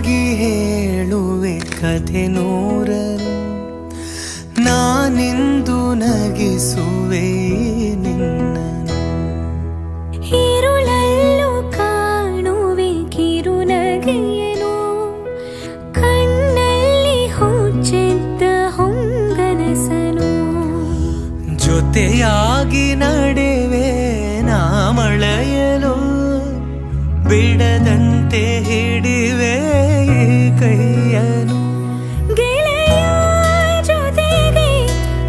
ಜೊತೆಯಾಗಿ ಹೇಳುವೆ ಕಥೆ ನೂರನು, ನಾನಿಂದು ನಗಿಸುವೆ ನಿನ್ನನು. ഇരുളಲ್ಲೂ ಕಾಣುವೆ ಕಿರುನಗೆಯನು, ಕಣ್ಣಲ್ಲಿ ಹುಚ್ಚೆದ್ದ ಹೊಂಗನಸನು. ಜೊತೆಯಾಗಿ ನಡೆವೆ ನಾ ಮಳೆಯಲು, ಬಿಡದಂತೆ ಹಿಡಿವೆ ಕೈಯನು. ಗೆಳೆಯ ಜೊತೆಗೆ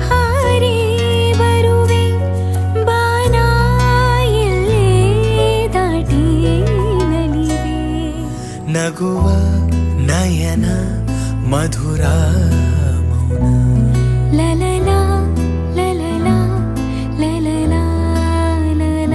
ಹಾರಿ ಬರುವೆ, ಬಾನ ಎಲ್ಲೇ ದಾಟಿ ನಲಿವೆ. ನಗುವ ನಯನ ಮಧುರ ಮೌನ. ಲಲಲ ಲಲಲ ಲಲಲ ಲಲ.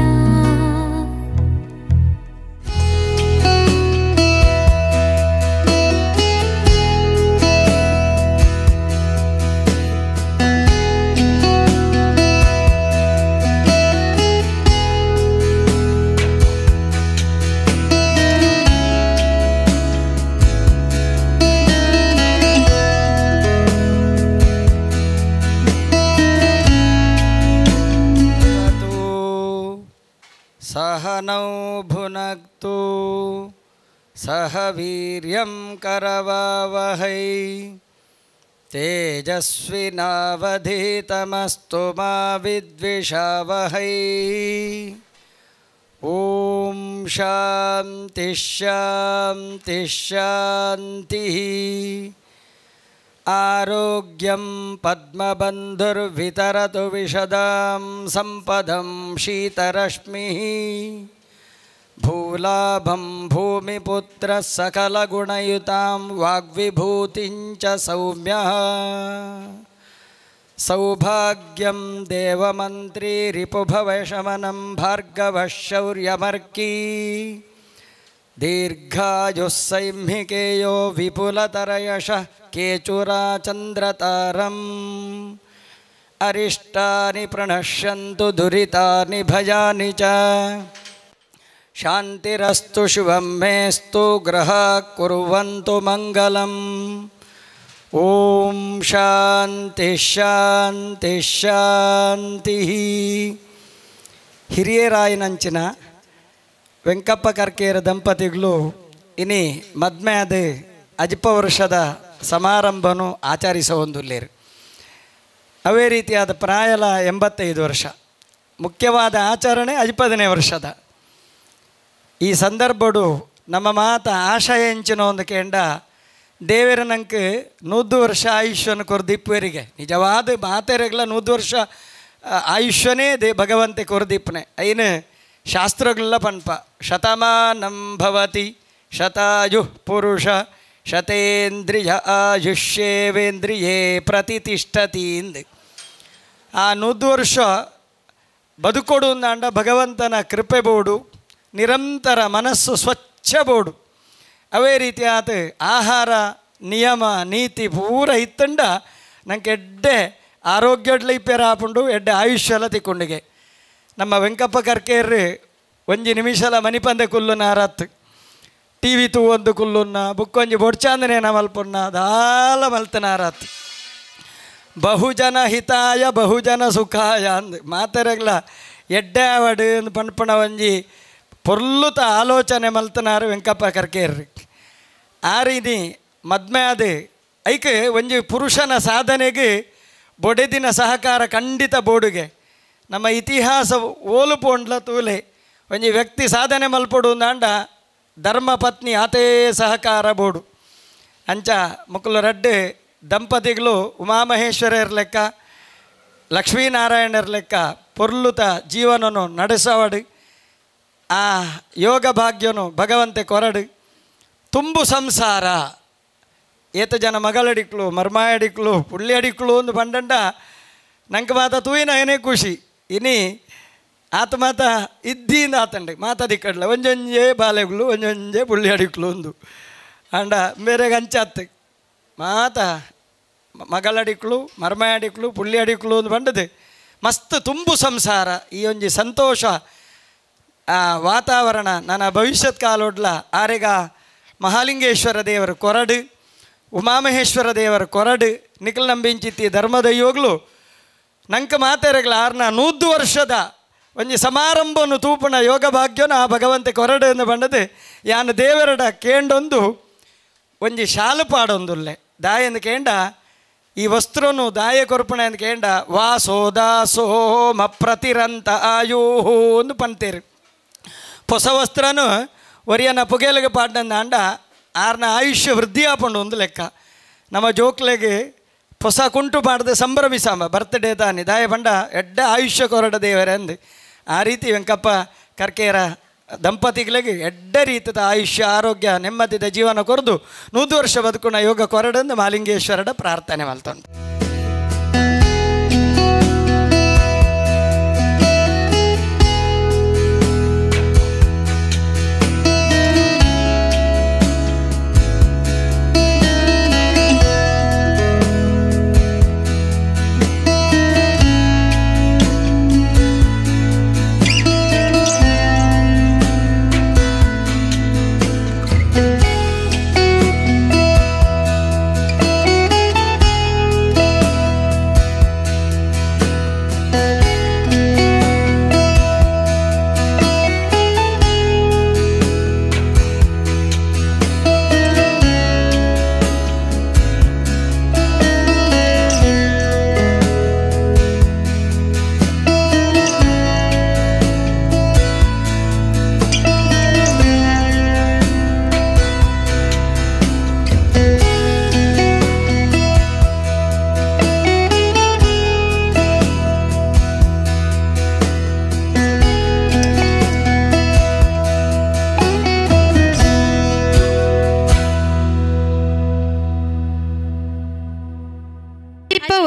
सहनौ भुनक्तु सह वीर्यं करवावहै, तेजस्विनावधीतमस्तु मा विद्विषावहै. ॐ शान्ति शान्ति शान्तिः. आरोग्यं पद्मबन्धुर्वितरतु विशदां सम्पदं शीतरश्मिः, भूलाभं भूमिपुत्रः सकलगुणयुतां वाग्विभूतिं च सौम्यः. सौभाग्यं देवमन्त्री रिपुभवशमनं भार्गवः शौर्यमर्की, दीर्घायुः सैंहिकेयो विपुलतरयशः केचुराचन्द्रतारम्. अरिष्टानि प्रणश्यन्तु दुरितानि भयानि च. शान्तिरस्तु शुभं मेस्तु, ग्रहाः कुर्वन्तु मङ्गलम्. ॐ शान्ति शान्ति शान्तिः. ಹಿರಿಯರಾಯನಂಚಿನ ವೆಂಕಪ್ಪ ಕರ್ಕೇರ ದಂಪತಿಗಳು ಇನಿ ಮದ್ಮೆಯಾದ ಅಜಿಪ ವರ್ಷದ ಸಮಾರಂಭನು ಆಚರಿಸವೊಂದುಲ್ಲೇರು. ಅವೇ ರೀತಿಯಾದ ಪ್ರಾಯಲ 85 ವರ್ಷ, ಮುಖ್ಯವಾದ ಆಚರಣೆ 50ನೇ ವರ್ಷದ. ಈ ಸಂದರ್ಭಡು ನಮ್ಮ ಮಾತ ಆಶಯ ಎಂಚಿನ ಒಂದು ಕೇಂಡ ದೇವರ ನಂಗೆ 100 ವರ್ಷ ಆಯುಷ್ಯನ ಕೊರ್ದಿಪ್ಪುವರಿಗೆ. ನಿಜವಾದ ಮಾತೆರೆಗಳ 100 ವರ್ಷ ಆಯುಷ್ಯನೇ they ಭಗವಂತೆ ಕೊರ್ದಿಪ್ಪನೆ. ಐನು ಶಾಸ್ತ್ರಗಳೆಲ್ಲ ಪನ್ಪ ಶತಮಾನಂ ಭವತಿ ಶತಾಯು ಪುರುಷ ಶತೇಂದ್ರಿಯ ಆಯುಷ್ಯೇವೇಂದ್ರಿಯೇ ಪ್ರತಿಷ್ಠತಿ ಇಂದು. ಆ 100 ವರ್ಷ ಬದುಕೊಡು ಅಂದಾಂಡ ಭಗವಂತನ ಕೃಪೆ ಬೋಡು, ನಿರಂತರ ಮನಸ್ಸು ಸ್ವಚ್ಛ ಬೋಡು. ಅವೇ ರೀತಿಯಾದ ಆಹಾರ ನಿಯಮ ನೀತಿ ಪೂರ ಇತ್ತಂಡ ನಂಗೆ ಎಡ್ಡೆ ಆರೋಗ್ಯಡ್ಲ ಇಪ್ಪೇರ ಆಪುಂಡು, ಎಡ್ಡೆ ಆಯುಷ್ಯಲ ತಿಕ್ಕೊಂಡಿಗೆ. ನಮ್ಮ ವೆಂಕಪ್ಪ ಕರ್ಕೇರು ಒಂಜಿ ನಿಮಿಷಲ ಮನಿಪಂದೆ ಕುಲ್ಲುನ ರತ್ ಟಿ ವಿ ತೂವೊಂದು ಕುಲ್ಲುನ್ನ ಬುಕ್ಕೊಂಜಿ ಬೊಡ್ಚಾಂದನೇನ ಮಲ್ಪುನ್ನ ದಾಲ ಮಲ್ತನಾರತ್. ಬಹುಜನ ಹಿತಾಯ ಬಹುಜನ ಸುಖಾಯ ಅಂದ್ ಮಾತೆರಗ್ಲ ಎಡ್ಡೆ ಆವಡು ಅಂದ್ ಪಣ್ಪಣ ಒಂಜಿ ಪೊರ್ಲುತ ಆಲೋಚನೆ ಮಲ್ತನಾರು ವೆಂಕಪ್ಪ ಕರ್ಕೇರ್ರಿ. ಆ ರೀತಿ ಮದ್ಮೆ ಆದ ಐಕೆ ಒಂಜಿ ಪುರುಷನ ಸಾಧನೆಗೆ ಬೊಡೆದಿನ ಸಹಕಾರ ಖಂಡಿತ ಬೋಡುಗೆ. ನಮ್ಮ ಇತಿಹಾಸ ಓಲುಪೋಂಡ್ಲ ತೂಲೆ ಒಂಜಿ ವ್ಯಕ್ತಿ ಸಾಧನೆ ಮಲ್ಪೊಡು ಅಂದಾಂಡ ಧರ್ಮ ಪತ್ನಿ ಆತೇ ಸಹಕಾರ ಬೋಡು. ಅಂಚ ಮುಕುಲು ರಡ್ಡು ದಂಪತಿಗಳು ಉಮಾಮಹೇಶ್ವರರ ಲೆಕ್ಕ ಲಕ್ಷ್ಮೀನಾರಾಯಣರ ಲೆಕ್ಕ ಪೊರ್ಲುತ ಜೀವನನು ನಡೆಸವಡು, ಆ ಯೋಗ ಭಾಗ್ಯನು ಭಗವಂತೆ ಕೊರಡು. ತುಂಬು ಸಂಸಾರ ಏತ ಜನ ಮಗಳಡಿಕ್ಲು ಮರ್ಮಾಯಡಿಕ್ಲು ಪುಳ್ಳಿ ಅಡಿಕ್ಲು ಒಂದು ಪಂಡಂಡ ನಂಗೆ ಮಾತ ತೂಯಿನ ಏನೇ ಖುಷಿ. ಇನಿ ಆತ ಮಾತ ಇದ್ದಿಂದ ಆತಂಡೆ ಮಾತಾದಿಕ್ಕಡ್ಲ ಒಂಜೊಂಜೆ ಬಾಲೆಗಳು ಒಂಜೊಂಜೆ ಪುಳ್ಳಿ ಅಡಿಕ್ಲು ಒಂದು ಅಂಡ ಬೇರೆ ಅಂಚಾತ್ ಮಾತ ಮಗಳಡಿಕ್ಲು ಮರ್ಮಾಯಡಿಕ್ಲು ಪುಳ್ಳಿ ಅಡಿಕ್ಲು ಒಂದು ಬಂಡದೆ ಮಸ್ತ್ ತುಂಬು ಸಂಸಾರ. ಈ ಒಂಜಿ ಸಂತೋಷ ಆ ವಾತಾವರಣ ನನ್ನ ಭವಿಷ್ಯತ್ ಕಾಲೋಡ್ಲ ಆರೆಗ ಮಹಾಲಿಂಗೇಶ್ವರ ದೇವರು ಕೊರಡು ಉಮಾಮಹೇಶ್ವರ ದೇವರ ಕೊರಡು ನಿಖಲ್ ನಂಬಿಂಚಿತ್ತಿ ಧರ್ಮದಯ್ಯೋಗ್ಲು ನಂಕ ಮಾತೆರಗ್ಲ ಆರ್ನ 100 ವರ್ಷದ ಒಂಜಿ ಸಮಾರಂಭವನ್ನು ತೂಪುಣ ಯೋಗ ಭಾಗ್ಯನ ಆ ಭಗವಂತ ಕೊರಡು ಎಂದು ಬಂಡದೆ ಯಾನು ದೇವರಡ ಕೇಂಡೊಂದು ಒಂಜಿ ಶಾಲು ಪಾಡೊಂದುಲ್ಲೆ ದಾಯೆಂದು ಕೇಂಡ ಈ ವಸ್ತ್ರನು ದಾಯ ಕೊರ್ಪಣ ಎಂದು ಕೇಂಡ ವಾಸೋ ದಾಸೋ ಮಪ್ರತಿರಂತ ಆಯೋಹೋ ಎಂದು ಪಂತೇರು. ಹೊಸ ವಸ್ತ್ರನು ಒರಿಯನ ಪುಗೆಲಗೆ ಪಾಡ್ನಂದ ಅಂಡ ಆರ್ನ ಆಯುಷ್ಯ ವೃದ್ಧಿ ಆಪಂಡು ಒಂದು ಲೆಕ್ಕ. ನಮ್ಮ ಜೋಕ್ಲೆಗೆ ಹೊಸ ಕುಂಟು ಪಾಡದೆ ಸಂಭ್ರಮಿಸಾಂಬ ಬರ್ತ್ಡೇ ತಾನೆ ದಾಯ ಬಂಡ ಎಡ್ಡ ಆಯುಷ್ಯ ಕೊರಡ ದೇವರೇ ಅಂದು. ಆ ರೀತಿ ವೆಂಕಪ್ಪ ಕರ್ಕೇರ ದಂಪತಿಗಳಿಗೆ ಎಡ್ಡ ರೀತಿಯ ಆಯುಷ್ಯ ಆರೋಗ್ಯ ನೆಮ್ಮದಿದ ಜೀವನ ಕೊರದು 100 ವರ್ಷ ಬದುಕುಣ ಯೋಗ ಕೊರಡಂದು ಮಾಲಿಂಗೇಶ್ವರಡ ಪ್ರಾರ್ಥನೆ ಮಾಡ್ತೊಂಡು.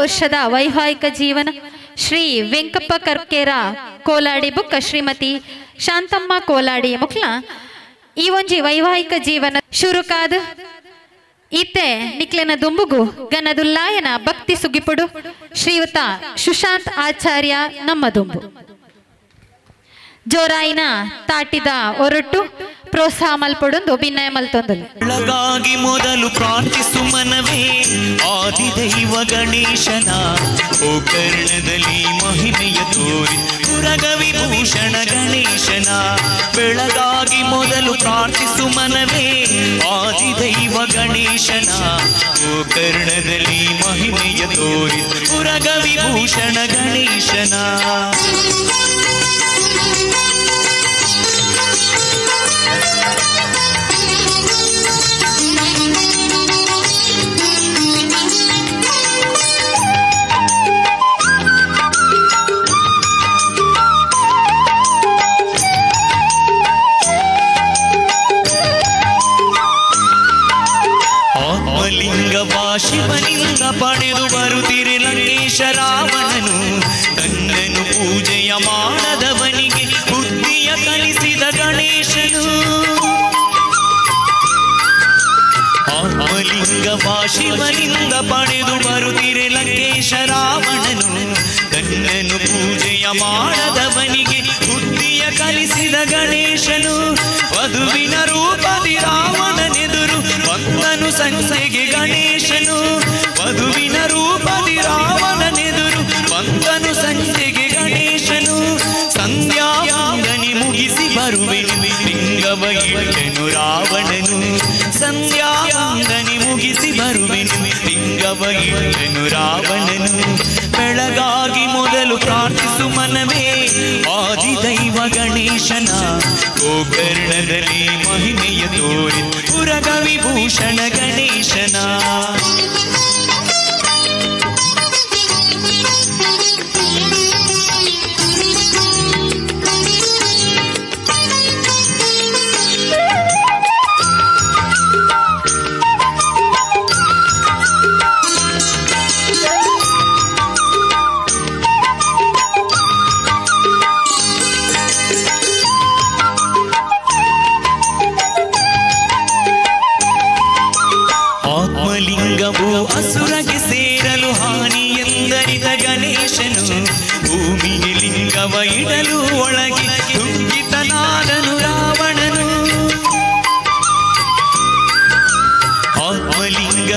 ವರ್ಷದ ವೈವಾಹಿಕ ಜೀವನ ಶ್ರೀ ವೆಂಕಪ್ಪ ಕರ್ಕೇರ ಕೋಲಾಡಿ ಬುಕ್ಕ ಶ್ರೀಮತಿ ಶಾಂತಮ್ಮ ಕೋಲಾಡಿ ಮುಕ್ಲ ಈ ಒಂಜಿ ವೈವಾಹಿಕ ಜೀವನ ಶುರುಕಾದ ಇತ್ತೆ ನಿಕ್ಲೆನ ದುಂಬುಗು ಗನದುಲ್ಲಾಯನ ಭಕ್ತಿ ಸುಗಿಪುಡು ಶ್ರೀಯುತ ಸುಶಾಂತ್ ಆಚಾರ್ಯ ನಮ್ಮ ದುಂಬು ಜೋರಾಯಿನ ತಾಟಿದ ಒರಟು ಪ್ರೋತ್ಸಾಹ ಮಲ್ಪೊಡೊಂದು ಭಿನ್ನಯ ಮಲ್ತೊಂದಲು. ಬೆಳಗಾಗಿ ಮೊದಲು ಪ್ರಾರ್ಥಿಸು ಮನವೇ ಆದಿದೈವ ಗಣೇಶನ ಗೋಕರ್ಣದಲ್ಲಿ ಮಹಿಮೆಯ ತೋರಿ ಪುರಗವಿಭೂಷಣ ಗಣೇಶನ. ಬೆಳಗಾಗಿ ಮೊದಲು ಪ್ರಾರ್ಥಿಸು ಮನವೇ ಆದಿದೈವ ಗಣೇಶನ ಗೋಕರ್ಣದಲ್ಲಿ ಮಹಿಮೆಯ ತೋರಿ ಪುರಗವಿಭೂಷಣ ಗಣೇಶನ. ಶಿವನಿಂದ ಪಡೆದು ಬರುತ್ತಿರೆ ಲಂಕೇಶ ರಾವಣನು ತನ್ನನು ಪೂಜೆಯ ಮಾಡದವನಿಗೆ ಬುದ್ಧಿಯ ಕಲಿಸಿದ ಗಣೇಶನು. ಆತ್ಮಲಿಂಗವ ಶಿವನಿಂದ ಪಡೆದು ಬರುತ್ತಿರೆ ಲಂಕೇಶ ರಾವಣನು ತನ್ನನು ಪೂಜೆಯ ಮಾಡದವನಿಗೆ ಬುದ್ಧಿಯ ಕಲಿಸಿದ ಗಣೇಶನು. ವಧುವಿನ ರೂಪದಿ ರಾವಣನೆದುರು ಬಂದನು ಸಂಜೆಗೆ ಗಣೇಶನು. ವಧುವಿನ ರೂಪದಿ ರಾವಣನೆದುರು ಬಂದನು ಸಂಜೆಗೆ ಗಣೇಶನು. ಸಂಧ್ಯಾ ವಂದನೆ ಮುಗಿಸಿ ಬರುವೆನು ಲಿಂಗವ ಇಟ್ಟನು ರಾವಣನು. ಸಂಧ್ಯಾ ವಂದನೆ ಮುಗಿಸಿ ಬರುವೆನು ಲಿಂಗವ ಇಟ್ಟನು ರಾವಣನು. ಬೆಳಗಾಗಿ ಮೊದಲು ಪ್ರಾರ್ಥಿಸು ಮನವೇ ಆದಿದೈವ ಗಣೇಶನ ಗೋಕರ್ಣದಲ್ಲಿ ಮಹಿಮೆಯ ತೋರಿ ಪುರಗವಿಭೂಷಣ ಗಣೇಶನ. ಆತ್ಮಲಿಂಗವು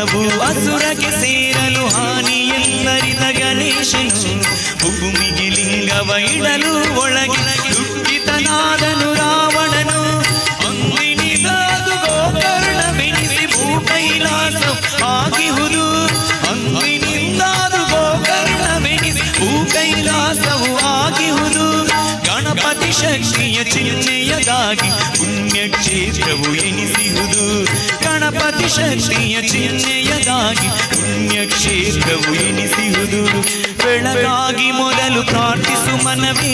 ಲಿಂಗವು ಅಸುರಗೆ ಸೇರಲು ಹಾನಿ ಎಂದರಿದ ಗಣೇಶನು ಭೂಮಿಗೆ ಲಿಂಗವ ಇಡಲು ಒಳಗೆ ದುಃಖಿತನಾದನು ರಾವಣನು. ಅಂದಿನಿಂದಾದು ಗೋಕರ್ಣವೆನಿಸಿ ಭೂ ಕೈಲಾಸ ಆಗಿಹುದು. ಅಂದಿನಿಂದಾದು ಗೋಕರ್ಣವೆನಿಸಿ ಭೂ ಕೈಲಾಸವು ಆಗಿಹುದು. ಗಣಪತಿ ಶಕ್ತಿಯ ಚಿಹ್ನೆಯದಾಗಿ ಪುಣ್ಯಕ್ಷೇತ್ರವು ಎನಿಸಿಹುದು. ಗಣಪತಿ ಶಕ್ತಿಯ ಚಿಹ್ನೆಯದಾಗಿ ಪುಣ್ಯಕ್ಷೇತ್ರವು ಎನಿಸಿಹುದು. ಬೆಳಗಾಗಿ ಮೊದಲು ಪ್ರಾರ್ಥಿಸು ಮನವೇ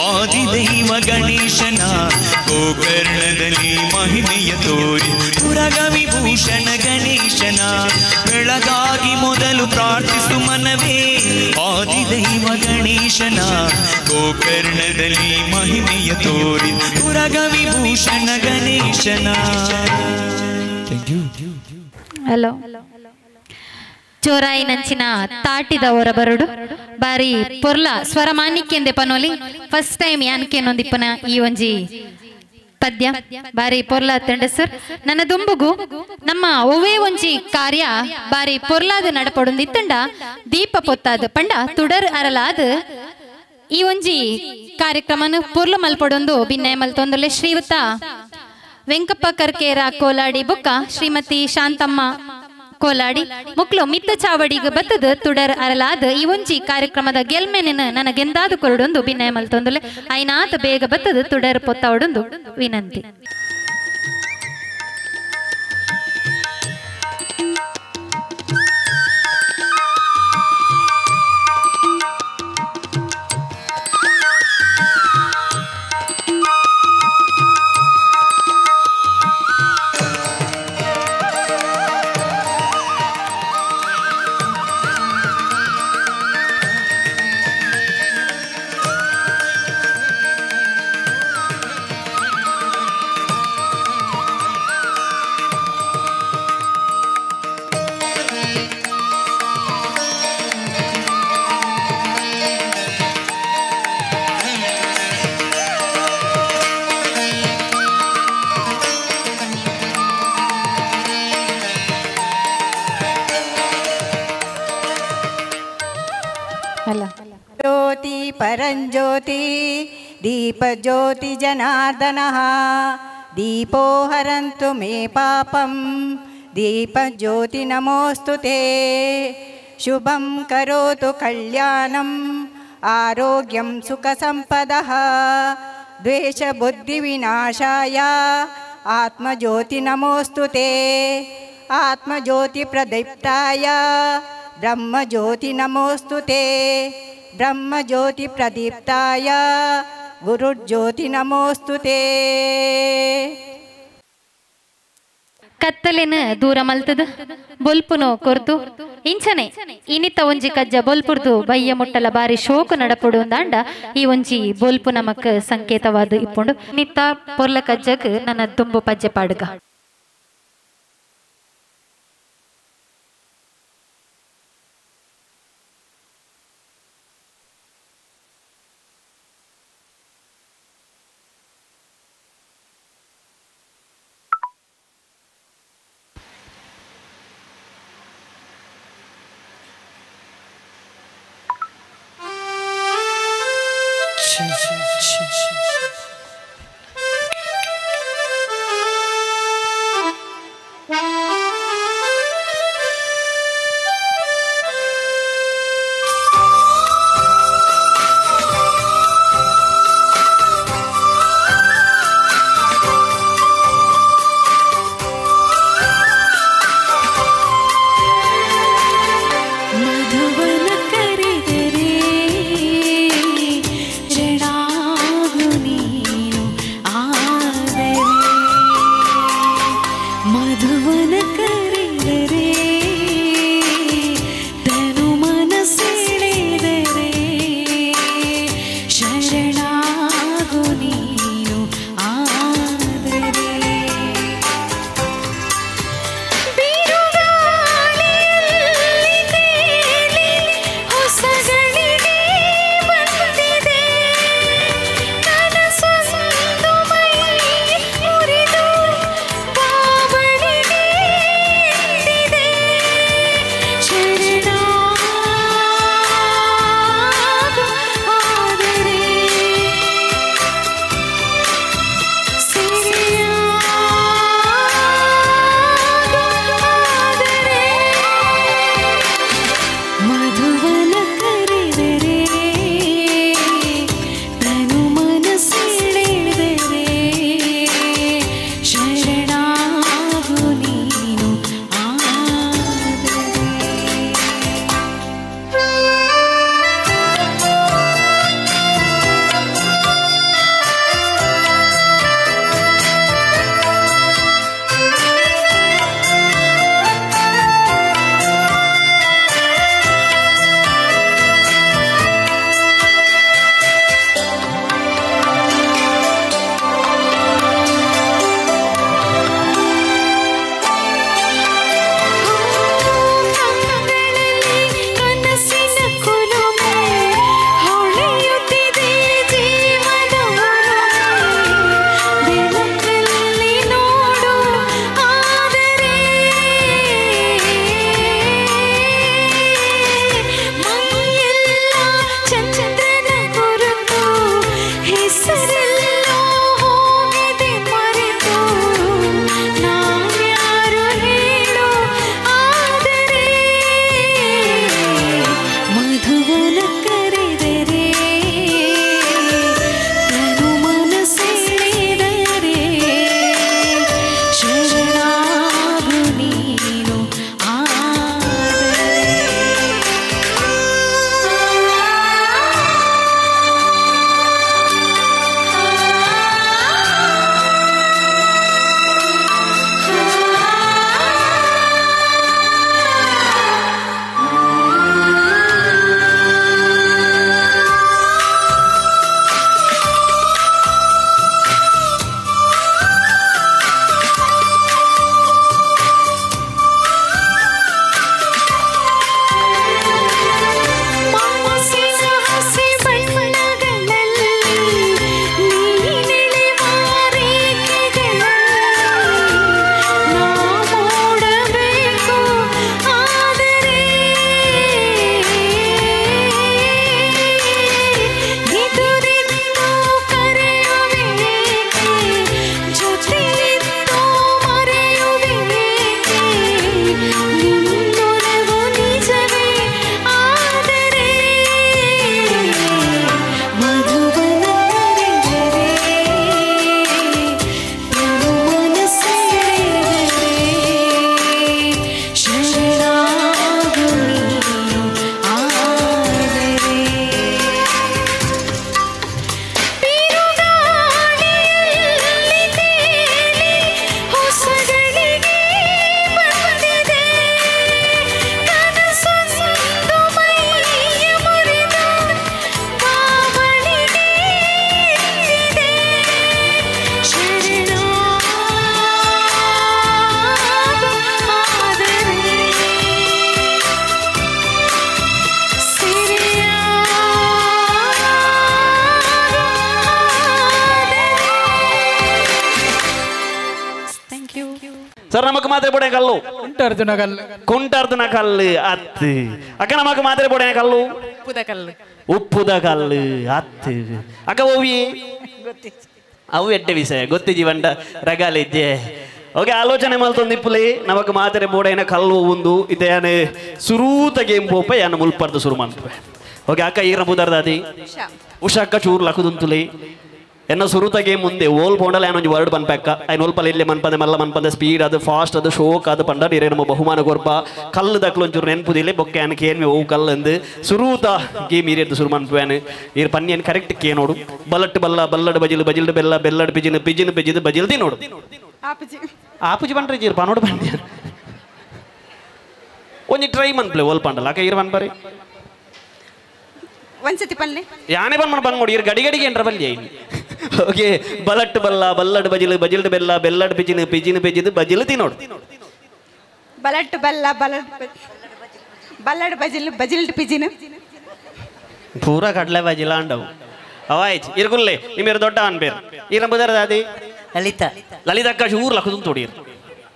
ಆದಿದೈವ ಗಣೇಶನ. ಗೋಕರ್ಣದಲ್ಲಿ ಮಹಿಮೆಯ ತೋರಿ ತುರಗ ವಿಭೂಷಣ ಗಣೇಶನ. ಬೆಳಗಾಗಿ ಮೊದಲು ಪ್ರಾರ್ಥಿಸು ಮನವೇ ಆದಿದೈವ ಗಣೇಶನ. ಗೋಕರ್ಣದಲ್ಲಿ ಮಹಿಮೆಯ ತೋರಿ ತುರಗ ವಿಭೂಷಣ ಗಣೇಶನ. ಹಲೋ ಚೋರಾಯಿ ನಂಚಿನ ತಾಟಿದವರ ಬರಡು ಬಾರಿ ಪೊರ್ಲ ಸ್ವರ ಮಾಣಿಕ್ಯಂದೆ ಪನೋಲಿ ಫಸ್ಟ್ ಟೈಮ್ ಯಾನ್ಕೇನೊಂದಿಪ್ಪನ ಈ ಒಂಜಿ ಪದ್ಯ ಬಾರಿ ಪೊರ್ಲ ತಂಡ ಸರ್. ನನ್ನ ದುಂಬುಗು ನಮ್ಮ ಒವ್ವೇ ಒಂಜಿ ಕಾರ್ಯ ಬಾರಿ ಪೊರ್ಲಾದ ನಡಪಡೊಂದಿತ್ತಂಡ ದೀಪ ಪೊತ್ತಾದ ಪಂಡ ತುಡರ್ ಅರಲಾದ ಈ ಒಂಜಿ ಕಾರ್ಯಕ್ರಮನ ಪೊರ್ಲು ಮಲ್ಪಡೊಂದು ಬಿನ್ನಯ ಮಲ್ತೊಂದುಲ್ಲೆ ಶ್ರೀಯುತ ವೆಂಕಪ್ಪ ಕರ್ಕೇರ ಕೋಲಾಡಿ ಬುಕ್ಕ ಶ್ರೀಮತಿ ಶಾಂತಮ್ಮ ಕೋಲಾಡಿ ಮುಕ್ಲು ಮಿತ್ತ ಚಾವಡಿಗೆ ಬತ್ತದ ತುಡರ್ ಅರಲಾದ ಈ ಒಂಜಿ ಕಾರ್ಯಕ್ರಮದ ಗೆಲ್ಮೆನಿನ ನನಗೆಂದಾದು ಕೊರಡೊಂದು ಬಿನ್ನಯ ಮಲ್ತೊಂದುಲೆ ಐನಾತ ಬೇಗ ಬತ್ತದ ತುಡರ್ ಪೊತ್ತವಡೊಂದು ವಿನಂತಿ. ಜ್ಯೋತಿ ಪರಂಜ್ಯೋತಿ ದೀಪಜ್ಯೋತಿ ಜನಾರ್ದನಃ ದೀಪೋ ಹರಂತು ಮೇ ಪಾಪಂ ದೀಪಜ್ಯೋತಿ ನಮೋಸ್ತುತೇ. ಶುಭಂ ಕರೋತು ಕಲ್ಯಾಣಂ ಆರೋಗ್ಯಂ ಸುಖ ಸಂಪದಃ ದ್ವೇಷಬುದ್ಧಿ ವಿನಾಶಾಯ ಆತ್ಮಜ್ಯೋತಿ ನಮೋಸ್ತುತೇ. ಆತ್ಮಜ್ಯೋತಿ ಪ್ರದೀಪ್ತಾಯ ಬ್ರಹ್ಮಜ್ಯೋತಿ ನಮೋಸ್ತುತೇ. ಬ್ರಹ್ಮಜ್ಯೋತಿ ಪ್ರದೀಪ್ತಾಯ ಗುರುಜ್ಯೋತಿ ನಮೋಸ್ತುತೇ. ಕತ್ತಲೆನ ದೂರ ಮಲ್ತದ ಬೊಲ್ಪುನೋ ಕೊರ್ತು ಇಂಚನೆ ಇನಿತ ಒಂಜಿ ಕಜ್ಜ ಬೊಲ್ಪುರ್ದು ಬಯ್ಯ ಮುಟ್ಟಲ ಬಾರಿ ಶೋಕು ನಡಪುಡು ಅಂದಾಂಡ ಈ ಒಂಜಿ ಬೊಲ್ಪು ನಮಕ್ ಸಂಕೇತವಾದ ಇಪ್ಪುಂಡು. ನಿತ್ತ ಪೊರ್ಲ ಕಜ್ಜಗ್ ನನ್ನ ದುಂಬು ಪಜ್ಜೆ ಪಾಡುಗ. ಮಧುವನ ಕರೆದರೆ ಶರಣಾಗು ನೀನು ಆದರೆ, ಮಧುವನ ಕರೆದರೆ ತನು ಮನಸೆಳೆದರೆ ಶರಣಾಗು ನೀನು ಆದರೆ. ಬಿರುಗಾಳಿಯಲ್ಲಿ ತೇಲಿ ಹೊಸಗಳಿಗೆ ಬಂದಿದೆ, ಕನಸೊಂದು ಮೈ ಮುರಿದು ಬಾವಳಿಗೆ ಎಂದಿದೆ. ಸರ್ ನಮಕ್ ಮಾತ್ರೆ ಬೋಡೆ ಕಲ್ಲು ಕುಂಟಾರ್ದುನ ಕಲ್ಲು ಕುಂಟಾರ್ದುನ ಕಲ್ಲು ಅತ್ತು ಅಕ್ಕ ನಮಕ್ ಮಾತ್ರೆ ಬೋಡೆ ಕಲ್ಲು ಉಪ್ಪುದ ಕಲ್ಲು ಉಪ್ಪುದ ಕಲ್ಲು ಅತ್ತು ಅಕ್ಕ ಓವಿ ಅವು ಎಡ್ಡೆ ವಿಷಯ ಗೊತ್ತಿಜಿ ಬಂಡ ರಗಾಲಿಜ್ಜೆ ಓಕೆ ಆಲೋಚನೆ ಮಲ್ತೊಂದಿಪ್ಪುಲಿ ನಮಕ್ ಮಾತ್ರೆ ಬೋಡೈನ ಕಲ್ಲು ಒಂದು ಇದೇನೆ ಸುರೂತ ಗೇಮ್ ಪೋಪ ಯಾನ ಮುಲ್ಪರ್ದು ಸುರು ಮನ್ಪೆ ಓಕೆ ಅಕ್ಕ ಈರ ಬುದರ್ದಾದಿ ಉಷಾ ಅಕ್ಕ ಚೂರು ಲಕುದುಂತುಲಿ ಎನ್ನ ಸುರುತ ಗೇಮ್ ಮುಂದೆ ಓಲ್ ಪೋಂಡಲ ಏನೊಂಜಿ ವರ್ಡ್ ಪನ್ಪೆಕ್ಕ ಐನ್ ಒಲ್ಪ ಇಲ್ಲೇ ಮನ್ಪಂದೆ ಮಲ್ಲ ಮನ್ಪಂದೆ ಸ್ಪೀಡ್ ಅದು ಫಾಸ್ಟ್ ಅದು ಶೋಕ್ ಅದು ಪಂಡ ನೀರೇ ನಮ್ಮ ಬಹುಮಾನ ಕೊರ್ಪ ಕಲ್ಲು ದಕ್ಲು ಒಂಚೂರು ನೆನ್ಪುದಿಲ್ಲ ಬೊಕ್ಕೆ ಆನ್ ಕೇನ್ಮೆ ಓವು ಕಲ್ಲು ಅಂದು ಸುರೂತ ಗೇಮ್ ಈರೆದ್ದು ಸುರು ಮನ್ಪುವೇನು ಈರ್ ಪನ್ನಿಯನ್ ಕರೆಕ್ಟ್ ಕೇ ನೋಡು ಬಲ್ಲಟ್ಟು ಬಲ್ಲ ಬಲ್ಲಡು ಬಜಿಲು ಬಜಿಲ್ಡು ಬೆಲ್ಲ ಬೆಲ್ಲಡು ಪಿಜಿನ ಪಿಜಿನ ಪಿಜಿದು ಬಜಿಲ್ the ನೋಡು ಆಪುಜಿ ಪಂಡ್ರೆ ಜೀರ್ ಪನೋಡು ಪನ್ನಿ ಒಂಜಿ ಟ್ರೈ ಮನ್ಪ್ಲೆ ಓಲ್ ಪಂಡಲ ಅಕ್ಕ ಈರ್ ಪನ್ಪರಿ ಒಂದ್ಸತಿ ಪಲ್ಲೆ ಯಾನೇ ಬಂದ್ ಬಂದ್ ನೋಡಿ ಗಡಿ ಗಡಿಗೆ ಏನ್ರ ಬಲ್ಯ ಓಕೆ ಬಲಟ್ಟು ಬಲ್ಲ ಬಲ್ಲಡು ಬಜಿಲು ಬಜಿಲ್ಡು ಬೆಲ್ಲ ಬೆಲ್ಲಡು ಪಿಜಿನ ಪಿಜಿನ ಪಿಜಿದು ಬಜಿಲು ತಿನ್ನೋಡು ಬಲಟ್ಟು ಬಲ್ಲ ಬಲ್ಲಡು ಬಜಿಲು ಬಜಿಲ್ಡು ಪಿಜಿನ ಪೂರಾ ಕಡಲೆ ಬಜಿಲ ಅಂಡವು ಅವಾಯ್ತು ಇರ್ಗುಲ್ಲೆ ನಿಮ್ಮೇರು ದೊಡ್ಡ ಅನ್ಬೇರು ಈರ ಬುದರ ದಾದಿ ಲಲಿತಾ ಲಲಿತಕ್ಕ ಚೂರು ಲಕ್ಕದು ತೋಡಿರು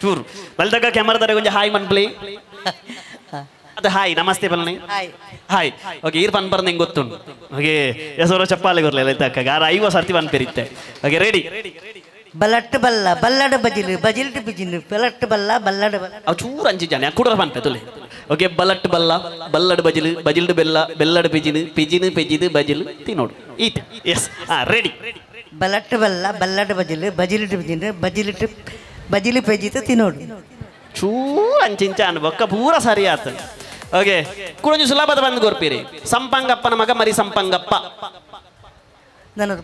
ಚೂರು ಲಲಿತಕ್ಕ ಕ್ಯಾಮರಾದಾರೆ ಕೊಂಚ ಹಾಯ್ ಮನ್ಪ್ಲಿ ಅದು ಹಾಯ್ ನಮಸ್ತೆ ಬಲ್ನಿ ಹಾಯ್ ಓಕೆ ಈರ್ ಪನ್ ಪರ್ ನಿಂಗೆ ಗೊತ್ತುಂಟು ಓಕೆ ಹೆಸರು ಚಪ್ಪಾಲೆ ಗೊರ್ಲೆ ಲಲಿತಕ್ಕ ಗಾರ ಐವ ಸರ್ತಿ ಪನ್ ಪೆರಿತ್ತೆ ಓಕೆ ರೆಡಿ ಬಲಟ್ಟು ಬಲ್ಲ ಬಲ್ಲಡು ಬಜಿಲು ಬಜಿಲ್ಟು ಬಿಜಿಲು ಬಲಟ್ಟು ಬಲ್ಲ ಬಲ್ಲಡು ಬಲ್ಲ ಅವು ಚೂರು ಅಂಚಿ ಜಾನೆ ಕುಡರ ಪನ್ಪೆ ತುಲೆ ಓಕೆ ಬಲಟ್ಟು ಬಲ್ಲ ಬಲ್ಲಡು ಬಜಿಲು ಬಜಿಲ್ಡು ಬೆಲ್ಲ ಬೆಲ್ಲಡು ಪಿಜಿನು ಪಿಜಿನು ಪೆಜಿದು ಬಜಿಲು ತಿನ್ನೋಡು ಈತ ಎಸ್ ಹಾಂ ರೆಡಿ ಬಲಟ್ಟು ಬಲ್ಲ ಬಲ್ಲಡು ಬಜಿಲು ಬಜಿಲ್ಟು ಬಿಜಿಲು ಬಜಿಲಿಟ್ಟು ಬಜಿಲು ಪೆಜಿತು ತಿನ್ನೋಡು ಚೂರು ಅಂಚಿಂಚಾನು ಬೊಕ್ಕ ಪೂರ ಸರಿ ಆತ ಓಕೆ ಕುಡೊಂಜಿ ಸುಲಭದ ಬಂದು ಕೊರ್ಪೀರಿ ಸಂಪಂಗಪ್ಪನ ಮಗ ಮರಿ ಸಂಪಂಗಪ್ಪ ನಾನು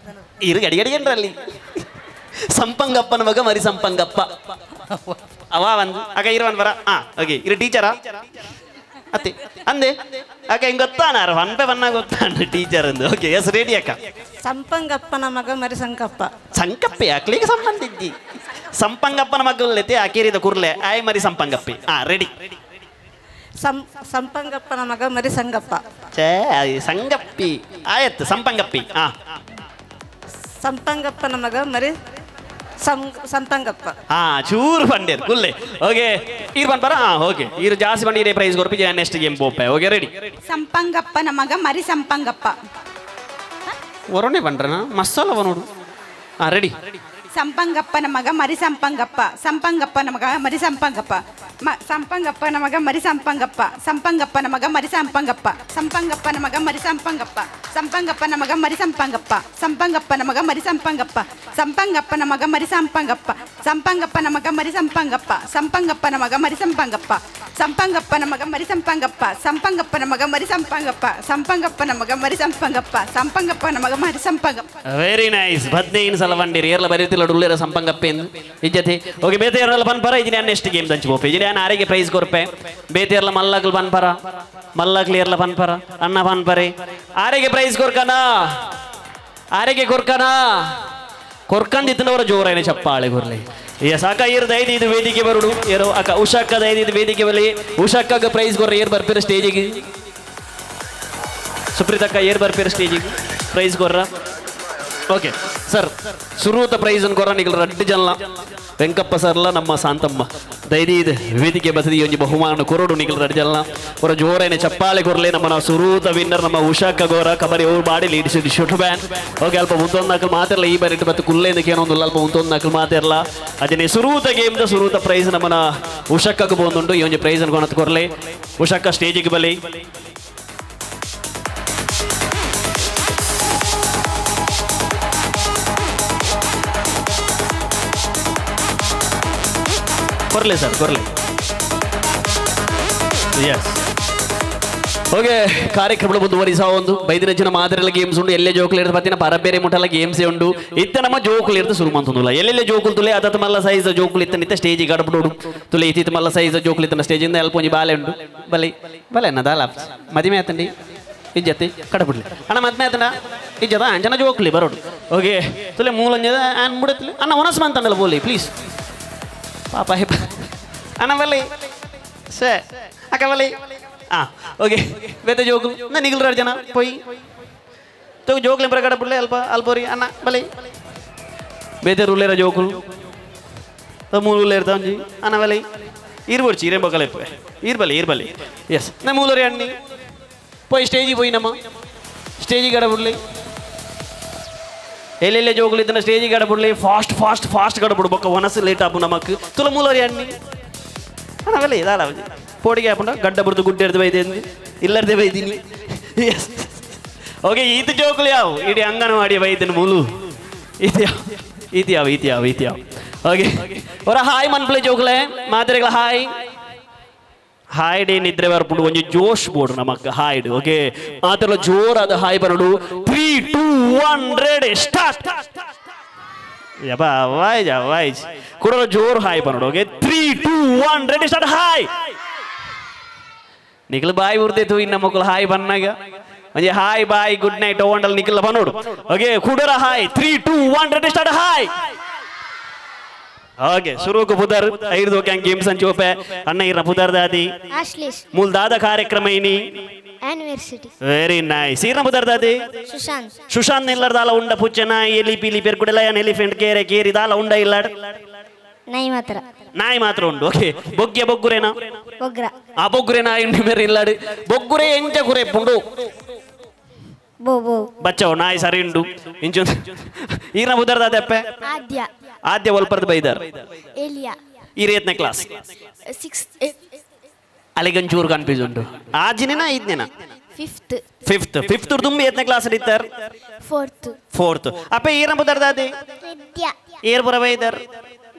ಇರು ಗಡಿ ಗಡಿಗೇನ್ರಲ್ಲಿ ಸಂಪಂಗಪ್ಪನ ಮಗ ಮರಿ ಸಂಪಂಗಪ್ಪ ಅವ ಒಂದು ಅಕ್ಕ ಇರುವನ್ ಬರ ಹಾ ಓಕೆ ಇರು ಟೀಚರಾ ಅತ್ತೆ ಅಂದೆ ಅಕ್ಕ ಹಿಂಗೆ ಗೊತ್ತಾನಾರ ಒನ್ಪೆ ಬನ್ನ ಗೊತ್ತಾನ ಟೀಚರ್ ಅಂದು ಓಕೆ ಎಸ್ ರೆಡಿ ಅಕ್ಕ ಸಂಪಂಗಪ್ಪನ ಮಗ ಮರಿ ಸಂಕಪ್ಪ ಸಂಕಪ್ಪೆ ಅಕ್ಲಿಗೆ ಸಂಬಂಧ ಇದ್ದಿ ಸಂಪಂಗಪ್ಪನ ಮಗಲ್ಲೈತೆ ಆಕೇರಿದ ಕುರ್ಲೆ ಆಯ್ ಮರಿ ಸಂಪಂಗಪ್ಪೆ ಹಾ ರೆಡಿ ಸಂಪಂಗಪ್ಪನ ಮಗ ಮರಿ ಸಂಗಪ್ಪ ಛೇ ಸಂಗಪ್ಪಿ ಆಯ್ತು ಸಂಪಂಗಪ್ಪಿ ಹಾ ಸಂಪಂಗಪ್ಪನ ಮಗ ಮರಿ ಸಂಪಂಗಪ್ಪ ಹಾ ಚೂರು ಬಂಡೇರು ಕುಲ್ಲೆ ಓಕೆ ಈರ್ ಬಂದ್ಬಾರ ಹಾ ಓಕೆ ಈರು ಜಾಸ್ತಿ ಬಂಡಿರೆ ಪ್ರೈಸ್ ಕೊರ್ಪಿ ನೆಕ್ಸ್ಟ್ ಗೇಮ್ ಪೋಪೆ ಓಕೆ ರೆಡಿ ಸಂಪಂಗಪ್ಪನ ಮಗ ಮರಿ ಸಂಪಂಗಪ್ಪ ಒರನೆ ಬಂಡ್ರನ ಮಸಾಲ ನೋಡು ಹಾ ರೆಡಿ ಸಂಪಂಗಪ್ಪನ ಮಗ ಮರಿ ಸಂಪಂಗಪ್ಪ ಸಂಪಂಗಪ್ಪನ ಮಗ ಮರಿ ಸಂಪಂಗಪ್ಪ ಸಂಪಂಗಪ್ಪನ ಮಗ ಮರಿ ಸಂಪಂಗಪ್ಪ ಸಂಪಂಗಪ್ಪನ ಮಗ ಮರಿ ಸಂಪಂಗಪ್ಪ ಸಂಪಂಗಪ್ಪನ ಮಗ ಮರಿ ಸಂಪಂಗಪ್ಪ ಸಂಪಂಗಪ್ಪನ ಮಗ ಮರಿ ಸಂಪಂಗಪ್ಪ ಸಂಪಂಗಪ್ಪನ ಮಗ ಮರಿ ಸಂಪಂಗಪ್ಪ ಸಂಪಂಗಪ್ಪನ ಮಗ ಮರಿ ಸಂಪಂಗಪ್ಪ ಸಂಪಂಗಪ್ಪನ ಮಗ ಮರಿ ಸಂಪಂಗಪ್ಪ ಸಂಪಂಗಪ್ಪನ ಮಗ ಮರಿ ಸಂಪಂಗಪ್ಪ ಸಂಪಂಗಪ್ಪನ ಮಗ ಮರಿ ಸಂಪಂಗಪ್ಪ ಸಂಪಂಗಪ್ಪನ ಮಗ ಮರಿ ಸಂಪಂಗಪ್ಪ ಸಂಪಂಗಪ್ಪನ ಮಗ ಮರಿ ಸಂಪಂಗಪ್ಪ ಸಂಪಂಗಪ್ಪನ ಮಗ ಮರಿ ಸಂಪಂಗಪ್ಪ. Very nice. 15 ಸಲ ಬಂದಿರಿ ಏರ್ಲ ಬರೀತಿಲ್ಲ ಉಳ್ಳೇರ ಸಂಪಂಗಪ್ಪ ಎಂದು ಇಜ್ಜತಿ. ಓಕೆ ಬೇತೆಯರ್ಲ ಬನ್ಪರ ಇಜಿನ ನೆಕ್ಸ್ಟ್ ಗೇಮ್ ದಂಚು ಪೋಪೆ ಇಜಿನ ಆರಿಗೆ ಪ್ರೈಸ್ ಕೊರ್ಪೆ ಬೇತೆಯರ್ಲ ಮಲ್ಲಗ್ಲು ಬನ್ಪರ ಮಲ್ಲಗ್ಲು ಏರ್ಲ ಬನ್ಪರ ಅಣ್ಣ ಬನ್ಪರೆ ಆರಿಗೆ ಪ್ರೈಸ್ ಕೊರ್ಕನ ಆರಿಗೆ ಕೊರ್ಕನ ಕೊರ್ಕಂದಿತ್ತನವರ ಜೋರೇನೆ ಚಪ್ಪಾಳೆ ಕೊರ್ಲಿ. ಎಸ್ ಅಕ್ಕ ಏರ್ ದೈದು ಇದು ವೇದಿಕೆ ಬರುಡು ಏರೋ ಅಕ್ಕ ಉಷಾಕ್ಕ ದೈದು ಇದು ವೇದಿಕೆ ಬಲಿ ಉಷಾಕ್ಕ ಪ್ರೈಸ್ ಕೊರ್ರ ಏರ್ ಬರ್ಪಿರ ಸ್ಟೇಜಿಗೆ ಸುಪ್ರೀತಕ್ಕ ಏರ್ ಬರ್ಪಿರ ಸ್ಟೇಜಿಗೆ ಪ್ರೈಸ್ ಕೊರ್ರ. ಓಕೆ ಸರ್ ಸುರೂತ ಪ್ರೈಸ್ ಅನ್ನು ಕೊರ ನಿಗಲ್ ರಡ್ಡು ಜನಲ ವೆಂಕಪ್ಪ ಸರ್ಲ ನಮ್ಮ ಶಾಂತಮ್ಮ ದೈದೀದ್ ವೇದಿಕೆ ಬಸದಿ ಒಂಜಿ ಬಹುಮಾನ ಕೊರಡು ನಿಗಲ್ ರಡ್ಡು ಜನಲ ಅವರ ಜೋರೇನೆ ಚಪ್ಪಾಳೆ ಕೊರಲೆ ನಮ್ಮ ಸುರೂತ ವಿನ್ನರ್ ನಮ್ಮ ಉಷಾಕ್ಕ ಗೋರ ಕಬರಿ ಅವ್ರು ಬಾಡಿ ಲೀಡ್ ಶುಟು ಬ್ಯಾನ್. ಓಕೆ ಅಲ್ಪ ಮುಂದೊಂದು ನಾಲ್ಕು ಮಾತಿರಲ್ಲ ಈ ಬಾರಿ ಮತ್ತು ಕುಲ್ಲೇಂದಕ್ಕೆ ಏನೋ ಒಂದು ಅಲ್ಪ ಮುಂದೊಂದು ನಾಲ್ಕು ಮಾತಿರಲ್ಲ ಅದೇನೆ ಸುರೂತ ಗೇಮ್ದ ಸುರೂತ ಪ್ರೈಸ್ ನಮ್ಮನ ಉಷಾಕ್ಕಗೆ ಬಂದುಂಟು ಈ ಒಂಜಿ ಪ್ರೈಸ್ ಅನ್ನು ಕೊನತ್ ಕೊರಲೆ ಉಷಾಕ್ಕ ಸ್ಟೇಜಿಗೆ ಬಲಿ. ಕೊರಲೆ ಸರ್ ಕೊರಲೆ. ಎಸ್ ಓಕೆ ಕಾರ್ಯಕ್ರಮ ಮುಂದುವರಿಸ ಒಂದು ಬೈದಿನ ಜನ ಮಾದರಿಲ್ಲ ಗೇಮ್ಸ್ ಉಂಡು ಎಲ್ಲೇ ಜೋಕುಲು ಇರ್ತ ಪತ್ತಿನ ಪರಬೇರೆ ಮುಟ್ಟಲ್ಲ ಗೇಮ್ಸೇ ಉಂಡು ಇತ್ತ ನಮ್ಮ ಜೋಕುಲು ಇರ್ತ ಸುರು ಮಂತುಂದುಲ್ಲ ಎಲ್ಲೆಲ್ಲ ಜೋಕುಲು ತುಲೆ ಅದತ್ತ ಮಲ್ಲ ಸೈಜ್ ಜೋಕುಲು ಇತ್ತ ನಿತ್ತ ಸ್ಟೇಜಿಗೆ ಗಡಬಡೋಡು ತುಲೆ ಇತ್ತಿತ್ತ ಮಲ್ಲ ಸೈಜ್ ಜೋಕುಲು ಇತ್ತನ ಸ್ಟೇಜಿಂದ ಅಲ್ಪ ಒಂಜಿ ಬಾಲೆ ಉಂಡು ಬಲೆ ಬಲೆ ಅನ್ನ ದಾಲ ಮದಿಮೆ ಆತಂಡಿ ಇಜ್ಜತ್ತಿ ಕಡಬಿಡ್ಲಿ ಅಣ್ಣ ಮದ್ಮೆ ಆತಂಡ ಇಜ್ಜದ ಅಂಜನ ಜೋಕುಲಿ ಬರೋಡು. ಓಕೆ ತುಲೆ ಮೂಲಂಜದ ಆನ್ ಮುಡತ್ಲಿ ಅಣ್ಣ ಒನಸ್ ಮಂತಂಡಲ್ಲ ಬೋಲಿ ಪ್ಲೀಸ್ ಪಾಪ ಹೇ ಅಣ್ಣ ಬಲ್ಲಿ ಸೇ ಅಕ್ಕ ಬಲ್ಲಿ ಆ ಓಕೆ ಬೇತೆ ಜೋಕುಲು ನಾ ನಿಗಲ್ರಾಡ್ ಜನ ಪೊಯ್ ತಗೋ ಜೋಕುಲಿ ಪ್ರಕಟ ಬಿಡ್ಲೆ ಅಲ್ಪ ಅಲ್ಪೋರಿ ಅಣ್ಣ ಬಲಿ ಬೇತೆ ರುಲ್ಲೇರ ಜೋಕುಲು ಮೂಲು ಇರ್ತಾವಂಜಿ ಅನವಲೆ ಈರ್ಬೊಡ್ಚಿ ಈರೇಂ ಬೊಕ್ಕಲೆ ಈರ್ಬಲಿ ಈರ್ಬಲಿ ಎಸ್ ನಾ ಮೂಲರಿ ಅಣ್ಣಿ ಪೋಯ್ ಸ್ಟೇಜಿಗೆ ಪೋಯಿನಮ್ಮ ಸ್ಟೇಜಿಗೆ ಗಡಬುಡ್ಲಿ ಎಲ್ಲೆಲ್ಲೇ ಜೋಗುలు ಇದ್ದನ ಸ್ಟೇಜಿಗೆ ಗಡಬುಡ್ಲಿ fast fast fast ಗಡಬುಡು ಬೊಕ್ಕ ಒನಸು ಲೇಟ್ ಆಪು ನಮಕ್ ತುಲ ಮೂಲರಿ ಅಣ್ಣಿ ಅನವಲೆ ಇದಾಲ ಪೋಡಿಗೆ ಆಪುಂಡ ಗಡ್ಡ ಬುಡ್ದು ಗುಡ್ಡೆ ಎರ್ದು ಬೈದೆ ಇಲ್ಲರ್ದೆ ಬೈದಿನಿ ಎಸ್ ಓಕೆ ಈತ ಜೋಕುಲು ಯಾವು ಇಡೀ ಅಂಗನವಾಡಿ ಬೈದಿನ ಮೂಲು ಇದು ಯಾವ ಇದು ಯಾವ ಇದು ಯಾವ ಇದು ಯಾವ ಓಕೆ ಅವರ ಹಾಯ್ ಮನ್ಪ್ಲೆ ಜೋಕುಲೆ ಮಾತ್ರೆಗಳ hi hi day ನಿದ್ರೆ ಬರ್ಪುಂಡು ಒಂಜಿ ಜೋಶ್ ಬೋರ್ಡ್ ನಮಕ್ ಹಾಯ್ ಓಕೆ ಮಾತ್ರ ಜೋರಾದ ಹಾಯ್ ಬರಡು 3 2 1 ರೆಡಿ ಸ್ಟಾರ್ಟ್ ಯಬಾ ವಾಯ್ ವಾಯ್ ಕೂಡ ಜೋರ್ ಹಾಯ್ ಬರಡು okay 3 2 1 ready start hi Nikhil bye ಉರ್ದೆತು ಇನ್ನ ಮಕ್ಕಳು ಹಾಯ್ ಬನ್ನಾಗ ಒಂಜಿ hi bye good night ಓಂಡಲ್ ನಿಖಲ್ ಬನ್ನೋಡು ಓಕೆ ಕುಡರ hi 3 2 1 ready start hi okay ಸುರುಕು ಪುದರ್ ಐದು ಓಕೆ ಗೇಮ್ಸ್ ಅಂಚೋಪೆ ಅಣ್ಣ ಇರ ಪುದರ್ ದಾದಿ ಆಶ್ಲೇಷ್ ಮೂಲ್ ದಾದ ಕಾರ್ಯಕ್ರಮ ಇನಿ anniversary very nice ಇರ ಪುದರ್ ದಾದಿ ಸುಶಾಂತ್ ಸುಶಾಂತ್ ನಿಲ್ಲರ್ ದಾಲ ಉಂಡ ಪುಚ್ಚನ ಎಲಿ ಪಿಲಿ ಪೆರ್ಕುಡೆಲ ಯಾನ್ ಎಲಿಫೆಂಟ್ ಕೇರೆ ಕೇರಿ ದಾಲ ಉಂಡ ಇಲ್ಲಡ್ ನಾಯಿ ಮಾತ್ರ ನಾಯಿ ಮಾತ್ರ ಉಂಡು ಓಕೆ ಬೊಗ್ಗೆ ಬೊಗ್ಗುರೇನಾ ಬೊಗ್ರ ಆ ಬೊಗ್ಗುರೆ ನಾಯಿ ಉಂಡು ಮೇರೆ ಇಲ್ಲಡ್ ಬೊಗ್ಗುರೆ ಎಂಚ ಕುರೆ ಪುಂಡು ಬೋ ಬೋ ಬಚ್ಚವ್ ನಾಯಿ ಸರಿ ಉಂಡು ಇಂಚು ಈರ್ನ ಬುದರ್ ದಾದೆ ಅಪ್ಪೆ ಆದ್ಯ ಆದ್ಯ ಒಲ್ಪರ್ದ ಬೈದಾರ್ ಎಲಿಯಾ ಈರೇತ್ನೇ ಕ್ಲಾಸ್ 6 ಅಲ್ಲಿಗಂಚೂರು ಕನ್ಫ್ಯೂಸ್ ಉಂಟು ಆಜಿನೇನಾ ಐದನೇನಾ ಫಿಫ್ತ್ ಫಿಫ್ತ್ ಫಿಫ್ತ್ ತುಂಬ ಏತ್ನೇ ಕ್ಲಾಸ್ ಇತ್ತಾರೆ ಫೋರ್ತ್ ಫೋರ್ತ್ ಅಪ್ಪೆ ಈರ್ನ ಬುದರ್ ದಾದೆ ವಿದ್ಯಾ ಏರ್ ಪುರ ಬೈದಾರ್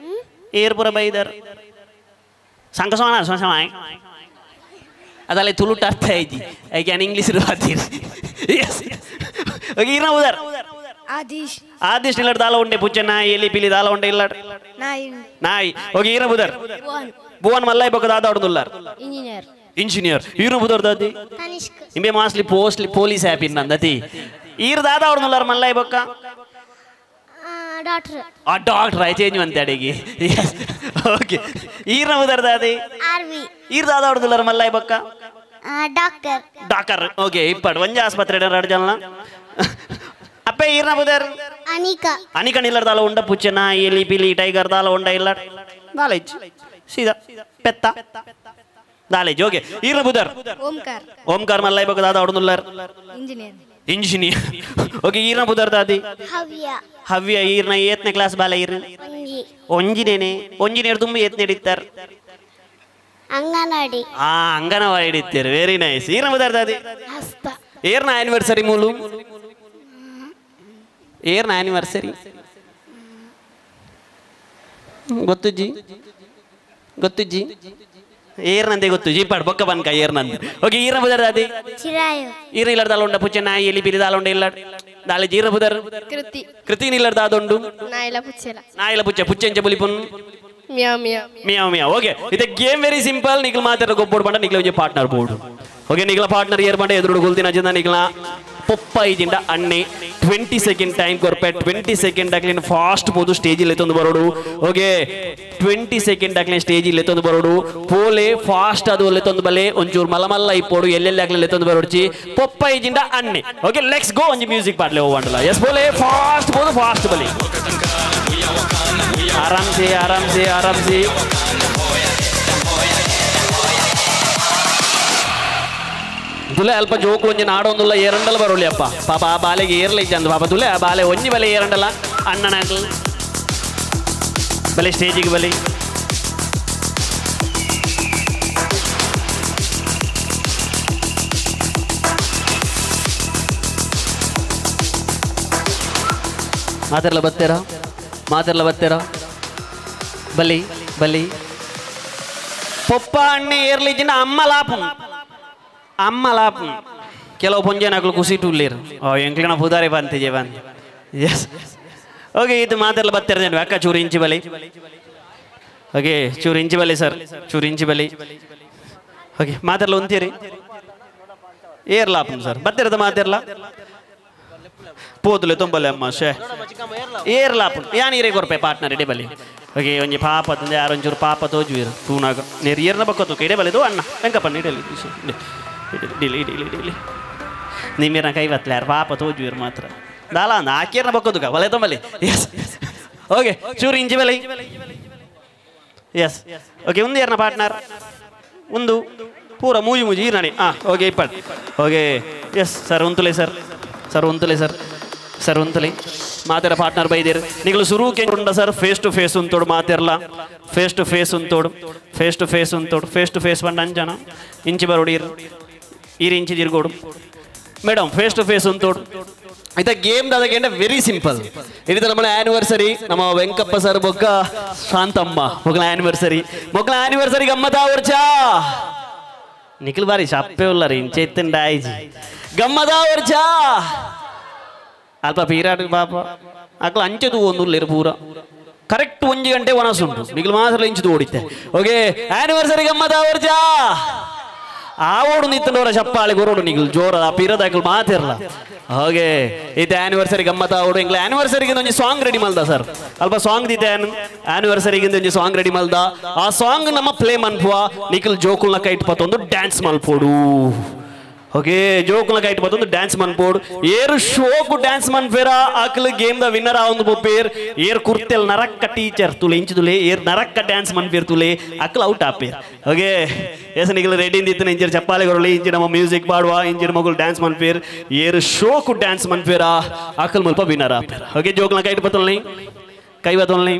ಏರ್ ಪುರ ಬೈದಾರ್ ಸಂಕಸೋಣ ಸೋಸಮಾಯ್ ಅದಲ್ಲೇ ತುಳುಟ ಅರ್ಥ ಐತಿ ಐಕೆ ಇಂಗ್ಲೀಷ್ ಬಾತೀರ್ ಎಸ್ ಓಕೆ ಈರ್ನ ಬುದರ್ ಆದೀಶ್ ಆದೀಶ್ ಇಲ್ಲಡ್ ದಾಲ ಉಂಡೆ ಪುಚ್ಚೆ ನಾಯಿ ಎಲಿ ಪಿಲಿ ದಾಲ ಉಂಡೆ ಇಲ್ಲಡ್ ನಾಯಿ ನಾಯಿ ಓಕೆ ಈರ್ನ ಬುದರ್ ಭುವನ್ ಮಲ್ಲೈ ಬೊಕ್ಕ ದಾದ ಆಡುದುಲ್ಲಾರ್ ಇಂಜಿನಿಯರ್ ಇಂಜಿನಿಯರ್ ಈರ್ನ ಬುದರ್ ದಾದಿ ತನಿಷ್ಕ್ ಇಂಬೆ ಮಾಸ್ಲಿ ಪೋಸ್ಟ್ಲಿ ಪೊಲೀಸ್ ಆ್ಯಪ್ ಇನ್ನಂದತಿ ಈರ್ ದಾದ ಆಡುದುಲ್ಲಾರ್ ಮಲ್ಲೈ ಬೊಕ್ಕ ಡಾಕ್ಟರ್ ಆ ಡಾಕ್ಟರ್ ಆಯ್ ಚೇಂಜ್ ಅಂತ ಅಡಿಗೆ ಓಕೆ ಈರ್ನ ಬುದರ್ ದಾದಿ ಆರ್ವಿ ಈರ್ ದಾದ ಆಡುದುಲ್ಲಾರ್ ಮಲ್ಲೈ ಬೊಕ್ಕ doctor doctor okay ಇಪ್ಪಡು ಒಂಜಿ ಆಸ್ಪತ್ರೆ ಎರಡು ಜನ ಅಪ್ಪೆ ಈರ್ನ ಬುದರ್ ಅನಿಕಾ ಅನಿಕಾ ನಿಲ್ಲರ್ ದಾಲ ಉಂಡ ಪುಚ್ಚೆ ನಾಯಿ ಎಲಿ ಪಿಲಿ ಟೈಗರ್ ದಾಲ ಉಂಡ ಇಲ್ಲ ದಾಲೇಜ್ ಸೀದಾ ಪೆತ್ತ ದಾಲೇಜ್ ಓಕೆ ಈರ್ನ ಬುದರ್ ಓಂಕಾರ ಓಂಕಾರ ಮಲ್ಲೈ ಬೊಕ್ಕ ದಾದ ಆಡುದುಲ್ಲಾರ್ engineer engineer okay ಈರ್ನ ಬುದರ್ ದಾದಿ ಹವ್ಯ ಹವ್ಯ ಈರ್ನ ಏತ್ನೇ ಕ್ಲಾಸ್ ಬಾಲ ಈರ್ನ ಒಂಜಿ ಒಂಜಿನೇನೆ ಒಂಜಿನೇರ್ ತುಂಬ ಏತ್ನೇ ಹಿಡಿತಾರೆ ಅಂಗನವಾಡಿ ಆ ಅಂಗನವಾಡಿ ಹಿಡಿತಾರೆ ವೆರಿ ನೈಸ್ ಈರ್ನ ಬುದರ್ ದಾದಿ ಹಸ್ತ ಏರ್ನ ಆನಿವರ್ಸರಿ ಮೂಲು ಏರ್ನ ಆನಿವರ್ಸರಿ ಗೊತ್ತುಜ್ಜಿ ಗೊತ್ತುಜ್ಜಿ ಏರ್ನಂದೆ ಗೊತ್ತು ಜೀಪಾಡ್ ಬೊಕ್ಕ ಬನ್ಕ ಏರ್ನಂದೆ ಓಕೆ ಈರ್ನ ಬುದರ್ ದಾದಿ ಚಿರಾಯು ಈರ್ನ ಇಲ್ಲಡ್ ದಾಲ ಉಂಡ ಪುಚ್ಚೆ ನಾಯಿ ಎಲಿ ಪಿಲಿ ದಾಲ ಉಂಡ ಇಲ್ಲಡ್ ದಾಲೆ ಜೀರ್ನ ಬುದರ್ ಕೃತಿ ಕೃತಿ ನಿಲ್ಲಡ್ ದಾದೊಂಡು ನಾಯಿಲ ಪುಚ್ಚೆಲ ನಾಯಿಲ ಪುಚ್ಚೆ ಪುಚ್ಚೆಂಚ ಬುಲಿಪುನ್ ಮಿಯಾವ್ ಮಿಯಾವ್ ಮಿಯಾವ್ ಮಿಯಾವ್ ಓಕೆ ಇದು game very simple ನಿಖಲ್ ಮಾತಾಡ ಗೊಬ್ಬೋಡು ಬಂಡ ನಿಖಲ್ ಒಂಜಿ partner board okay ನಿಖಲ partner air ಬಂಡ ಎದುರು ಗೊಲ್ತಿನ ಅಜಿಂದ ನಿಖಲ ಪೊಪ್ಪ ಐದಿಂಡ ಅಣ್ಣೆ 20 ಸೆಕೆಂಡ್ ಟೈಮ್ ಕೊರ್ಪೆ 20 ಸೆಕೆಂಡ್ ಅಕ್ಲಿನ ಫಾಸ್ಟ್ ಪೋದು ಸ್ಟೇಜ್ ಲೆತ್ತೊಂದು ಬರೋಡು ಓಕೆ 20 ಸೆಕೆಂಡ್ ಅಕ್ಲಿನ ಸ್ಟೇಜ್ ಲೆತ್ತೊಂದು ಬರೋಡು ಪೋಲೆ ಫಾಸ್ಟ್ ಅದು ಲೆತ್ತೊಂದು ಬಲೆ ಒಂಚೂರು ಮಲಮಲ್ಲ ಇಪ್ಪೋಡು ಎಲ್ಲೆಲ್ಲಿ ಅಕ್ಲಿನ ಲೆತ್ತೊಂದು ಬರೋಡ್ಚಿ ಪೊಪ್ಪ ಐದಿಂಡ ಅಣ್ಣೆ okay let's go ಒಂಜಿ ಮ್ಯೂಸಿಕ್ ಪಾಡ್ಲೆ ಹೋಗಂಡಲ ಎಸ್ ಪೋಲೆ ಫಾಸ್ಟ್ ಪೋದು ಫಾಸ್ಟ್ ಬಲೆ ಆರಾಮ್ ಸೆ ಆರಾಮ್ ಸೆ ಆರಾಮ್ ಸೆ ತುಲೆ ಅಲ್ಪ ಜೋಕು ಒಂಜಿ ನಾಡೊಂದುಲ್ಲ ಏರಂಡಲ ಬರೋಲಿ ಅಪ್ಪ ಪಾಪ ಆ ಬಾಲೆಗೆ ಏರ್ಲ ಇಜ್ಜಂದು ಪಾಪ ತುಲೆ ಆ ಬಾಲೆ ಒಂಜಿ ಬಲೆ ಏರಂಡಲ ಅಣ್ಣನಾಗ್ಲು ಬಲೆ ಸ್ಟೇಜಿಗೆ ಬಲೆ ಮಾತಾಡಲ ಬತ್ತೀರಾ ಮಾತಾಡಲ ಬತ್ತೀರಾ ಬಲಿ ಬಲಿ ಪೊಪ್ಪ ಅಣ್ಣೆ ಏರ್ಲಿಜ್ಜಿನ ಅಮ್ಮ ಲಾಪು ಅಮ್ಮ ಲಾಪು ಕೆಲವು ಪೊಂಜನಕ್ಲು ಖುಷಿ ಟುಲ್ಲೇರು ಓ ಎಂಕ್ಲಿನ ಪುದಾರಿ ಬಂತಿಜೆ ಬಂದ್ ಎಸ್ ಓಕೆ ಇದು ಮಾತಾಡಲ ಬತ್ತಿರ ಅಕ್ಕ ಚೂರು ಇಂಚಿ ಬಲಿ ಓಕೆ ಚೂರು ಇಂಚಿ ಬಲಿ ಸರ್ ಚೂರು ಇಂಚಿ ಬಲಿ ಓಕೆ ಮಾತಾಡಲ ಉಂತೀರಿ ಏರ್ಲಾಪು ಸರ್ ಬತ್ತಿರದ ಮಾತಿರ್ಲ ಪೋದುಲೆ ತೊಂಬಲೆ ಅಮ್ಮ ಶೇ ಏರ್ಲಾಪು ಯಾನ್ ಈರೆ ಕೊರ್ಪೆ ಪಾರ್ಟ್ನರ್ ಇಡೆ ಬಲಿ ಓಕೆ ಒಂಜಿ ಪಾಪ ತಂದೆ ಯಾರೊಂಚೂರು ಪಾಪ ತೋಜುವೀರು ತೂನಾಗ ನೇರು ಏರ್ನ ಬಕ್ಕ ತೂಕ ಇಡೆ ಬಲಿದು ಅಣ್ಣ ವೆಂಕಪ್ಪಣ್ಣ ಇಡಲಿ ಇಡಲಿ ಇಡಲಿ ಇಡಲಿ ನಿಮ್ಮಿರ್ನ ಕೈ ಬತ್ತಲೆ ಯಾರು ಪಾಪ ತೋಜುವೀರು ಮಾತ್ರ ದಾಲ ಅಂದ ಆಕೇರ್ನ ಬಕ್ಕ ತೂಕ ಬಲೆ ತೊಂಬಲಿ ಎಸ್ ಓಕೆ ಚೂರು ಇಂಚಿ ಬಲಿ ಎಸ್ ಓಕೆ ಒಂದು ಯಾರನ್ನ ಪಾರ್ಟ್ನರ್ ಒಂದು ಪೂರ ಮೂಜಿ ಮೂಜಿ ಈರ್ನಾಡಿ ಹಾಂ ಓಕೆ ಇಪ್ಪತ್ತು ಓಕೆ ಎಸ್ ಸರ್ ಉಂತುಲೆ ಸರ್ ಸರ್ ಉಂತುಲೆ ಸರ್ ಸರ್ ಉಂತುಲೆ ಮಾತಾರ ಪಾರ್ಟ್ನರ್ ಬೈದಿರ್ ನಿಗಲು ಸುರುಕೆ ಉಂಡ ಸರ್ ಫೇಸ್ ಟು ಫೇಸ್ ಉಂತೋಡು ಮಾತಿರಲ್ಲ ಫೇಸ್ ಟು ಫೇಸ್ ಉಂತೋಡು ಫೇಸ್ ಟು ಫೇಸ್ ಉಂತೋಡು ಫೇಸ್ ಟು ಫೇಸ್ ಬಂಡ ಅಂಜನ ಇಂಚಿ ಬರೋಡು ಇರ್ ಈರು ಇಂಚಿ ತಿರ್ಗೋಡು ಮೇಡಮ್ ಫೇಸ್ ಟು ಫೇಸ್ ಉಂತೋಡು ಇದ ಗೇಮ್ ದಾದಕ್ಕೆ ವೆರಿ ಸಿಂಪಲ್ ಇದು ನಮ್ಮ ಆನಿವರ್ಸರಿ ನಮ್ಮ ವೆಂಕಪ್ಪ ಸರ್ ಬೊಕ್ಕ ಶಾಂತಮ್ಮ ಮೊಗಲ ಆನಿವರ್ಸರಿ ಮೊಗಲ ಆನಿವರ್ಸರಿ ಗಮ್ಮತಾ ವರ್ಚಾ ನಿಖಿಲ್ ಬಾರಿ ಚಪ್ಪೆ ಉಲ್ಲರಿ ಇಂಚೆತ್ತಂಡಾಯ್ಜಿ ಗಮ್ಮದಾ ವರ್ಚಾ ಅಲ್ಪ ಪೀರಾಟ ಪಾಪ ಅಕ್ಲ ಅಂಚೆದು ಒಂದು ಉಲ್ಲೇರು ಪೂರ ಕರೆಕ್ಟ್ 1 ಗಂಟೆ ಒಣಸುಂಟು ನಿಖಿಲ್ ಮಾತ್ರ ಇಂಚು ಓಡಿತ್ತೆ ಓಕೆ ಆನಿವರ್ಸರಿ ಗಮ್ಮತಾ ವರ್ಚಾ ಆ ಓಡು ನಿತ್ತಂಡವರ ಚಪ್ಪಾಳೆ ಗೊರೋಡು ನಿಖಿಲ್ ಜೋರ ಆ ಪೀರದಾಕಲ್ ಮಾತಿರಲ್ಲ ಹಾಗೆ ಇದು ಆನಿವರ್ಸರಿ ಗಮ್ಮತ್ತ ಅವಡು ಎಂಗ್ಲ ಆನಿವರ್ಸರಿಗೆ ಒಂಜಿ ಸಾಂಗ್ ರೆಡಿ ಮಲ್ದ ಸರ್ ಅಲ್ಪ ಸಾಂಗ್ ದಿತ್ತೆ ಆನಿವರ್ಸರಿಗೆ ಒಂಜಿ ಸಾಂಗ್ ರೆಡಿ ಮಲ್ದ ಆ ಸಾಂಗ್ ನಮ್ಮ ಪ್ಲೇ ಮನ್ಪುವ ನಿಖಿಲ್ ಜೋಕುಲ್ನ ಕೈಟ್ ಪತ್ತೊಂದು ಡ್ಯಾನ್ಸ್ ಮಲ್ಪೋಡು ಓಕೆ ಜೋಕುಲ್ನ ಕೈಟ್ ಪತ್ತೊಂದು ಡ್ಯಾನ್ಸ್ ಮನ್ಪೋಡು ಏರು ಶೋಕು ಡ್ಯಾನ್ಸ್ ಮನ್ಪೇರ ಆಕಲ್ ಗೇಮ್ the winner ಆ ಒಂದು ಪೇರ್ ಏರ್ ಕುರ್ತೆಲ್ ನರಕ್ಕ ಟೀಚರ್ ತುಲೆ ಇಂಚು ತುಲೆ ಏರ್ ನರಕ್ಕ ಡ್ಯಾನ್ಸ್ ಮನ್ಪೇರ್ ತುಲೆ ಅಕ್ಲ ಔಟ್ ಆಪೇರ್ ಓಕೆ ಎಸ್ ನಿಖಿಲ್ ರೆಡಿ ಇಂದಿತ್ತು ಇಂಚಿನ ಚಪ್ಪಾಳೆ ಕೊರಲಿ ಇಂಚಿನ ನಮ್ಮ ಮ್ಯೂಸಿಕ್ ಪಾಡುವ ಇಂಚಿನ ಮಗಳು ಡ್ಯಾನ್ಸ್ ಮನ್ಪೇರ್ ಏರು ಶೋಕು ಡ್ಯಾನ್ಸ್ ಮನ್ಪೇರ ಅಕಲ್ ಮುಲ್ಪ ವಿನ್ನರ್ ಆಪೇರ್ ಓಕೆ ಜೋಕುಲ್ನ ಕೈಟ್ ಪತ್ತೊಲ್ನಿ ಕೈ ಬತ್ತೊಲ್ನಿ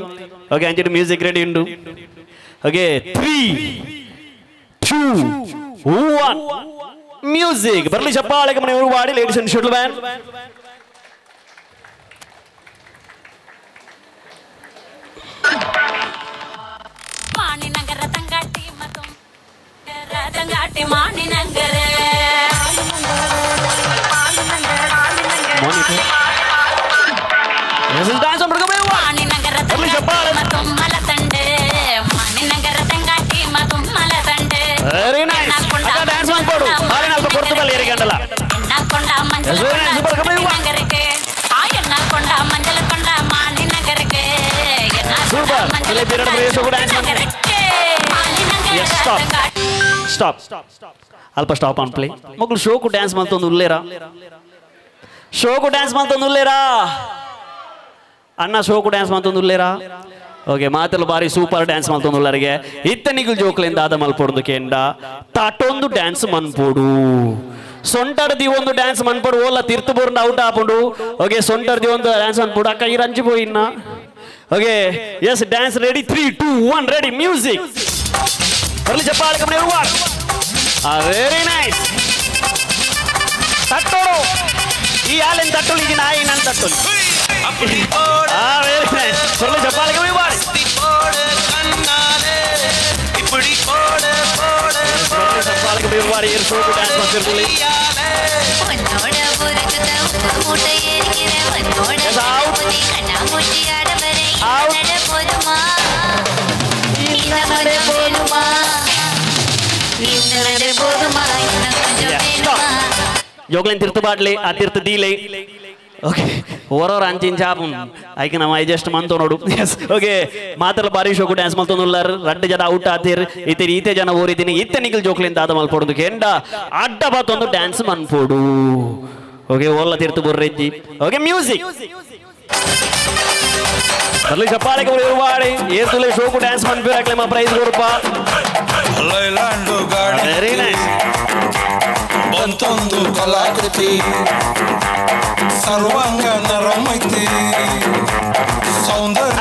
ಓಕೆ ಅಂಚಿನ ಮ್ಯೂಸಿಕ್ ರೆಡಿ ಉಂಡು ಓಕೆ 3 2 1 ಮ್ಯೂಸಿಕ್ ಬರಲಿ ಚಪ್ಪಾಳೆ ಮನೆ ವಾಡಿ ಲೇಡೀಸ್ ಅಂಡ್ ಜೆಂಟಲ್ಮ್ಯಾನ್ ಮಾಣಿನಗರ ತಂಗಾಟಿ ಮತ್ತು ತಂಗಾಟಿ ಮಾಣಿನಗರ ಮಾಣಿನಗರ ತಂಗಾಟಿ ಮತ್ತು ಮಲತಂಡೆ ಮಾಣಿನಗರ ತಂಗಾಟಿ ಮತ್ತು ಮಲತಂಡೆ ವೆರಿ ನೈಸ್ ಅಕ್ಕ ಡ್ಯಾನ್ಸ್ ಮಾಡ್ಕೊಡು ಬಾರಿ ನಾಲ್ಕು ಪೊರ್ತುಗಲ್ ಏರಿಗಂಡಲ ಎನ್ನಾಕೊಂಡ ಮಂಜಲ ನಗರಕ್ಕೆ ಆ ಎನ್ನಾಕೊಂಡ ಮಂಜಲ ಕೊಂಡ ಮಾಣಿನಗರಕ್ಕೆ ಸೂಪರ್ ಇಲ್ಲಿ ಬೇರೆ ಬೇರೆ ಡ್ಯಾನ್ಸ್ ಸ್ಟಾಪ್ ಸ್ಟಾಪ್ ಅಲ್ಪ ಸ್ಟಾಪ್ ಆನ್ ಪ್ಲೇ ಮಕ್ಕಳು ಶೋಕು ಡ್ಯಾನ್ಸ್ ಮಾಡ್ತೊಂದು ಉಲ್ಲೇರಾ ಶೋಕು ಡ್ಯಾನ್ಸ್ ಮಾಡ್ತೊಂದು ಉಲ್ಲೇರಾ ಅಣ್ಣ ಶೋಕು ಡ್ಯಾನ್ಸ್ ಮಾಡ್ತೊಂದು ಉಲ್ಲೇರಾ ಓಕೆ ಮಾತಲ್ಲ ಬಾರಿ ಸೂಪರ್ ಡ್ಯಾನ್ಸ್ ಮಾಡ್ತೊಂದು ಉಲ್ಲರಿಗೆ ಇತ್ತನಿಗಲ್ ಜೋಕ್ಲಿಂದ ಆದ ಮಲ್ಪೊಡ್ದು ಕೇಂಡ ತಾಟೊಂದು ಡ್ಯಾನ್ಸ್ ಮನ್ಪೋಡು ಸೊಂಟರ್ದಿ ಒಂದು ಡ್ಯಾನ್ಸ್ ಮನ್ಪೋಡು ಓಲ ತೀರ್ತು ಬೋರ್ನ ಔಟ್ ಆಪುಂಡು ಓಕೆ ಸೊಂಟರ್ದಿ ಒಂದು ಡ್ಯಾನ್ಸ್ ಮನ್ಪೋಡು ಅಕ್ಕ ಈ Ranji ಪೋಯಿನ್ನ okay yes dance ready 3 2 1 ready music ಬರಲಿ ಚಪ್ಪಾಳೆ ಕಂಪನಿ ವೆರಿ ನೈಸ್ ತಟ್ಟೋಡು ಈ ಆಲೆನ್ ತಟ್ಟೋಳು ಈಗ ನಾಯಿ ನಾನು ತಟ್ಟೋಳು ವೆರಿ ನೈಸ್ ಬರಲಿ ಚಪ್ಪಾಳೆ ಕಂಪನಿ ಚಪ್ಪಾಳೆ ಕಂಪನಿ ಸೋಕು ಡ್ಯಾನ್ಸ್ ಮಾಡ್ತಿರ್ತೀವಿ ಜೋಗ್ಲೇನ್ ತಿರ್ತು ಬಾಡ್ಲಿ ಆ ತಿರ್ತು ದೀಲೆ ಓಕೆ ಓರೋರ್ ಅಂಚಿನ ಚಾಪು ಐಕೆ ನಮ್ಮ ಐಜಸ್ಟ್ ಮಂತು ನೋಡು ಎಸ್ ಓಕೆ ಮಾತ್ರ ಬಾರಿ ಶೋಕು ಡ್ಯಾನ್ಸ್ ಮಲ್ತೊಂದುಲ್ಲಾರ್ ರಡ್ಡು ಜನ ಔಟ್ ಆತೀರ್ ಇತ್ತೆ ಈತೆ ಜನ ಓರಿದ್ದೀನಿ ಇತ್ತೆ ನಿಖಿಲ್ ಜೋಕ್ಲಿಂದ ಆದ ಮಲ್ಪೊಡುದು ಕೆಂಡ ಅಡ್ಡ ಬಾತೊಂದು ಡ್ಯಾನ್ಸ್ ಮನ್ಪೋಡು ಓಕೆ ಓಲ್ಲ ತೀರ್ತು ಬುರ್ರೆಜ್ಜಿ ಓಕೆ ಮ್ಯೂಸಿಕ್ ಬರ್ಲಿ ಚಪ್ಪಾಳೆ ವಾಡಿ ಏರ್ತುಲೆ ಶೋಕು ಡ್ಯಾನ್ಸ್ ಮನ್ಪೇರ್ ಹಾಕ್ಲೆ ಮಾ ಪ್ರೈಸ್ ಕೊಡಪ್ಪ ವೆರಿ ನೈಸ್ ಬಂತೊಂದು ಕಲಾಕೃತಿ ಸರ್ವಾಂಗ ನರಮೈತಿ ಸೌಂದರ್ಯ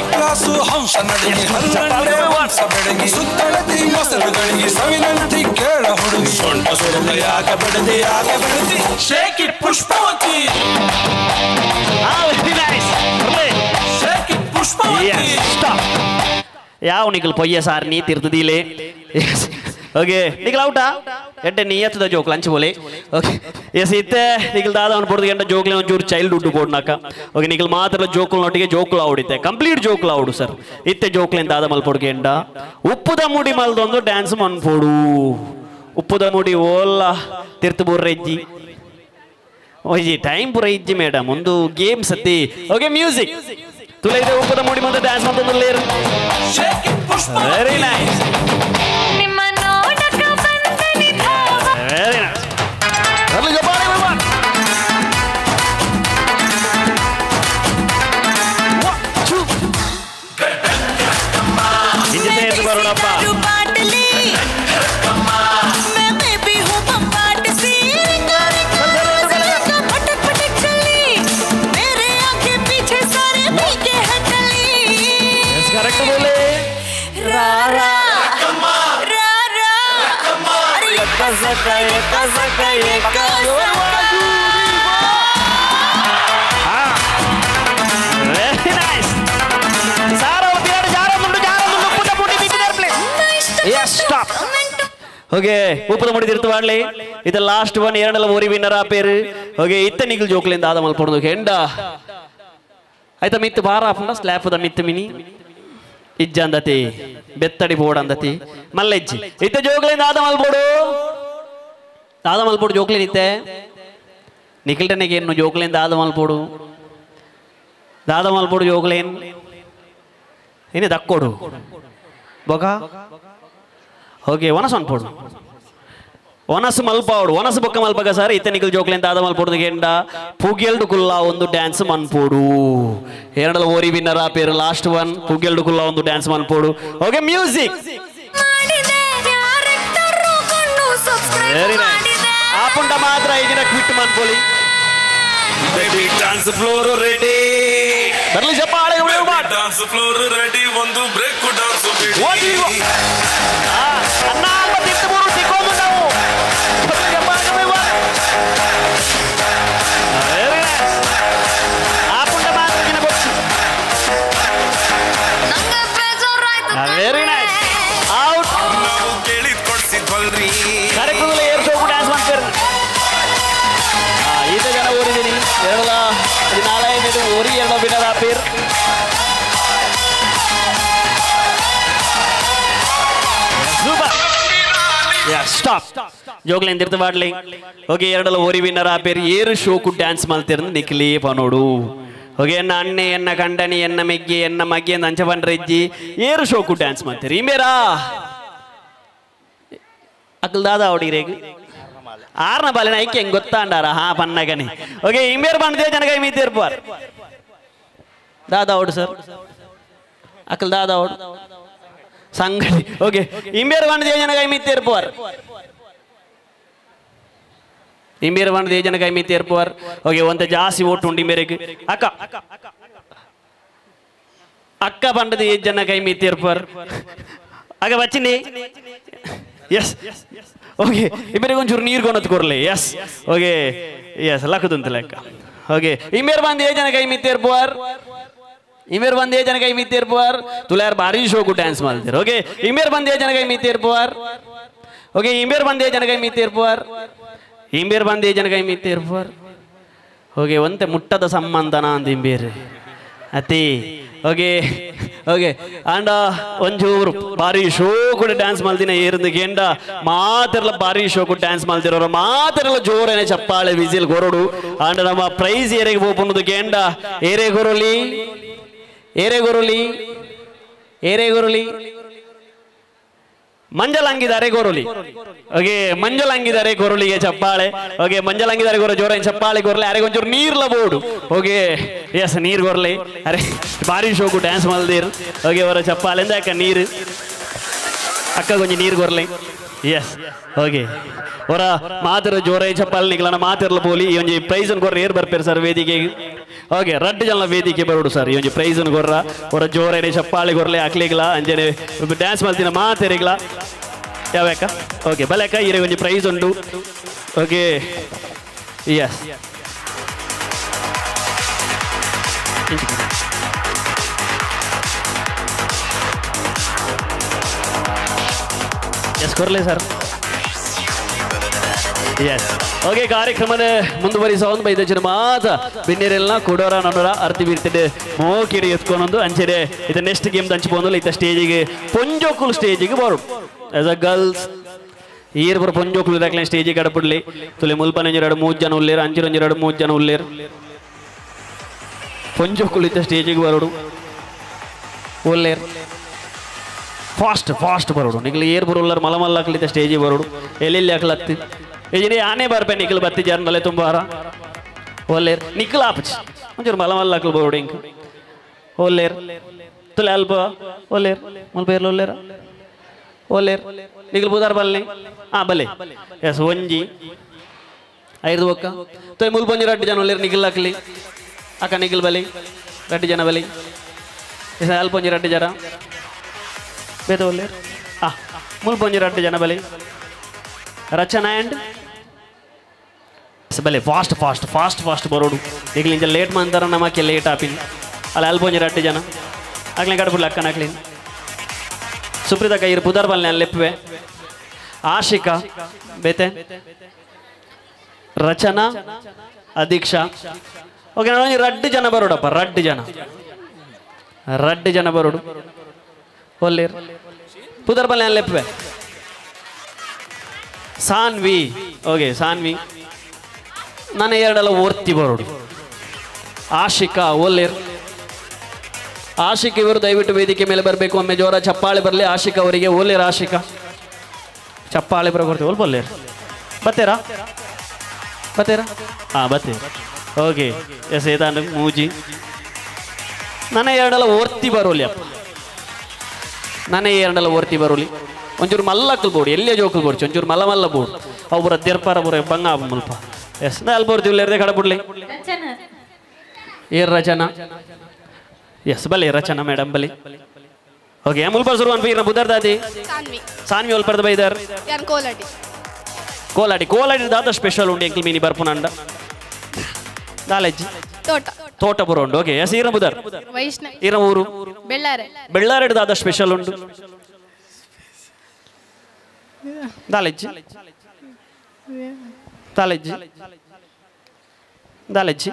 ಕ್ಲಾಸು ಹಂಸ ನಡಿಗೆ ಹಲ್ಲಂಡೆ ವಂಶ ಬೆಡಗಿ ಸುತ್ತಳತಿ ಮೊಸರುಗಳಿಗೆ ಸವಿನಂತಿ ಕೇಳ ಹುಡುಗಿ ಸೊಂಟ ಸುರುಳ ಯಾಕ ಬೆಡದಿ ಯಾಕ ಬೆಡದಿ shake it Pushpavati shake it Pushpavati stop ಯಾವ ನಿಖಲ್ ಪೊಯ್ಯ ಸಾರ್ ನೀ ತಿರ್ತದೀಲೆ ಓಕೆ ನಿಖಲ್ ಔಟಾ ಎಡ್ಡೆ ನೀ ಎತ್ತದ ಜೋಕ್ ಲಂಚ್ ಬೋಲೆ ಓಕೆ ಎಸ್ ಇತ್ತೆ ನಿಖಲ್ ದಾದ ಅವ್ನು ಪೊಡ್ದು ಗಂಟ ಜೋಕ್ಲೆ ಒಂಚೂರು ಚೈಲ್ಡ್ ಹುಡ್ ಬೋಡ್ನಾಕ ಓಕೆ ನಿಖಲ್ ಮಾತ್ರ ಜೋಕುಲ್ ನೊಟ್ಟಿಗೆ ಜೋಕುಲ್ ಆಡಿತ್ತೆ ಕಂಪ್ಲೀಟ್ ಜೋಕುಲ್ ಆಡು ಸರ್ ಇತ್ತೆ ಜೋಕ್ಲೆನ್ ದಾದ ಮಲ್ಪೊಡು ಗಂಡ ಉಪ್ಪುದ ಮುಡಿ ಮಲ್ದೊಂದು ಡ್ಯಾನ್ಸ್ ಮನ್ಪೊಡು ಉಪ್ಪುದ ಮುಡಿ ಓಲ್ಲ ತಿರ್ತು ಬುರ್ರೆಜ್ಜಿ ಓಜಿ ಟೈಮ್ ಪೂರ ಇಜ್ಜಿ ಮೇಡಮ್ ಒಂದು ಗೇಮ್ ಸತಿ ಓಕೆ ಮ್ಯೂಸಿಕ್ ತುಲೆ ಇದೆ ಉಪ್ಪುದ ಮುಡಿ ಮುಂದೆ ಡ್ಯಾನ್ಸ್ ಮಾಡ್ತೊಂದು ವೆರಿ ನೈಸ್ ನಿಮ್ಮ ನೋಡಕ ಬಂದನಿ ಭಾವ ವೆರಿ ನೈಸ್ ಬರ್ಲಿ ಜಪಾನೆ everyone. One, two. ಬರೋಣಪ್ಪ. ಕರೆಕ್ಟ್ ಬೋಲೆ. Very nice. Yes, stop. Okay, ಉಪ್ಪದ ಮುಡಿ ತಿರ್ತು ಮಾಡಲಿ. ಇದು ಲಾಸ್ಟ್ ಒನ್ ಎರಡಲ್ಲ ಓರಿ ವಿನ್ನರ್ ಆ ಪೇರು. ಓಕೆ, ಇತ್ತ ನಿಗಲ್ ಜೋಕ್ಲಿಂದ ಆದ ಮಲ್ಪೊಡ್ದು ಹೆಂಡ ಆಯ್ತಾ ಮಿತ್ತು ಬಾರ ಹಾಪುಂಡ ಸ್ಲ್ಯಾಪದ ಮಿತ್ತು ಮಿನಿ ಇಜ್ಜಂದತಿ ಬೆತ್ತಡಿ ಬೋರ್ಡ್ ಅಂದತಿ ಮಲ್ಲೆಜ್ಜಿ ಇತ್ತ ಜೋಕ್ಲಿಂದ ಆದ ಮಲ್ಪೋಡು ಆದ ಮಲ್ಪೋಡು ಜೋಕ್ಲಿನ್ ಇತ್ತೆ ನಿಖಿಲ್ಟನಿಗೆ ಏನು ಜೋಕ್ಲಿಂದ ಆದ ಮಲ್ಪೋಡು ದಾದ ಮಲ್ಪೋಡು ಜೋಕ್ಲೇನ್ ಏನೇ ದಕ್ಕೋಡು ಬೊಗ. ಓಕೆ, ಒನಸು ಅನ್ಪೋಡು ಒನಸು ಮಲ್ಪಾವಡು ಒನಸು ಬೊಕ್ಕ ಮಲ್ಪಗ ಸರ್ ಇತ್ತ ನಿಖಿಲ್ ಜೋಕ್ಲಿಂದ ಆದ ಮಲ್ಪೋಡು ಗೆಂಡ ಪುಗೆಲ್ಡು ಕುಲ್ಲ ಒಂದು ಡ್ಯಾನ್ಸ್ ಮನ್ಪೋಡು ಎರಡಲ್ಲ ಓರಿ ವಿನ್ನರ್ ಆ ಪೇರು ಲಾಸ್ಟ್ ಒನ್ ಪುಗೆಲ್ಡು ಕುಲ್ಲ ಒಂದು ಡ್ಯಾನ್ಸ್ ಮನ್ಪೋಡು. Okay, music. Very nice. ಆಪುಂಡ ಮಾತ್ರ ಈಗಿನ ಕ್ವಿಟ್ ಮನ್ಪೋಲಿ. ಬೇಬಿ ಡ್ಯಾನ್ಸ್ ಫ್ಲೋರ್ ರೆಡಿ ಬರ್ಲಿ ಚಪ್ಪಾಳೆ. ಡ್ಯಾನ್ಸ್ ಫ್ಲೋರ್ ರೆಡಿ ಒಂದು ಬ್ರೇಕ್ ಡ್ಯಾನ್ಸ್ ಅಣ್ಣ ಮೂರು ಸಿಕ್ಕೋದು ನಾವು. Very nice. Out. ನಾವು ಕೇಳಿದ್ ಕೊಡ್ಸಿದ್ವಲ್ರಿ. ಕಾರ್ಯಕ್ರಮದಲ್ಲಿ ಏರ್ ಶೋಕು ಡ್ಯಾನ್ಸ್ ಮಾಡ್ತಾರೆ. ಈತ ಜನ ಓರಿದ್ದೀನಿ ಎರಡಲ್ಲ ಹದಿನಾಲ್ಕೈದು ಓರಿ ಎರಡು ವಿನ್ನರ್ ಆ ಪೇರ್. ಸೂಪರ್. ಸ್ಟಾಪ್. ಜೋಗ್ಲೇನ್ ತಿರ್ತು ಮಾಡ್ಲಿ. ಓಕೆ, ಎರಡಲ್ಲ ಓರಿ ವಿನ್ನರ್ ಆ ಪೇರ್ ಏರು ಶೋಕು ಡ್ಯಾನ್ಸ್ ಮಾಡ್ತಿರಂದು ನಿಖಿಲೇ ಪನೋಡು. ಓಕೆ, ಎನ್ನ ಅಣ್ಣೆ ಎನ್ನ ಕಂಡನಿ ಎನ್ನ ಮೆಗ್ಗಿ ಎನ್ನ ಮಗ್ಗಿ ಅಂತ ಅಂಚ ಪಂಡ್ರೆಜ್ಜಿ ಏರು ಶೋಕು ಡ್ಯಾನ್ಸ್ ಮಾಡ್ತೀರಿ ಇಮೇರಾ ಅಕ್ಕಲ್ ದಾದಾ ಅವಡಿರೇಗ್ ಆರ್ನ ಬಾಲಿನ ಐಕೆ ಹೆಂಗ್ ಗೊತ್ತಾಂಡಾರ ಹಾ ಪನ್ನಗನಿ. ಓಕೆ, ಇಮೇರ್ ಬಂದೇ ಜನಗ ಇಮಿ ತೀರ್ಪಾರ್ ದಾದಾ ಅವಡು ಸರ್ ಅಕ್ಕಲ್ ದಾದಾ ಅವಡು ಸಂಗಡಿ. ಓಕೆ, ಇಮೇರ್ ಬಂದೇ ಜನಗ ಇಮಿ ತೀರ್ಪಾರ್ ಇಂಬೇರು ಬಂದ ಜನಕ ಐಮಿ ತೀರ್ಪುವರ್. ಓಕೆ, ಒಂತ ಜಾಸ್ತಿ ಓಟು ಉಂಡು ಇಂಬೇರಿಗೆ. ಅಕ್ಕ ಅಕ್ಕ ಬಂಡದ ಏಜ್ ಜನ ಕೈ ತೀರ್ಪುವರ್. ಆಗ ಬಚ್ಚಿನಿ. ಎಸ್. ಓಕೆ, ಇಂಬೇರಿಗೆ ಒಂಚೂರು ನೀರು ಕೊನತ್ ಕೊರ್ಲಿ. ಎಸ್. ಓಕೆ, ಎಸ್ ಲಕ್ಕದಂತ ಲೆಕ್ಕ. ಓಕೆ, ಇಂಬೇರು ಬಂದ ಏಜ್ ಜನ ಕೈ ತೀರ್ಪುವರ್. ಇಂಬೇರು ಬಂದ ಏಜ್ ಜನ ಕೈ ತೀರ್ಪುವರ್. ತುಲಾರ್ ಭಾರಿ ಶೋಕು ಡ್ಯಾನ್ಸ್ ಮಾಡ್ತೀರ. ಓಕೆ, ಇಂಬೇರು ಬಂದ ಏಜ್ ಜನ ಕೈ ತೀರ್ಪುವರ್. ಓಕೆ, ಇಂಬೇರು ಬಂದ ಏಜ್ ಜನ ಕೈ ತೀರ್ಪುವರ್. ಇಂಬೇರು ಬಂದ ಜನ ಕೈ ತೀರ್ಪುವರ್. ಓಕೆ, ಒಂತೆ ಮುಟ್ಟದ ಸಂಬಂಧನ ಅಂದ ಇಂಬೇರು ಅತಿ. ಓಕೆ ಓಕೆ ಆಂಡ ಒಂಚೂರು ಭಾರಿ ಶೋ ಕೂಡ ಡ್ಯಾನ್ಸ್ ಮಾಡ್ದಿನ ಏರಿಂದ ಗೇಂಡ ಮಾತಿರಲ್ಲ ಭಾರಿ ಶೋ ಕೂಡ ಡ್ಯಾನ್ಸ್ ಮಾಡ್ತಿರೋರು ಮಾತಿರಲ್ಲ ಜೋರೇನೆ ಚಪ್ಪಾಳೆ ವಿಸಿಲ್ ಗೊರಡು. ಆಂಡ ನಮ್ಮ ಪ್ರೈಸ್ ಏರೆಗೆ ಹೋಗ್ಬೋದು ಗೇಂಡ ಏರೆ ಗೊರಲಿ ಏರೆ ಗೊರಲಿ ಏರೆ ಗೊರಲಿ ಮಂಜಲಂಗಿದ್ದಾರೆ ಗೊರಲಿ. ಓಕೆ, ಮಂಜಲಂಗಿದ್ದಾರೆ ಗೊರಳಿಗೆ ಚಪ್ಪಾಳೆ. ಓಕೆ, ಮಂಜಲಂಗಿದ್ದಾರೆ ಗೊರ ಜೋರ ಚಪ್ಪಾಳೆ ಗೊರಲಿ. ಅರೆ ಒಂಚೂರು ನೀರ್ಲ ಬೋಡು. ಓಕೆ, ಎಸ್ ನೀರು ಗೊರಲಿ. ಅರೆ ಭಾರಿ ಶೋಕು ಡ್ಯಾನ್ಸ್ ಮಲ್ದಿರ್. ಓಕೆ, ಅವರ ಚಪ್ಪಾಳೆ ಅಂದ ಅಕ್ಕ ನೀರು ಅಕ್ಕ ಕೊಂಚ ನೀರು ಗೊರಲಿ. ಎಸ್. ಓಕೆ, ಅವರ ಮಾತಿರ ಜೋರ ಚಪ್ಪಾಳೆ ನಿಗ್ಲನ ಮಾತಿರ್ಲ ಪೋಲಿ. ಈ ಒಂಜಿ ಪ್ರೈಸ್ ಕೊರ್ರ ಏರ್ ಬರ್ಪೇರು ಸರ್ ವೇದಿಕೆ. ಓಕೆ, ರಡ್ಡು ಜನ ವೇದಿಕೆ ಬರೋಡು ಸರ್. ಈ ಒಂಜಿ ಪ್ರೈಸ್ ಕೊರ್ರ ಅವರ ಜೋರೇನೆ ಚಪ್ಪಾಳೆ ಕೊರ್ಲೆ ಅಕ್ಲಿಗ್ಲ ಅಂಜನೆ ಡ್ಯಾನ್ಸ್ ಮಾಡ್ತಿನ ಮಾತೆರಿಗ್ಲ ಯಾವ್ಯಾಕ. ಓಕೆ, ಬಲೆಕ ಇರೆ ಒಂಜಿ ಪ್ರೈಸ್ ಉಂಟು. Okay, yes. ಎಸ್ ಕೊರ್ಲೆ ಸರ್. ಎಸ್. ಓಕೆ, ಕಾರ್ಯಕ್ರಮದ ಮುಂದುವರಿಸೋ ಒಂದು ಬೈದ ಮಾತ ಬಿನ್ನೇರೆಲ್ಲ ಕೊಡೋರ ನನ್ನೋರ ಅರ್ತಿ ಬೀರ್ತಿದೆ ಮೋಕಿರಿ ಎತ್ಕೊಂಡೊಂದು ಅಂಚೆಡೆ ಇದು ನೆಕ್ಸ್ಟ್ ಗೇಮ್ ಹಂಚ್ಬೋದು. ಇತ್ತ ಸ್ಟೇಜಿಗೆ ಪೊಂಜೋಕುಲು ಸ್ಟೇಜಿಗೆ ಬರು ಆಸ್ ಅ ಗರ್ಲ್ಸ್ ಏರ್ ಬರೋ ಪೊಂಜೋಕುಲು ಇದಾಕ್ಲೆ ಸ್ಟೇಜಿಗೆ ಕಡಪಡ್ಲಿ. ತುಲೆ ಮುಲ್ಪನಂಜಿ ಎರಡು ಮೂರು ಜನ ಉಳ್ಳೇರು ಅಂಚಿರಂಜಿ ಎರಡು ಮೂರು ಜನ ಉಳ್ಳೇರು ಪೊಂಜೋಕುಲು ಇತ್ತ ಸ್ಟೇಜಿಗೆ ಬರೋಡು ಒಳ್ಳೇರು ಫಾಸ್ಟ್ ಫಾಸ್ಟ್ ಬರೋಡು ನಿಗ್ಲು ಏರ್ ಬರೋಲ್ಲರ್ ಮಲ ಮಲ್ಲ ಹಾಕ್ಲಿತ್ತ ಸ್ಟೇಜಿಗೆ ಬರೋಡು ಎಲ್ಲೆಲ್ಲಿ ಹಾಕ್ಲತ್ತಿ ಈಜಿನ ಆನೆ ಬರ್ಪೆ ನಿಖಲ್ ಬತ್ತಿ ಜರ್ನಲೆ ತುಂಬ ವಾರ ಒಲ್ಲೇರ್ ನಿಖಲ್ ಆಪಚ್ ಒಂಚೂರು ಮಲ ಮಲ್ಲ ಹಾಕ್ಲು ಬರೋಡು ಇಂಕ್ ಒಲ್ಲೇರ್ ತುಲೆ ಅಲ್ಪ ಒಲ್ಲೇರ್ ಮುಲ್ಪ ಏರ್ಲ ಒಲ್ಲೇರ ಓಲೇರ್ ನಿಗಲ್ ಬುದಾರ್ ಬಲ್ಲೆ ಆ ಬಲೆ ಎಸ್ ಒಂಜಿ ಐದು ಒಕ್ಕ ತೊಯ್ ಮುಲ್ಪೊಂಜಿ ರಡ್ಡು ಜನ ಒಲ್ಲೇರ್ ನಿಗಲ್ ಹಾಕ್ಲಿ ಅಕ್ಕ ನಿಗಲ್ ಬಲಿ ರಡ್ಡು ಜನ ಬಲಿ ಎಸ್ ಅಲ್ಪೊಂಜಿ ರಡ್ಡು ಜನ ಬೇತ ಒಲ್ಲೇರ್ ಆ ಮುಲ್ಪೊಂಜಿ ರಡ್ಡು ಜನ ಬಲಿ ರಚನಾ ಆ್ಯಂಡ್ ಬಲೆ ಫಾಸ್ಟ್ ಫಾಸ್ಟ್ ಫಾಸ್ಟ್ ಫಾಸ್ಟ್ ಬರೋಡು ಈಗಲಿಂದ ಲೇಟ್ ಮಂತಾರ ನಮಕ್ಕೆ ಲೇಟ್ ಆಪಿನಿ ಅಲ್ಲ ಅಲ್ಪೊಂಜಿ ರಡ್ಡು ಜನ ಅಕ್ಲಿ ಕಡ್ಬಿಡ್ಲ ಅಕ್ಕನ ಅಕ್ಲಿ ಸುಪ್ರೀತಕ್ಕ ಇರು ಪುದರ್ ಬಲ್ನೆ ಅಲ್ಲೆಪ್ಪುವೆ ಆಶಿಕಾ ಬೇತೆ ರಚನಾ ಅಧೀಕ್ಷಾ ಓಕೆ ನಾನು ರಡ್ಡು ಜನ ಬರೋಡಪ್ಪ ರಡ್ಡು ಜನ ರಡ್ಡು ಜನ ಬರೋಡು ಒಲ್ಲೇರ್ ಪುದರ್ ಬಲ್ನೆ ಅಲ್ಲೆಪ್ಪುವೆ ಸಾನ್ವಿ ಓಕೆ ಸಾನ್ವಿ ನಾನು ಎರಡೆಲ್ಲ ಓರ್ತಿ ಬರೋಡು ಆಶಿಕಾ ಒಲ್ಲೇರ್ ಆಶಿಕ್ ಇವರು ದಯವಿಟ್ಟು ವೇದಿಕೆ ಮೇಲೆ ಬರಬೇಕು ಒಮ್ಮೆ ಜೋರ ಚಪ್ಪಾಳೆ ಬರಲಿ ಆಶಿಕ್ ಅವರಿಗೆ ಓಲೇರ್ ಆಶಿಕಾ ಚಪ್ಪಾಳೆ ಬರ ಕೊಡ್ತೀವಿ ಓಲ್ ಬಲ್ಲೇರ್ ಬತ್ತೀರಾ ಬತ್ತೀರಾ ಹಾಂ ಬತ್ತೀರ ಓಕೆ ಎಸ್ ಏತಾನು ಮೂಜಿ ನಾನು ಎರಡೆಲ್ಲ ಓರ್ತಿ ಬರೋಲಿ ಅಪ್ಪ ನಾನೇ ಎರಡೆಲ್ಲ ಓರ್ತಿ ಬರೋಲಿ ಒಂಚೂರು ಮಲ್ಲಕ್ಕಲ್ ಬೋಡು ಎಲ್ಲೇ ಜೋಕಲ್ ಬೋಡ್ಚು ಒಂಚೂರು ಮಲ್ಲ ಮಲ್ಲ ಬೋಡು ಒಬ್ಬರ ದೆರ್ಪಾರ ಬರೋ ಬಂಗ ಮುಲ್ಪ ಎಸ್ ನಾ ಅಲ್ಲಿ ಬರ್ತೀವಿ ಎರದೇ ಕಡೆ ಬಿಡ್ಲಿ ಏರ್ ರಚನಾ ಎಸ್ ಬಲಿ ರಚನಾ ಮೇಡಮ್ ಬಲಿ ಓಕೆ ಮುಲ್ಪ ಶುರು ಅನ್ಪಿ ಬುಧರ್ ದಾದಿ ಸಾನ್ವಿ ಸಾನ್ವಿ ಒಲ್ಪರ್ದ ಬೈದಾರ್ ಯಾನ್ ಕೋಲಾಡಿ ಕೋಲಾಡಿ ಕೋಲಾಡಿ ದಾದ ಸ್ಪೆಷಲ್ ಉಂಡು ಎಂಕಲ್ ಮೀನಿ ಬರ್ಪುನಂಡ ನಾಲೆಜ್ ತೋಟ ತೋಟ ಬರೋಂಡು ಓಕೆ ಎಸ್ ಈರ ಬುಧರ್ ವೈಷ್ಣವಿ ಈರ ಊರು ಬೆಳ್ಳಾರೆ ಬೆಳ್ಳಾರೆ ದಾದ ಸ್ಪೆಷಲ್ ಉಂಡು ದಾಲೆಜ್ ದಾಲೆಜ್ ದಾಲೆಜ್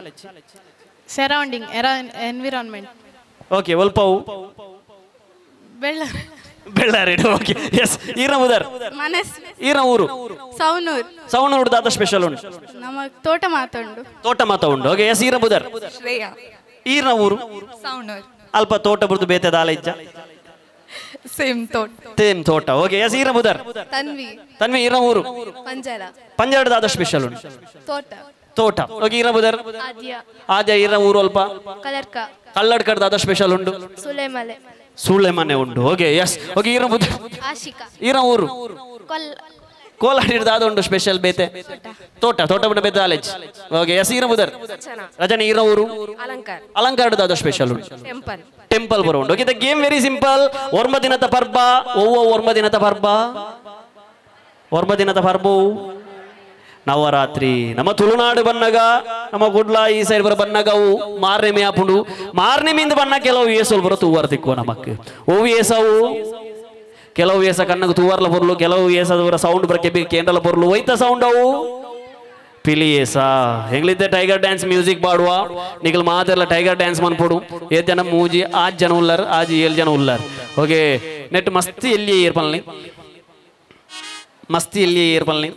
ಸರೌಂಡಿಂಗ್ ಎನ್ವಿರಾನ್ಮೆಂಟ್ ಓಕೆ ಒಲ್ಪವು ಬೆಳ್ಳಾರೆ ಬೆಳ್ಳಾರೆ ಓಕೆ ಎಸ್ ಈರ ಬುಧರ್ ಮನಸ್ ಈರ ಊರು ಸೌನೂರ್ ಸೌನೂರು ದಾದ ಸ್ಪೆಷಲ್ ಉಂಟು ನಮ್ಮ ತೋಟ ಮಾತುಂಡು ತೋಟ ಮಾತ ಉಂಡು ಓಕೆ ಎಸ್ ಈರ ಬುಧರ್ ಶ್ರೇಯಾ ಈರ್ನ ಊರು ಸೌನೂರ್ ಅಲ್ಪ ತೋಟ ಬುರ್ದು ಬೇತೆ ದಾಲ ಇಜ್ಜ ಸೇಮ್ ತೋಟ ಸೇಮ್ ತೋಟ ಓಕೆ ಎಸ್ ಈರ ಬುಧರ್ ತನ್ವಿ ತನ್ವಿ ಈರ್ನ ಊರು ಪಂಜಾರ ಪಂಜಾರ ದಾದ ಸ್ಪೆಷಲ್ ಉಂಟು ತೋಟ ತೋಟ ಓಕೆ ಈರ ಬುಧರ್ ಆದ್ಯ ಆದ್ಯ ಈರ್ನ ಊರು ಅಲ್ಪ ಕಲರ್ಕ ಕಲ್ಲಡ್ಕಡ್ ದಾದ ಸ್ಪೆಷಲ್ ಉಂಟು ಸುಲೇಮಲೆ ಸೂಳೆಮನೆ ಉಂಟು ಓಕೆ ಎಸ್ ಓಕೆ ಈರ ಬುಧರ್ ಆಶಿಕಾ ಈರ ಊರು ಕೊಲ್ ಕೋಲಾಡಿ ದಾದ ಉಂಟು ಸ್ಪೆಷಲ್ ಬೇತೆ ತೋಟ ತೋಟ ಬಿಡ ಬೇತೆ ದಾಲೇಜ್ ಓಕೆ ಎಸ್ ಈರ ಬುಧರ್ ರಚನೆ ಈರ ಊರು ಅಲಂಕಾರ ಅಲಂಕಾರ ದಾದ ಸ್ಪೆಷಲ್ ಉಂಟು ಟೆಂಪಲ್ ಟೆಂಪಲ್ ಬರೋ ಉಂಟು okay the game very simple ಒರ್ಮ ದಿನದ ಪರ್ಬ ಓ ಒರ್ಮ ದಿನದ ಪರ್ಬ ಒರ್ಮ ದಿನದ ಪರ್ಬವು ನವರಾತ್ರಿ ನಮ್ಮ ತುಳುನಾಡು ಬನ್ನಗ ನಮ್ಮ ಗುಡ್ಲ ಈ ಸೈಡ್ ಬರೋ ಬನ್ನಗವು ಮಾರ್ನೆಮಿ ಆಪುಂಡು ಮಾರ್ನೆಮಿಂದ ಬನ್ನ ಕೆಲವು ಏಸೋಲ್ ಬರೋ ತೂವರ್ ತಿಕ್ಕುವ ನಮಕ್ ಓವು ಏಸವು ಕೆಲವು ಏಸ ಕಣ್ಣಗೆ ತೂವರ್ಲ ಬೊರ್ಲು ಕೆಲವು ಏಸದವರ ಸೌಂಡ್ ಬರಕ್ಕೆ ಬಿ ಕೇಂದ್ರಲ ಬೊರ್ಲು ಒಯ್ತ ಸೌಂಡ್ ಅವು ಪಿಲಿ ಏಸ ಹೆಂಗ್ಲಿದ್ದೆ ಟೈಗರ್ ಡ್ಯಾನ್ಸ್ ಮ್ಯೂಸಿಕ್ ಪಾಡುವ ನಿಗಲ್ ಮಾತೆಲ್ಲ ಟೈಗರ್ ಡ್ಯಾನ್ಸ್ ಮನ್ಪೊಡು ಏತ್ ಜನ ಮೂಜಿ ಆಜ್ ಜನ ಉಲ್ಲಾರ್ ಆಜ್ ಏಳು ಜನ ಉಲ್ಲಾರ್ ಓಕೆ ನೆಟ್ ಮಸ್ತಿ ಎಲ್ಲಿ ಏರ್ಪಲ್ನಿ ಮಸ್ತಿ ಎಲ್ಲಿ ಏರ್ಪಲ್ನಿ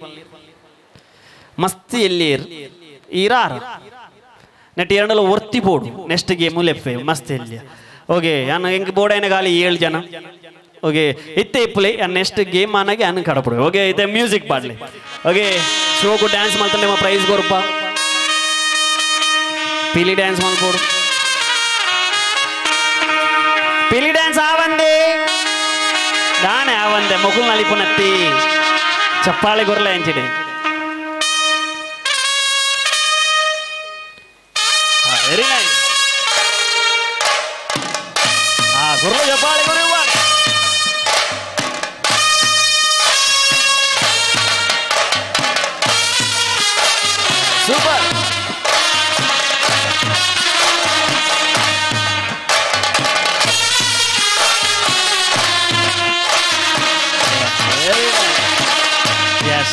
ಮಸ್ತಿ ಎಲ್ಲಿ ಏರ್ ಈರಾರ್ ನೆಟ್ ಎರಡಲ್ಲ ಒರ್ತಿ ಬೋಡು ನೆಕ್ಸ್ಟ್ ಗೇಮು ಲೆಪ್ಪೆ ಮಸ್ತಿ ಎಲ್ಲಿ ಓಕೆ ಯಾನ್ ಎಂಕ್ ಬೋರ್ಡ್ అయిన ಖಾಲಿ ಏಳು ಜನ ಓಕೆ ಇತ್ತೆ ಇಪ್ಪಲೆ ನೆಕ್ಸ್ಟ್ ಗೇಮ್ ಆನಾಗೆ ಅನ್ನ ಕಡಪಡು ಓಕೆ ಇತ್ತೆ ಮ್ಯೂಸಿಕ್ ಪಾಡ್ಲಿ ಓಕೆ ಶೋಕು ಡ್ಯಾನ್ಸ್ ಮಾಡ್ತಾನೆ ನಿಮ್ಮ ಪ್ರೈಸ್ ಕೊರಪ ಪಿಲಿ ಡ್ಯಾನ್ಸ್ ಮಾಡ್ಕೊಡು ಪಿಲಿ ಡ್ಯಾನ್ಸ್ ಆವಂದೆ ದಾನೆ ಆವಂದೆ ಮೊಕುಲ್ ನಲಿಪುನತ್ತಿ ಚಪ್ಪಾಳೆ ಗೊರ್ಲೆ ಅಂಚಿಡೆ ವೆರಿ ನೈಸ್ ಆ ಗುರ್ಲ ಚಪ್ಪಾಳೆ ಗುರು super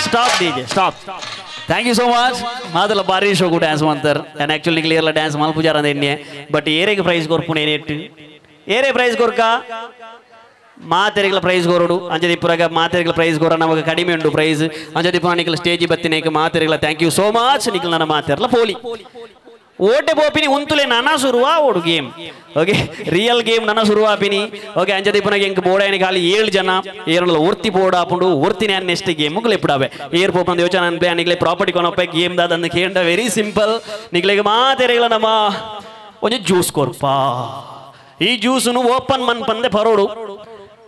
stop DJ stop thank you so much ಮಾದಲ ಭಾರಿ ಶೋಕು ಡ್ಯಾನ್ಸ್ ಮಾಡ್ತಾರೆ ನಾನು ಆ್ಯಕ್ಚುಲಿ ಕ್ಲಿಯರ್ಲ ಡ್ಯಾನ್ಸ್ ಮಲ್ಪುಜಾರ ಅಂದ ಎಣ್ಣೆ ಬಟ್ ಏರೆಗೆ ಪ್ರೈಸ್ ಕೊರ್ಪುಣ ಏನೇಟ್ಟು ಏರೇ ಪ್ರೈಸ್ ಕೊರ್ಕ ಮಾತೆರೆಗಳ ಪ್ರೈಸ್ ಕೊರಡು ಅಂಜದಿಪುರಾಗ ಮಾತೆರೆಗಳ ಪ್ರೈಸ್ ಕೊರ ನಮಗೆ ಕಡಿಮೆ ಉಂಟು ಪ್ರೈಸ್ ಅಂಜದಿಪುರ ನಿಖಲ್ ಸ್ಟೇಜ್ ಬತ್ತಿನೇಕ ಮಾತೆರೆಗಳ thank you so much Nikhil ನನ್ನ ಮಾತೆರಲ ಪೋಲಿ ಓಟೆ ಪೋಪಿನಿ ಉಂತುಲೆ ನನ ಸುರುವ ಓಡು ಗೇಮ್ ಓಕೆ ರಿಯಲ್ ಗೇಮ್ ನನ ಸುರುವಾಪಿನಿ ಓಕೆ ಅಂಜದಿಪುನಾಗ ಎಂಕ್ ಬೋಡಾಯನ ಖಾಲಿ ಏಳು ಜನ ಏಳು ಒರ್ತಿ ಬೋರ್ಡ್ ಆಪುಂಡು ಒರ್ತಿ ನಾನು ನೆಕ್ಸ್ಟ್ ಗೇಮ್ ಮುಗ್ಲೆಪ್ಪುಡಾವೆ ಏರ್ ಪೋಪಂದು ಯೋಚನೆ ಅನ್ಪೆ ನಿಗ್ಲೆ ಪ್ರಾಪರ್ಟಿ ಕೊನಪ್ಪೆ ಗೇಮ್ ದಾದಂದು ಕೇಂಡ ವೆರಿ ಸಿಂಪಲ್ ನಿಗ್ಲೆಗೆ ಮಾತೆರೆಗಳ ನಮ್ಮ ಒಂಜಿ ಜ್ಯೂಸ್ ಕೊರ್ಪ ಈ ಜ್ಯೂಸುನು ಓಪನ್ ಮನ್ಪಂದೆ ಪರೋಡು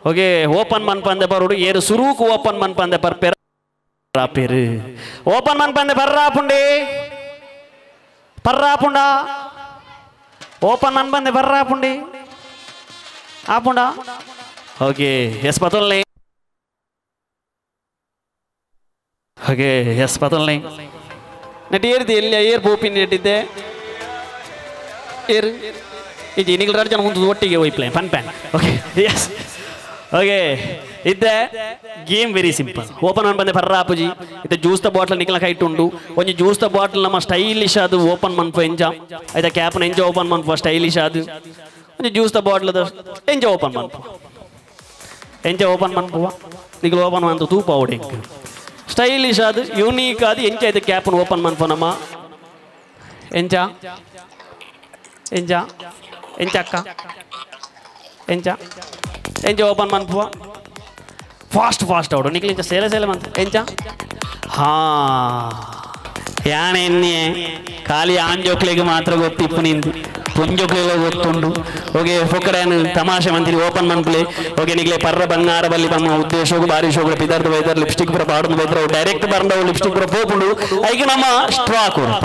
ಓಕೆ ಓಪನ್ ಮನ್ಪಂದೆ ಬರೋಡು ಏರು ಸುರೂಕು ಓಪನ್ ಮನ್ಪಂದೆ ಪರ್ಪೇರ ರಾಪೇರು ಓಪನ್ ಮನ್ಪಂದೆ ಬರ್ರಾಪುಂಡೆ ಪರ್ರಾಪುಂಡ ಓಪನ್ ಮನ್ಪಂದೆ ಬರ್ರಾಪುಂಡೆ ಆಪುಂಡ ಓಕೆ ಎಸ್ ಪತೊಲ್ನೆ ಓಕೆ ಎಸ್ ಪತೊಲ್ನೆ ನೆಟ್ ಏರ್ದು ಎಲ್ಲಿ ಏರ್ ಬೋಪಿನ ನೆಟ್ಟಿದ್ದೆ ಏರು ಇದು ನಿಗಲ್ ಎರಡು ಜನ ಮುಂದೆ ಒಟ್ಟಿಗೆ ಹೋಯ್ಪ್ಲೆ fun pan okay yes okay ಇದ್ದೆ ಗೇಮ್ ವೆರಿ ಸಿಂಪಲ್ ಓಪನ್ ಮನ್ ಬಂದೆ ಪರ್ರ ಅಪ್ಪುಜಿ ಇತ್ತೆ ಜ್ಯೂಸ್ the bottle ನಿಕ್ಲ ಕೈಟ್ ಉಂಡು ಒಂಜಿ ಜ್ಯೂಸ್ the bottle ನಮ್ಮ ಸ್ಟೈಲಿಶ್ ಅದು ಓಪನ್ ಮನ್ಪು ಎಂಜ ಐತ ಕ್ಯಾಪ್ನ ಎಂಜ ಓಪನ್ ಮನ್ಪು ಸ್ಟೈಲಿಶ್ ಅದು ಒಂಜಿ ಜ್ಯೂಸ್ the bottle ಎಂಜ ಓಪನ್ ಮನ್ಪು ಎಂಜ ಓಪನ್ ಮನ್ಪುವ ನಿಕ್ಲ ಓಪನ್ ಮಂತು ತೂಪ ಅವಡೆ ಸ್ಟೈಲಿಶ್ ಅದು ಯೂನೀಕ್ ಅದು ಎಂಚ ಐತೆ ಕ್ಯಾಪ್ನ ಓಪನ್ ಮನ್ಪು ನಮ್ಮ ಎಂಜ ಎಂಜ ಎಂಚ ಅಕ್ಕ ಎಂಚ ಎಂಚ ಓಪನ್ ಮನ್ಪುವ ಫಾಸ್ಟ್ ಫಾಸ್ಟ್ ಅವಡು ನಿಕ್ಲು ಇಂಚ ಸೇಲೆ ಸೇಲೆ ಮಂತ ಎಂಚ ಹಾ ಯಾನೆ ಎನ್ನೆ ಖಾಲಿ ಆಂಜೋಕ್ಲೆಗೆ ಮಾತ್ರ ಗೊತ್ತಿಪ್ಪು ನಿಂದು ಪೊಂಜೋಕ್ಲೆಲ್ಲ ಗೊತ್ತುಂಡು ಓಕೆ ಫೊಕ್ಕಡಾನು ತಮಾಷೆ ಮಂತ್ರಿ ಓಪನ್ ಮನ್ಪುಲೆ ಓಕೆ ನಿಕ್ಲೆ ಪರ್ರ ಬಂಗಾರ ಬಲ್ಲಿ ಬಮ್ಮ ಉದ್ದೇಶೋಗು ಬಾರಿ ಶೋಗು ಪಿದಾರ್ಥ ಬೈದಾರ ಲಿಪ್ಸ್ಟಿಕ್ ಪುರ ಪಾಡುದು ಬೈದ್ರ ಡೈರೆಕ್ಟ್ ಬರ್ಂಡವು ಲಿಪ್ಸ್ಟಿಕ್ ಪುರ ಪೋಪುಂಡು ಐಕೆ ನಮ್ಮ ಸ್ಟ್ರಾ ಕೊರ್ಪ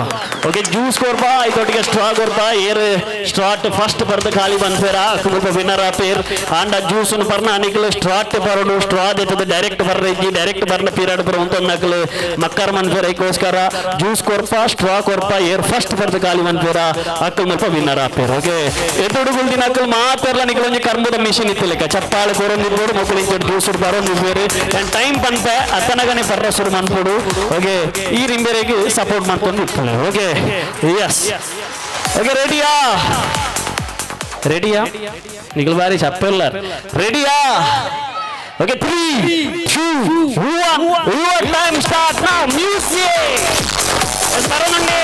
ಓಕೆ ಜ್ಯೂಸ್ ಕೊರ್ಪ ಐತೊಟ್ಟಿಗೆ ಸ್ಟ್ರಾ ಕೊರ್ಪ ಏರ್ ಸ್ಟ್ರಾಟ್ ಫಸ್ಟ್ ಬರ್ದು ಖಾಲಿ ಬಂದ್ಪೇರ ಅಕ್ಕುಮುಲ್ಪ ವಿನ್ನರ್ ಆಪೇರ್ ಆಂಡ ಜ್ಯೂಸ್ ಪರ್ನ ಅನಿಕಲ್ ಸ್ಟ್ರಾಟ್ ಬರೋಡು ಸ್ಟ್ರಾ ದೆತ್ತದ ಡೈರೆಕ್ಟ್ ಬರ್ರ ಇಜ್ಜಿ ಡೈರೆಕ್ಟ್ ಬರ್ನ ಪೀರಾಡ್ ಪುರ ಉಂತೊಂದು ನಕಲು ಮಕ್ಕರ್ ಮನ್ಪೇರ ಐಕೋಸ್ಕರ ಜ್ಯೂಸ್ ಕೊರ್ಪ ಸ್ಟ್ರಾ ಕೊರ್ಪ ಏರ್ ಫಸ್ಟ್ ಬರ್ದು ಖಾಲಿ ಮನ್ಪೇರ ಅಕ್ಕುಮುಲ್ಪ ವಿನ್ನರ್ ಆಪೇರ್ ಓಕೆ ಎದುಡುಗುಲ್ ದಿನಕ್ಕಲ್ ಮಾತೆರ್ಲ ನಿಕಲ್ ಒಂಜಿ ಕರ್ಮದ ಮಿಷಿನ್ ಇತ್ತು ಲೆಕ್ಕ ಚಪ್ಪಾಳೆ ಕೊರೊಂದಿಪ್ಪೋಡು ಮೊಕ್ಕಲು ಇಂಚ ಜ್ಯೂಸ್ ಬರೋಂದಿಪ್ಪೇರು ಅಂಡ್ ಟೈಮ್ ಪನ್ಪೆ ಅತ್ತನಗನೆ ಪರ್ರ ಸುರು ಮನ್ಪೋಡು ಓಕೆ ಈ ರಿಂಬೆರೆಗೆ ಸಪೋರ್ಟ್ ಮಾಡ್ಕೊಂಡು ಇರ್ತಾಳೆ ಓಕೆ ಎಸ್ ಓಕೆ ರೆಡಿಯಾ ರೆಡಿಯಾ ನಿಕಲ್ ಬಾರಿ ಚಪ್ಪಲ್ಲ ರೆಡಿಯಾ okay 3 2 1 your time start now music ಬರೋಣಂಡೆ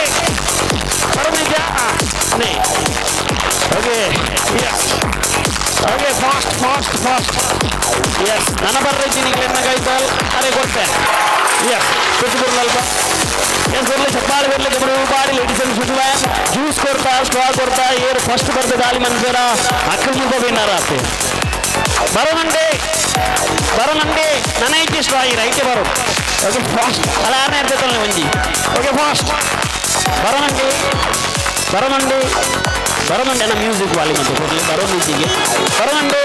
ಬರೋಣಿದ್ಯಾ ನೇ okay yes okay fast fast fast yes ನನ್ನ ಬರ್ರಿದ್ದೀನಿ ನಿಮಗೆ ಅರೆ ಕೊಡ್ತೆ ಎಸ್ ಕೊಟ್ಟು ಬರ್ಲಲ್ಪ ಎಸ್ ಬರ್ಲಿ ಚಪ್ಪಾಳೆ ಬರ್ಲಿ ಗಬರು ಬಾಡಿ ಲೇಡೀಸ್ ಅಂಡ್ ಜೆಂಟಲ್ಮೆನ್ ಜ್ಯೂಸ್ ಕೊಡ್ತಾ ಸ್ಟ್ರಾ ಕೊಡ್ತಾ ಏರು ಫಸ್ಟ್ ಬರ್ದ ಗಾಲಿ ಮನ್ಸೇರ ಅಕ್ಕಲ್ ಮುಖ ವಿನ್ನರ್ ಆತೆ ಬರೋಣಂಡೆ ಬರೋಣಂಡೆ ನನ್ನ ಐತಿ ಸ್ಟ್ರಾ ಈ ರೈತೆ ಬರೋ ಓಕೆ ಫಾಸ್ಟ್ ಅಲ್ಲ ಯಾರನ್ನ ಇರ್ತೈತಲ್ಲ ಒಂಜಿ ಓಕೆ ಫಾಸ್ಟ್ ಬರೋಣಂಡೆ ಬರೋಣಂಡೆ ಬರೋಣಂಡೆ ನಮ್ಮ ಮ್ಯೂಸಿಕ್ ವಾಲಿ ಮತ್ತು ಕೊಡಲಿ ಬರೋ ಮ್ಯೂಸಿಕ್ಗೆ ಬರೋಣಂಡೆ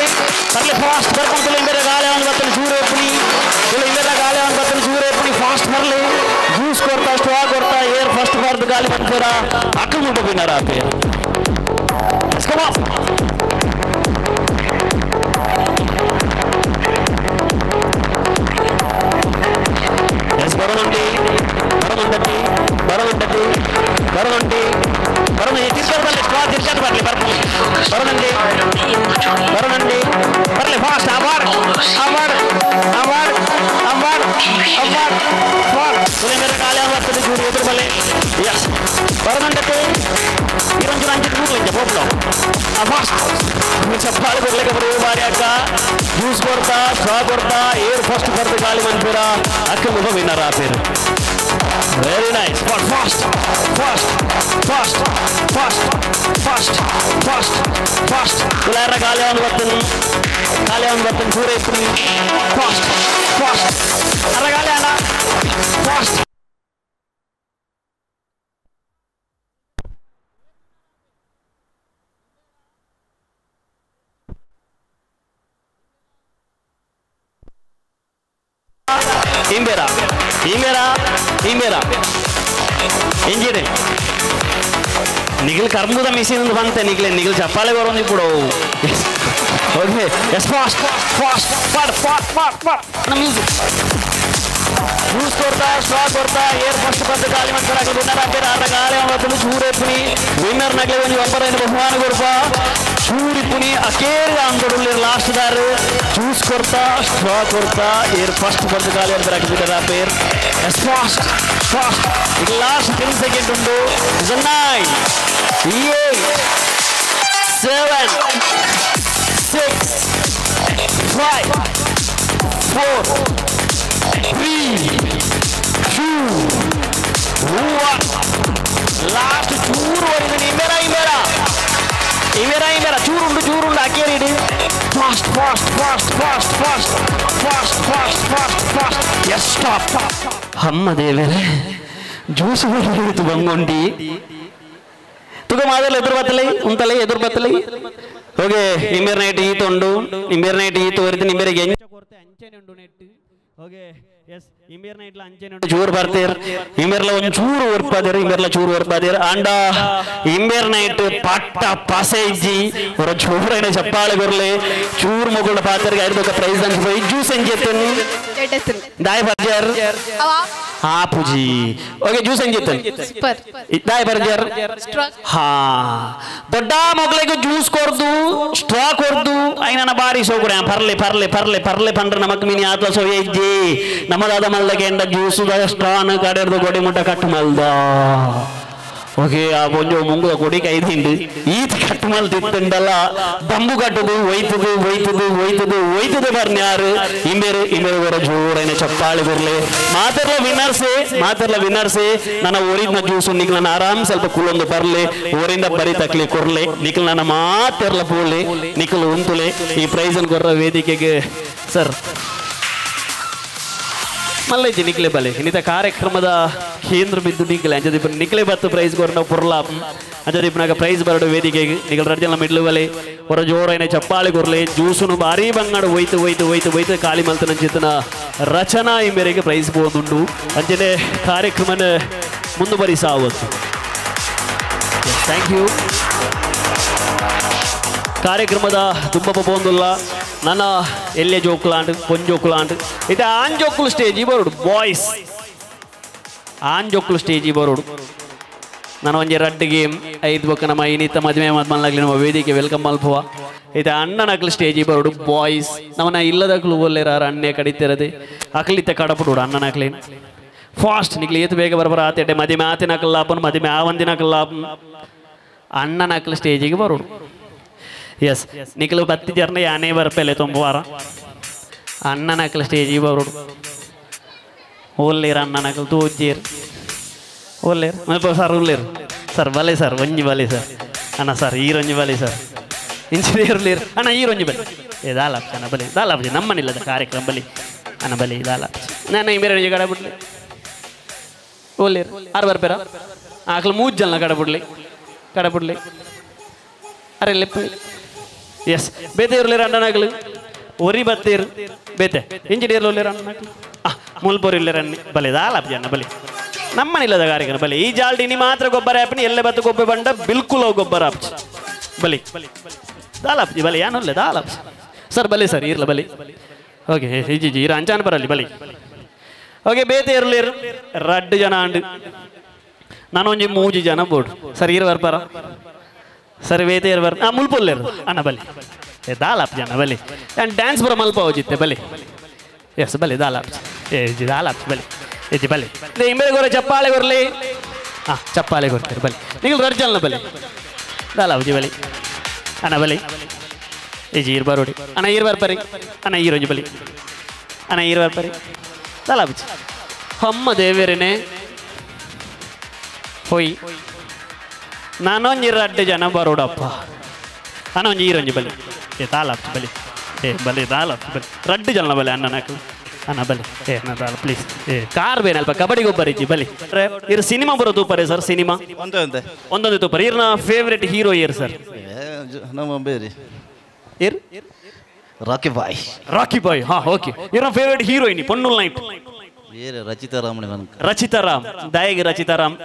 ಬರಲಿ ಫಾಸ್ಟ್ ಬರ್ಕೊಂಡು ಇಂಬೇರೆ ಗಾಳಿ ಅವನು ಬರ್ತಾನೆ ಚೂರೇಪುನಿ ಇಲ್ಲ ಇಂಬೇರೆ ಗಾಳಿ ಅವನು ಬರ್ತಾನೆ ಚೂರೇಪುನಿ ಫಾಸ್ಟ್ ಬರಲಿ ಜ್ಯೂಸ್ ಕೊಡ್ತಾ ಸ್ಟ್ರಾ ಕೊಡ್ತಾ ಏರ್ ಫಸ್ಟ್ ಬರ್ದು ಗಾಳಿ ಬಂದ್ಬೇಡ ಅಕ್ಕ ಮುಟ್ಟ ಬಿನ್ನಾರ ಆಪೇ ಎಸ್ ಬರೋಣಂಡಿ ಬರೋಣಂಡಿ ಬರೋಣಂಡಿ ಬರೋಣಂಡಿ ಬರೋಣ ತಿರ್ಗಾಡ್ ಬರಲಿ ಸ್ಟ್ರಾ ತಿರ್ಗಾಡ್ ಬರಲಿ ಬರ್ಲಿ ಬರೋಣಂಡಿ ಬರೋಣಂಡಿ ಬರಲಿ fast award award award award award fast Surendra ಕಾಲೆ ಬರ್ತದೆ ಚೂರು ಎದುರು ಬರಲಿ ಎಸ್ ಬರೋಣಂಡಕ್ಕೆ ಇರೊಂಚೂರು ಅಂಚಿಟ್ಟು ಕೂಗ್ಲಿಂಚ ಪೋಪ್ಲೋ ಆ ಫಾಸ್ಟ್ ಚಪ್ಪಾಳೆ ಬರ್ಲಿಕ್ಕೆ ಬರುವ ಬಾರಿ ಅಕ್ಕ ಜ್ಯೂಸ್ ಕೊಡ್ತಾ ಸ್ಟ್ರಾ ಕೊಡ್ತಾ ಏರ್ ಫಸ್ಟ್ ಬರ್ದು ಗಾಳಿ ಮನ್ಪೀರ ಅಕ್ಕ ಮುಖ ವಿನ್ನರ್ ಆಪೇರು very nice fast fast fast fast fast fast fast ಕುಲಾರ ಗಾಳಿ ಅವನು ಬರ್ತಾನೆ ಗಾಳಿ ಅವನು ಬರ್ತಾನೆ ಚೂರ ಇತ್ತು ಫಾಸ್ಟ್ ಫಾಸ್ಟ್ ಅರ ಗಾಳಿ ಅಣ್ಣ ಫಾಸ್ಟ್ ಇಂಬೇರಾ ಇಂಬೇರಾ ಇಂಬೇರಾ ಇಂಜಿಡೆ ನಿಖಿಲ್ ಕರ್ಮದ ಮಿಷಿನ್ ಬಂತೆ ನಿಖಿಲ್ ನಿಖಿಲ್ ಚಪ್ಪಾಳೆ ಬರೋದು ఇప్పుడు okay yes fast fast fast fast fast fast music juice ಕೊಡ್ತಾ ಸ್ಟ್ರಾ ಕೊಡ್ತಾ ಏರ್ ಫಸ್ಟ್ ಬಂದು ಗಾಳಿ ಮಾಡ್ತಾರೆ ವಿನ್ನರ್ ಆಗ್ತಾರೆ ಆಟ ಗಾಳಿ ಅವತ್ತು ಚೂರೇಪುನಿ ವಿನ್ನರ್ ನಗಲೆ ಒಂದು ಒಬ್ಬರನ್ನು ಬಹುಮಾನ ಕೊಡ್ಪ ಚೂರಿಪುನಿ ಅಕೇರಿ ಅಂಗಡುಳ್ಳಿ ಲಾಸ್ಟ್ ದಾರು ಜ್ಯೂಸ್ ಕೊಡ್ತಾ ಸ್ಟ್ರಾ ಕೊಡ್ತಾ ಏರ್ ಫಸ್ಟ್ ಬಂದು ಗಾಳಿ ಅಂತಾರೆ ವಿನ್ನರ್ ಆಪೇರ್ ಎಸ್ ಫಾಸ್ಟ್ ಫಾಸ್ಟ್ ಈಗ ಲಾಸ್ಟ್ 10 ಸೆಕೆಂಡ್ ಉಂಟು 9 8 7 6 5 4 3 2 1 ಲಾಸ್ಟ್ ಚೂರು ವರೆಗೆ ಇಂಬೇರ ಇಂಬೇರ ಇಂಬೇರ ಇಂಬೇರ ಚೂರುಂಡು ಚೂರುಂಡು ಅಕ್ಕೇರಿ ಇಡಿ Fast fast fast fast fast fast fast fast fast. Yes, stop. ಅಮ್ಮ ದೇವರೇ, ಜ್ಯೂಸ್ ಹಿಡಿದು ಬಂಗೊಂಡಿ ತುಗ ಮಾದಲ್ಲ ಎದುರು ಬತ್ತಲೈ ಉಂತಲೈ ಎದುರು ಬತ್ತಲೈ. ಓಕೆ, ಇಂಬೇರ್ ನೈಟ್ ಈ ತೊಂಡು ಇಂಬೇರ್ ನೈಟ್ ಈ ತೋರಿದ ನಿಂಬೇರಿಗೆ ಎಂಚ ಕೊರ್ತೆ ಅಂಚನೆ ಉಂಡು ನೆಟ್. ಓಕೆ, ಎಸ್, ಇಂಬೇರ್ ನೈಟ್ಲ ಅಂಚನೆ ಉಂಡು ಚೂರು ಬರ್ತೀರ್ ಇಂಬೇರ್ಲ ಒಂದು ಚೂರು ಒರ್ಪಾದೇರು ಇಂಬೇರ್ಲ ಚೂರು ಒರ್ಪಾದೇರು ಅಂಡ ಇಂಬೇರ್ ನೈಟ್ ಪಟ್ಟ ಪಸೆಜ್ಜಿ ಹೊರ ಚೂರೈನ ಚಪ್ಪಾಳೆ ಕೊರ್ಲೆ ಚೂರು ಮಗುಳ ಪಾತ್ರೆಗೆ ಐದು ಪ್ರೈಸ್ ಅಂತ ಪೋಯಿ ಜ್ಯೂಸ್ ಎಂಜೆತ್ತನ್ ದಾಯ ಬರ್ಜರ್ ಹಾ ಪೂಜಿ. ಓಕೆ, ಜ್ಯೂಸ್ ಎಂಜೆತ್ತನ್ ಸೂಪರ್ ದಾಯ ಬರ್ಜರ್ ಹಾ ದೊಡ್ಡ ಮಗಳಿಗೆ ಜ್ಯೂಸ್ ಕೊರ್ದು ಸ್ಟ್ರಾ ಕೊರ್ದು ಐನ ಬಾರಿ ಸೋಗುಡ ಪರ್ಲೆ ಪರ್ಲೆ ಪರ್ಲೆ ಪರ್ಲೆ ಪಂಡ್ರೆ ನಮಕ್ ಮೀನಿ ಆತ್ಲ ಸೋಯಜ್ಜಿ ನಮ್ಮದಾದ ಮಲ್ದಕ್ಕೆ ಎಂಡ ಜ್ಯೂಸು ಸ್ಟ್ರಾನ್ ಕಡೆರ್ದು ಗೊಡಿ ಮುಟ್ಟ ಕಟ್ಟು ಮಲ್ದ. ಓಕೆ, ಆ ಒಂಜೋ ಮುಂಗುದ ಕೊಡಿ ಕೈ ತಿಂಡು ಈತ ಕಟ್ಟು ಮಲ್ ತಿತ್ತಂಡಲ್ಲ ದಂಬು ಕಟ್ಟುದು ಒಯ್ತದು ಒಯ್ತದು ಒಯ್ತದು ಒಯ್ತದು ಬರ್ನ್ಯಾರು ಇಂಬೇರು ಇಂಬೇರು ಬರೋ ಜೋರೈನ ಚಪ್ಪಾಳಿ ಬರ್ಲಿ. ಮಾತೆರ್ಲ ವಿನ್ನರ್ಸೆ ಮಾತೆರ್ಲ ವಿನ್ನರ್ಸೆ ನನ್ನ ಊರಿನ ಜ್ಯೂಸು ನಿಕ್ಲ ನನ್ನ ಆರಾಮ್ ಸ್ವಲ್ಪ ಕುಲ್ಲೊಂದು ಬರ್ಲಿ ಊರಿಂದ ಬರಿ ತಕ್ಲಿ ಕೊರ್ಲೆ ನಿಕ್ಲ ನನ್ನ ಮಾತೆರ್ಲ ಪೋಲೆ ನಿಕ್ಲು ಉಂತುಲೆ ಈ ಪ್ರೈಸ್ ಅನ್ನು ಕೊರ್ರ ವೇದಿಕೆಗೆ ಸರ್ ಮಲ್ಲೈಜಿ ನಿಕ್ಲೆ ಬಲೆ ಇನ್ನಿತ ಕಾರ್ಯಕ್ರಮದ ಕೇಂದ್ರ ಬಿದ್ದು ನಿಕ್ಲೆ ಅಂಜದೀಪ ನಿಕ್ಲೆ ಬತ್ತು ಪ್ರೈಸ್ ಕೊರ್ನ ಪುರ್ಲಾ ಅಂಜದೀಪನಾಗ ಪ್ರೈಸ್ ಬರಡು ವೇದಿಕೆಗೆ ನಿಗಲ್ ರಡ್ಜಲ ಮಿಡ್ಲು ಬಲೆ ಹೊರ ಜೋರೈನ ಚಪ್ಪಾಳಿ ಕೊರ್ಲೆ ಜ್ಯೂಸುನು ಭಾರೀ ಬಂಗಾಡು ಒಯ್ತು ಒಯ್ತು ಒಯ್ತು ಒಯ್ತು ಖಾಲಿ ಮಲ್ತನ ಚಿತ್ತನ ರಚನಾ ಈ ಮೇರೆಗೆ ಪ್ರೈಸ್ ಬೋದುಂಡು ಅಂಜನೆ ಕಾರ್ಯಕ್ರಮನ ಮುಂದುವರಿಸಾವತ್ತು. Thank you. ಕಾರ್ಯಕ್ರಮದ ತುಂಬ ಪೋಂದುಲ್ಲ ನನ್ನ ಎಲ್ಲೆ ಜೋಕುಲಾಂಡ್ ಪೊಂಜೋಕುಲಾಂಡ್ ಇದು ಆಂಜೋಕುಲು ಸ್ಟೇಜಿ ಬರೋಡು ಬಾಯ್ಸ್ ಆಂಜೋಕುಲು ಸ್ಟೇಜಿ ಬರೋಡು ನಾನು ಒಂಜಿ ರಡ್ಡ್ ಗೇಮ್ ಐದು ಬೊಕ್ಕ ನಮ್ಮ ಇನ್ನಿತ್ತ ಮದುವೆ ಮಲ್ಲಾಗ್ಲಿ ನಮ್ಮ ವೇದಿಕೆ welcome ಮಲ್ಪುವ ಇದು ಅಣ್ಣನ ಅಕ್ಲು ಸ್ಟೇಜಿ ಬರೋಡು ಬಾಯ್ಸ್ ನಮ್ಮನ್ನ ಇಲ್ಲದಕ್ಲು ಒಲ್ಲೇರಾರ ಅಣ್ಣೆ ಕಡಿತಿರದೆ ಅಕ್ಲಿತ್ತ ಕಡಪಡು ಅಣ್ಣನ ಅಕ್ಲೇನು ಫಾಸ್ಟ್ ನಿಕ್ಲಿ ಏತು ಬೇಗ ಬರಬರ ಆತೆಡ್ಡೆ ಮದುವೆ ಆತಿನ ಲಾಪನ್ ಮದುವೆ ಆ ಒಂದಿನ ಲಾಪನ್ ಅಣ್ಣನ ಅಕ್ಲು ಸ್ಟೇಜಿಗೆ ಬರೋಡು. ಎಸ್, ನಿಖಲು ಬತ್ತಿ ಜರ್ನ ಯಾನೇ ಬರ್ಪೆಲೆ ತುಂಬ ವಾರ ಅಣ್ಣನ ಅಕ್ಲು ಸ್ಟೇಜಿಗೆ ಬರೋಡು ಓಲ್ಲೇರು ಅಣ್ಣನ ಅಕ್ಲು ತೋಜೇರು ಓಲ್ಲೇರು ಮಲ್ಪ ಸರ್ ಉಲ್ಲೇರು ಸರ್ ಬಲೆ ಸರ್ ಒಂಜಿ ಬಲೆ ಸರ್ ಅಣ್ಣ ಸರ್ ಈರೊಂಜಿ ಬಲೆ ಸರ್ ಇಂಜಿನಿಯರ್ ಲೇರು ಅಣ್ಣ ಈರೊಂಜಿ ಬಲೆ ಏ ದಾಲಾಪ್ಚಿ ಅಣ್ಣ ಬಲೆ ದಾಲಾಪ್ಚಿ ನಮ್ಮನಿಲ್ಲದ ಕಾರ್ಯಕ್ರಮ ಬಲಿ ಅಣ್ಣ ಬಲೆ ದಾಲಾಪ್ಚಿ ನಾನು ಈ ಬೇರೆ ಕಡೆ ಬಿಡ್ಲಿ ಓಲ್ಲೇರು ಆರು ಬರ್ಪೇರ ಆಕಲು ಮೂರು ಜನ ಕಡೆ ಬಿಡ್ಲಿ ಕಡೆ ಬಿಡ್ಲಿ ಅರೆ ಲೆಪ್ಪ. ಎಸ್, ಬೇತೆ ಇರಲಿರ ಅಣ್ಣನಾಗಲು ಒರಿ ಬತ್ತೀರು ಬೇತೆ ಇಂಜಿನಿಯರ್ ಒಲ್ಲೇರ ಅಣ್ಣನಾಗಲು ಮುಲ್ಪೊರಿ ಇಲ್ಲೇರ ಅನ್ನಿ ಬಲೆ ದಾಲಾಪ್ ಜನ ಬಲಿ ನಮ್ಮನಿಲ್ಲದ ಕಾರ್ಯಕ್ರಮ ಬಲಿ ಈ ಜಾಲ್ಡಿನಿ ಮಾತ್ರ ಗೊಬ್ಬರ ಆಪನಿ ಎಲ್ಲೆ ಬತ್ತು ಗೊಬ್ಬರ ಬಂಡ ಬಿಲ್ಕುಲ್ ಅವು ಗೊಬ್ಬರ ಆಪ್ಚಿ ಬಲಿ ದಾಲಾಪ್ಜಿ ಬಲಿ ಯಾನೊಲ್ಲೆ ದಾಲಾಪ್ಜಿ ಸರ್ ಬಲಿ ಸರ್ ಇರ್ಲ ಬಲಿ. ಓಕೆ, ಇಜಿ ಜಿ ಇರ ಅಂಚಾನ ಬರಲಿ ಬಲಿ. ಓಕೆ, ಬೇತೆ ಇರಲಿರು ರಡ್ಡು ಜನ ಅಂಡು ನಾನೊಂಜಿ ಮೂಜಿ ಜನ ಬೋರ್ಡ್ ಸರ್ ಇರು ಬರ್ಪಾರ ಸರ್ ವೇತೆ ಬರ್ ಆ ಮುಲ್ಪೊಲ್ಲೇರು ಅಣ್ಣ ಬಲಿ ಏ ದಾಲಾಪ್ ಜನ ಬಲಿ ಆ್ಯಂಡ್ ಡ್ಯಾನ್ಸ್ ಬರೋ ಮಲ್ಪ ಹೋಜಿತ್ತೆ ಬಲಿ. ಎಸ್ ಬಲಿ ದಾಲಾಪ್ ಏ ಜಿ ದಾಲಾಪ್ ಬಲಿ ಏ ಜಿ ಬಲಿ ಇಂಬೇರೆ ಗೊರ ಚಪ್ಪಾಳೆ ಕೊರ್ಲಿ ಹಾಂ ಚಪ್ಪಾಳೆ ಕೊರ್ತೀರಿ ಬಲಿ ನೀವು ರರ್ಜಲ್ನ ಬಲಿ ದಾಲಾಪ್ ಜಿ ಬಲಿ ಅಣ್ಣ ಬಲಿ ಏ ಜಿ ಇರ್ ಬರೋಡಿ ಅಣ್ಣ ಇರ್ ಬರ್ಪರಿ ಅಣ್ಣ ಈರೋಜಿ ಬಲಿ ಅಣ್ಣ ಇರ್ ಬರ್ಪರಿ ದಾಲಾಪ್ ಜಿ ಅಮ್ಮ ದೇವರೇನೆ ಹೋಯ್ ನಾನೊಂಜಿ ರಡ್ಡು ಜನ ಬರೋಡಪ್ಪ ಅಣ್ಣ ಒಂಜಿ ಈರೊಂಜಿ ಬಲಿ ಏ ತಾಲಾಪ್ಚಿ ಬಲಿ ಏ ಬಲಿ ತಾಲಾಪ್ಚಿ ಬಲಿ ರಡ್ಡು ಜನ ಬಲಿ ಅಣ್ಣನ ಅಣ್ಣ ಬಲಿ ಏ ಅಣ್ಣ ತಾಲ ಪ್ಲೀಸ್ ಏ ಕಾರ್ ಬೇನಲ್ಪ ಕಬಡ್ಡಿ ಗೊಬ್ಬರ ಇಜ್ಜಿ ಬಲಿ ಇರು ಸಿನಿಮಾ ಬರೋ ತೂಪರೆ ಸರ್ ಸಿನಿಮಾ ಒಂದೊಂದು ತೂಪರೆ ಇರ್ನ ಫೇವ್ರೆಟ್ ಹೀರೋ ಏರ್ ಸರ್ ನಮ್ಮ ಬೇರೆ ಇರ್ ರಾಕಿ ಬಾಯ್ ರಾಕಿ ಬಾಯ್ ಹಾ ಓಕೆ ಇರ್ನ ಫೇವ್ರೆಟ್ ಹೀರೋಯಿನ್ ಪೊನ್ನುಲ್ ನೈಟ್ ಬೇರೆ ರಚಿತಾ ರಾಮ್ ರಚಿತಾ ರಾಮ್ ದಾಯಿಗೆ ರಚಿತಾ ರಾಮ್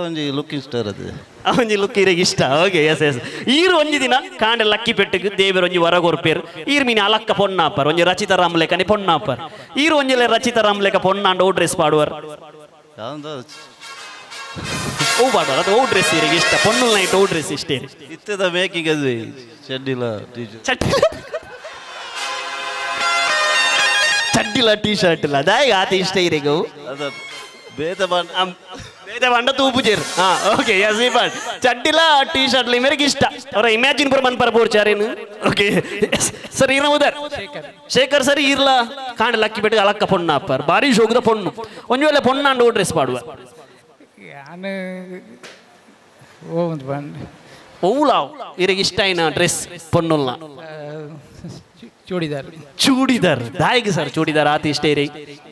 ಒಂಜಿ ಲುಕ್ಕಿಂಗ್ ಸ್ಟಾರ್ ಅದು ಒಂಜಿ ಲುಕ್ ಇರೆಗ್ ಇಷ್ಟ. ಓಕೆ, ಎಸ್ ಎಸ್, ಈರು ಒಂಜಿ ದಿನ ಕಾಂಡೆ ಲಕ್ಕಿ ಪೆಟ್ಟಿಗೆ ದೇವರು ಒಂಜಿ ವರ ಕೊರ್ಪೇರು ಈರು ಮೀನು ಅಲಕ್ಕ ಪೊನ್ನಾಪರ್ ಒಂಜಿ ರಚಿತಾ ರಾಮ್ ಲೇಖನಿ ಪೊನ್ನಾಪರ್ ಈರು ಒಂಜಿಲೆ ರಚಿತಾ ರಾಮ್ ಲೇಖ ಪೊನ್ನಾಂಡ ಓ ಡ್ರೆಸ್ ಪಾಡುವರ್ ಓ ಪಾಡುವರ್ ಅದು ಓ ಡ್ರೆಸ್ ಇರೆಗ್ ಇಷ್ಟ ಪೊಣ್ಣು ನೈಟ್ ಓ ಡ್ರೆಸ್ ಇಷ್ಟ ಇತ್ತದ ಮೇಕಿಂಗ್ ಅದು ಚಡ್ಡಿಲ ಚಡ್ಡಿಲ ಟೀ ಶರ್ಟ್ ಇಲ್ಲ ದಾಯಿಗೆ ಆತ ಇಷ್ಟ ಇರೆಗು ಬೇತ ಬಾಂಡ ಬೇತ ಬಾಂಡ ತೂಪುಜೇರು ಹಾ ಓಕೆ ಎಸ್ ಈ ಬಾಂಡ್ ಚಡ್ಡಿಲ ಟೀ ಶರ್ಟ್ ಮೇರೆಗೆ ಇಷ್ಟ ಅವರ ಇಮ್ಯಾಜಿನ್ ಪುರ ಮನ್ ಪರ ಬೋರ್ಚಾರೇನು. ಓಕೆ ಸರ್ ಇರ್ನ ಉದರ್ ಶೇಖರ್ ಸರ್ ಇರ್ಲ ಕಾಂಡ ಲಕ್ಕಿ ಬೆಟ್ಟ ಅಲಕ್ಕ ಪೊಣ್ಣ ಅಪ್ಪರ್ ಭಾರಿ ಶೋಕದ ಪೊಣ್ಣು ಒಂಜಿ ವೇಳೆ ಪೊಣ್ಣಾಂಡ ಓ ಡ್ರೆಸ್ ಪಾಡುವ ಯಾನು ಓ ಒಂದು ಬಂದು ಓಲಾವ್ ಇರಗೆ ಇಷ್ಟ అయిన ಡ್ರೆಸ್ ಪೊನ್ನುಲ್ಲ ಚೂಡಿದಾರ್. ಚೂಡಿದಾರ್ ದಾಯಿಗೆ ಸರ್ ಚೂಡಿದಾರ್ ಆತ ಇಷ್ಟ ಇರಿ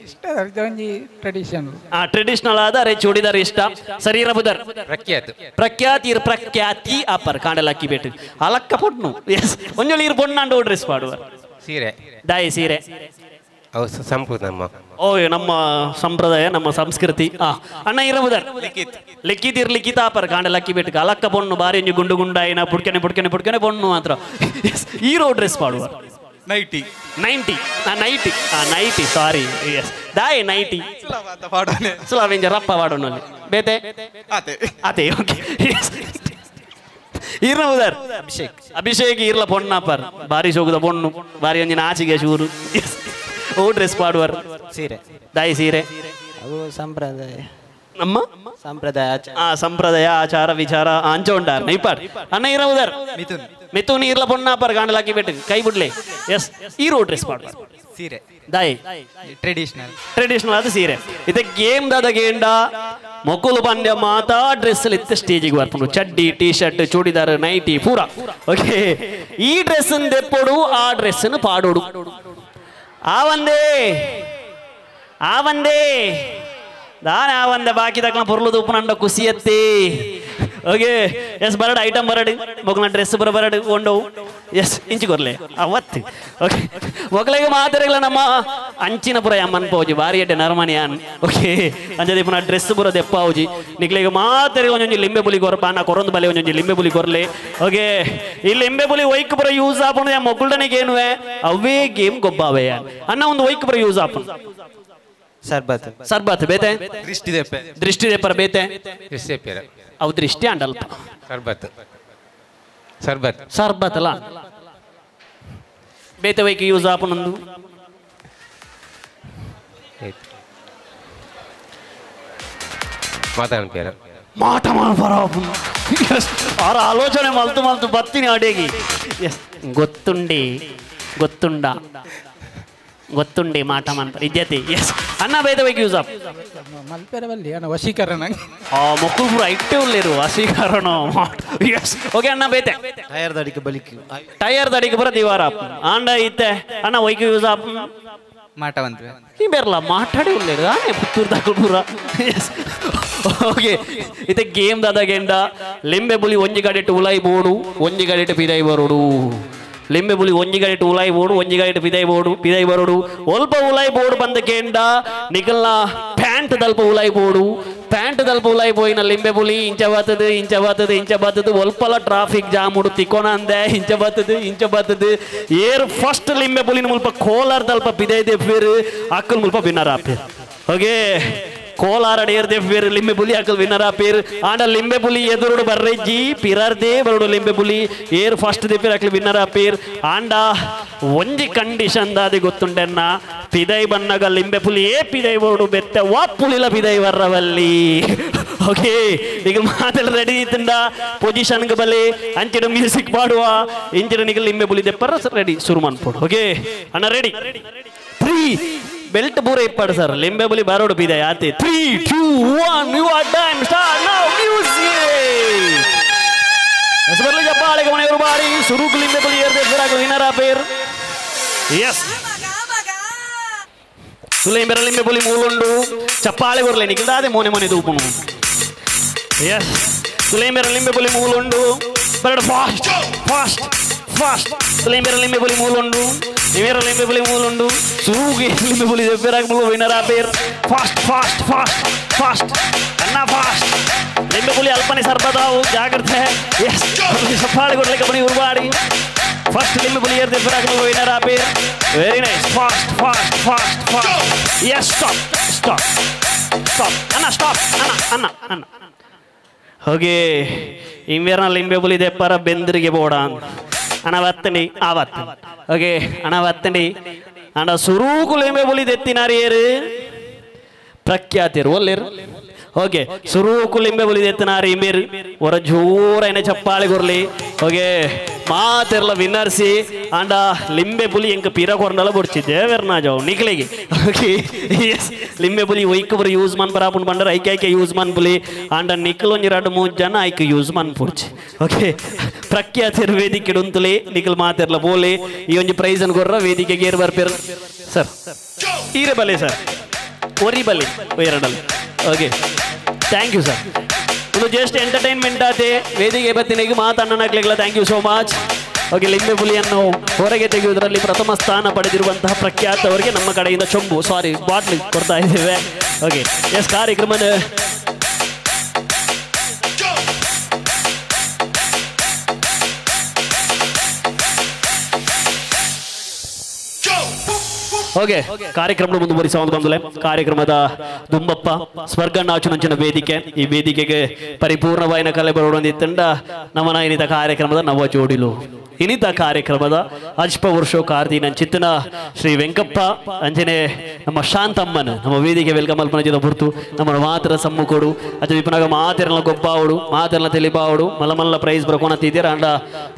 ಇಷ್ಟ ಒಂಜಿ ಟ್ರೆಡಿಷನಲ್. ಆ ಟ್ರೆಡಿಷನಲ್ ಆದ ಅರೆ ಚೂಡಿದಾರ್ ಇಷ್ಟ ಸರಿ ಇರಬುದರ್ ಪ್ರಖ್ಯಾತ ಪ್ರಖ್ಯಾತಿ ಇರ್ ಪ್ರಖ್ಯಾತಿ ಅಪ್ಪರ್ ಕಾಂಡಲ ಅಕ್ಕಿ ಬೇಟು ಅಲಕ್ಕ ಪೊಣ್ಣು ಎಸ್ ಒಂಜೊಳಿ ಇರ್ ಪೊಣ್ಣಾಂಡ ಡ್ರೆಸ್ ಪಾಡುವ ಸೀರೆ ದಾಯಿ ಸೀರೆ ಅವು ಸಂಸ್ಕೃತಿ ನಮ್ಮ ಓ ನಮ್ಮ ಸಂಪ್ರದಾಯ ನಮ್ಮ ಸಂಸ್ಕೃತಿ ಆ ಅಣ್ಣ ಇರಬುದರ್ ಲಿಖಿತ್ ಲಿಖಿತ್ ಇರ್ ಲಿಖಿತ ಆಪರ್ ಕಾಂಡಲ ಅಕ್ಕಿ ಬೇಟು ಅಲಕ್ಕ ಪೊಣ್ಣು ಬಾರಿ ಒಂಜಿ ಗುಂಡು ಗುಂಡಾಯಿನ ಪುಡ್ಕೆನೆ ಪುಡ್ಕೆನೆ ಪುಡ್ಕೆನೆ ಪೊಣ್ಣು ಮಾತ್ರ ಈರೋ ಡ್ರೆಸ್ ಪಾಡುವ ನೈಟಿ ನೈಂಟಿ ಆ ನೈಟಿ ಆ ನೈಟಿ ಸಾರಿ ಎಸ್ ದಾಯೆ ನೈಟಿ ಸುಲಾವೆಂಜ ರಪ್ಪ ವಾಡೋನಲ್ಲಿ ಬೇತೆ ಆತೆ ಆತೆ ಓಕೆ ಈರ್ನ ಉದರ್ ಅಭಿಷೇಕ್ ಅಭಿಷೇಕ್ ಈರ್ಲ ಪೊಣ್ಣಪ್ಪರ್ ಬಾರಿ ಸೋಗುದ ಪೊಣ್ಣು ಬಾರಿ ಒಂಜಿನ ಆಚಿಗೆ ಶೂರು ಓ ಡ್ರೆಸ್ ಪಾಡುವರ್ ಸೀರೆ ದಾಯಿ ಸೀರೆ ಅವು ಸಂಪ್ರದಾಯ ನಮ್ಮ ಸಂಪ್ರದಾಯ ಆ ಸಂಪ್ರದಾಯ ಆಚಾರ ವಿಚಾರ ಅಂಚ ಉಂಡಾರ್ ನೈಪಾಡ್ ಅಣ್ಣ ಇರ ಉದರ್ ಮಿಥುನ್ ಮಿಥುನ್ ಈರ್ಲ ಪೊಣ್ಣಾಪರ್ ಗಾಂಡಲಾಕಿ ಬೆಟ್ಟು ಕೈ ಬಿಡ್ಲೆ ಎಸ್ ಈರೋ ಡ್ರೆಸ್ ಪಾಡುವ ಸೀರೆ ದಾಯಿ ಟ್ರೆಡಿಷನಲ್ ಟ್ರೆಡಿಷನಲ್ ಆದ ಸೀರೆ ಇದಕ್ಕೆ ಗೇಮ್ ದಾದ ಗೇಂಡ ಮೊಕ್ಕಲು ಪಂದ್ಯ ಮಾತಾ ಡ್ರೆಸ್ ಇತ್ತ ಸ್ಟೇಜಿಗೆ ಬರ್ಪುಂಡು ಚಡ್ಡಿ T shirt churidar nighty ಪೂರ ಓಕೆ ಈ ಡ್ರೆಸ್ ದೆಪ್ಪೊಡು ಆ ಡ್ರೆಸ್ ಪಾಡೋಡು ಆ ಒಂದೇ ದಾನ ಆ ಒಂದೇ ಬಾಕಿ ತಕ್ಕ ಪೊರ್ಲು ತೂಪುನಂಡ ಕುಸಿಯತ್ತಿ ಓಕೆ ಎಸ್ ಬರಡು ಐಟಮ್ ಬರಡು ಮೊಗಲ ಡ್ರೆಸ್ ಬರ ಬರಡು ಒಂಡವು ಎಸ್ ಇಂಚು ಕೊರ್ಲೆ ಅವತ್ತು ಓಕೆ ಮೊಗಲಿಗೆ ಮಾತಾಡಲ್ಲ ನಮ್ಮ ಅಂಚಿನ ಪುರ ಅಮ್ಮನ್ ಪೌಜಿ ಬಾರಿ ಎಡ್ಡೆ ನರಮಣಿ ಅನ್ ಓಕೆ ಅಂಜದಿ ಪುನಃ ಡ್ರೆಸ್ ಪುರ ದೆಪ್ಪಾವುಜಿ ನಿಕ್ಲಿಗೆ ಮಾತಾರೆ ಒಂಜೊಂಜಿ ಲಿಂಬೆ ಪುಲಿ ಕೊರಪ ಅಣ್ಣ ಕೊರೊಂದು ಬಲೆ ಒಂಜೊಂಜಿ ಲಿಂಬೆ ಪುಲಿ ಕೊರ್ಲೆ ಓಕೆ ಈ ಲಿಂಬೆ ಪುಲಿ ಒಯ್ಕ್ ಪುರ ಯೂಸ್ ಆಪುಂಡು ಮೊಗುಲ್ಡನಿಗೆ ಏನುವೆ ಅವೇ ಗೇಮ್ ಗೊಬ್ಬಾವೆ ಅಣ್ಣ ಒಂದು ಒಯ್ಕ್ ಪುರ ಯೂಸ್ ಆಪುಂಡು ಸರ್ಬತ್ ಸರ್ಬತ್ ಬೇತೆ ದೃಷ್ಟಿ ದೆಪ್ಪೆ ದೃಷ್ಟಿ ದೆಪ್ಪರ ಬೇತೆ ದೃಷ್ಟಿ ದೆಪ್ಪೆರ ಅವು ದೃಷ್ಟಿ ಅಂಡಲ್ಪ ಸರ್ಬತ್ ಸರ್ಬತ್ ಸರ್ಬತ್ ಅಲ್ಲ ಬೇತೆ ವೈಕ್ ಯೂಸ್ ಆಪುನಂದು ಮಾತಾಡ್ಪೇರ ಮಾಟ ಮಾಡ್ಬಾರ ಆರ ಆಲೋಚನೆ ಮಲ್ತು ಮಲ್ತು ಬತ್ತೀನಿ ಅಡೇಗಿ ಎಸ್ ಗೊತ್ತುಂಡಿ ಗೊತ್ತುಂಡ ಗೊತ್ತುಂಡಿ ಮಾಟ ಮನ್ಪರ ಇದ್ಯತಿ ಎಸ್ ಅನ್ನ ಬೇತೆ ವೈಕ್ ಯೂಸ್ ಆಪ್ ಮಲ್ಪೆರ ಬಲ್ಲಿ ಅಣ್ಣ ವಶೀಕರಣ ಆ ಮೊಕ್ಕಳು ಪೂರ ಐಟೆ ಉಲ್ಲೇರು ವಶೀಕರಣ ಎಸ್ ಓಕೆ ಅಣ್ಣ ಬೇತೆ ಟೈರ್ ದಡಿಕೆ ಬಲಿಕ್ ಟೈರ್ ದಡಿಗೆ ಬರ ದಿವಾರ ಆಂಡ ಇತ್ತೆ ಅಣ್ಣ ವೈಕ್ ಯೂಸ್ ಆಪ್ ಮಾಟ ಬಂತ್ವೆ ಈ ಬೇರಲ್ಲ ಮಾಟಾಡಿ ಉಲ್ಲೇರು ಆನೆ ಪುತ್ತೂರು ದಾಕಲ್ ಪೂರ ಎಸ್ ಓಕೆ ಇತ್ತೆ ಗೇಮ್ ದಾದ ಗೆಂಡ ಲಿಂಬೆ ಬುಲಿ ಒಂಜಿ ಗಾಡಿಟ್ಟು ಉಲಾಯಿ ಬೋಡು ಒಂಜಿ ಗಾಡಿಟ್ಟು ಪಿದಾಯಿ ಬರೋಡು ಲಿಂಬೆ ಬುಲಿ ಒಂಜಿ ಗಾಡಿಟ್ಟು ಉಲಾಯಿ ಬೋಡು ಒಂಜಿ ಗಾಡಿಟ್ಟು ಪಿದಾಯಿ ಬೋಡು ಪಿದಾಯಿ ಬರೋಡು ಒಲ್ಪ ಉಲಾಯಿ ಬೋಡು ಬಂದ ಕೇಂಡ ನಿಕಲ್ನ ಪ್ಯಾಂಟ್ ದಲ್ಪ ಉಲಾಯಿ ಬೋಡು ಪ್ಯಾಂಟ್ ದಲ್ಪ ಉಲಾಯಿ ಪೋಯಿನ ಲಿಂಬೆ ಬುಲಿ ಇಂಚ ಬಾತದು ಇಂಚ ಬಾತದು ಇಂಚ ಬಾತದು ಒಲ್ಪಲ ಟ್ರಾಫಿಕ್ ಜಾಮ್ ಉಡು ತಿಕೋಣ ಅಂದೆ ಇಂಚ ಬಾತದು ಇಂಚ ಬಾತದು ಏರ್ ಫಸ್ಟ್ ಲಿಂಬೆ ಬುಲಿನ ಮುಲ್ಪ ಕೋಲಾರ್ ದಲ್ಪ ಪಿದಾಯಿ ದೆಪ್ಪೇರು ಅಕ್ಕಲ್ ಮುಲ್ಪ ವಿನ್ನರ್ ಆಪೇರು ಓಕೆ ಕೋಲಾರ ಏರ್ ದೆಪ್ಪೇರು ಲಿಂಬೆ ಬುಲಿ ಅಕ್ಕಲ್ ವಿನ್ನರ್ ಆಪೇರು ಆಂಡ ಲಿಂಬೆ ಬುಲಿ ಎದುರುಡು ಬರ್ರೆಜ್ಜಿ ಪಿರರ್ದೇ ಬರುಡು ಲಿಂಬೆ ಬುಲಿ ಏರ್ ಫಸ್ಟ್ ದೆಪ್ಪೇರು ಅಕ್ಕಲ್ ವಿನ್ನರ್ ಆಪೇರು ಆಂಡ ಒಂಜಿ ಕಂಡೀಷನ್ ದಾದಿ ಗೊತ್ತುಂಡೆನ್ನ ಪಿದೈ ಬನ್ನಗ ಲಿಂಬೆ ಪುಲಿ ಏ ಪಿದೈ ಬೋಡು ಬೆತ್ತ ವಾ ಪುಲಿಲ ಪಿದೈ ವರ್ರವಲ್ಲಿ ಓಕೆ ಈಗ ಮಾತೆಲ್ಲ ರೆಡಿ ಇತ್ತಂಡ ಪೊಸಿಷನ್ಗೆ ಬಲೆ ಅಂಚಿನ ಮ್ಯೂಸಿಕ್ ಪಾಡುವ ಇಂಚಿನ ನಿಗ ಲಿಂಬೆ ಪುಲಿ ದೆಪ್ಪರ ರೆಡಿ ಶುರು ಮನ್ಪೋಡು ಓಕೆ ಅಣ್ಣ ರೆಡಿ 3 ಬೆಲ್ಟ್ ಪೂರ ಇಪ್ಪಾಡು ಸರ್ ಲಿಂಬೆ ಪುಲಿ ಬಾರೋಡು ಪಿದೈ ಆತೆ 3 2 1 you are time start now music S ಬರ್ಲಿ ಜಪ್ಪಾಳೆ ಗಮನ ಬಾರಿ ಸುರುಕು ಲಿಂಬೆ ಪುಲಿ ಏರ್ದೆ ವಿನರ ಪೇರ್ ಎಸ್ ತುಲೆ ಲಿಂಬೆ ಪುಲಿ ಮೂಲುಂಡು ಚಪ್ಪಾಳೆ ಬರಲೆ ನಿಖಿಲ್ದಾದೆ ಮೋನೆ ಮೋನೆ ತೂಪುನು ಎಸ್ ತುಲೆ ಲಿಂಬೆ ಪುಲಿ ಮೂಲುಂಡು ಬರಡು fast fast fast ತುಲೆ ಲಿಂಬೆ ಪುಲಿ ಮೂಲುಂಡು ನಿಮೇರ ಲಿಂಬೆ ಪುಲಿ ಮೂಲುಂಡು ಸುರುಗೆ ಲಿಂಬೆ ಪುಲಿ ದೆಪ್ಪೆರಾಗ ಮುಲು ವಿನರ್ ಆಪೇರ್ fast fast fast fast ಅನ್ನ ಫಾಸ್ಟ್ ಲಿಂಬೆ ಪುಲಿ ಅಲ್ಪನೆ ಸರ್ಬದಾವು ಜಾಗ್ರತೆ ಎಸ್ ಚಪ್ಪಾಳೆ ಕೊಡ್ಲಿಕ್ಕೆ ಬನ್ನಿ ಉರ್ಬಾಡಿ ಫಸ್ಟ್ ಲಿಂಬೆ ಪುಲಿ ಏರ್ ದೆಪ್ಪೆರಾಗ ಮುಲು winner ಆಪೇರ್ very nice fast fast fast fast yes stop stop stop ಅಣ್ಣ ಸ್ಟಾಪ್ ಅಣ್ಣ ಅಣ್ಣ ಅಣ್ಣ ಹೋಗಿ ಇಂಬೇರ್ನ ಲಿಂಬೆ ಪುಲಿ ದೆಪ್ಪರ ಬೆಂದ್ರಿಗೆ ಬೋಡ ಅಣ್ಣ ಬತ್ತಂಡಿ ಆ ಬತ್ತ ಓಕೆ ಅಣ್ಣ ಬತ್ತಂಡಿ ಅಣ್ಣ ಸುರೂಕು ಲಿಂಬೆ ಪುಲಿ ದೆತ್ತಿನಾರು ಏರು ಪ್ರಖ್ಯಾತಿರು ಒಲ್ಲೇರು ಓಕೆ ಸುರೂಕು ಲಿಂಬೆ ಪುಲಿ ದೆತ್ತಿನಾರು ಇಂಬೇರು ಹೊರ ಜೋರೈನ ಚಪ್ಪಾಳೆ ಕೊರ್ಲಿ ಓಕೆ ಮಾತೆರ್ಲ ವಿನ್ನರ್ಸಿ ಆಂಡ ಲಿಂಬೆ ಪುಲಿ ಎಂಕ ಪಿರ ಕೊರ್ಂಡಲ ಬೊಡ್ಚಿ ದೇವೆರ್ನ ಜಾವು ನಿಕ್ಲೆಗೆ. ಓಕೆ ಎಸ್ ಲಿಂಬೆ ಪುಲಿ ಒಯ್ಕ್ ಪುರಿ ಯೂಸ್ ಮನ್ ಬರಾಪುಂಡು ಬಂಡರ ಐಕೆ ಐಕೆ ಯೂಸ್ ಮನ್ ಪುಲಿ ಆಂಡ ನಿಕ್ಲ್ ಒಂಜಿ ರಡ್ಡ್ ಮೂಜಿ ಜನ ಐಕ್ ಯೂಸ್ ಮನ್ ಪುಡ್ಚಿ. ಓಕೆ ಪ್ರಖ್ಯಾತಿರ್ ವೇದಿಕೆ ಉಂತುಲಿ ನಿಕ್ಲ್ ಮಾತೆರ್ಲ ಬೋಲಿ ಈ ಒಂಜಿ ಪ್ರೈಸ್ ಅನ್ನು ಕೊರ್ರ ವೇದಿಕೆ ಗೇರ್ ಬರ್ಪೇರ್ ಸರ್ ಈರೆ ಬಲೆ ಸರ್ ಒರಿ ಬಲೆ ಎರಡಲ್ಲಿ. Okay thank you sir. ಒಂದು ಜಸ್ಟ್ ಎಂಟರ್ಟೈನ್ಮೆಂಟ್ ಆತೆ ವೇದಿಕೆ ಬತ್ತಿನಿಗೆ ಮಾತಣ್ಣನಾಗ್ಲಿಲ್ಲ. Thank you so much. Okay ಲಿಂಬೆ ಪುಲಿಯನ್ನು ಹೊರಗೆ ತೆಗೆಯುವುದರಲ್ಲಿ ಪ್ರಥಮ ಸ್ಥಾನ ಪಡೆದಿರುವಂತಹ ಪ್ರಖ್ಯಾತ ಅವರಿಗೆ ನಮ್ಮ ಕಡೆಯಿಂದ ಚೊಂಬು ಸಾರಿ ಬಾಟ್ಲಿ ಕೊಡ್ತಾ ಇದ್ದೇವೆ. ಓಕೆ ಎಸ್ ಕಾರ್ಯಕ್ರಮದ ಓಕೆ ಕಾರ್ಯಕ್ರಮ ಮುಂದುವರಿಸುವ ಬಂದಲೆ ಕಾರ್ಯಕ್ರಮದ ದುಂಬಪ್ಪ ಸ್ವರ್ಗನಾಚುನಂಚಿನ ವೇದಿಕೆ ಈ ವೇದಿಕೆಗೆ ಪರಿಪೂರ್ಣವಾಯಿನ ಕಲೆ ಬರೋಡೊಂದಿತ್ತಂಡ ನಮನ ಇನ್ನಿತ ಕಾರ್ಯಕ್ರಮದ ನವ ಜೋಡಿಲು ಇನ್ನಿತ ಕಾರ್ಯಕ್ರಮದ ಅಜ್ಪ ವರ್ಷೋ ಕಾರ್ತಿನಂಚಿತ್ತನ ಶ್ರೀ ವೆಂಕಪ್ಪ ಅಂಚನೆ ನಮ್ಮ ಶಾಂತಮ್ಮನ ನಮ್ಮ ವೇದಿಕೆ welcome ಅಲ್ಪನ ಪುರ್ತು ನಮ್ಮ ಮಾತ್ರ ಸಮ್ಮುಖೋಡು ಅಚ್ಚ ವಿಪನಾಗ ಮಾತೆರನ ಗೊಬ್ಬಾವಡು ಮಾತೆರನ ತೆಲಿಬಾವಡು ಮಲ್ಲ ಮಲ್ಲ ಪ್ರೈಸ್ ಬರಕೋನತ್ತಿದ್ದೀರ ಅಂಡ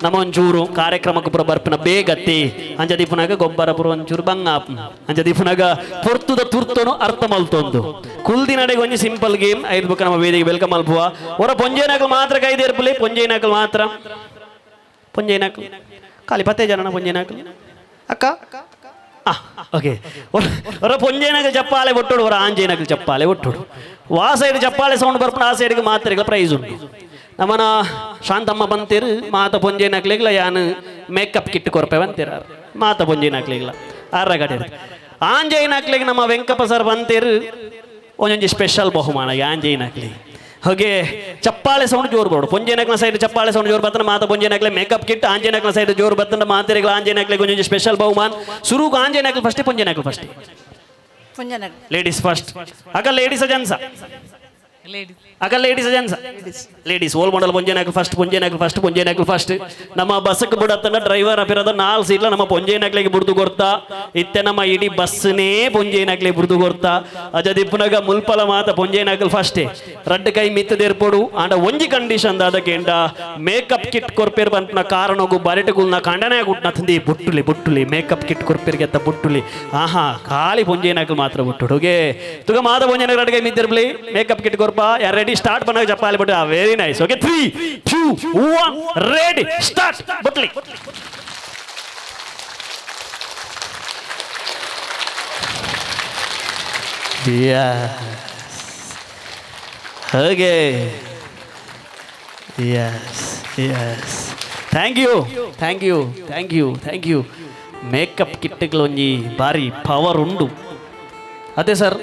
ನಮ್ಮ ಒಂಚೂರು ಕಾರ್ಯಕ್ರಮಕ್ಕೆ ಪುರ ಬರ್ಪಿನ ಬೇಗತ್ತಿ ಅಂಚ ದೀಪನಾಗ ಗೊಬ್ಬರ ಪುರ ಒಂಚೂರು ಬಂಗಾಪ್ ಅಂಚ ದೀಪನಾಗ ಪೊರ್ತುದ ತುರ್ತನು ಅರ್ಥ ಮಲ್ತೊಂದು ಕುಲ್ದಿನಡೆಗೆ ಒಂಜಿ ಸಿಂಪಲ್ ಗೇಮ್ ಐದು ಬುಕ್ಕ ನಮ್ಮ ವೇದಿಕೆ welcome ಅಲ್ಪುವ ಹೊರ ಪೊಂಜೇನಾಕಲ್ ಮಾತ್ರ ಕೈದೇರ್ಪುಲಿ ಪೊಂಜೇನಾಕಲ್ ಮಾತ್ರ ಪೊಂಜೇನಾಕಲ್ ಖಾಲಿ ಪತ್ತೆ ಜನನ ಪೊಂಜೇನಾಕಲ್ ಅಕ್ಕ ಓಕೆ ಹೊರ ಪೊಂಜೇನಾಕಲ್ ಚಪ್ಪಾಲೆ ಒಟ್ಟೋಡು ಹೊರ ಆಂಜೇನಾಕಲ್ ಚಪ್ಪಾಲೆ ಒಟ್ಟೋಡು ವಾ ಸೈಡ್ ಚಪ್ಪಾಲೆ ಸೌಂಡ್ ಬರ್ಪುನ ಆ ಸೈಡ್ಗೆ ಮಾತ್ರ ಪ್ರೈಸ್ ಉಂಟು. ನಮ್ಮನ ಶಾಂತಮ್ಮ ಬಂತೀರು ಮಾತ ಪೊಂಜೇನಾಕ್ಲಿಗ್ಲ ಯಾನು ಮೇಕಪ್ ಕಿಟ್ ಕೊರ್ಪೆ ಬಂತೀರ ಮಾತ ಪೊಂಜೇನಾಕ್ಲಿಗ್ಲ ಆರ ಕಡೆ ಆಂಜೇನಾಕ್ಲಿಗೆ ನಮ್ಮ ವೆಂಕಪ್ಪ ಸರ್ ಬಂತೀರು ಒಂದೊಂದು ಸ್ಪೆಷಲ್ ಬಹುಮಾನ ಆಂಜೇನಾಕ್ಲಿ. ಹಾಗೆ ಚಪ್ಪಾಳೆ ಸೌಂಡ್ ಜೋರು ಬರೋಡು ಪೊಂಜೇನಾಕ್ನ ಸೈಡ್ ಚಪ್ಪಾಳೆ ಸೌಂಡ್ ಜೋರು ಬರ್ತಾನೆ ಮಾತ ಪೊಂಜೇನಾಕ್ಲೆ ಮೇಕಪ್ ಕಿಟ್ ಆಂಜೇನಾಕ್ನ ಸೈಡ್ ಜೋರು ಬರ್ತಾನೆ ಮಾತೆರೆಗಳ ಆಂಜೇನಾಕ್ಲಿಗೆ ಒಂದೊಂದು ಸ್ಪೆಷಲ್ ಬಹುಮಾನ. ಸುರುಗು ಆಂಜೇನಾಕ್ಲಿ ಫಸ್ಟ್ ಪೊಂಜೇನಾಕ್ಲಿ ಫಸ್ಟ್ ಲೇಡೀಸ್ ಫಸ್ಟ್. ಅಕ್ಕ ಲೇಡೀಸ್ ಜೆಂಟ್ಸ್ ಅಕ್ಕ ಲೇಡೀಸ್ ಜೆಂಟ್ಸ್ ಲೇಡೀಸ್ ಓಲ್ ಮಾಡಲ್ ಪೊಂಜೇನಾಕ್ಲು ಫಸ್ಟ್ ಪೊಂಜೇನಾಕ್ಲು ಫಸ್ಟ್ ಪೊಂಜೇನಾಕ್ಲು ಫಸ್ಟ್. ನಮ್ಮ ಬಸ್ಗೆ ಬಿಡತ್ತಂಡ ಡ್ರೈವರ್ ಅಪಿರದ 4 ಸೀಟ್ಲ ನಮ್ಮ ಪೊಂಜೇನಾಕ್ಲಿಗೆ ಬುಡ್ದು ಕೊರ್ತಾ ಇತ್ತೆ ನಮ್ಮ ಇಡೀ ಬಸ್ನೇ ಪೊಂಜೇನಾಕ್ಲಿಗೆ ಬುಡ್ದು ಕೊರ್ತಾ ಅಜದಿಪ್ಪುನಗ ಮುಲ್ಪಲ ಮಾತ ಪೊಂಜೇನಾಕ್ಲು ಫಸ್ಟೇ ರಡ್ಡು ಕೈ ಮಿತ್ತದೇರ್ಪೋಡು ಆಂಡ ಒಂಜಿ ಕಂಡೀಷನ್ ದಾದಕೇಂಡ ಮೇಕಪ್ ಕಿಟ್ ಕೊರ್ಪೇರ್ ಬಂತನ ಕಾರಣಗು ಬರೆಟುಗುಲ್ನ ಕಂಡನೆ ಗುಟ್ನ ತಂದಿ ಬುಟ್ಟುಲಿ ಬುಟ್ಟುಲಿ ಮೇಕಪ್ ಕಿಟ್ ಕೊರ್ಪೇರ್ಗೆ ಅತ್ತ ಬುಟ್ಟುಲಿ ಆಹಾ ಖಾಲಿ ಪೊಂಜೇನಾಕ್ಲು ಮಾತ್ರ ಬುಟ್ಟುಡು. ಓಕೆ ತುಗ ಮಾತ ಪೊಂಜೇನಾಕ್ಲು ರಡ್ಡು ಕೈ ಮಿತ್ತಿರ್ಲಿ ಮೇಕಪ್ ಕಿಟ್ ಕೊರ್ಪ ಯಾರು ರೆಡಿ ಸ್ಟಾರ್ಟ್ ಬನ್ನಾಗ ಚಪ್ಪಾಲೆ ಬಿಟ್ಟು very nice. Okay 3 2 1 ready start ಬಟ್ಲಿ. ಹಾಗೆ yes yes thank you thank you thank you thank you. Makeup ಕಿಟ್ಗಳೊಂಜಿ ಭಾರಿ ಪವರ್ ಉಂಡು ಅದೇ ಸರ್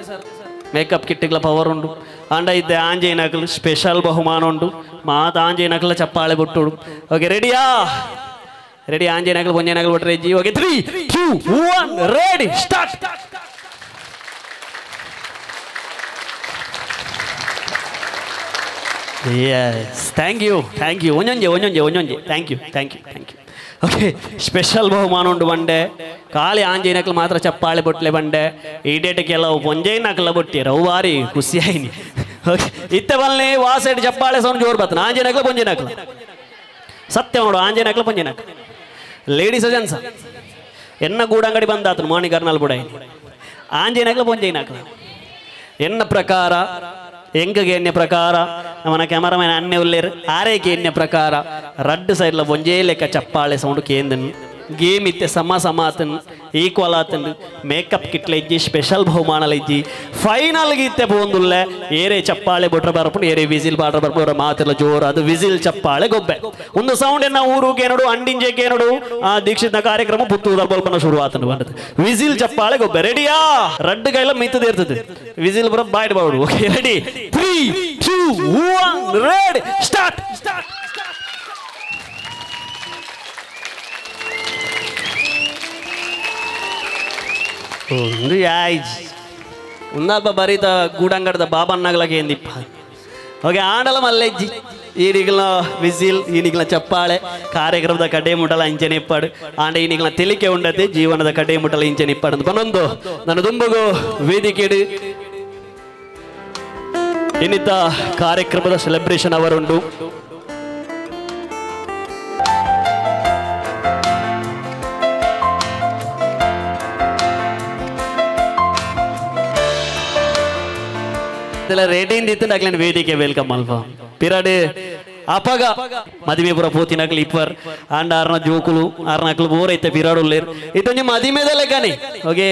ಮೇಕಪ್ ಕಿಟ್ಗಳ ಪವರ್ ಉಂಡು ಆಂಡ ಇದ್ದೆ ಆಂಜೇನಾಕಲು ಸ್ಪೆಷಲ್ ಬಹುಮಾನ ಉಂಡು ಮಾತ ಆಂಜೇನಾಕಲ ಚಪ್ಪಾಳೆ ಬಿಟ್ಟುಡು. ಓಕೆ ರೆಡಿಯಾ ರೆಡಿ ಆಂಜೇನಾಕಲು ಪೊಂಜೇನಾಕಲು ಬಿಟ್ಟರೆ G. Okay 3 2 1 ready start. Yes thank you thank you ಒಂಜೊಂಜೆ ಒಂಜೊಂಜೆ ಒಂಜೊಂಜೆ thank you thank you thank you. Okay special ಬಹುಮಾನ ಉಂಡು ಬಂಡೆ ಖಾಲಿ ಆಂಜೇನಕ್ಲು ಮಾತ್ರ ಚಪ್ಪಾಳೆ ಬೊಟ್ಲೆ ಬಂಡೆ ಈಡೇಟ ಕೆಲವು ಪೊಂಜೇನಕ್ಲ ಬೊಟ್ಟಿರ ಅವು ಭಾರಿ ಖುಷಿ ಆಯ್ನಿ. ಓಕೆ ಇತ್ತೆ ಬಲ್ನೆ ವಾ ಸೈಡ್ ಚಪ್ಪಾಳೆ ಸೌಂಡ್ ಜೋರು ಬರ್ತನ ಆಂಜೇನಕ್ಲ ಪೊಂಜೇನಕ್ಲ ಸತ್ಯ ನೋಡು ಆಂಜೇನಕ್ಲ ಪೊಂಜೇನಕ್ಲ ಲೇಡೀಸ್ ಜೆಂಟ್ಸ್ ಎನ್ನ ಗೂಡಂಗಡಿ ಬಂದಾತನು ಮಾಣಿ ಕರ್ನಾಲ್ ಬುಡ ಆಂಜೇನಕ್ಲ ಪೊಂಜೇನಕ್ಲ ಎನ್ನ ಪ್ರಕಾರ ಎಂಕಗೆ ಎಣ್ಣೆ ಪ್ರಕಾರ ನಮ್ಮನ ಕ್ಯಾಮರಾಮನ್ ಅನ್ಯ ಉಲ್ಲೇರು ಆರೈಕೆ ಎಣ್ಣೆ ಪ್ರಕಾರ ರಡ್ಡು ಸೈಡ್ಲ ಒಂಜೇ ಲೆಕ್ಕ ಚಪ್ಪಾಳೆ ಸೌಂಡ್ ಕೇಂದನ್ ಗೇಮ್ ಇತ್ತೆ ಸಮ ಸಮ ಆತನ್ ಈಕ್ವಲ್ ಆತನ್ ಮೇಕಪ್ ಕಿಟ್ಲ ಇಜ್ಜಿ ಸ್ಪೆಷಲ್ ಬಹುಮಾನಲ ಇಜ್ಜಿ ಫೈನಲ್ ಇತ್ತೆ ಪೋಂದುಲ್ಲೆ ಏರೇ ಚಪ್ಪಾಳೆ ಬೊಟ್ರ ಬರ್ಪುಂಡು ಏರೇ ವಿಸಿಲ್ ಬಾಟ್ರ ಬರ್ಪುಂಡು ಮಾತಿಲ್ಲ ಜೋರು ಅದು ವಿಸಿಲ್ ಚಪ್ಪಾಳೆ ಗೊಬ್ಬೆ ಒಂದು ಸೌಂಡ್ ಎನ್ನ ಊರು ಕೇನಡು ಅಂಡಿಂಜೆ ಕೇನಡು ಆ ದೀಕ್ಷಿತ್ನ ಕಾರ್ಯಕ್ರಮ ಪುತ್ತೂರು ದರ್ಬಲ್ಪನ ಶುರು ಆತನು ಬಂದದ್ದು ವಿಸಿಲ್ ಚಪ್ಪಾಳೆ ಗೊಬ್ಬೆ ರೆಡಿಯಾ ರಡ್ಡು ಕೈಲ ಮಿತ್ತದೇ ಇರ್ತದೆ ವಿಸಿಲ್ ಬರ boiled ಬಾಡು. Okay ready 3 2 1 ready start. ಒಂದು ಯಾಯ್ಜ್ ಉನ್ನಲ್ಪ ಬರೀತ ಗೂಡಂಗಡದ ಬಾಬಣ್ಣಗಳಗೆ ಎಂದಿಪ್ಪ. ಓಕೆ ಆಂಡಲ ಮಲ್ಲೆಜ್ಜಿ ಈನಿಗ್ಲ ವಿಸಿಲ್ ಈನಿಗ್ಲ ಚಪ್ಪಾಳೆ ಕಾರ್ಯಕ್ರಮದ ಕಡೆ ಮುಟಲ ಇಂಚನೆ ಇಪ್ಪಾಡು ಆಂಡ ಈನಿಗ್ಲ ತಿಳಿಕೆ ಉಂಡತೆ ಜೀವನದ ಕಡೆ ಮುಟಲ ಇಂಚನೆ ಇಪ್ಪಾಡು ಅಂತ ಬನ್ನೊಂದು ನನ್ನ ದುಂಬಗು ವೇದಿಕೆಡು ಇನ್ನಿತ ಕಾರ್ಯಕ್ರಮದ ಸೆಲೆಬ್ರೇಷನ್ ಅವರುಂಟು. ಮಾತೆಲ್ಲ ರೆಡಿ ಇಂದಿತ್ತು ಅಕ್ಲೇನ ವೇದಿಕೆ welcome ಅಲ್ಪ ಪಿರಾಡು ಅಪಗ ಮದಿಮೆ ಪೂರ ಪೋತಿನಕ್ಲು ಇಪ್ಪರ್ ಆಂಡ ಆರ್ನ ಜೋಕುಲು ಆರ್ನ ಅಕ್ಲು ಬೋರ್ ಐತೆ ಪಿರಾಡುಲ್ಲೇರ್ ಇದೊಂಜಿ ಮದಿಮೆದ ಲೆಕ್ಕನೆ ಓಕೆ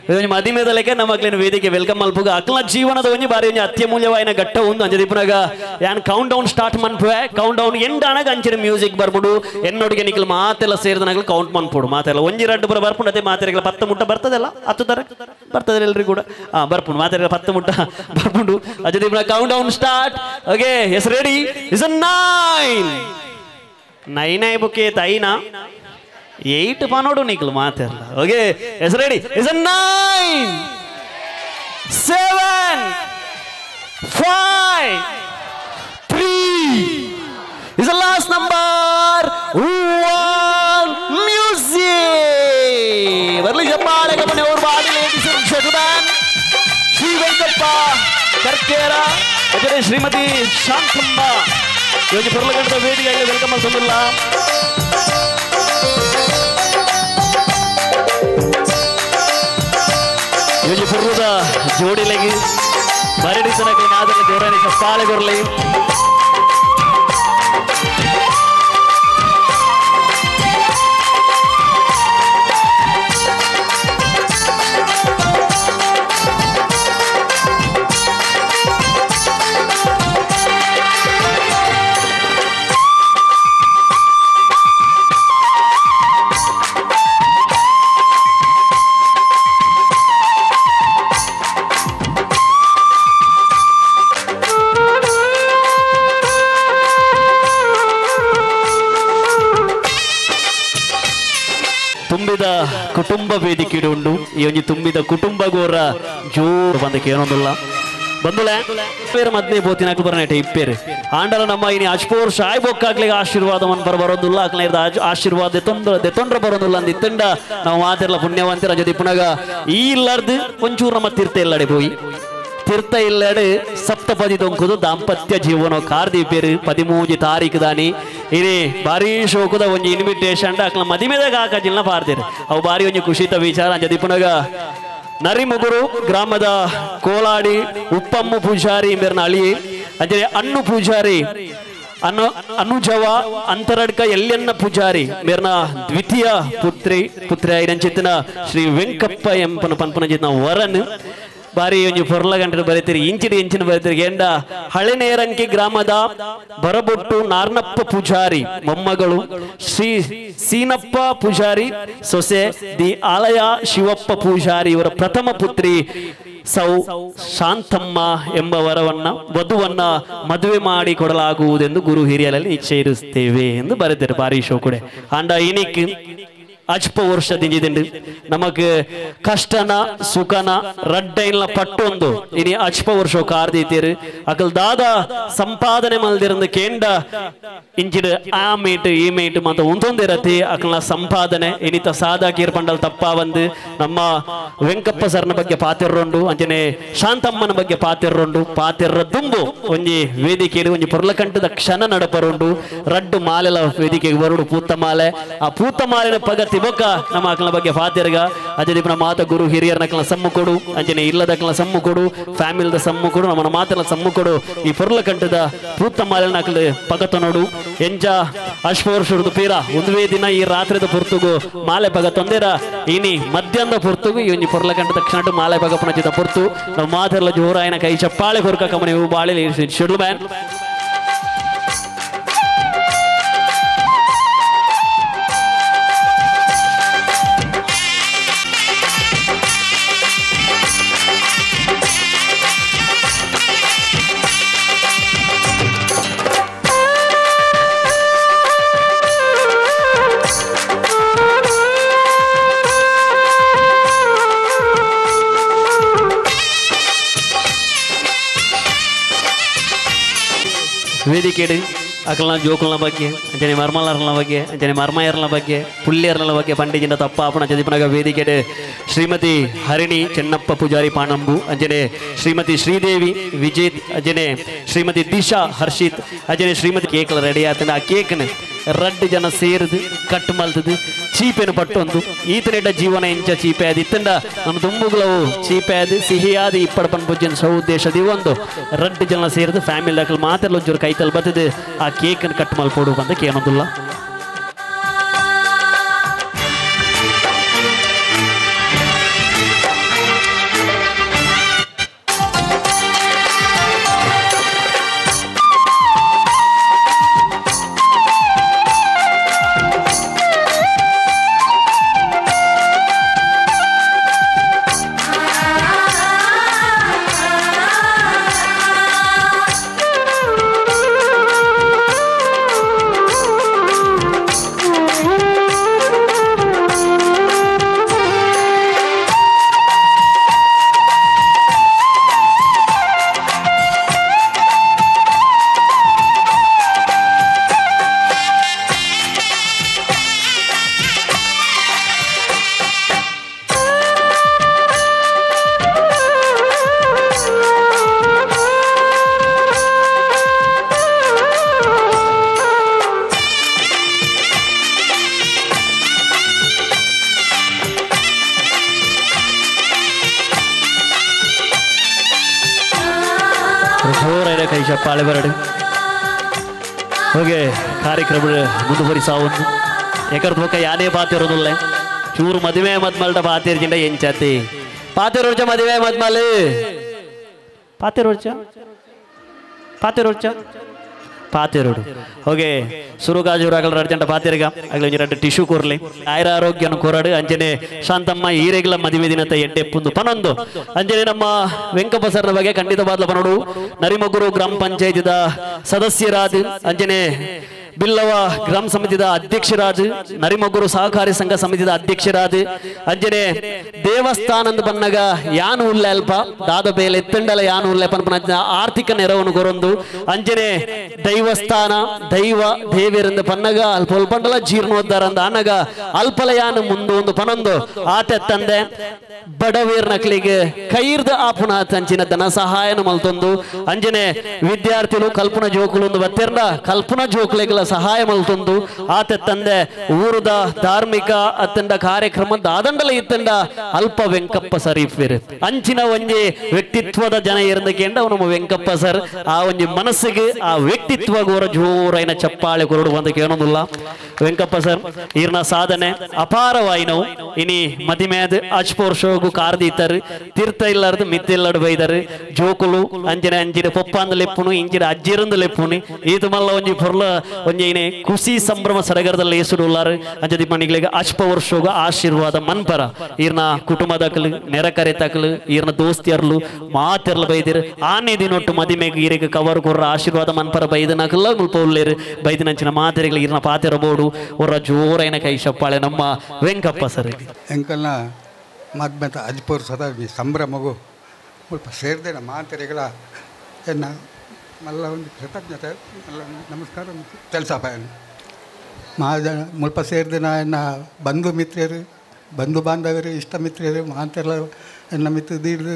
ಇದೊಂಜಿ ಮದಿಮೆದ ಲೆಕ್ಕ ನಮ್ಮ ಅಕ್ಲೇನ ವೇದಿಕೆ welcome ಮಲ್ಪುಗ ಅಕ್ಲ ಜೀವನದ ಒಂಜಿ ಬಾರಿ ಒಂಜಿ ಅತ್ಯಮೂಲ್ಯವಾಯಿನ ಘಟ್ಟ ಒಂದು ಅಂಚ ದಿಪ್ಪುನಗ ಯಾನ್ ಕೌಂಟ್ ಡೌನ್ ಸ್ಟಾರ್ಟ್ ಮನ್ಪುವೆ ಕೌಂಟ್ ಡೌನ್ ಎಂಡ್ ಆನಗ ಅಂಚಿನ ಮ್ಯೂಸಿಕ್ ಬರ್ಬಿಡು ಎನ್ನೊಡಿಗೆ ನಿಕ್ಲು ಮಾತೆಲ್ಲ ಸೇರಿದ ಕೌಂಟ್ ಮನ್ಪುಡು ಮಾತೆಲ್ಲ ಒಂಜಿ ರಡ್ಡು ಪೂರ ಬರ್ಪುಂಡು ಅದೇ ಮಾತೆಲ್ಲ 10 ಮುಟ್ಟ ಬರ್ತದಲ್ಲ 10 ತರ ಬರ್ತದೆ ಎಲ್ರಿ ಕೂಡ ಹಾ ಬರ್ಪುಂಡು ಮಾತೆಲ್ಲ 10 ಮುಟ್ಟ ಬರ್ಪುಂಡು ಅಂಚ ದಿಪ್ಪುನ count down start okay yes ready is 9 9 I ಬುಕ್ಕೆ ತೈನಾ 8 ಪನೋಡು ನಿಕ್ಲು ಮಾತೆಲ್ಲ okay yes ready is 9 7 5 3 is the last number 1 music ಬರ್ಲಿ ಜಪ್ಪಾಳೆ ಕಮ್ಮನೆ ಅವರು ಬಾಡಿ ಲೇಡೀಸ್ ಅಂಡ್ ಜೆಂಟಲ್ಮನ್ ಶ್ರೀ ವೆಂಕಪ್ಪ ಕರ್ಕೇರ ಅಜರೆ ಶ್ರೀಮತಿ ಶಾಂತಮ್ಮ ಯೋಜಿ ಪೊರ್ಲಗಂಟದ ವೇದಿಕೆಗೆ welcome ಸೊಲ್ಲ ಯೋಜಿ ಪೊರ್ಲದ ಜೋಡಿಲೆಗೆ ಬರಡಿಸನಕ್ಕೆ ಮಾದರಿ ಜೋರಾನಿ ಚಪ್ಪಾಳೆ ಕೊರಲಿ ತುಂಬಿದ ಕುಟುಂಬ ವೇದಿಕೆ ಉಂಡು ಈ ಒಂಜಿ ತುಂಬಿದ ಕುಟುಂಬ ಗೋರ ಜೋರು ಬಂದಕ್ಕೆ ಏನೊಂದುಲ್ಲ ಬಂದುಲೆ ಬೇರೆ ಮದ್ನೆ ಬೋತಿನಾಕ್ಲು ಬರನೇಟೆ ಇಪ್ಪೇರು ಆಂಡಲ ನಮ್ಮ ಇನಿ ಅಜ್ಪೋರ್ ಶಾಯ್ ಬೊಕ್ಕಾಕ್ಲಿಗೆ ಆಶೀರ್ವಾದ ಮನ್ ಬರ ಬರೋದಿಲ್ಲ ಅಕ್ಲ ಆಶೀರ್ವಾದ ದೆತ್ತೊಂಡ್ರ ಬರೋದಿಲ್ಲ ಅಂದ್ ಇತ್ತಂಡ ನಾವು ಮಾತಿರಲ್ಲ ಪುಣ್ಯವಂತರ ಜೊತೆ ಪುನಗ ಈ ಇಲ್ಲಾರ್ದು ಒಂಚೂರು ನಮ್ಮ ತೀರ್ಥ ಇಲ್ಲಡೆ ಪೋಯಿ ತೀರ್ಥ ಇಲ್ಲಡೆ ಸಪ್ತಪದಿ ದೊಂಕುದು ದಾಂಪತ್ಯ ಜೀವನ ಕಾರ್ದೀಪೇರು 13 ತಾರೀಕು ದಾನಿ ಇನಿ ಭಾರಿ ಶೋಕದ ಒಂಜಿ ಇನ್ವಿಟೇಷನ್ ಅಕ್ಲ ಮದಿಮೆದಾಗ ಹಾಕಜಿಲ್ನ ಪಾರ್ದೇರು ಅವು ಭಾರಿ ಒಂಜಿ ಖುಷಿತ ವಿಚಾರ ಅಂಜ ಪುನಗ ನರಿಮುಗುರು ಗ್ರಾಮದ ಕೋಲಾಡಿ ಉಪ್ಪಮ್ಮು ಪೂಜಾರಿ ಮೇರ್ನ ಅಳಿ ಅಂಜನೆ ಅಣ್ಣು ಪೂಜಾರಿ ಅನುಜವ ಅಂತರಡ್ಕ ಎಲ್ಯನ್ನ ಪೂಜಾರಿ ಮೇರ್ನ ದ್ವಿತೀಯ ಪುತ್ರಿ ಪುತ್ರಿ ಐರಂಚಿತ್ತಿನ ಶ್ರೀ ವೆಂಕಪ್ಪ ಎಂಪನ ಪನ್ಪನ ಚಿತ್ತಿನ ವರನ್ ಬಾರಿ ಒಂಜಿ ಪೊರ್ಲ ಗಂಟೆ ಬರೀತೀರಿ ಇಂಚಿನ ಇಂಚಿನ ಬರೀತೀರಿ ಎಂಡ ಹಳೆನೇರಂಕಿ ಗ್ರಾಮದ ಬರಬೊಟ್ಟು ನಾರ್ನಪ್ಪ ಪೂಜಾರಿ ಮೊಮ್ಮಗಳು ಶ್ರೀ ಸೀನಪ್ಪ ಪೂಜಾರಿ ಸೊಸೆ the ಆಲಯ ಶಿವಪ್ಪ ಪೂಜಾರಿ ಇವರ ಪ್ರಥಮ ಪುತ್ರಿ ಸೌ ಶಾಂತಮ್ಮ ಎಂಬ ವರವನ್ನ ವಧುವನ್ನ ಮದುವೆ ಮಾಡಿ ಕೊಡಲಾಗುವುದೆಂದು ಗುರು ಹಿರಿಯರಲ್ಲಿ ನಿಶ್ಚಯಿಸುತ್ತೇವೆ ಎಂದು ಬರೆದಿರು ಬಾರಿ ಶೋಕುಡೆ ಅಂಡ ಇನಿಕ್ ಅಜ್ಪ ವರ್ಷ ದಿಂಜಿದಿಂಡು ನಮಕ್ ಕಷ್ಟನ ಸುಖನ ರಡ್ಡೈನ್ಲ ಪಟ್ಟೊಂದು ಇನಿ ಅಜ್ಪ ವರ್ಷ ಕಾರ್ದೀತೀರು ಅಕಲ್ ದಾದ ಸಂಪಾದನೆ ಮಲ್ದಿರಂದು ಕೇಂಡ ಇಂಚಿಡು ಆ ಮೇಟ್ ಈ ಮೇಟ್ ಮಾತ ಒಂದೊಂದಿರತಿ ಅಕಲ್ನ ಸಂಪಾದನೆ ಇನಿತ ಸಾದಾ ಕೀರ್ಪಂಡಲ್ ತಪ್ಪ ಬಂದು ನಮ್ಮ ವೆಂಕಪ್ಪ ಸರ್ನ ಬಗ್ಗೆ ಪಾತಿರ್ರೊಂಡು ಅಂಚನೆ ಶಾಂತಮ್ಮನ ಬಗ್ಗೆ ಪಾತಿರ್ರೊಂಡು ಪಾತಿರ್ರ ದುಂಬು ಒಂಜಿ ವೇದಿಕೆ ಒಂಜಿ ಪೊರ್ಲಕಂಟದ ಕ್ಷಣ ನಡಪರುಂಡು ರಡ್ಡು ಮಾಲೆಲ ವೇದಿಕೆಗೆ ಬರುಡು ಪೂತ ಮಾಲೆ ಆ ಪೂತ ಮಾಲಿನ ಪಗತಿ ಬೊಕ್ಕ ನಮ್ಮ ಅಕಲ್ನ ಬಗ್ಗೆ ಫಾತಿರ್ಗ ಅಜದೀಪನ ಮಾತ ಗುರು ಹಿರಿಯರ್ನ ಅಕಲ್ನ ಸಮ್ಮು ಕೊಡು ಅಂಚನೆ ಇಲ್ಲದ ಅಕಲ್ನ ಸಮ್ಮು ಕೊಡು ಫ್ಯಾಮಿಲಿದ ಸಮ್ಮು ಕೊಡು ನಮ್ಮನ ಮಾತೆಲ್ಲ ಸಮ್ಮು ಕೊಡು ಈ ಪೊರ್ಲಕಂಟದ ಪೂತ ಮಾಲಿನ ಅಕಲ್ ಪಗತ ನೋಡು ಎಂಜ ಅಶ್ವರ್ಷದ ಪೀರ ಒಂದುವೇ ದಿನ ಈ ರಾತ್ರಿದ ಪೊರ್ತುಗು ಮಾಲೆ ಪಗ ತೊಂದಿರ ಇನಿ ಮಧ್ಯಾಹ್ನದ ಪೊರ್ತುಗು ಈ ಒಂಜಿ ಪೊರ್ಲಕಂಟದ ಕ್ಷಣ ಮಾಲೆ ಪಗಪನ ಚಿತ ಪೊರ್ತು ನಮ್ಮ ಮಾತೆಲ್ಲ ಜೋರಾಯನ ಕೈ ಚಪ್ಪಾಳೆ ಕೊರ್ಕ ಕಮನೆ ಬಾಳಿ ಶೆಡ್ಲು ಬ್ಯಾನ್ ವೇದಿಕೆಡು ಅಕಲ್ನ ಜೋಕುಲ್ನ ಬಗ್ಗೆ ಅಂಚನೆ ಮರ್ಮಲಾರ್ನ ಬಗ್ಗೆ ಅಂಚನೆ ಮರ್ಮಯರ್ನ ಬಗ್ಗೆ ಪುಳ್ಳಿಯರ್ನ ಬಗ್ಗೆ ಪಂಡಿಜಿನ ತಪ್ಪ ಆಪಣ ಚದಿಪನಗ ವೇದಿಕೆಡು ಶ್ರೀಮತಿ ಹರಿಣಿ ಚೆನ್ನಪ್ಪ ಪೂಜಾರಿ ಪಾಣಂಬು ಅಂಚನೆ ಶ್ರೀಮತಿ ಶ್ರೀದೇವಿ ವಿಜೇತ್ ಅಂಚನೆ ಶ್ರೀಮತಿ ದಿಶಾ ಹರ್ಷಿತ್ ಅಂಚನೆ ಶ್ರೀಮತಿ ಕೇಕ್ಲ ರೆಡಿ ಆತಂಡ ಆ ಕೇಕ್ನ ರಡ್ಡು ಜನ ಸೇರಿದು ಕಟ್ ಮಲ್ತದು ಚೀಪೆನು ಪಟ್ಟೊಂದು ಈತನೆಡ್ಡ ಜೀವನ ಎಂಚ ಚೀಪೆ ಅದು ಇತ್ತಂಡ ನಮ್ಮ ದುಂಬುಗಳವು ಚೀಪೆ ಅದು ಸಿಹಿಯಾದ ಇಪ್ಪಡ ಪನ್ಪುಜ್ಜನ ಸೌದ್ದೇಶದ ಒಂದು ರಡ್ಡು ಜನ ಸೇರಿದು ಫ್ಯಾಮಿಲಿ ದಾಖಲು ಮಾತೆಲ್ಲ ಒಂಚೂರು ಕೈತಲ್ ಬರ್ತದೆ ಆ ಕೇಕನ್ನು ಕಟ್ ಮಲ್ಪೋಡು ಅಂತ ಕೇಳೋದಿಲ್ಲ. ಕೈ ಚಪ್ಪಾಳೆ ಬರಡು ಹೋಗೆ ಕಾರ್ಯಕ್ರಮ ಮುಂದುವರಿಸಾವೊಂದು ಎಕರ್ ಬೊಕ್ಕ ಯಾನೇ ಪಾತಿರೋದಿಲ್ಲ ಚೂರು ಮದುವೆ ಮದ್ಮಲ್ಟ ಪಾತಿರ್ಜಿಂಡ ಎಂಚತಿ ಪಾತಿರೋರ್ಚ ಮದುವೆ ಮದ್ಮಲ್ ಪಾತಿರೋರ್ಚ ಪಾತಿರೋರ್ಚ ಪಾತಿರೋಡು ಹೋಗೆ ಸುರುಗಾಜೂರು ಆಗಲ ರಡ್ಜಂಟ ಪಾತಿರ್ಗ ಆಗಲ ಒಂಜಿ ರಡ್ಡು ಟಿಶ್ಯೂ ಕೊರ್ಲಿ ಆಯುರ ಆರೋಗ್ಯನ ಕೊರಡು ಅಂಜನೆ ಶಾಂತಮ್ಮ ಈರೆಗ್ಲ ಮದುವೆ ದಿನತ ಎಡ್ಡೆಪ್ಪುಂದು ಪನೊಂದು ಅಂಜನೆ ನಮ್ಮ ವೆಂಕಪ್ಪ ಸರ್ನ ಬಗ್ಗೆ ಖಂಡಿತ ಬಾದ್ಲ ಪನೋಡು ನರಿಮಗುರು ಗ್ರಾಮ ಪಂಚಾಯತಿದ ಸದಸ್ಯರಾದ ಅಂಜನೆ ಬಿಲ್ಲವ ಗ್ರಾಮ ಸಮಿತಿದ ಅಧ್ಯಕ್ಷರಾಜ್ ನರಿಮಗುರು ಸಹಕಾರಿ ಸಂಘ ಸಮಿತಿದ ಅಧ್ಯಕ್ಷರಾಜ್ ಅಂಜನೆ ದೇವಸ್ಥಾನದ ಬನ್ನಗ ಯಾನು ಉಲ್ಲೆ ಅಲ್ಪ ದಾದ ಬೇಲೆ ಎತ್ತಂಡಲ ಯಾನು ಉಲ್ಲೆ ಪನ್ಪನ ಆರ್ಥಿಕ ನೆರವನ್ನು ಕೊರೊಂದು ಅಂಜನೆ ದೈವಸ್ಥಾನ ದೈವ ದೇವಿಯರಿಂದ ಪನ್ನಗ ಅಲ್ಪ ಅಲ್ಪಂಡಲ ಜೀರ್ಣೋದ್ಧಾರ ಅಂದ ಅನಗ ಅಲ್ಪಲ ಯಾನು ಮುಂದೆ ಒಂದು ಪನೊಂದು ಆತ ತಂದೆ ಬಡವೀರ್ ನಕ್ಲಿಗೆ ಕೈರ್ದ ಆಪುನ ಅಂಚಿನ ಧನ ಸಹಾಯನ ಮಲ್ತೊಂದು ಅಂಜನೆ ವಿದ್ಯಾರ್ಥಿಗಳು ಕಲ್ಪನಾ ಜೋಕುಲು ಒಂದು ಬತ್ತಿರ್ನ ಕಲ್ಪನಾ ಜೋಕುಲಿಗೆಲ್ಲ ಸಹಾಯ ಮಲ್ತೊಂದು ಆತ ತಂದೆ ಊರದ ಧಾರ್ಮಿಕ ಅತ್ತಂಡ ಕಾರ್ಯಕ್ರಮ ದಾದಂಡಲ ಇತ್ತಂಡ ಅಲ್ಪ ವೆಂಕಪ್ಪ ಸರ್ ಇಪ್ಪಿರು ಅಂಚಿನ ಒಂಜಿ ವ್ಯಕ್ತಿತ್ವದ ಜನ ಇರಂದಕ್ಕೆ ನಮ್ಮ ವೆಂಕಪ್ಪ ಸರ್ ಆ ಒಂಜಿ ಮನಸ್ಸಿಗೆ ಆ ವ್ಯಕ್ತಿತ್ವ ಗೋರ ಜೋರೈನ ಚಪ್ಪಾಳೆ ಕೊರಡು ಬಂದಕ್ಕೆ ಏನೊಂದಿಲ್ಲ. ವೆಂಕಪ್ಪ ಸರ್ ಈರ್ನ ಸಾಧನೆ ಅಪಾರವಾಯಿನವು ಇನಿ ಮದಿಮೇದ ಅಚ್ಪೋರ್ಷೋಗು ಕಾರ್ದೀತರು ತೀರ್ಥ ಇಲ್ಲಾರ್ದು ಮಿತ್ತಿಲ್ಲಾಡು ಬೈದರು ಜೋಕುಲು ಅಂಚಿನ ಅಂಚಿನ ಪೊಪ್ಪಾಂದ ಲೆಪ್ಪುನು ಇಂಚಿನ ಅಜ್ಜಿರಂದು ಲೆಪ್ಪುನಿ ಈತ ಮಲ್ಲ ಒಂಜಿ ಪೊರ್ಲ ಒಂಜಿ ಏನೇ ಖುಷಿ ಸಂಭ್ರಮ ಸಡಗರದಲ್ಲಿ ಏಸುಡುಲ್ಲಾರು ಅಂಚದಿ ಮಣಿಗಳಿಗೆ ಅಶ್ಪ ವರ್ಷೋಗ ಆಶೀರ್ವಾದ ಮನ್ಪರ ಈರ್ನ ಕುಟುಂಬದಕಲು ನೆರಕರೆ ತಕಲು ಈರ್ನ ದೋಸ್ತಿಯರ್ಲು ಮಾತೆರ್ಲು ಬೈದಿರು ಆನೆ ದಿನೊಟ್ಟು ಮದಿಮೆಗೆ ಈರಿಗೆ ಕವರ್ ಕೊರ್ರ ಆಶೀರ್ವಾದ ಮನ್ಪರ ಬೈದನಕಲ್ಲ ಮುಲ್ಪ ಉಲ್ಲೇರು ಬೈದಿನಂಚಿನ ಮಾತೆರೆಗಳು ಈರ್ನ ಪಾತೆರ ಬೋಡು ಒರ ಜೋರೈನ ಕೈ ಚಪ್ಪಾಳೆ ನಮ್ಮ ವೆಂಕಪ್ಪ ಸರ್. ಎಂಕಲ್ನ ಮದ್ಮೆತ ಅಜ್ಪೋರ್ ಸದಾ ಸಂಭ್ರಮಗು ಮುಲ್ಪ ಸೇರ್ದೇನ ಮಾತೆರೆಗಳ ಎನ್ನ ಮಲ್ಲ ಒಂದು ಕೃತಜ್ಞತೆ ಮಲ್ಲ ನಮಸ್ಕಾರ ಕೆಲಸಪಾಯನ ಮಹಾಜನ ಮುಲ್ಪ ಸೇರ್ದಿನ ಎನ್ನ ಬಂಧು ಮಿತ್ರರು ಬಂಧು ಬಾಂಧವರು ಇಷ್ಟ ಮಿತ್ರರು ಮಾತೆಲ್ಲ ಎನ್ನ ಮಿತ್ರ ದೀಡ್ದು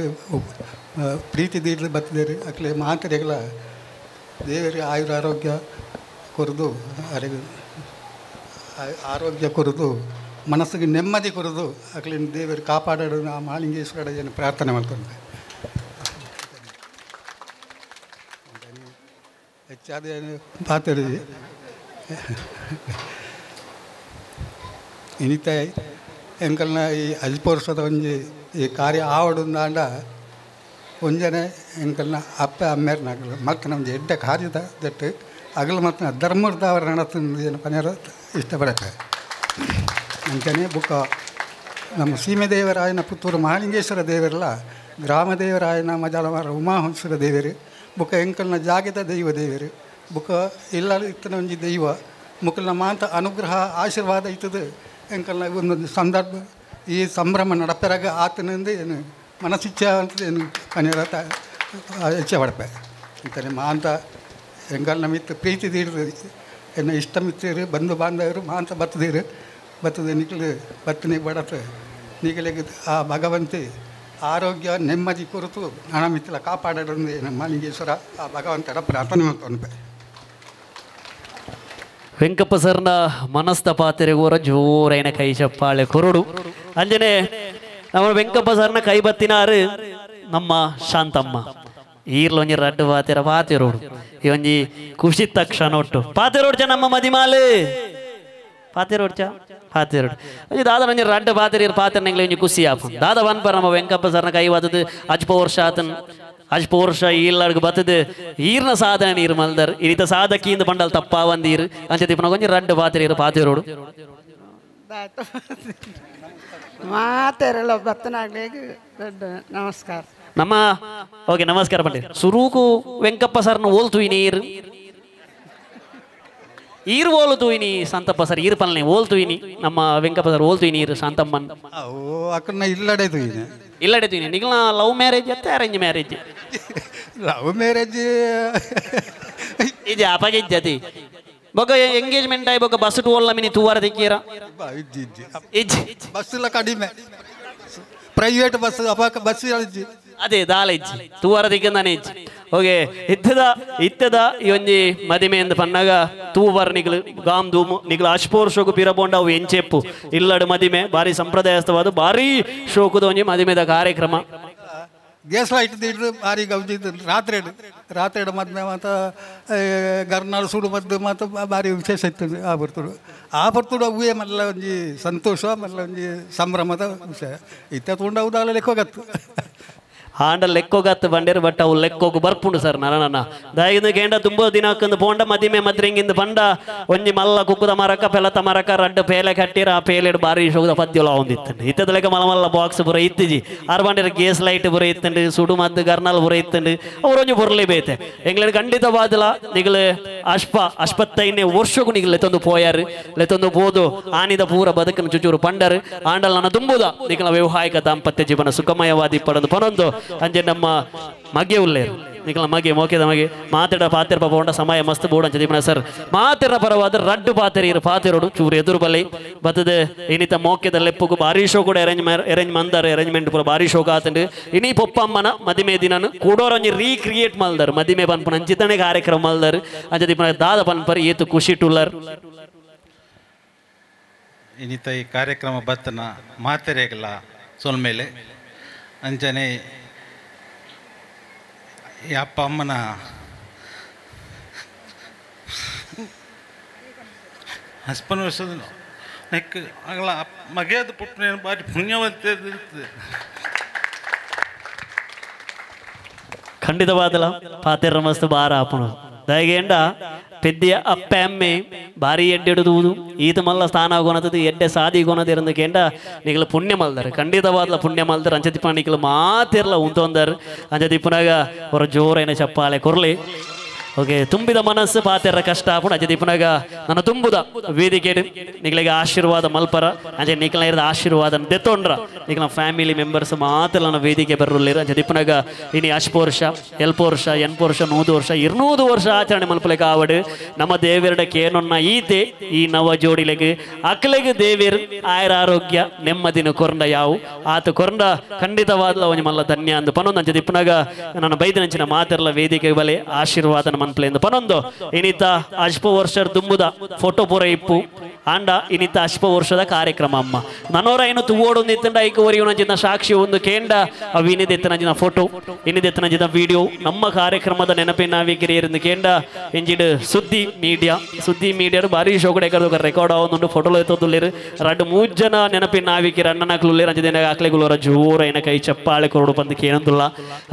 ಪ್ರೀತಿ ದೀಡ್ದು ಬತ್ತಿದ್ದೇರು ಅಕ್ಲೆ ಮಾತೆರೆಗಳ ದೇವರಿಗೆ ಆಯುರ ಆರೋಗ್ಯ ಕೊರದು ಅರೆಗೆ ಆರೋಗ್ಯ ಕೊರದು ಮನಸ್ಸಿಗೆ ನೆಮ್ಮದಿ ಕೊರದು ಅಕ್ಲಿನ ದೇವರು ಕಾಪಾಡೋದು ಆ ಮಾಳಿಂಗೇಶ್ವರ ಏನು ಪ್ರಾರ್ಥನೆ ಮಾಡ್ಕೊಂಡು ಹೆಚ್ಚಾದ ಪಾತ್ರೆ ಇನಿತ ಎಂಕಲ್ನ ಈ ಅಜ್ಪೋರ್ಸದ ಒಂಜಿ ಈ ಕಾರ್ಯ ಆವಡುಂದಾಂಡ ಒಂಜನೆ ಎಂಕಲ್ನ ಅಪ್ಪ ಅಮ್ಮೇರ್ನಾಗಲ್ಲ ಮತ್ತು ನಮ್ದು ಎಡ್ಡೆ ಕಾರ್ಯದ ದಟ್ಟು ಅಗಲ ಮತ್ತು ಧರ್ಮದ ಅವರ ನಡತಂದು ಏನು ಪನೇರ ಇಷ್ಟಪಡತ್ತೆ ಅಂಚನೆ ಬುಕ್ಕ ನಮ್ಮ ಸೀಮೆ ದೇವರಾಯನ ಪುತ್ತೂರು ಮಹಾಲಿಂಗೇಶ್ವರ ದೇವರಲ್ಲ ಗ್ರಾಮ ದೇವರಾಯನ ಮಜಾಲಮಾರ ಉಮಾಹಂಸರ ದೇವರು ಬುಕ್ಕ ಎಂಕಲ್ನ ಜಾಗೆದ ದೈವ ದೇವರು ಬುಕ್ಕ ಇಲ್ಲ ಇತ್ತನ ಒಂಜಿ ದೈವ ಮುಕ್ಕಲ್ನ ಮಾಂತ ಅನುಗ್ರಹ ಆಶೀರ್ವಾದ ಇತ್ತದು ಎಂಕಲ್ನ ಒಂದೊಂದು ಸಂದರ್ಭ ಈ ಸಂಭ್ರಮ ನಡಪೆರಾಗ ಆತನಿಂದ ಏನು ಮನಸ್ಸಿಚ್ಛೆ ಅಂತದ್ದು ಏನು ಪನೇರ ಇಚ್ಛೆ ಪಡಪೆ ಅಂತಾನೆ ಮಾಂತ ಎಂಕಲ್ನ ಮಿತ್ತು ಪ್ರೀತಿ ದೀಡ್ದು ಎನ್ನ ಇಷ್ಟ ಮಿತ್ರರು ಬಂಧು ಬಾಂಧವರು ಮಾಂತ ಬತ್ತದಿರು ಬತ್ತದ ನಿಕ್ಲು ಬತ್ತನೆ ಬಡತ ನಿಗಲಿಗೆ ಆ ಭಗವಂತೆ ಆರೋಗ್ಯ ನೆಮ್ಮದಿ ಕುರಿತು ಹಣ ಮಿತ್ತಲ ಕಾಪಾಡೋದು ನಮ್ಮ ಮಾಲಿಂಗೇಶ್ವರ ಆ ಭಗವಂತರ ಪ್ರಾರ್ಥನೆ ಮಾಡ್ಕೊಂಡು. Venkappa ಸರ್ನ ಮನಸ್ತ ಪಾತ್ರೆಗೋರ ಜೋರೈನ ಕೈ ಚಪ್ಪಾಳೆ ಕೊರಡು. ಅಂಜನೆ ನಮ್ಮ ವೆಂಕಪ್ಪ ಸರ್ನ ಕೈ ಬತ್ತಿನಾರು ನಮ್ಮ ಶಾಂತಮ್ಮ ಈರ್ಲೊಂಜಿ ರಡ್ಡು ಪಾತೆರ ಪಾತೆರೋಡು ಈ ಒಂಜಿ ಖುಷಿ ತಕ್ಷಣ ಒಟ್ಟು ಪಾತೆರೋಡ್ಚ ನಮ್ಮ ಮದಿಮಾಲೆ ಪಾತೆರೋಡ್ಚ ಪಾತೆರೋಡು ಒಂಜಿ ದಾದ ಒಂಜಿ ರಡ್ಡು ಪಾತೆರ ಪಾತೆರನೆಂಗ್ಲೆ ಒಂಜಿ ಖುಷಿ ಆಪು ದಾದ ವನ್ಪರ್ ನಮ್ಮ ವೆಂಕಪ್ಪ ಸರ್ನ ಕೈ ಬತ್ತದು ಅಜ್ಪ ವರ್ಷ ಆತನ್ ಅಜ್ಪ ವರ್ಷ ಈರ್ಲಾಡ್ಗೆ ಬತ್ತದು ಈರ್ನ ಸಾಧನೆ ನೀರು ಮಲ್ದರ್ ಈ ರೀತ ಸಾಧಕಿಯಿಂದ ಬಂಡಲ್ ತಪ್ಪಾ ಒಂದೀರು ಅಂಚೆ ತಿಪ್ಪನ ಒಂಜಿ ರಡ್ಡು ಪಾತೆರ ಪಾತೆರೋಡು ಮಾತೆರಲ್ಲ ಬತ್ತನಾಗ್ಲಿಗೆ ದೊಡ್ಡ ನಮಸ್ಕಾರ ನಮ್ಮ ಓಕೆ ನಮಸ್ಕಾರ ಪಂಡಿತ್ ಸುರೂಕು ವೆಂಕಪ್ಪ ಸರ್ನ ಓಲ್ತುವಿ ನೀರು ಈರು ಓಲ್ತುವಿನಿ ಶಾಂತಪ್ಪ ಸರ್ ಈರು ಪಲ್ನೆ ಓಲ್ತುವಿನಿ ನಮ್ಮ ವೆಂಕಪ್ಪ ಸರ್ ಓಲ್ತುವಿ ನೀರು ಶಾಂತಮ್ಮನ್ ಅಕ್ಕನ ಇಲ್ಲಡೆ ತೂಯಿನಿ ಇಲ್ಲಡೆ ತೂಯಿನಿ ನಿಗ್ಲ ಲವ್ ಮ್ಯಾರೇಜ್ ಅತ್ತೆ arrange marriage love marriage ಇದು ಅಪಗೆ ಇಜ್ಜತಿ ಬೊಕ್ಕ ಎಂಗೇಜ್ಮೆಂಟ್ ಆಯ್ ಬೊಕ್ಕ ಬಸ್ ಟು ಓಲ್ಲ ಮಿನಿ ತೂವಾರ ದಿಕ್ಕೀರ ಇಜ್ಜಿ ಬಸ್ ಇಲ್ಲ ಕಡಿಮೆ ಪ್ರೈವೇಟ್ ಬಸ್ ಅಪಾಕ ಬಸ್ ಇಜ್ಜಿ ಅದೇ ದಾಲ ಇಜ್ಜಿ ತೂವಾರ ದಿಕ್ಕಂದಾನೆ ಇಜ್ಜಿ ಓಕೆ ಇತ್ತದ ಇತ್ತದ ಈ ಒಂಜಿ ಮದಿಮೆ ಎಂದು ಪನ್ನಾಗ ತೂವರ್ ನಿಗ್ಲು ಗಾಮ್ ಧೂಮು ನಿಗ್ಲು ಅಶ್ಪೋರ್ ಶೋಕು ಪಿರಬೋಂಡ ಅವು ಎಂಚೆಪ್ಪು ಇಲ್ಲಡು ಮದಿಮೆ ಭಾರಿ ಸಂಪ್ರದಾಯಸ್ಥವಾದ ಭಾರಿ ಶೋಕುದ ಒಂಜಿ ಮದಿಮೆದ ಕಾರ್ಯಕ್ರಮ ಗ್ಯಾಸ್ ಲೈಟ್ ಇಟ್ಟು ಭಾರಿ ಗೌಜಿ ರಾತ್ರಿ ರಾತ್ರಿ ಮದ್ಮೆ ಮತ್ತು ಗರ್ನಾಲ್ ಸುಡು ಮದ್ದು ಮತ್ತು ಭಾರಿ ವಿಶೇಷ ಇತ್ತು ಆ ಬರ್ತುಡು ಆ ಬರ್ತುಡು ಅವೇ ಮಲ್ಲ ಒಂಜಿ ಸಂತೋಷ ಮಲ್ಲ ಒಂಜಿ ಸಂಭ್ರಮದ ವಿಷಯ ಇತ್ತ ತೊಗೊಂಡು ಅವು ದಾಲ ಲೆಕ್ಕೋಗತ್ತು ಆಂಡ ಲೆಕ್ಕೋಗತ್ತು ಬಂಡೇರು ಬಟ್ ಅವು ಲೆಕ್ಕೋಗು ಬರ್ಪುಂಡು ಸರ್ ನನ ದಾಯಿಂದು ಗೇಂಡ ತುಂಬ ದಿನ ಹಾಕಂದು ಪೋಂಡ ಮದಿಮೆ ಮದ್ರಿಂಗಿಂದು ಬಂಡ ಒಂಜಿ ಮಲ್ಲ ಕುಕ್ಕುದ ಮರಕ ಪೆಲತ ಮರಕ ರಡ್ಡು ಪೇಲೆ ಕಟ್ಟಿರ ಆ ಪೇಲೆಡು ಬಾರಿ ಶೋಕದ ಪದ್ಯಲ ಒಂದಿತ್ತಂಡು ಇತ್ತದ ಲೆಕ್ಕ ಮಲ್ಲ ಮಲ್ಲ ಬಾಕ್ಸ್ ಪೂರ ಇತ್ತಿಜಿ ಆರು ಬಂಡೇರು ಗೇಸ್ ಲೈಟ್ ಪೂರ ಇತ್ತಂಡು ಸುಡು ಮದ್ದು ಗರ್ನಲ್ ಪೂರ ಇತ್ತಂಡು ಅವ್ರೊಂಜಿ ಬುರ್ಲಿ ಬೇತೆ ಎಂಗ್ಲೇನು ಖಂಡಿತವಾದಲ ನಿಗಲು ಅಶ್ಪ ಅಶ್ಪತ್ತೈನೇ ವರ್ಷಕ್ಕೂ ನಿಗಲು ಲೆತ್ತೊಂದು ಪೋಯಾರು ಲೆತ್ತೊಂದು ಪೋದು ಆನಿದ ಪೂರ ಬದುಕನ್ನು ಚುಚೂರು ಪಂಡರು ಆಂಡಲ್ ನನ್ನ ತುಂಬುದ ನಿಗಲ ವೈವಾಹಿಕ ದಾಂಪತ್ಯ ಜೀವನ ಸುಖಮಯವಾದಿ ಪಡದು ಪನೊಂದು ಅಂಜೆ ನಮ್ಮ ಮಗೆ ಉಲ್ಲೇರು ನಿಕಲ ಮಗೆ ಮೋಕೆದ ಮಗೆ ಮಾತೆಡ ಪಾತೆರ ಪೋಂಡ ಸಮಯ ಮಸ್ತ್ ಬೋಡ ಅಂಚೆ ದೀಪನ ಸರ್ ಮಾತೆರ ಪರವಾದ ರಡ್ಡು ಪಾತೆರ ಇರು ಪಾತೆರೋಡು ಚೂರು ಎದುರು ಬಲಿ ಬತ್ತದೆ ಇನಿತ ಮೋಕೆದ ಲೆಪ್ಪುಗು ಭಾರಿ ಶೋ ಕೂಡ ಅರೇಂಜ್ ಮಂದಾರ ಅರೇಂಜ್ಮೆಂಟ್ ಪೂರ ಭಾರಿ ಶೋಕ ಆತಂಡು ಇನಿ ಪೊಪ್ಪಮ್ಮನ ಮದಿಮೆ ದಿನನು ಕೂಡೋರೊಂಜಿ ರೀಕ್ರಿಯೇಟ್ ಮಲ್ದಾರು ಮದಿಮೆ ಪನ್ಪುನ ಅಂಚಿತನೆ ಕಾರ್ಯಕ್ರಮ ಮಲ್ದಾರು ಅಂಚೆ ದೀಪನ ದಾದ ಪನ್ಪರ್ ಏತು ಖುಷಿ ಟುಲ್ಲರ್ ಇನ್ನಿತ ಈ ಕಾರ್ಯಕ್ರಮ ಬತ್ತನ ಮಾತೆರೆಗಲ ಸೊಲ್ಮೇಲೆ ಅಂಚನೆ ಈ ಅಪ್ಪ ಅಮ್ಮನ ಹಸ್ಬಂಡ್ ವರ್ಷದ ನೆಕ್ ಆಗಲ ಮಗೆಯದು ಪುಟ್ಟನೆ ಬಾರಿ ಪುಣ್ಯವಂತ ಇರ್ತದೆ. ಖಂಡಿತವಾದಲ ಪಾತೆರ ಮಸ್ತ್ ಬಾರ ಆಪುಣು ದಯಗೇಂಡ ಪೆದ್ದಿಯ ಅಪ್ಪೆ ಅಮ್ಮೆ ಭಾರಿ ಎಡ್ಡೆ ಹಿಡಿದುವುದು ಈತ ಮಲ್ಲ ಸ್ಥಾನ ಆಗೋನತದು ಎಡ್ಡೆ ಸಾದಿ ಗೋನದಿರಂದು ಕೇಂಡ ನಿಗಲ ಪುಣ್ಯ ಮಲ್ದಾರೆ ಖಂಡಿತವಾದಲ ಪುಣ್ಯ ಮಲ್ದಾರೆ ಅಂಚತಿಪ್ಪ ನಿಗಲ ಮಾತಿರ್ಲ ಉಂತೊಂದಾರೆ ಅಂಚತಿಪ್ಪನಾಗ ಅವರ ಜೋರೈನ ಚಪ್ಪಾಳೆ ಕೊರ್ಲಿ. ಓಕೆ ತುಂಬಿದ ಮನಸ್ಸು ಪಾತೆರ ಕಷ್ಟ ಆಪುಣ ಅಂಚತಿಪ್ಪನಾಗ ನನ್ನ ತುಂಬುದ ವೇದಿಕೆ ನಿಗಳಿಗೆ ಆಶೀರ್ವಾದ ಮಲ್ಪರ ಅಂಚೆ ನಿಕಲ ಇರದ ಆಶೀರ್ವಾದ ದೆತ್ತೊಂಡ್ರ ನಿಕಲ ಫ್ಯಾಮಿಲಿ ಮೆಂಬರ್ಸ್ ಮಾತ್ರ ನನ್ನ ವೇದಿಕೆ ಬರಲಿರ ಅಂಚತಿಪ್ಪನಾಗ ಇನಿ ಅಶ್ಪ ವರ್ಷ ಎಲ್ಪ ವರ್ಷ ಎನ್ಪ ವರ್ಷ 100 ವರ್ಷ 200 ವರ್ಷ ಆಚರಣೆ ಮಲ್ಪಲೆಕ ಆವಡು ನಮ್ಮ ದೇವೆರಡ ಕೇನೊನ್ನ ಈತೆ ಈ ನವ ಜೋಡಿಲೆಗ್ ಅಕ್ಲೆಗ್ ದೇವೇರ್ ಆಯರ ಆರೋಗ್ಯ ನೆಮ್ಮದಿನ ಕೊರಂಡ ಯಾವು ಆತ ಕೊರಂಡ ಖಂಡಿತವಾದ್ಲ ಒಂಜಿ ಮಲ್ಲ ಧನ್ಯ ಅಂದು ಪನೊಂದು ಅಂಚತಿಪ್ಪನಾಗ ನನ್ನ ಬೈದಿನಂಚಿನ ಮಾತೆರ್ಲ ವೇದಿಕೆ ಬಲೆ ಆಶೀರ್ವಾದನ ಮನ್ಪ್ಲೆಂದು ಪನೊಂದು ಇನಿತ ಅಶ್ಪ ವರ್ಷ ದುಂಬುದ ಫೋಟೋ ಪೂರ ಇಪ್ಪು ಆಂಡ ಇನಿತ ಅಶ್ಪ ವರ್ಷದ ಕಾರ್ಯಕ್ರಮ ಅಮ್ಮ ನನೋರ ಏನು ತುವೋಡೊಂದು ಇತ್ತಂಡ ಐಕ ಒರಿಯುನಂಚಿನ ಸಾಕ್ಷಿ ಒಂದು ಕೇಂಡ ಅವು ಇನ್ನಿದೆತ್ತನಂಚಿನ ಫೋಟೋ ಇನ್ನಿದೆತ್ತನಂಚಿನ ವಿಡಿಯೋ ನಮ್ಮ ಕಾರ್ಯಕ್ರಮದ ನೆನಪಿನ ಕಿರಿಯರಿಂದ ಕೇಂಡ ಎಂಜಿಡ್ ಸುದ್ದಿ ಮೀಡಿಯಾ ಭಾರಿ ಶೋ ಕೂಡ ರೆಕಾರ್ಡ್ ಆವೊಂದುಂಡು ಫೋಟೋ ಎತ್ತೊಂದುಲ್ಲೇರು ರಡ್ಡು ಮೂರು ಜನ ನೆನಪಿನ ನಾವಿಕಿರ ಅಣ್ಣನಕ್ಲುಲ್ಲೇರು ಅಂಜನೆ ಆಕ್ಲೆಗುಲೋರ ಜೋರ ಏನ ಕೈ ಚಪ್ಪಾಳೆ ಕೊರಡು ಬಂದು ಕೇನಂದುಲ್ಲ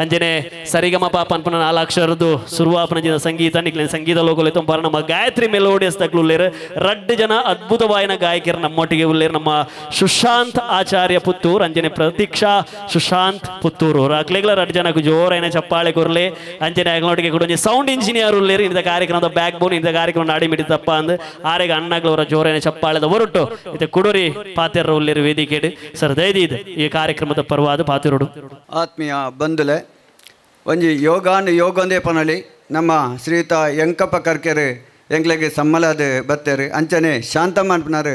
ಅಂಜನೆ ಸರಿಗಮ ಪಾಪ ಅನ್ಪನ 4 ಅಕ್ಷರದ್ದು ಸುರುವಾಪನಂಜಿನ ಸಂಗೀತ ನಿಕ್ಲೇನ ಸಂಗೀತ ಲೋಕಲೆ ತೊಂಬಾರ ನಮ್ಮ ಗಾಯತ್ರಿ ಮೆಲೋಡಿಯಸ್ ತಕ್ಲುಲ್ಲೇರು ರಡ್ಡು ಜನ ಅದ್ಭುತವಾಯಿನ ಗಾಯಕಿಯರು ನಮ್ಮೊಟ್ಟಿಗೆ ಉಲ್ಲೇರು ನಮ್ಮ ಸುಶಾಂತ್ ಆಚಾರ್ಯ ಪುತ್ತೂರು ಅಂಜನೆ ಪ್ರತೀಕ್ಷಾ ಸುಶಾಂತ್ ಪುತ್ತೂರು ಅಕ್ಲೆಗ್ಲ ರಡ್ಡು ಜನಕ್ಕೆ ಜೋರೈನ ಚಪ್ಪಾಳೆ ಕೊರ್ಲೆ ಅಂಜನೆ ಅಗ್ಲೊಟ್ಟಿಗೆ ಕೂಡ ಒಂಜಿ ಸೌಂಡ್ ಇಂಜಿನಿಯರ್ ಉಲ್ಲೇರು ಇಂಥ ಕಾರ್ಯಕ್ರಮದ ಬ್ಯಾಕ್ ಬೋನ್ ಇಂಥ ಕಾರ್ಯಕ್ರಮ ನಾಡಿ ಮಿಡಿ ತಪ್ಪ ಅಂದ್ ಆರೆಗ ಅಣ್ಣಗ್ಲವರ ಜೋರೈನ ಚಪ್ಪಾಳೆದ ಹೊರಟು ಇದು ಕುಡೋರಿ ಪಾತೆರ ಉಲ್ಲೇರು ವೇದಿಕೆಡು ಸರ್ ದಯದೀದ್ ಈ ಕಾರ್ಯಕ್ರಮದ ಪರವಾದ ಪಾತೆರೋಡು. ಆತ್ಮೀಯ ಬಂಧುಲೆ ಒಂಜಿ ಯೋಗಾನ್ ಯೋಗಂದೇ ಪನಲಿ ನಮ್ಮ ಶ್ರೀಯುತ ಎಂಕಪ್ಪ ಕರ್ಕೆರೆ ಎಂಗ್ಲೆಗೆ ಸಮ್ಮಲಾದ ಬತ್ತೇರು ಅಂಚನೆ ಶಾಂತಮ್ಮನ್ಪನಾರು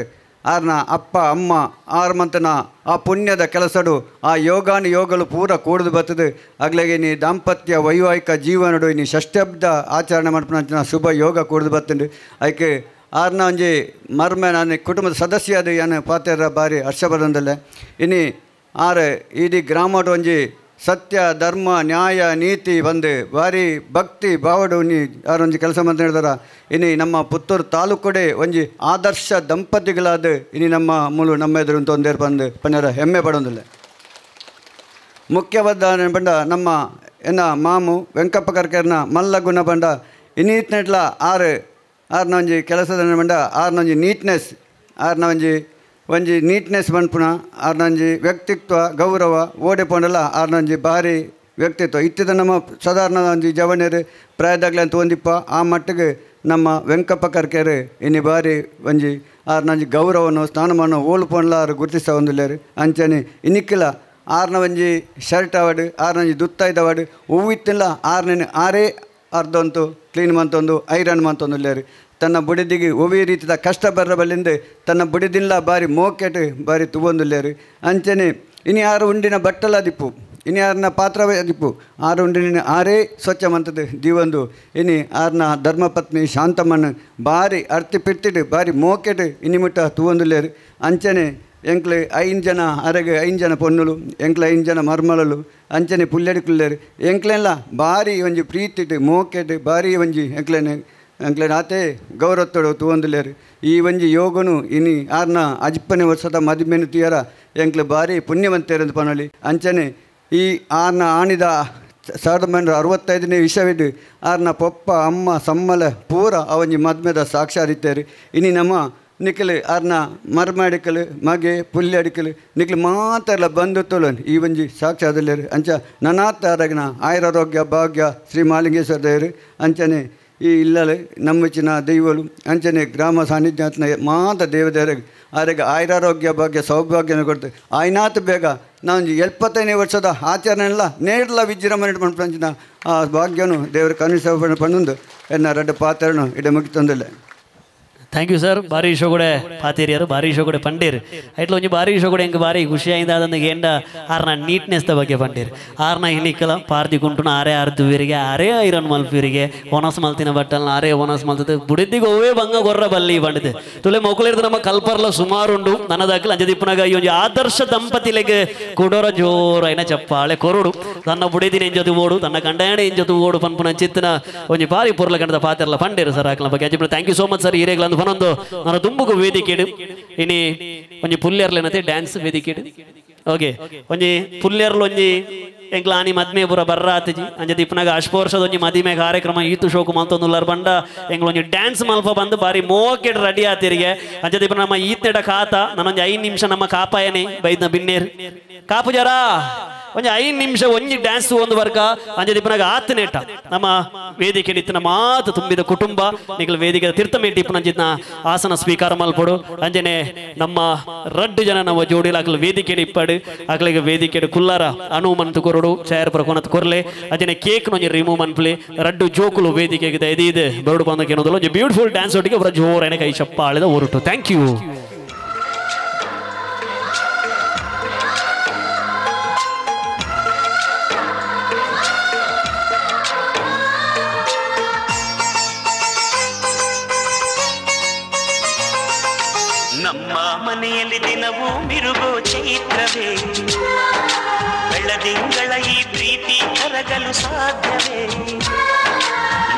ಆರ್ನ ಅಪ್ಪ ಅಮ್ಮ ಆರ್ ಮಂತನ ಆ ಪುಣ್ಯದ ಕೆಲಸಡು ಆ ಯೋಗಾನು ಯೋಗಲು ಪೂರ ಕೂಡ್ದು ಬರ್ತದೆ ಅಗ್ಲೆಗೆ ನೀ ದಾಂಪತ್ಯ ವೈವಾಹಿಕ ಜೀವನಡು ನೀ ಷಷ್ಠಬ್ದ ಆಚರಣೆ ಮಾಡ್ಪನಂಚಿನ ಶುಭ ಯೋಗ ಕೂಡ್ದು ಬರ್ತದೆ ಅದಕ್ಕೆ ಆರ್ನ ಒಂಜಿ ಮರ್ಮ ನಾನು ಕುಟುಂಬದ ಸದಸ್ಯ ಅದು ಏನು ಪಾತೆರ ಬಾರಿ ಹರ್ಷ ಬರಂದಲ್ಲ. ಇನಿ ಆರು ಇಡೀ ಗ್ರಾಮದ ಒಂಜಿ ಸತ್ಯ ಧರ್ಮ ನ್ಯಾಯ ನೀತಿ ಬಂದು ಭಾರಿ ಭಕ್ತಿ ಭಾವಡು ನೀ ಯಾರೊಂಜಿ ಕೆಲಸ ಮಂತ ಹೇಳ್ದಾರ. ಇನಿ ನಮ್ಮ ಪುತ್ತೂರು ತಾಲೂಕುಡೆ ಒಂಜಿ ಆದರ್ಶ ದಂಪತಿಗಳಾದ ಇನಿ ನಮ್ಮ ಮೂಲು ನಮ್ಮ ಎದುರು ತೊಂದರೆ ಬಂದು ಪನ್ಯರ ಹೆಮ್ಮೆ ಪಡೋದಿಲ್ಲ. ಮುಖ್ಯವಾದ ಬಂಡ ನಮ್ಮ ಎನ್ನ ಮಾಮು ವೆಂಕಪ್ಪ ಕರ್ಕರ್ನ ಮಲ್ಲ ಗುಣ ಬಂಡ ಇನ್ನೀತ್ನೆಟ್ಲ ಆರು ಆರ್ನ ಒಂಜಿ ಕೆಲಸದ ಬಂಡ ಆರ್ನ ಒಂಜಿ ನೀಟ್ನೆಸ್ ಆರ್ನ ಒಂಜಿ ಒಂಜಿ ನೀಟ್ನೆಸ್ ಪನ್ಪುನ ಆರ್ನ ಒಂಜಿ ವ್ಯಕ್ತಿತ್ವ ಗೌರವ ಓಡೆ ಪೋಂಡಲ ಆರ್ನ ಒಂಜಿ ಭಾರಿ ವ್ಯಕ್ತಿತ್ವ ಇತ್ತಿದ ನಮ್ಮ ಸಾಧಾರಣ ಒಂಜಿ ಜವನರು ಪ್ರಾಯದಾಗ್ಲೆ ಅಂತ ಒಂದಿಪ್ಪ ಆ ಮಟ್ಟಿಗೆ ನಮ್ಮ ವೆಂಕಪ್ಪ ಕರ್ಕೆರು ಇನ್ನು ಬಾರಿ ಒಂಜಿ ಆರ್ನ ಒಂಜಿ ಗೌರವನು ಸ್ಥಾನಮಾನ ಓಲು ಪೋಂಡ್ಲ ಆರು ಗುರುತಿಸ ಒಂದುಲ್ಲೇರು. ಅಂಚನೆ ಇನ್ನಿಕ್ಕಿಲ್ಲ ಆರ್ನ ಒಂಜಿ ಶರ್ಟ್ ಅವಾಡು ಆರ್ನ ಒಂಜಿ ದುತ್ತೈದ ಅವಾಡು ಹೂವಿತ್ತಿಲ್ಲ ಆರ್ನ ಆರೇ ಅರ್ಧಂತು ಕ್ಲೀನ್ ಮಂತೊಂದು ಐರನ್ ಮಂತೊಂದುಲ್ಲೇರು. ತನ್ನ ಬುಡಿದಿಗೆ ಒವ್ವೇ ರೀತಿಯ ಕಷ್ಟ ಬರಬಲ್ಲಿಂದ ತನ್ನ ಬುಡಿದಿಲ್ಲ ಬಾರಿ ಮೋಕೆಟ್ ಬಾರಿ ತುವೊಂದುಲ್ಲೇರು. ಅಂಚನೆ ಇನ್ನು ಯಾರು ಉಂಡಿನ ಬಟ್ಟಲ ದಿಪ್ಪು ಇನ್ನು ಯಾರನ್ನ ಪಾತ್ರವೇ ದಿಪ್ಪು ಆರು ಉಂಡಿನ ಆರೇ ಸ್ವಚ್ಛ ಮಂತದ್ದು ದೀವೊಂದು ಇನಿ ಆರ್ನ ಧರ್ಮಪತ್ನಿ ಶಾಂತಮ್ಮನ ಬಾರಿ ಅರ್ತಿ ಪಿರ್ತಿಡು ಬಾರಿ ಮೋಕೆಟ್ ಇನಿ ಮುಟ್ಟ ತುವೊಂದುಲ್ಲೇರು. ಅಂಚನೆ ಎಂಕ್ಲೆ 5 ಜನ ಅರೆಗೆ 5 ಜನ ಪೊನ್ನುಲು ಎಂಕ್ಲೆ 5 ಜನ ಮರ್ಮಲಲು ಅಂಚನೆ ಪುಲ್ಲೆಡಿಕುಲ್ಲೇರು. ಎಂಕ್ಲೆಲ್ಲ ಬಾರಿ ಒಂಜಿ ಪ್ರೀತಿಟ್ಟು ಮೋಕೆಟ್ ಬಾರಿ ಒಂಜಿ ಎಂಕ್ಲೆನೆ ಎಂಕ್ಲೆನ ಆತೆ ಗೌರವತ್ತೋಡು ತೂವೊಂದುಲ್ಲೇರು. ಈ ಒಂಜಿ ಯೋಗನು ಇನಿ ಆರ್ನ 50ನೇ ವರ್ಷದ ಮದುಮೆನು ತೀಯರ ಎಂಕ್ಲೆ ಬಾರಿ ಪುಣ್ಯವಂತೇರಂದು ಪನೊಲಿ. ಅಂಚನೆ ಈ ಆರ್ನ ಆಣಿದ 1965ನೇ ವಿಷವಿದ್ದು ಆರ್ನ ಪೊಪ್ಪ ಅಮ್ಮ ಸಮ್ಮಲ ಪೂರ ಅವಂಜಿ ಮದ್ಮೆದ ಸಾಕ್ಷಾರಿತ್ತೇರು. ಇನಿ ನಮ್ಮ ನಿಖಲು ಆರ್ನ ಮರ್ಮ ಅಡಿಕಲು ಮಗೆ ಪುಲ್ಲೆ ಅಡಿಕಲು ನಿಖಲು ಮಾತೆಲ್ಲ ಬಂದು ತೊಲನ್ ಈ ಒಂಜಿ ಸಾಕ್ಷಾದಲ್ಲೇರು. ಅಂಚ ನನಾತ ಅರಗಿನ ಆಯುರಾರೋಗ್ಯ ಭಾಗ್ಯ ಶ್ರೀ ಮಾಲಿಂಗೇಶ್ವರ ದೇವರು ಅಂಚನೆ ಈ ಇಲ್ಲಲೆ ನಮ್ಮಚ್ಚಿನ ದೈವಲು ಅಂಚನೆ ಗ್ರಾಮ ಸಾನ್ನಿಧ್ಯಾತ್ನ ಮಾತ ದೇವದೇವರಿಗೆ ಆರೋಗ್ಯ ಆಯುರಾರೋಗ್ಯ ಭಾಗ್ಯ ಸೌಭಾಗ್ಯನ ಕೊಡ್ತು ಆಯ್ನಾತ್ ಬೇಗ ನಾನು 75ನೇ ವರ್ಷದ ಆಚರಣೆ ಎಲ್ಲ ನೇರ್ಲ ವಿಜೃಂಭಣೆ ಪಂಚಿನ ಆ ಭಾಗ್ಯನು ದೇವರ ಕನಿಷ್ಠ ಪಣ್ಣೊಂದು ಎನ್ನ ರಡ್ಡ ಪಾತ್ರನು ಇಡ ಮುಗಿತಂದಿಲ್ಲ. Thank you sir. ಭಾರಿ ಶೋಗುಡೆ ಪಾತೇರಿಯರು ಭಾರಿ ಶೋಗುಡೆ ಪಂಡೇರು ಐಟ್ಲ ಒಂಜಿ ಭಾರಿ ಶೋಗುಡೆ ಎಂಕ್ ಭಾರಿ ಖುಷಿ ಆಯಿಂದ ಅದನ್ನು ಏಂಡ ಆರ್ನ ನೀಟ್ನೆಸ್ ಬಗ್ಗೆ ಪಂಡೇರು. ಆರ್ನ ಹಿನಿಕಲ ಪಾರ್ದಿ ಕುಂಟುನ ಆರೇ ಆರ್ದುವರಿಗೆ ಆರೇ ಐರನ್ ಮಲ್ಪುವರಿಗೆ ಒನಸ್ ಮಲ್ತಿನ ಬಟ್ಟಲ್ನ ಆರೇ ಒನಸ್ ಮಲ್ತದೆ ಬುಡಿದಿಗೆ ಒವ್ವೇ ಬಂಗ ಗೊರ್ರ ಬಲ್ಲಿ ಬಂಡಿದೆ ತುಲೆ ಮೊಕಲಿರ್ದು ನಮ್ಮ ಕಲ್ಪರ್ಲ ಸುಮಾರು ಉಂಡು ನನ್ನದಾಕಲು ಅಂಜದಿಪ್ಪನಾಗ ಈ ಒಂಜಿ ಆದರ್ಶ ದಂಪತಿಲೆಗೆ ಕುಡೋರ ಜೋರೈನ ಚಪ್ಪಾಳೆ ಕೊರಡು ತನ್ನ ಬುಡಿದಿನ ಎಂಜೊತು ಓಡು ತನ್ನ ಕಂಡಾಯಣ ಎಂಜೊತು ಓಡು ಪನ್ಪುನ ಚಿತ್ತನ ಒಂಜಿ ಭಾರಿ ಪೊರ್ಲ ಕಂಡದ ಪಾತೆರ್ಲ ಪಂಡೇರು ಸರ್ ಆಕಲ ಬಗ್ಗೆ ಅಂಜಿಪ್ಪನ. Thank you so much sir. ಈರೇಗ್ಲಂದು ಪನೊಂದು ನಾನು ತುಂಬುಗು ವೇದಿಕೆ ಇನಿ ಒಂಜಿ ಪುಲ್ಯರ್ಲೇನತೆ ಡ್ಯಾನ್ಸ್ ವೇದಿಕೆ ಓಕೆ ಒಂಜಿ ಪುಲ್ಯರ್ಲು ಒಂಜಿ ಎಂಕ್ಲ ಆನಿ ಮದ್ಮೆ ಪೂರ ಬರ್ರಾತಜಿ ಅಂಜ ದಿಪ್ಪನಾಗ ಅಶ್ಪ ವರ್ಷದ ಒಂಜಿ ಮದಿಮೆ ಕಾರ್ಯಕ್ರಮ ಈತು ಶೋಕು ಮಲ್ತೊಂದುಲ್ಲಾರ್ ಬಂಡ ಎಂಗ್ಲ ಒಂಜಿ ಡ್ಯಾನ್ಸ್ ಮಲ್ಪ ಬಂದು ಬಾರಿ ಮೋಕೆಡ್ ರೆಡಿ ಆತಿರಿಗೆ. ಅಂಜ ದಿಪ್ಪನ ನಮ್ಮ ಈತ್ನೆಡ ಕಾತ ನಾನೊಂಜಿ 5 ನಿಮಿಷ ನಮ್ಮ ಕಾಪಾಯನೆ ಬೈದ್ನ ಬಿನ್ನೇರ್ ಕಾಪು ಜರಾ ಒಂಜಿ 5 ನಿಮಿಷ ಒಂಜಿ ಡ್ಯಾನ್ಸ್ ಒಂದು ವರ್ಗ ಅಂಜ ದಿಪ್ಪನಾಗ ಆತನೇಟ ನಮ್ಮ ವೇದಿಕೆ ಇತ್ತಿನ ಮಾತು ತುಂಬಿದ ಕುಟುಂಬ ನಿಗಲ ವೇದಿಕೆ ತೀರ್ಥಮೇಟಿ ಇಪ್ಪನಂಜಿತ್ನ ಆಸನ ಸ್ವೀಕಾರ ಮಲ್ಪಡು. ಅಂಜನೆ ನಮ್ಮ ರಡ್ಡು ಜನ ನಮ್ಮ ಜೋಡಿಲ ಅಕಲ ವೇದಿಕೆ ಇಪ್ಪಾಡು ಅಕಲಿಗೆ ವೇದಿಕೆ ಕುಲ್ಲಾರ ಅನು ಮಂತು ಕೊರಡು ಚೇರ್ ಪ್ರಕೋನತ್ ಕೊರ್ಲೆ ಅಂಜನೆ ಕೇಕ್ ನೊಂಜಿ ರಿಮೂವ್ ಮನ್ಪಲೆ ರಡ್ಡು ಜೋಕುಲು ವೇದಿಕೆ ಇದೆ ಬರಡು ಬಂದಕ್ಕೆ ಏನೋದಲ್ಲ ಒಂಜಿ ಬ್ಯೂಟಿಫುಲ್ ಡ್ಯಾನ್ಸ್ ಒಟ್ಟಿಗೆ ಅವರ ಜೋರೇನೆ ಕೈ ಚಪ್ಪಾಳೆದ ಹೊರಟು. Thank you. ನಮ್ಮ ಮನೆಯಲ್ಲಿ ದಿನವೂ ಮಿರುಗೋ ಚೈತ್ರವೇ, ಬೆಳದಿಂಗಳ ಈ ಪ್ರೀತಿ ಕರಗಲು ಸಾಧ್ಯವೇ?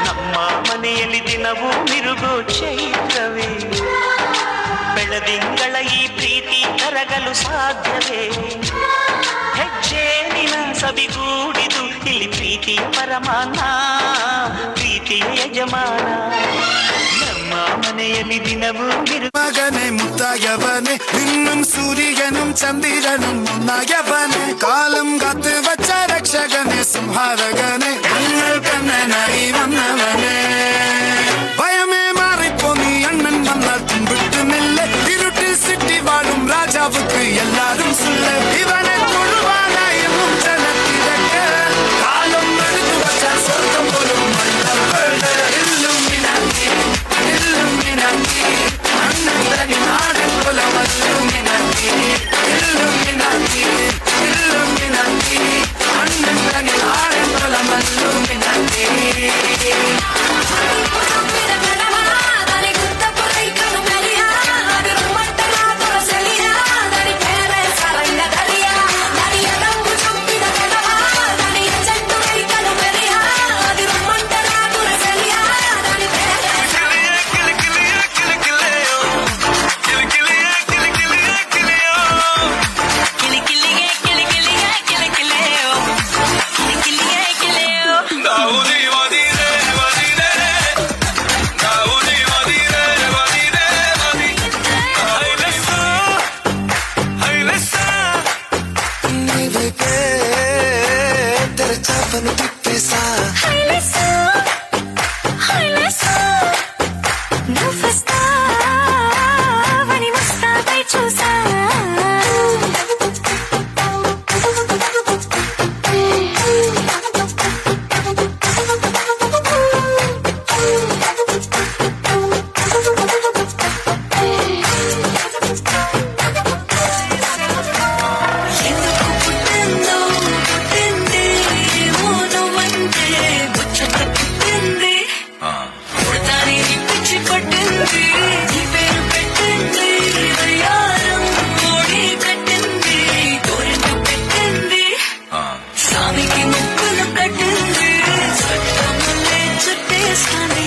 ನಮ್ಮ ಮನೆಯಲ್ಲಿ ದಿನವೂ ಮಿರುಗೋ ಚೈತ್ರವೇ, ಬೆಳದಿಂಗಳ ಈ ಪ್ರೀತಿ ಕರಗಲು ಸಾಧ್ಯವೇ? ಹೆಜ್ಜೆ ನಿನ ಸವಿಗೂಡಿದು ಇಲ್ಲಿ ಪ್ರೀತಿಯ ಪರಮಾನ, ಪ್ರೀತಿಯ ಯಜಮಾನ. ನಮ್ಮ ಮನೆಯಲ್ಲಿ ದಿನವೂ മകനെ മുത്തായവനെ നിന്നും സൂര്യനും ചന്ദ്രനും ഒന്നായവനെ കാലം കാത്തു വച്ച രക്ഷകനെ സംഹാരകനെ ഞങ്ങൾ കണ്ണനായി വന്നവനെ ഭയമേ മാറിപ്പോ നീ അണ്ണൻ വന്നാൽ തുമ്പിട്ടുന്നില്ല ഇരുട്ടിൽ സിറ്റി വാഴും രാജാവുക്ക് എല്ലാരും സുല്ല ഇവനെ തൊഴുവാനായെന്നും ജനത്തിരക്ക് കാലം എടുത്തു വച്ച സ്വർഗം പോലും Illuminati, Illuminati, Illuminati, తను తిప్పేసా. హైలసా హైలసా నువ్వొస్తావని ముస్తాబై చూసా. ఎందుకు పుట్టిందో పుట్టింది నువ్వంటే ముచ్చట పుట్టింది, పుడతాని పిచ్చి పట్టింది, నీ పేరు పెట్టింది, వయ్యారం కోడి కట్టింది, గోరింట పెట్టింది, స్వామికి ముక్కులు కట్టింది, చుట్టముల్లే చుట్టేస్తాంది.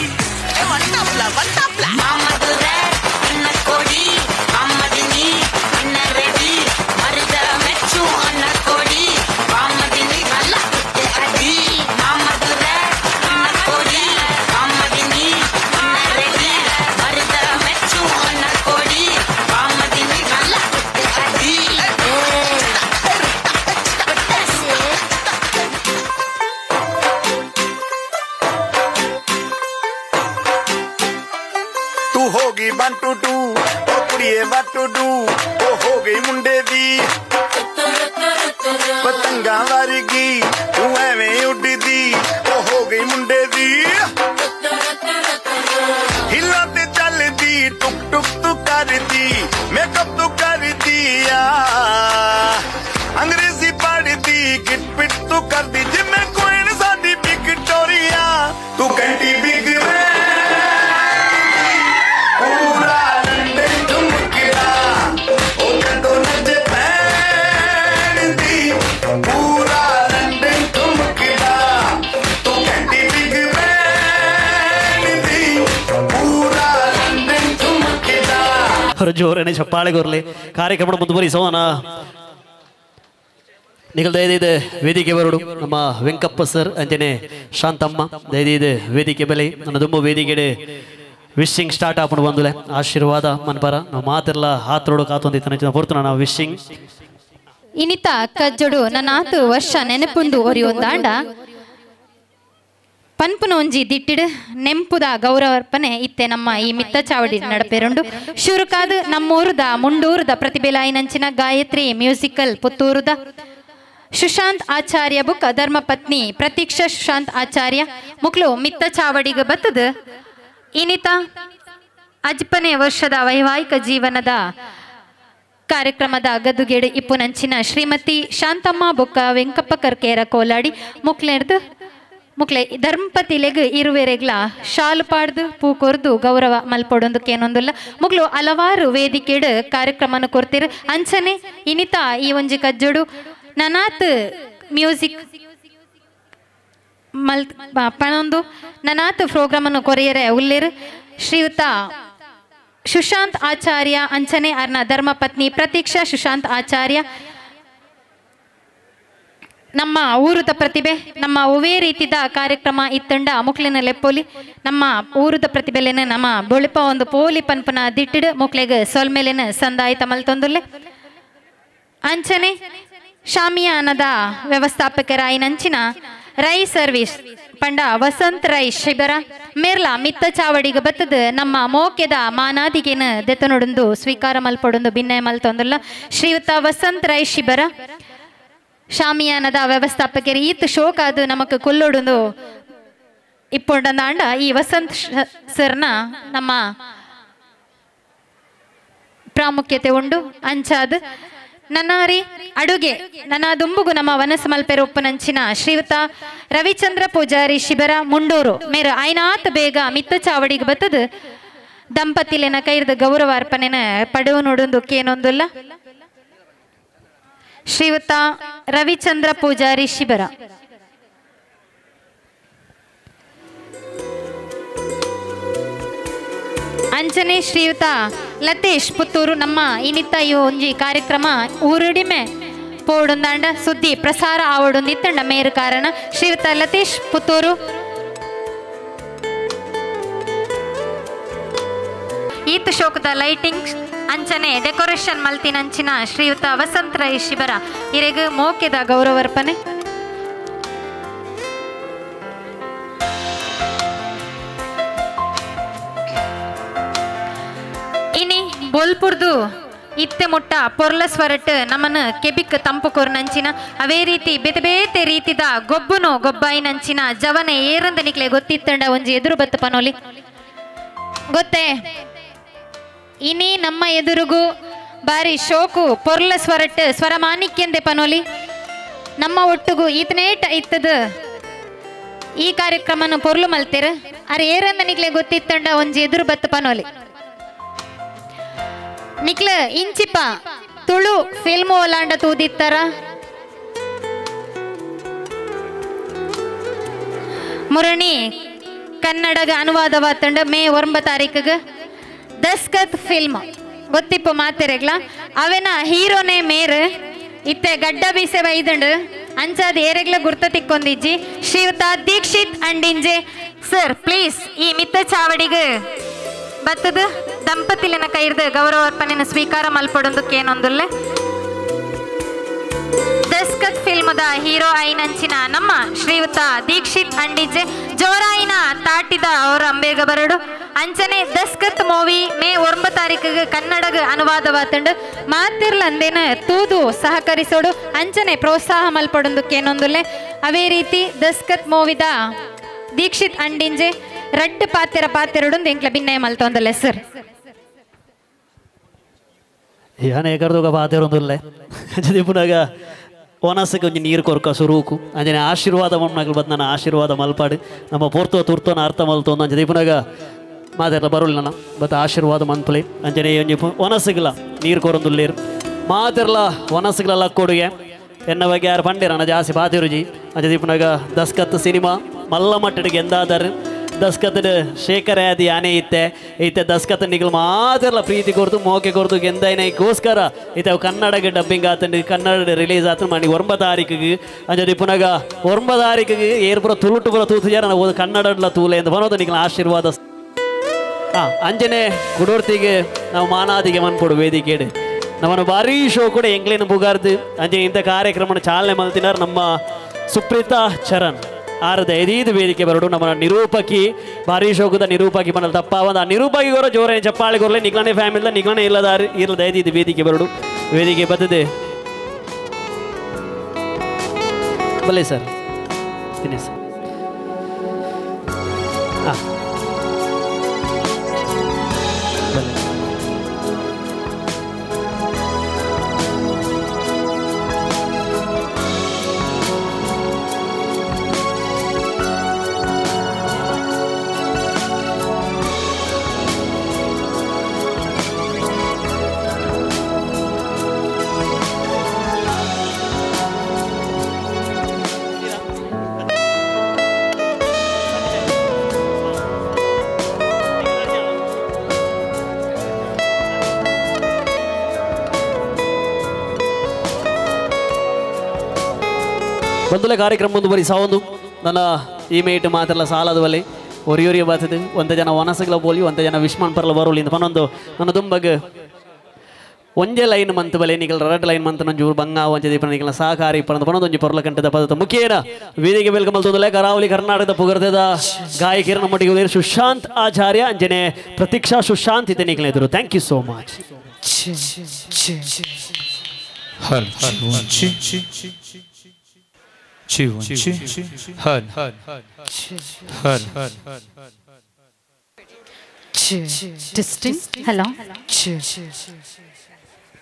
ਤੂੰ ਹੋ ਗਈ 1 2 2 ਉਹ ਕੁੜੀਏ 1 2 2, ਉਹ ਹੋ ਗਈ ਮੁੰਡੇ ਦੀ ਪਤੰਗਾਂ ਵਰਗੀ, ਤੂੰ ਐਵੇਂ ਉੱਡਦੀ, ਉਹ ਹੋ ਗਈ ਮੁੰਡੇ ਦੀ। ਹਿੱਲਾਂ ਤੇ ਚੱਲਦੀ, ਟੁਕ ਟੁਕ ਤੂੰ ਕਰਦੀ, ਮੇਕਅਪ ਤੂੰ ਕਰਦੀ ਆ, ਅੰਗਰੇਜ਼ੀ ਪੜ੍ਹਦੀ, ਗਿੱਟ ਪਿੱਟ ਤੂੰ ਕਰਦੀ, ਜਿਵੇਂ ਕੋਈ ਸਾਡੀ ਵਿਕਟੋਰੀਆ। ਤੂੰ ਕੈਂਟੀ ਬਿਗ ਪੂਰਾ ਲੰਡਨ ਠੁਮਕਦਾ, ਉਹ ਜਦੋਂ ਨੱਚੇ ਪੈਣ ਦੀ, ਪੂਰਾ ਲੰਡਨ ਠੁਮਕਦਾ। ਤੂੰ ਕੈਂਟੀ ਬਿਗ ਬੈਨ ਦੀ, ਪੂਰਾ ਲੰਡਨ ਠੁਮਕਦਾ। ಅವರ ಜೋರನೆ ಚಪ್ಪಾಳೆ ಕೊರ್ಲಿ. ಕಾರ್ಯಕ್ರಮ ಮುಂದುವರಿಸೋಣ. ನಿಗಲ್ ದಯದೀದ ವೇದಿಕೆ ಬರೋಡು ನಮ್ಮ ವೆಂಕಪ್ಪ ಸರ್ ಅಂಜನೆ ಶಾಂತಮ್ಮ ದಯದೀದ ವೇದಿಕೆ ಬೆಲೆ ನನ್ನ ದುಂಬು ವೇದಿಕೆಡೆ ವಿಶಿಂಗ್ ಸ್ಟಾರ್ಟ್ ಆಪಣ ಬಂದುಲೆ ಆಶೀರ್ವಾದ ಮನ್ಪರ ನಾವು ಮಾತಿರ್ಲ ಹಾತ್ರೋಡು ಕಾತೊಂದಿತ್ತು ಪೊರ್ತು ನಾವು ವಿಶಿಂಗ್. ಇನಿತ ಕಜ್ಜೊಡು ನನ್ನಾತು ವರ್ಷ ನೆನಪುಂದು ಒರಿಯೊಂದಾಂಡ ಪನ್ಪುನ ಒಂಜಿ ದಿಟ್ಟಿಡು ನೆಂಪುದ ಗೌರವರ್ಪಣೆ ಇತ್ತೆ ನಮ್ಮ ಈ ಮಿತ್ತ ಚಾವಡಿ ನಡಪೇರುಂಡು. ಶುರುಕಾದ ನಮ್ಮೂರುದ ಮುಂಡೂರುದ ಪ್ರತಿಭೆಲಾಯಿನಂಚಿನ ಗಾಯತ್ರಿ ಮ್ಯೂಸಿಕಲ್ ಪುತ್ತೂರುದ ಸುಶಾಂತ್ ಆಚಾರ್ಯ ಬುಕ್ ಧರ್ಮಪತ್ನಿ ಪ್ರತೀಕ್ಷಾ ಸುಶಾಂತ್ ಆಚಾರ್ಯ ಮುಕ್ಲು ಮಿತ್ತ ಚಾವಡಿಗೆ ಬತ್ತದ ಇನಿತ ಅಜ್ಪನೆ ವರ್ಷದ ವೈವಾಹಿಕ ಜೀವನದ ಕಾರ್ಯಕ್ರಮದ ಗದ್ದುಗೇಡು ಇಪ್ಪುನಂಚಿನ ಶ್ರೀಮತಿ ಶಾಂತಮ್ಮ ಬೊಕ್ಕ ವೆಂಕಪ್ಪ ಕರ್ಕೇರ ಕೋಲಾಡಿ ಮುಕ್ಲೆರ್ದು ಮುಕ್ಲೆ ಧರ್ಮಪತಿಲೆಗ್ ಇರುವೆರೆಗ್ಲ ಶಾಲು ಪಾಡ್ದು ಪೂ ಕೊರ್ದು ಗೌರವ ಮಲ್ಪೊಡೊಂದು ಕೇನೊಂದುಲ್ಲ ಮುಗ್ಲು ಹಲವಾರು ವೇದಿಕೆಡು ಕಾರ್ಯಕ್ರಮನ ಕೊರ್ತಿರು. ಅಂಚನೆ ಇನಿತ ಈ ಒಂಜಿ ಕಜ್ಜೊಡು ನನಾತ್ ಮ್ಯೂಸಿಕ್ ಮಲ್ ಪಣೊಂದು ನನಾತ್ ಪ್ರೋಗ್ರಾಮನ್ನು ಕೊರಿಯರೆ ಉಲ್ಲೇರು ಶ್ರೀಯುತ ಸುಶಾಂತ್ ಆಚಾರ್ಯ ಅಂಚನೆ ಅರ್ನ ಧರ್ಮಪತ್ನಿ ಪ್ರತೀಕ್ಷಾ ಸುಶಾಂತ್ ಆಚಾರ್ಯ ನಮ್ಮ ಊರುದ ಪ್ರತಿಭೆ ನಮ್ಮ ಒವೇ ರೀತಿದ ಕಾರ್ಯಕ್ರಮ ಇತ್ತಂಡ ಮುಕ್ಲಿನ ಲೆಪ್ಪೋಲಿ ನಮ್ಮ ಊರುದ ಪ್ರತಿಭೆಲೇನ ನಮ್ಮ ಬೊಳಿಪ ಒಂದು ಪೋಲಿ ಪನ್ಪನ ದಿಟ್ಟಿಡು ಮುಕ್ಲೆಗ್ ಸೊಲ್ಮೇಲಿನ ಸಂದಾಯಿತ ಮಲ್ತೊಂದುಲ್ಲೆ. ಅಂಚನೆ ಶಾಮಿಯಾನದ ವ್ಯವಸ್ಥಾಪಕರಾಯಿನಂಚಿನ ರೈ ಸರ್ವಿಸ್ ಪಂಡ ವಸಂತ್ ರೈ ಶಿಬರ ಮೇರ್ಲ ಮಿತ್ತ ಚಾವಡಿಗೆ ಬತ್ತದ ನಮ್ಮ ಮೋಕೆದ ಮಾನಾದಿಗೆನ ದೆತ್ತನೊಡೊಂದು ಸ್ವೀಕಾರ ಮಲ್ಪೊಡೊಂದು ಭಿನ್ನಯ ಮಲ್ತೊಂದುಲ್ಲ ಶ್ರೀಯುತ ವಸಂತ್ ರೈ ಶಿಬರ ಶಾಮಿಯಾನದ ವ್ಯವಸ್ಥಾಪಕರು ಈತ್ ಶೋಕ ಅದು ನಮಕ್ ಕೊಲ್ಲೊಡೊಂದು ಇಪ್ಪೊಂಡಂದಾಂಡ ಈ ವಸಂತ್ ಸರ್ನ ನಮ್ಮ ಪ್ರಾಮುಖ್ಯತೆ ಉಂಡು. ಅಂಚಾದ್ ನನ್ನಾರಿ ಅಡುಗೆ ನನ್ನ ದುಂಬುಗು ನಮ್ಮ ವನಸ ಮಲ್ಪೆರ ಉಪ್ಪನಂಚಿನ ಶ್ರೀಯುತ ರವಿಚಂದ್ರ ಪೂಜಾರಿ ಶಿಬರ ಮುಂಡೂರು ಮೇರು ಐನಾತ್ ಬೇಗ ಮಿತ್ತ ಚಾವಡಿಗೆ ಬತ್ತದ ದಂಪತಿಲೆನ ಕೈರ್ದ ಗೌರವ ಅರ್ಪಣೆನ ಪಡೆವು ನೋಡೊಂದು ಕೇನೊಂದುಲ್ಲ ಶ್ರೀಯುತ ರವಿಚಂದ್ರ ಪೂಜಾರಿ ಶಿಬರ. ಅಂಚನೆ ಶ್ರೀಯುತ ಲತೇಶ್ ಪುತ್ತೂರು ನಮ್ಮ ಇನಿತ ಈ ಒಂಜಿ ಕಾರ್ಯಕ್ರಮ ಊರುಡಿಮೆ ಪೋಡೊಂದಾಂಡ ಸುದ್ದಿ ಪ್ರಸಾರ ಆವಡೊಂದಿತ್ತಂಡ ಮೇರು ಕಾರಣ ಶ್ರೀಯುತ ಲತೇಶ್ ಪುತ್ತೂರು. ಈತ ಶೋಕದ ಲೈಟಿಂಗ್ ಅಂಚನೆ ಡೆಕೋರೇಷನ್ ಮಲ್ತಿನಂಚಿನ ಶ್ರೀಯುತ ವಸಂತ ರೈ ಶಿಬರ ಇರೆಗ್ ಮೋಕೆದ ಗೌರವರ್ಪಣೆ. ಬೋಲ್ಪುರ್ದು ಇತ್ತೆ ಮುಟ್ಟ ಪೊರ್ಲ ಸ್ವರಟ್ ನಮ್ಮನ್ನು ಕೆಬಿಕ್ ತಂಪು ಕೊರ್ನಂಚಿನ ಅವೇ ರೀತಿ ಬೇತೆ ಬೇತೆ ರೀತಿದ ಗೊಬ್ಬುನು ಗೊಬ್ಬಾಯಿನಂಚಿನ ಜವನ ಏರಂದ ನಿಕ್ಲೆ ಗೊತ್ತಿತ್ತಂಡ ಒಂಜಿ ಎದುರು ಬತ್ತ ಪನೋಲಿ ಗೊತ್ತೇ. ಇನಿ ನಮ್ಮ ಎದುರುಗು ಬಾರಿ ಶೋಕು ಪೊರ್ಲ ಸ್ವರಟ್ ಸ್ವರ ಮಾಣಿಕ್ಯಂದೆ ಪನೋಲಿ ನಮ್ಮ ಒಟ್ಟುಗು ಈತನೇಟ ಇತ್ತದ ಈ ಕಾರ್ಯಕ್ರಮನ ಪೊರ್ಲು ಮಲ್ತೇರ ಅರೆ ಏರಂದ ನಿಕ್ಲೆ ಗೊತ್ತಿತ್ತಂಡ ಒಂಜಿ ಎದುರು ಬತ್ತ ಪನೋಲಿ. ನಿಕ್ಲ ಇಂಚಿಪ ತುಳು ಫಿಲ್ಮ್ ಓಲಾಂಡ ತೂದಿತ್ತರ ಮುರಣಿ ಕನ್ನಡಗ ಅನುವಾದವಾತಂಡ ಮೇ 9 ತಾರೀಕಿಗೆ ದಸ್ಕತ್ ಫಿಲ್ಮ್ ಗೊತ್ತಿಪ್ಪ ಮಾತೆರೆಗ್ಲ ಅವೆನ ಹೀರೋನೇ ಮೇರ್ ಇತ್ತೆ ಗಡ್ಡ ಬೀಸೆ ಬೈದಂಡು ಅಂಚಾದ ಏರೆಗ್ಲ ಗುರ್ತ ತಿಕ್ಕೊಂದಿಜ್ಜಿ ಶ್ರೀಯುತ ದೀಕ್ಷಿತ್ ಅಂಡಿಂಜೆ ಸರ್ ಪ್ಲೀಸ್ ಈ ಮಿತ್ತ ಚಾವಡಿಗೆ ಬತ್ತದ ದಂಪತಿಲಿನ ಕೈರ್ದ ಗೌರವಾರ್ಪಣೆನ ಸ್ವೀಕಾರ ಮಲ್ಪಡೊಂದಕ್ಕೇನೊಂದುಲ್ಲೆ. ದಸ್ಕತ್ ಫಿಲ್ಮದ ಹೀರೋ ಐನಂಚಿನ ನಮ್ಮ ಶ್ರೀಯುತ ದೀಕ್ಷಿತ್ ಅಂಡಿಜೆ ಜೋರಾಯಿನ ತಾಟಿದ ಅವರ ಅಂಬೇಗ ಬರಡು ಅಂಚನೆ ದಸ್ಕತ್ ಮೂವಿ ಮೇ 9 ತಾರೀಕಿಗೆ ಕನ್ನಡಗ ಅನುವಾದವಾತಂಡು ಮಾತಿರ್ಲಂದೇನ ತೂದು ಸಹಕರಿಸೋಡು ಅಂಚನೆ ಪ್ರೋತ್ಸಾಹ ಮಲ್ಪಡೊಂದಕ್ಕೇನೊಂದುಲ್ಲೆ. ಅವೇ ರೀತಿ ದಸ್ಕತ್ ಮೂವಿದ ದೀಕ್ಷಿತ್ ಅಂಡಿಂಜೆ ರಡ್ಡು ಪಾತೆರ ಪಾತೆರಡು ಎಂಕ್ಲ ಭಿನ್ನಯ ಮಲ್ತೊಂದಲ್ಲ ಸರ್. ಯಾನೆ ಕರ್ದೋಗ ಪಾತೆರೊಂದುಲ್ಲೆ ಪುನಗ ಒನಸಕ್ಕೆ ಒಂಜಿ ನೀರು ಕೊರ್ಕ ಸುರೂಕು ಅಂಜನೆ ಆಶೀರ್ವಾದ ಮಣ್ಣಗಳು ಬದ್ ನನ್ನ ಆಶೀರ್ವಾದ ಮಲ್ಪಾಡು ನಮ್ಮ ಪೋರ್ತೋ ತುರ್ತೋನ ಅರ್ಥ ಮಲ್ತೊಂದು ಅಂಜನೆ ಪುನಗ ಮಾತೆರ್ಲ ಬರುಲ್ಲ ನನ್ನ ಬತ್ತ ಆಶೀರ್ವಾದ ಮನ್ಪುಲೆ ಅಂಜನೆ ಒಂಜಿ ಒನಸಗಿಲ್ಲ ನೀರು ಕೊರೊಂದುಲ್ಲೇರು ಮಾತೆರ್ಲ ಒನಸಗಿಲ್ಲ ಲಕ್ಕೊಡುಗೆ ಎನ್ನ ಬಗ್ಗೆ ಯಾರು ಪಂಡೇರ ನನ್ನ ಜಾಸ್ತಿ ಪಾತೆರುಜಿ ಅಂಜನೆ ಪುನಗ ದಸ್ಕತ್ ಸಿನಿಮಾ ಮಲ್ಲ ಮಟ್ಟಡಿಗೆ ಎಂದಾದರು ದಸ್ಕತ್ ಶೇಖರ ಆದಿ ಆನೆ ಇತ್ತೆ ಇತ್ತೆ ದಸ್ಕತ್ ನಿಗಲ್ ಮಾತೆರ್ಲ ಪ್ರೀತಿ ಕೊರ್ದು ಮೋಕೆ ಕೊರ್ದು ಗೆಂದೈನಕ್ಕೋಸ್ಕರ ಇತ್ತೆ ಅವು ಕನ್ನಡಗೆ ಡಬ್ಬಿಂಗ್ ಆತಂಡು ಕನ್ನಡ ರಿಲೀಸ್ ಆತಂಡು ಮಣಿ 9 ತಾರೀಕಿಗೆ ಅಂಜದಿ ಪುನಗ 9 ತಾರೀಕಿಗೆ ಏರ್ಪುರ ತುಳುಟು ಪುರ ತೂತು ಜರ ನಾವು ಕನ್ನಡಡ್ಲ ತೂಲೆ ಅಂತ ಬರೋದು ನಿಗಲ ಆಶೀರ್ವಾದ. ಅಂಜನೆ ಕುಡೋರ್ತಿಗೆ ನಾವು ಮಾನಾದಿಗೆ ಮನ್ಪೊಡು ವೇದಿಕೆಡು ನಮ್ಮನ್ನು ಭಾರೀ ಶೋ ಕೂಡ ಎಂಗ್ಲೇನು ಬುಗಾರ್ದು ಅಂಜನೆ ಇಂಥ ಕಾರ್ಯಕ್ರಮನ ಚಾಲನೆ ಮಲ್ತಿನಾರು ನಮ್ಮ ಸುಪ್ರೀತಾ ಚರಣ್ ಆರದ ಐದೈದು ವೇದಿಕೆ ಬರಡು ನಮ್ಮ ನಿರೂಪಕಿ ಭಾರಿ ಶೋಕದ ನಿರೂಪಕಿ ಮನಲ್ ತಪ್ಪ ಒಂದು ಆ ನಿರೂಪಕಿ ಗೊರ ಜೋರೇ ಚಪ್ಪಾಳಿ ಗೊರಲೆ ನಿಗ್ಲನೆ ಫ್ಯಾಮಿಲಿ ನಿಗ್ಲನೆ ಇಲ್ಲದ ಇಲ್ಲದ ಐದೈದು ವೇದಿಕೆ ಬರಡು ವೇದಿಕೆ ಬರ್ತದೆ ಬಲ್ಲೆ ಸರ್ ದಿನೇಶ್ ಸರ್. ಹಾಂ ಬಲ್ಲೆ ಬಂದುಲೆ ಕಾರ್ಯಕ್ರಮ ಮುಂದುವರಿಸಾವೊಂದು ನನ್ನ ಈ ಮೇಟ್ ಮಾತೆಲ್ಲ ಸಾಲದವಲ್ಲಿ ಒರಿಯೊರಿಯ ಬಾತದೆ ಒಂದ ಜನ ವನಸಗಳ ಬೋಲಿ ಒಂದ ಜನ ವಿಶ್ಮಾನ್ ಪರ್ಲ ಬರೋಲಿ ಅಂತ ಪನೊಂದು ನನ್ನ ತುಂಬಗ ಒಂಜೆ ಲೈನ್ ಮಂತ್ ಬಲೆ ನಿಗಲ್ ರಡ್ ಲೈನ್ ಮಂತ್ ನಂಜೂರು ಬಂಗ ಒಂಜೆ ದೀಪ ನಿಗಲ ಸಹಕಾರಿ ಪರಂದು ಪನೊಂದು ಒಂಜಿ ಪೊರ್ಲ ಕಂಠದ ಪದದ ಮುಖೇನ ವೇದಿಕೆ welcome ಅಲ್ತೊಂದುಲೆ ಕರಾವಳಿ ಕರ್ನಾಟಕದ ಪುಗರ್ದದ ಗಾಯಕಿಯರ ನಮ್ಮೊಟ್ಟಿಗೆ ಸುಶಾಂತ್ ಆಚಾರ್ಯ ಅಂಜನೆ ಪ್ರತೀಕ್ಷಾ ಸುಶಾಂತ್ ಇತ್ತೆ ನಿಗಲ ಎದುರು. Thank you so much. Hello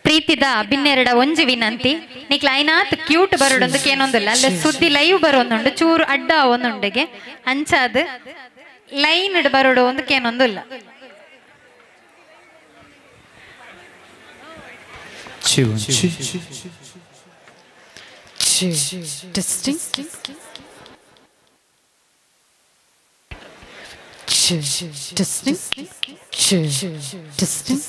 ಪ್ರೀತಿದ ಬಿನ್ನೆರಡ ಒಂಜಿ ವಿನಂತಿ ನಿಕ್ಲ ಐನಾತ್ ಕ್ಯೂಟ್ ಬರೋಡೊಂದಕ್ಕೆ ಏನೊಂದಿಲ್ಲ ಅಲ್ಲ ಸುದ್ದಿ ಲೈವ್ ಬರೋಂದುಂಡು ಚೂರು ಅಡ್ಡ ಒಂದುಂಡಿಗೆ ಅಂಚಾದ ಲೈನ್ ಬರೋಡು ಒಂದಕ್ಕೆ ಏನೊಂದಿಲ್ಲ. Testing. Testing. Testing.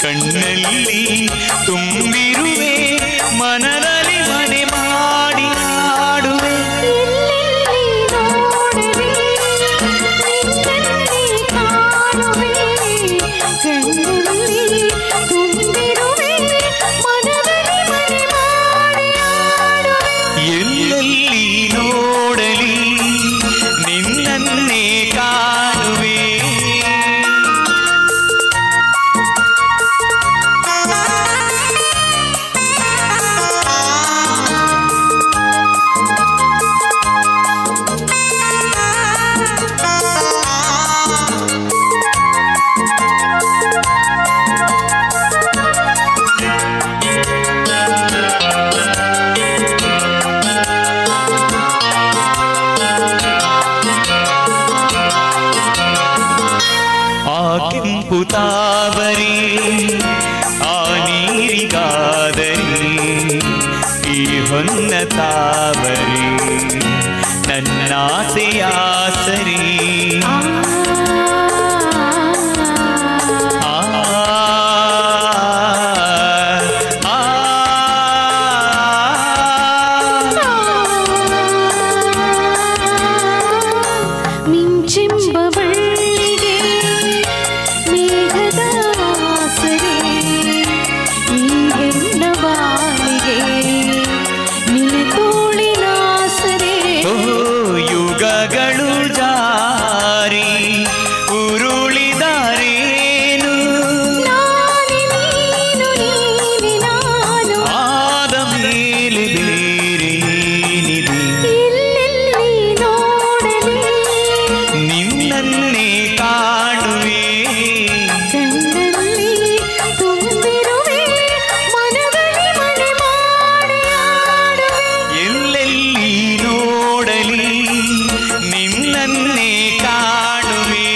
ಕಣ್ಣಲ್ಲಿ ತುಂಬಿರುವೆ, ಮನದಲ್ಲಿ ಮನೆ ಮಾಡಿ ಆಡುವೆ. ಎಲ್ಲೆಲ್ಲಿ ನೋಡಲಿ ನಿನ್ನನ್ನೇ ಕಾಣುವೆ. ಆ ಕೆಂಪು ತಾವರಿ, ಆ ನೀರಿಗಾದರಿ, ಈ ಹೊನ್ನ ತಾವರಿ ನನ್ನಾಸೆಯ ಸರಿ. ಆ ಆ ಮಿಂಚೆಂಬ ಬಳ್ಳಿಗೆ ಮೇಘದ ಆಸರೆ, ಈ ಹೆಣ್ಣ ಬಾಳಿಗೆ ನಿನ್ನ ತೋಳಿನ ಆಸರೆ. ಓ ಯುಗಗಳು ಜಾರಿ ಉರುಳಿದಾರೇನು, ನಾನೇ ನೀನು ನೀನೆ ನಾನು, ಆದ ಮೇಲೆ ಬೇರೇನಿದೆ. ಎಲ್ಲೆಲ್ಲಿ ನೋಡಲಿ ನಿನ್ನನ್ನೇ ಕಾಣುವೆ, ಕಣ್ಣಲ್ಲಿ ತುಂಬಿರುವೆ, ಮನದಲ್ಲಿ ಮನೆ ಮಾಡಿ ಆಡುವೆ. ಎಲ್ಲೆಲ್ಲಿ ನೋಡಲಿ ನಿನ್ನನ್ನೇ ಕಾಣುವೆ.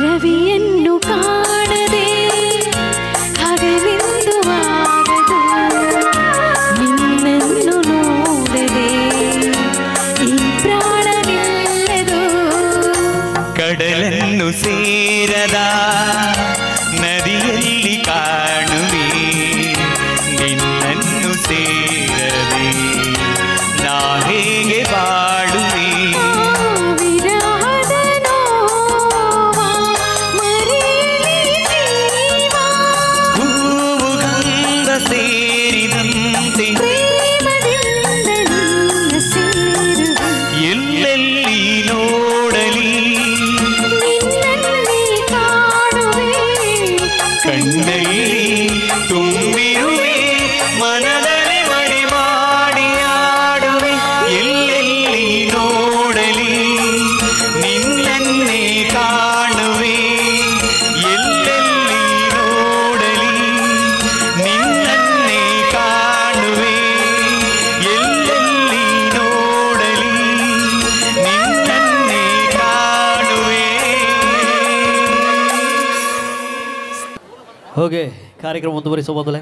ರವಿಯನ್ನು ಕಾಣದೆ ಹಗಲೆಂದು ಆಗದು, ನಿನ್ನನ್ನು ನೋಡದೆ ಈ ಪ್ರಾಣ ನಿಲ್ಲದು. ಕಡಲನ್ನು ಸೇರದ ನದಿಯಲ್ಲಿ ಕಾಣುವೆ, ನಿನ್ನನ್ನು ಸೇರದೆ ನಾ ಹೇಗೆ ಬಾಳುವೆ. ವಿರಹದ ನೋವ ಮರೆಯಲಿ ಜೀವ, ಹೂವು ಗಂಧ ಸೇರಿದಂತೆ ಪ್ರೇಮದಿಂದ ನಿನ್ನ ಸೇರುವೆ. ಎಲ್ಲೆಲ್ಲಿ ನೋಡಲಿ ನಿನ್ನನ್ನೇ ಕಾಣುವೆ, ಕಣ್ಣಲ್ಲಿ ತುಂಬಿರುವೆ, ಮನದಲ್ಲಿ ಮನೆ ಮಾಡಿ ಆಡುವೆ. ಎಲ್ಲೆಲ್ಲಿ ನೋಡಲಿ ನಿನ್ನನ್ನೇ ಕಾಣುವೆ, ಎಲ್ಲೆಲ್ಲಿ ನೋಡಲಿ ನಿನ್ನನ್ನೇ ಕಾಣುವೆ, ಎಲ್ಲೆಲ್ಲಿ ನೋಡಲಿ ನಿನ್ನನ್ನೇ ಕಾಣುವೆ. ಓಕೆ, ಕಾರ್ಯಕ್ರಮ ಮುಂದುವರಿಸುವ ಮೊದಲೇ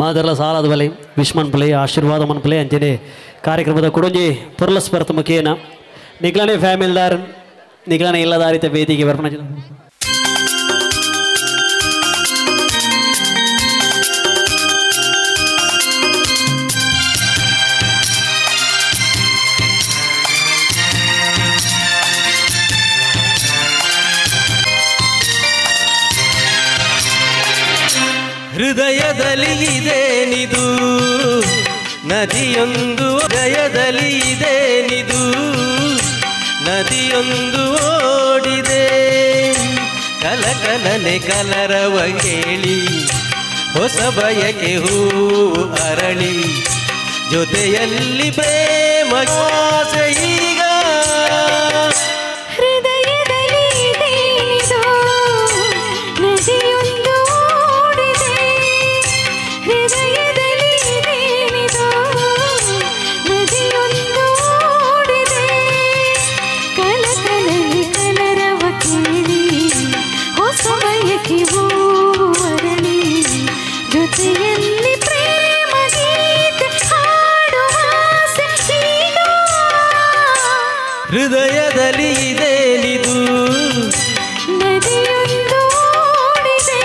ಮಾದರ್ಲ ಸಾಲದ ಬಲೆ ವಿಶ್ಮನ್ ಪ್ಲೇ ಆಶೀರ್ವಾದ ಮನ್ ಪ್ಲೇ ಅಂಚನೆ ಕಾರ್ಯಕ್ರಮದ ಕೊಡೊಂಜಿ ಪೊರ್ಲಸ್ಪರ್ತ ಮುಖೇನ ನಿಗ್ಲನೆ ಫ್ಯಾಮಿಲ್ದಾರ್ ನಿಗ್ಲನೆ ಇಲ್ಲದಾರಿತ ವೇದಿಕೆ ಬರ್ಪಣ. ಹೃದಯದಲ್ಲಿ ಇದೇನಿದು ನದಿಯೊಂದು, ಹೃದಯದಲ್ಲಿ ಇದೇನಿದು ನದಿಯೊಂದು ಓಡಿದೆ. ಕಲಕಲನೆ ಕಲರವ ಕೇಳಿ ಹೊಸ ಬಯಕೆ ಹೂವು ಅರಳಿ, ಜೊತೆಯಲ್ಲಿ ಪ್ರೇಮ ಆಸೆ ಈಗ. ಹೃದಯದಲ್ಲಿ ಇದೇನಿದು ನದಿಯೊಂದು ಓಡಿದೆ, ಹೃದಯದಲ್ಲಿ ಇದೇನಿದು ನದಿಯೊಂದು ಹೃದಯದಲ್ಲಿ ಇದೇನಿದು ನದಿಯೊಂದು ಓಡಿದೆ.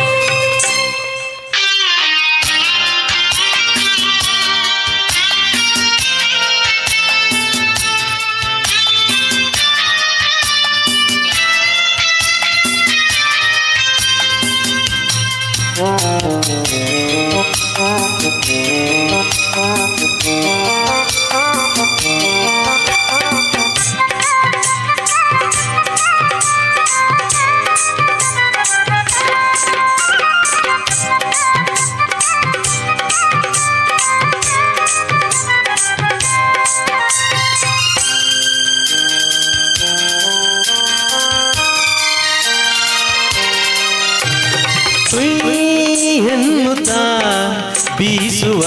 ಎನ್ನುತ್ತಾ ಬೀಸುವ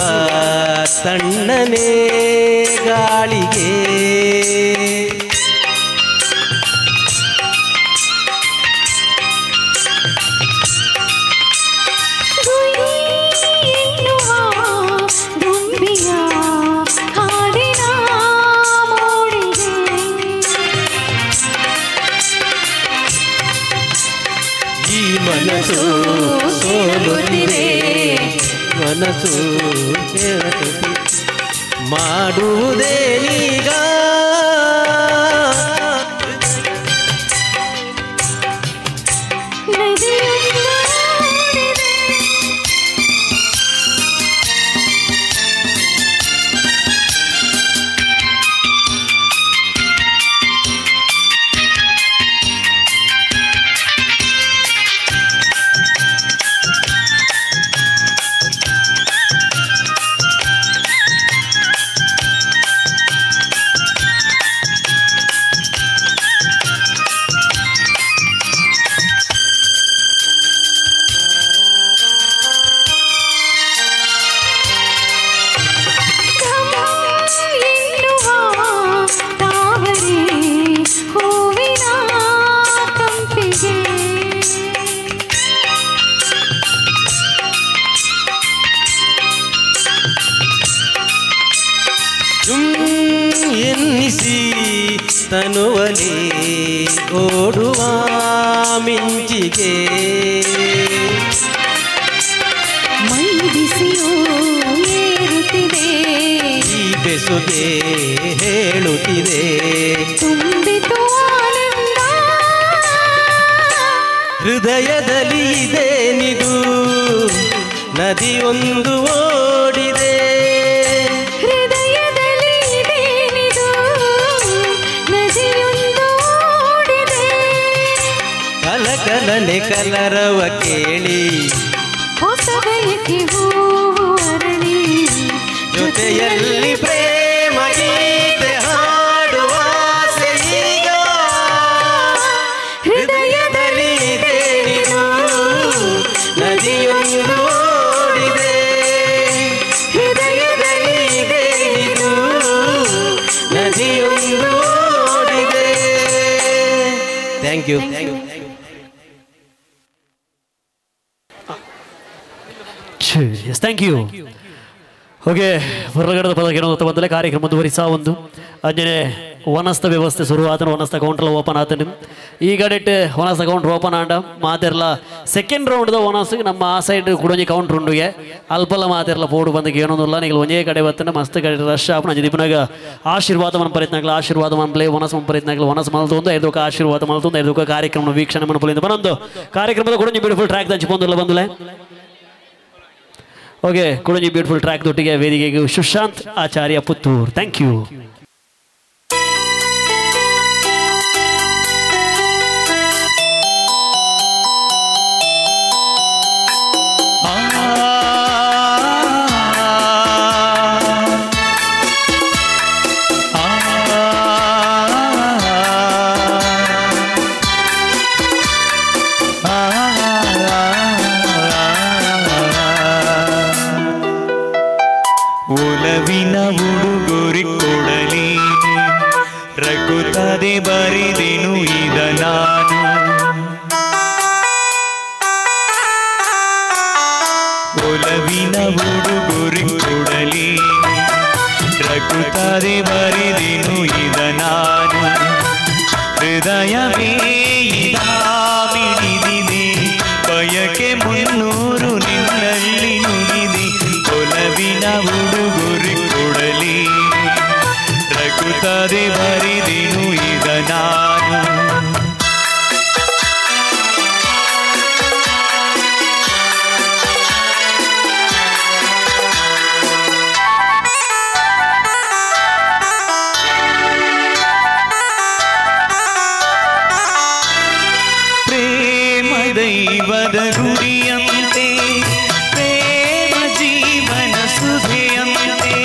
ತಣ್ಣನೆ ಗಾಳಿಗೆ ಎನ್ನುವ ದುಂಬಿಯ ಹಾಡಿನ ಮೋಡಿಗೆ. ಈ ಮನಸ್ಸು ಸೋಲುತ್ತಿದೆ, ಮನಸ್ಸು ಹೇಳುತ್ತಿದೆ, ಮಾಡುವುದೇನೀಗ? ನದಿಯೊಂದು ಓಡಿದೆ. ಎನ್ನುವ ತಾವರೆ ಹೂವಿನ ತಂಪಿಗೆ. ಜುಂ ಎನ್ನಿಸಿ ತನುವಲಿ ಓಡುವ ಮಿಂಚಿಗೆ ಮೈ ಬಿಸಿಯು ಏರುತ್ತಿದೆ, ಈ ಬೆಸುಗೆ ಹೇಳುತ್ತಿದೆ, ತುಂಬಿತು ಆನಂದ. ಹೃದಯದಲ್ಲಿ ಇದೇನಿದು ನದಿಯೊಂದು ಓಡಿದೆ. ಹೃದಯದಲ್ಲಿ ಇದೇನಿದು ನದಿಯೊಂದು ಓಡಿದೆ. ಕಲಕಲನೆ ಕಲರವ ಕೇಳಿ ಹೊಸ ಬಯಕೆ ಹೂವು ಅರಳಿ, ಜೊತೆಯಲ್ಲಿ ಪ್ರೇಮ ಗೀತೆ ಹಾಡುವ ಆಸೆ ಈಗ. ಹೃದಯದಲ್ಲಿ ಇದೇನಿದು ನದಿಯೊಂದು ಓಡಿದೆ. ಹೃದಯದಲ್ಲಿ ಇದೇನಿದು ನದಿಯೊಂದು ಓಡಿದೆ. Thank you. Yes, thank you. Okay, ಹೊರಗಡೆದ ಪದಕ್ಕೆ ಬಂದಲೆ ಕಾರ್ಯಕ್ರಮ ಮುಂದುವರಿಸ ಒಂದು ಅಂಜನೆ ವನಸ್ಥ ವ್ಯವಸ್ಥೆ ಶುರು ಆತನ ವನಸ್ಥ ಕೌಂಟರ್ ಓಪನ್ ಆತನ ಈ ಕಡೆಟ್ ವನಸ್ಥ ಕೌಂಟರ್ ಓಪನ್ ಆಂಡ ಮಾತೆರ್ಲ ಸೆಕೆಂಡ್ ರೌಂಡ್ದ ವನಸ್ಸಿಗೆ ನಮ್ಮ ಆ ಸೈಡ್ ಕುಡೊಂಜಿ ಕೌಂಟರ್ ಉಂಡುಗೆ ಅಲ್ಪಲ್ಲ ಮಾತೆರ್ಲ ಪೋಡು ಬಂದಕ್ಕೆ ಏನೊಂದಿಲ್ಲ ನೀವು ಒಂದೇ ಕಡೆ ಬತ್ತನ ಮಸ್ತ್ ಕಡೆ ರಶ್ ಆಪನ ದಿಪನಾಗ ಆಶೀರ್ವಾದ ಮನ ಪ್ರಯತ್ನಗಳು ಆಶೀರ್ವಾದ ಮನ್ಪ್ಲೆ ವನಸ್ ಮನ್ ಪ್ರಯತ್ನಗಳು ವನಸ್ ಮಲ್ತೊಂದು ಐದೋಕ ಆಶೀರ್ವಾದ ಮಲ್ತೊಂದು ಐದೋಕ ಕಾರ್ಯಕ್ರಮ ವೀಕ್ಷಣೆ ಮನಪುಲಿಂದ ಬನೊಂದು ಕಾರ್ಯಕ್ರಮದ ಕುಡೊಂಜಿ ಬ್ಯೂಟಿಫುಲ್ ಟ್ರ್ಯಾಕ್ ದಂಚಿ ಬಂದಿಲ್ಲ ಬಂದುಲೆ. ಓಕೆ, ಕುಡೊಂಜಿ ಬ್ಯೂಟಿಫುಲ್ ಟ್ರ್ಯಾಕ್ ದೊಟ್ಟಿಗೆ ವೇದಿಕೆಗೆ ಸುಶಾಂತ್ ಆಚಾರ್ಯ ಪುತ್ತೂರ್. Thank you. ಒಲವಿನ ಉಡುಗೊರೆ ಕೊಡಲಿ ರಘುತದೆ ಬರೆದೆನು ಇದ ನಾನು ಒಲವಿನ ಉಡುಗೊರೆ ಕೊಡಲಿ ರಘುತದೆ ಬರೆದೆನು ಇದ ನಾನು ಹೃದಯವೇ ಮಿಡಿದಿದೆ ಬಯಕೆ ಮುನ್ನೂರು ನಿನ್ನಲ್ಲಿ ನುಡಿದೆ ಒಲವಿನ ಉಡುಗೊರೆ ಕೊಡಲಿ ರಘುತದೆ ಬರಿದೆನು ಇದ ನಾನು. ಪ್ರೇಮ ದೈವದ ಗುಡಿಯಂತೆ ಪ್ರೇಮ ಜೀವನ ಸುಧೆಯಂತೆ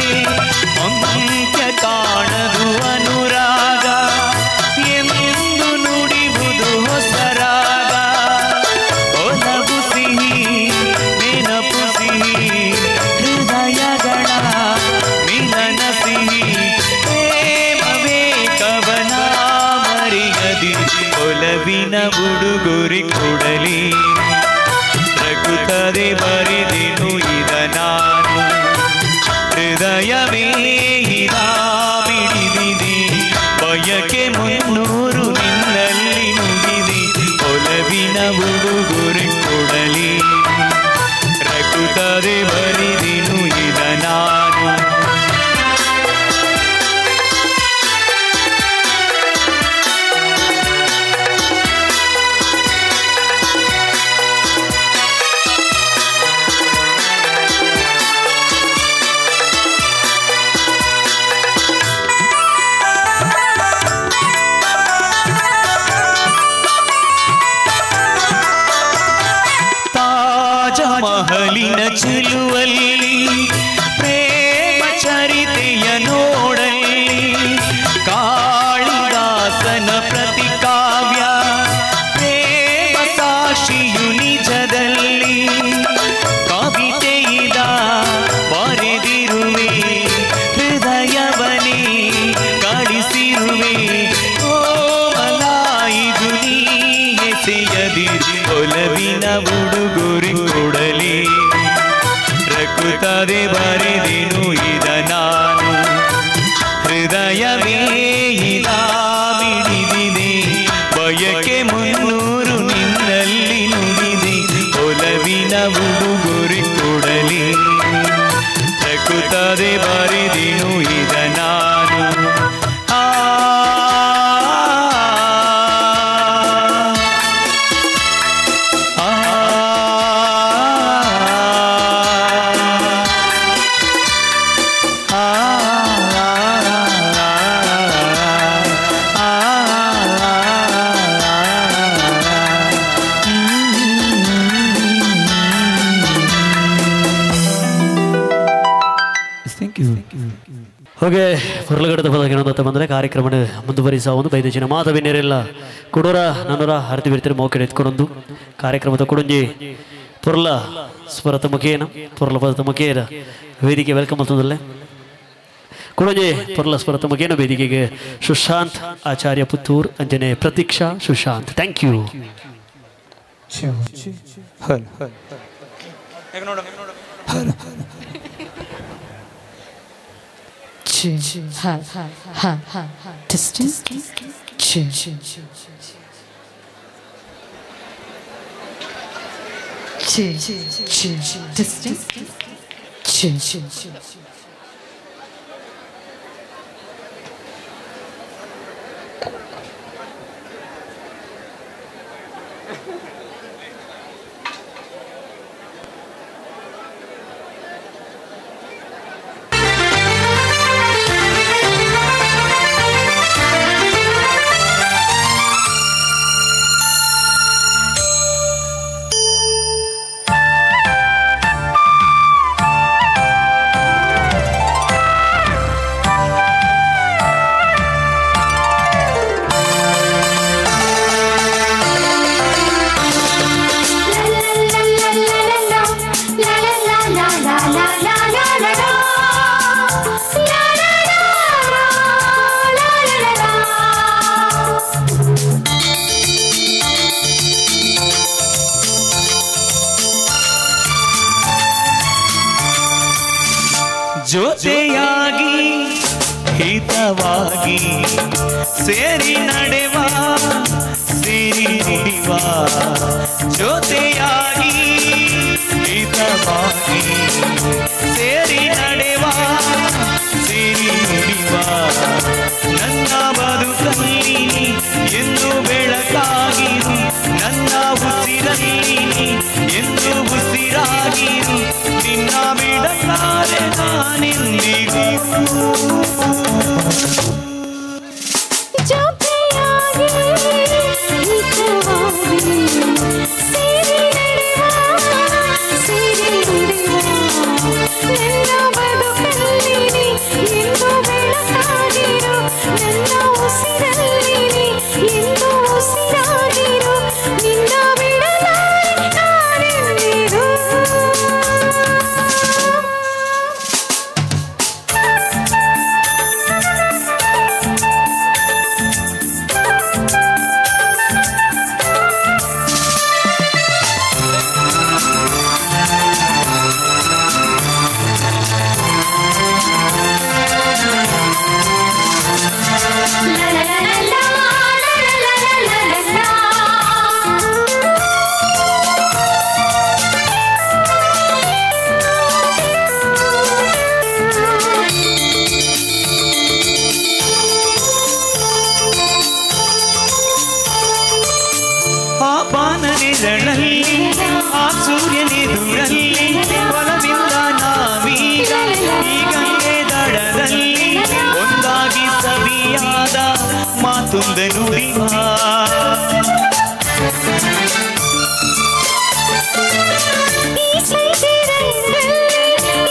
ಅಂತ್ಯ ಕಾಣದು ಅನುರಾಗ ಎಂದು ನುಡಿವುದು ಹೊಸರಾಗ. ಒಲವು ಸಿಹಿ ನೆನಪು ಸಿಹಿ ಹೃದಯಗಳ ಮಿಲನ ಸಿಹಿ ಪ್ರೇಮವೇ ಕವನ ಮರೆಯದಿ ಒಲವಿನ ಉಡುಗೊರೆ ಕೊಡಲಿ ರಘುತದೆ ಬರೆದೆನು ಇದ ನಾನು. ಹೃದಯವೇ ಮಿಡಿದಿದೆ ಬಯಕೆ ಮುನ್ನೂರು ನಿನ್ನಲ್ಲಿ ನುಡಿದೆ ಒಲವಿನ ಉಡುಗೊರೆ ಕೊಡಲಿ ರಘುತದೆ ಬರೆದೆನು ಇದ ನಾನು. ಮಹಲಿನ ಚೆಲುವಲ್ಲಿ ಪ್ರೇಮ ಚರಿತೆಯ ನೋಡಲ್ಲಿ ಕಾಳಿದಾಸನ ಪ್ರತಿಕಾವ್ಯ ಪ್ರೇಮ ಸಾಕ್ಷಿಯು ನಿಜದಲ್ಲಿ ಕವಿತೆಯಿದ ಬರೆದಿರುವೆ ಹೃದಯವನೇ ಕಳಿಸಿರುವೆ ಕೋಮಲಾಯಿದು ನೀ ಎಸೆಯದಿರಿ ಒಲವಿನ ಉಡುಗೊರೆ ಕೊಡಲಿ ರಘುತದೆ ಬರೆದೆನು ಇದ ನಾನು. ಹೃದಯವೇ ಮಿಡಿದಿದೆ ಬಯಕೆ ಮುನ್ನೂರು ನಿನ್ನಲ್ಲಿ ನುಡಿದೆ ಒಲವಿನ ಉಡುಗೊರೆ ಕೊಡಲಿ ರಘುತದೆ ಬರೆದೆನು ಇದ ನಾನು. ಆ ಓಕೆ, ಹೊರಗಡೆದ ಪದ ಏನಂತ ಬಂದರೆ ಕಾರ್ಯಕ್ರಮ ಮುಂದುವರಿಸ ಒಂದು ಬೈದಜಿನ ಮಾತವಿನೇರೆಲ್ಲ ಕೊಡೋರ ನನ್ನೂರ ಹರಿದು ಬಿಡ್ತಾರೆ ಮೌಖಿಡ ಎತ್ಕೊಂಡೊಂದು ಕಾರ್ಯಕ್ರಮದ ಕೊಡೊಂಜಿ ಪೊರ್ಲ ಸ್ವರತ ಮುಖೇನ ಪೊರ್ಲ ಪದತ ಮುಖೇನ ವೇದಿಕೆ welcome ಅಂತಂದಲ್ಲೇ ಕೊಡೊಂಜಿ ಪೊರ್ಲ ಸ್ವರತ ಮುಖೇನ ವೇದಿಕೆಗೆ ಸುಶಾಂತ್ ಆಚಾರ್ಯ ಪುತ್ತೂರ್ ಅಂಜನೆ Pratiksha Sushant. Thank you. Ha ha ha. Testing. Two. Two. Two. Testing. Two. ಜೊತೆಯಾಗಿ ಹಿತವಾಗಿ ಸೇರಿ ನಡೆವ ಸೇರಿ ನುಡಿವ ಜೊತೆಯಾಗಿ ಹಿತವಾಗಿ ಸೇರಿ ನಡೆವ ಸೇರಿ ನುಡಿವ ನನ್ನ ಬದುಕಲ್ಲಿ ಎಂದು ಬೆಳಕಾಗಿರು ನನ್ನ ಉಸಿರಲ್ಲಿ ಎಂದು ಉಸಿರಾಗಿರು ನಿನ್ನ ಬಿಡಲಾರೆ ನಾನೆಂದಿಗೂ. ಜೊತೆಯಾಗಿ ಹಿತವಾಗಿ ಸೇರಿ ನಡೆವ ಸೇರಿ ನುಡಿವ ನನ್ನ ಬದುಕಲ್ಲಿ ಎಂದು ಬೆಳಕಾಗಿರು ನನ್ನ ಉಸಿರಲ್ಲಿ ಎಂದು ಉಸಿರಾಗಿರು ನಿನ್ನ ಬಿಡಲಾರೆ ನಾನೆಂದಿಗೂ. ಆ ಪಾನನೆರಳಲ್ಲಿ ಆ ಸೂರ್ಯನೆದುರಲ್ಲಿ ಒಲವಿಂದ ನಾವೀಗ ಈ ಗಂಗೆ ದಡದಲ್ಲಿ ಒಂದಾಗಿ ಸವಿಯಾದ ಮಾತೊಂದ ನುಡಿವ. ಈ ಚೈತ್ಯರಂಗಲ್ಲಿ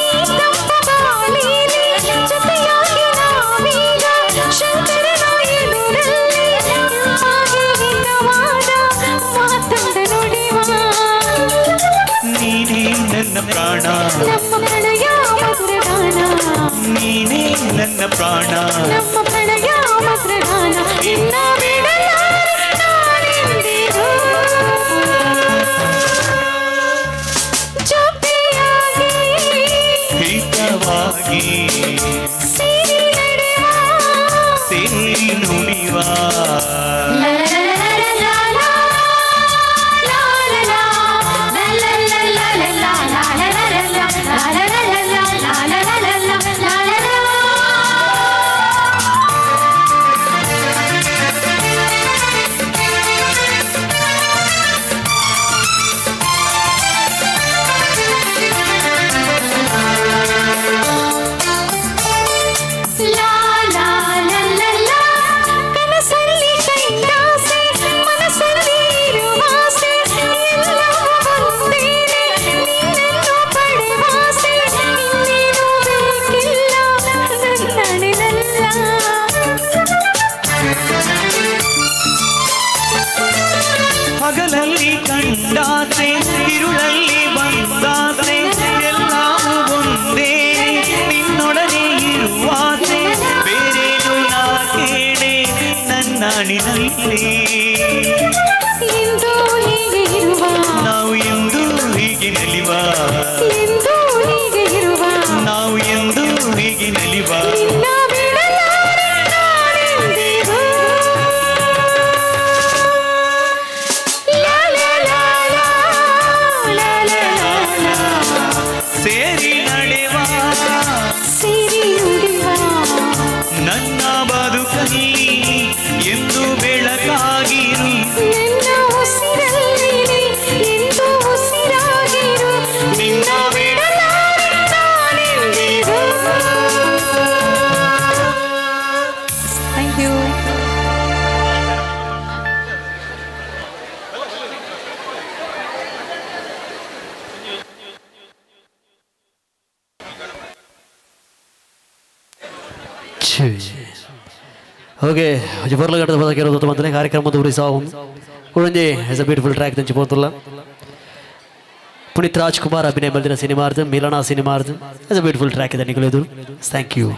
ಈ ತಂಪು ಗಾಳಿಲಿ ಜೊತೆಯಾಗಿ ನಾವೀಗ ಶಂಕರನ ಎದುರಲ್ಲಿ ಇಂಪಾಗಿ ಹಿತವಾದ ಮಾತೊಂದ ನುಡಿವ. ನೀನೇ ನನ್ನ ಪ್ರಾಣ ನಮ್ಮ ಪ್ರಣಯ ಮಧುರಗಾನ ನೀನೇ ನನ್ನ ಪ್ರಾಣ ನಮ್ಮ ಪ್ರಣಯ ಮಧುರಗಾನ ನಿನ್ನ ಬಿಡಲಾರೆ ನಾನೆಂದಿಗೂ. ಜೊತೆಯಾಗಿ ಹಿತವಾಗಿ ಸೇರಿ ನಡೆವ ಸೇರಿ ನುಡಿವ. ಲಾ ಲಾ ಲಾ ಲಾ ಲಾ ಕನಸಲ್ಲಿ ಕಂಡಾಸೆ ಮನಸ್ಸಲ್ಲಿ ಇರುವಾಸೆ ಎಲ್ಲವೂ ಒಂದೇನೆ ನಿನ್ನನ್ನು ಪಡೆವಾಸೆ ಇನ್ನೇನು ಬೇಕಿಲ್ಲ ನನ್ನಣೆನಲ್ಲ. ಹಗಲಲ್ಲಿ ಕಂಡಾಸೆ ಇರುಳಲ್ಲಿ ಬಂದಾಸೆ ಎಲ್ಲವೂ ಒಂದೇ ನಿನ್ನೊಡನೆ ಇರುವಾಸೆ ಬೇರೇನು ನಾ ಕೇಳೆ ನನ್ನಾಣಿನಲ್ಲಿ. ಎಂದೂ ಹೀಗೆ ಇರುವ ನಾವು ಎಂದೂ ಹೀಗೆ ನಲಿವ ಎಂದೂ ಹೀಗೆ ಇರುವ ನಾವು ಎಂದೂ ಹೀಗೆ ನಲಿವ. ನಿನ್ನ ಬಿಡಲಾರೆ ನಾನೆಂದಿಗೂ. ಲಾ ಲಾ ಲಾ ಲಾ ಲಾ ಲಾ ಲಾ ಸೇರಿ ನಡೆವ ಸೇರಿ ನುಡಿವ ನನ್ನ ಬದುಕಲ್ಲಿ ಎಂದು ಬೆಳಕಾಗಿರು ನನ್ನ ಉಸಿರಲ್ಲಿ ಎಂದು ಉಸಿರಾಗಿರು ನಿನ್ನ ಬಿಡಲಾರೆ ನಾನೆಂದಿಗೂ. Thank you. Okay ಬರ್ಲಗಟ್ಟದ ಪದಕ್ಕೆ ಬಂದರೆ ಕಾರ್ಯಕ್ರಮದ ಉರಿ ಸಾವು ಕುಳಂಜಿ ಎಸ್ ಅ ಬ್ಯೂಟಿಫುಲ್ ಟ್ರ್ಯಾಕ್ ದಂಚಿ ಪೋತುಲ್ಲ ಪುನೀತ್ ರಾಜ್ಕುಮಾರ್ ಅಭಿನಯ ಬಂದಿನ ಸಿನಿಮಾರ್ದು ಮಿಲನ ಸಿನಿಮಾರ್ದು ಎಸ್ ಅ ಬ್ಯೂಟಿಫುಲ್ ಟ್ರ್ಯಾಕ್ ಇದೆ ನಿಗಲಿದು. Thank you.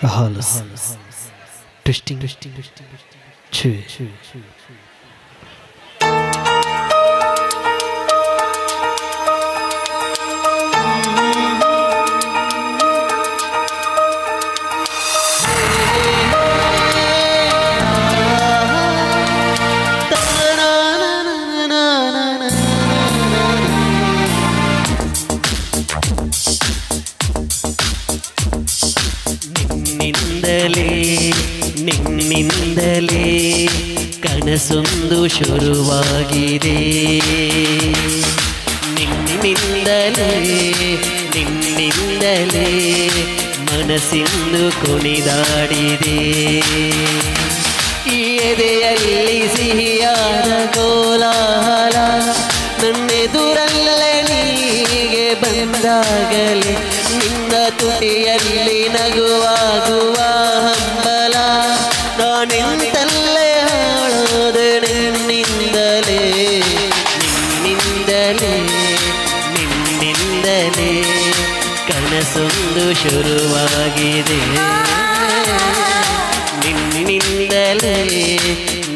Hello testing 6 ನಿನ್ನಿಂದಲೇ ಕನಸೊಂದು ಶುರುವಾಗಿದೆ, ನಿನ್ನಿಂದಲೇ ನಿನ್ನಿಂದಲೇ ಮನಸ್ಸಿಂದು ಕುಣಿದಾಡಿದೆ. ಈ ಎದೆಯಲ್ಲಿ ಸಿಹಿಯಾದ ಕೋಲಾಹಲ ನನ್ನೆದುರಲ್ಲೇ ನೀಗೆ ಬಂದಾಗಲೇ, ನಿನ್ನ ತುಟಿಯಲ್ಲಿ ನಗುವಾಗುವ ಹಂಬಲ ನಾನಿಂತಲ್ಲೇ ಹಾಳೋದೆ ನಿನ್ನಿಂದಲೇ ನಿನ್ನಿಂದಲೇ ನಿನ್ನಿಂದಲೇ ಕನಸೊಂದು ಶುರುವಾಗಿದೆ, ನಿನ್ನಿಂದಲೇ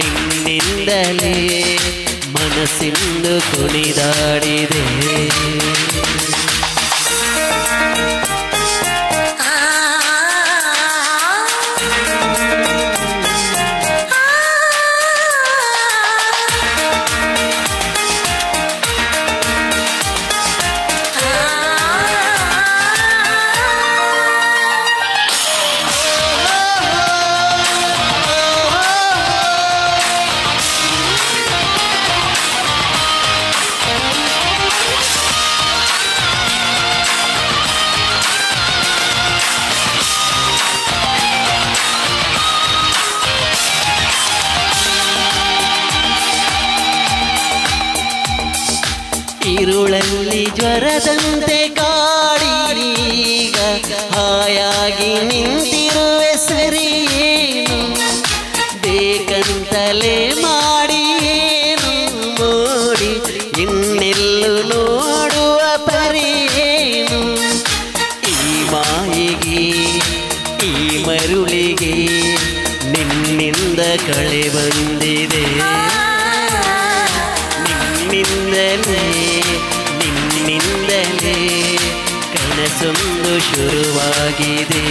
ನಿನ್ನಿಂದಲೇ ಮನಸ್ಸಿಂದು ಕುಣಿದಾಡಿದೆ. ಇರುಳಲ್ಲಿ ಜ್ವರದಂತೆ ಕಾಡೀಗ ಹಾಯಾಗಿ ನಿಂತಿರುವೆ ಸರಿಯೇನು, ಬೇಕಂತಲೇ ಮಾಡಿ ಏನು ಮೋಡಿ ಇನ್ನೆಲ್ಲೂ ನೋಡುವ ಪರಿಯೇನು. ಈ ಮಾಯಿಗೆ ಈ ಮರುಳಿಗೆ ನಿನ್ನಿಂದ ಕಳೆ ಬಂದಿದೆ, ನಿನ್ನಿಂದಲೇ ನಿನ್ನಿಂದಲೇ ಕನಸೊಂದು ಶುರುವಾಗಿದೆ.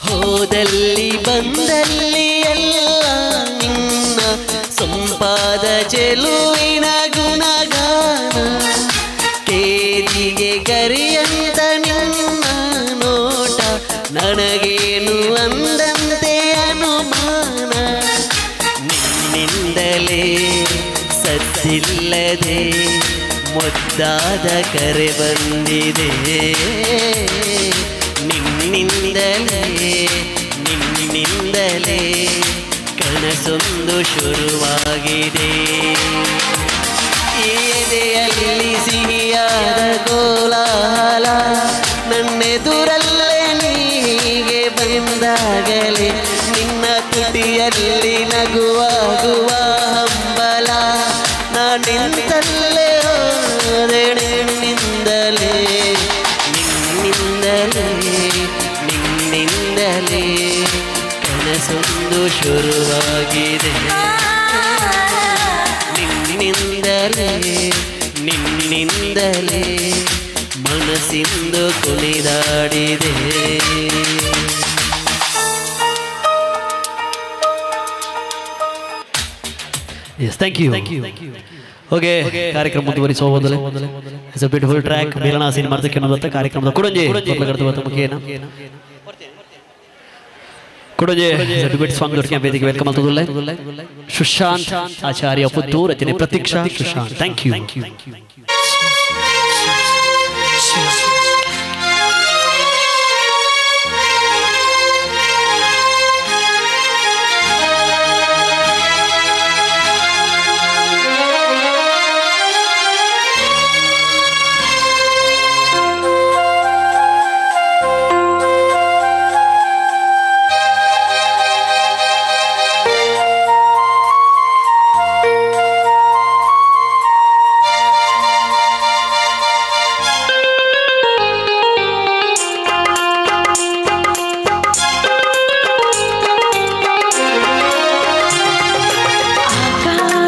ಹೋದಲ್ಲಿ ಬಂದಲ್ಲಿ ಎಲ್ಲ ನಿನ್ನ ಸೊಂಪಾದ ಚೆಲುವಿನ ಗುಣಗಾನ, ಕೇದಿಗೆ ಗರಿಯಂತ ನಿನ್ನ ನೋಟ ನನಗೇನು ಅಂದಂತೆ ಅನುಮಾನ. ನಿನ್ನಿಂದಲೇ ಸದ್ದಿಲ್ಲದೆ ಮುದ್ದಾದ ಕರೆ ಬಂದಿದೆ, ನಿನ್ನಿಂದಲೇ ನಿನ್ನಿಂದಲೇ ಕನಸೊಂದು ಶುರುವಾಗಿದೆ. ಈ ಎದೆಯಲ್ಲಿ ಸಿಹಿಯಾದ ಕೋಲಾಹಲ ನನ್ನೆದುರಲ್ಲೇ ನೀಗೆ ಬಂದಾಗಲೇ, ನಿನ್ನ ತುಟಿಯಲ್ಲಿ ನಗುವಾಗುವ ಹಂಬಲ ನಾನಿಂತಲ್ಲೇ ಹೋದೆ ನಿನ್ನಿಂದಲೇ ನಿನ್ನಿಂದಲೇ ನಿನ್ನಿಂದಲೇ ಕನಸೊಂದು ಶುರುವಾಗಿದೆ, ನಿನ್ನಿಂದಲೇ ನಿನ್ನಿಂದಲೇ ಮನಸ್ಸಿಂದು ಕುಣಿದಾಡಿದೆ. Yes, thank you. Okay, ಕಾರ್ಯಕ್ರಮ ಮುಂದುವರಿಸುವ ಮೊದಲೇ it's a beautiful track ಮೇಲನಾಸಿನ ಮರ್ತಕ್ಕೆ ಅನ್ನೋದತ್ತ ಕಾರ್ಯಕ್ರಮದ ಕುಡಂಜೆ ಮುಖೇನ ಕೊಡೋಜೆ ಡಿಬೇಟ್ ಸ್ವಾಮಿ ದೊಡ್ಡ ವೇದಿಕೆ welcome ಅಂತದಲ್ಲ ಸುಶಾಂತ್ ಆಚಾರ್ಯ ಪುತ್ತೂರ್ ರಚನೆ ಪ್ರತೀಕ್ಷಾ ಸುಶಾಂತ್. Thank you.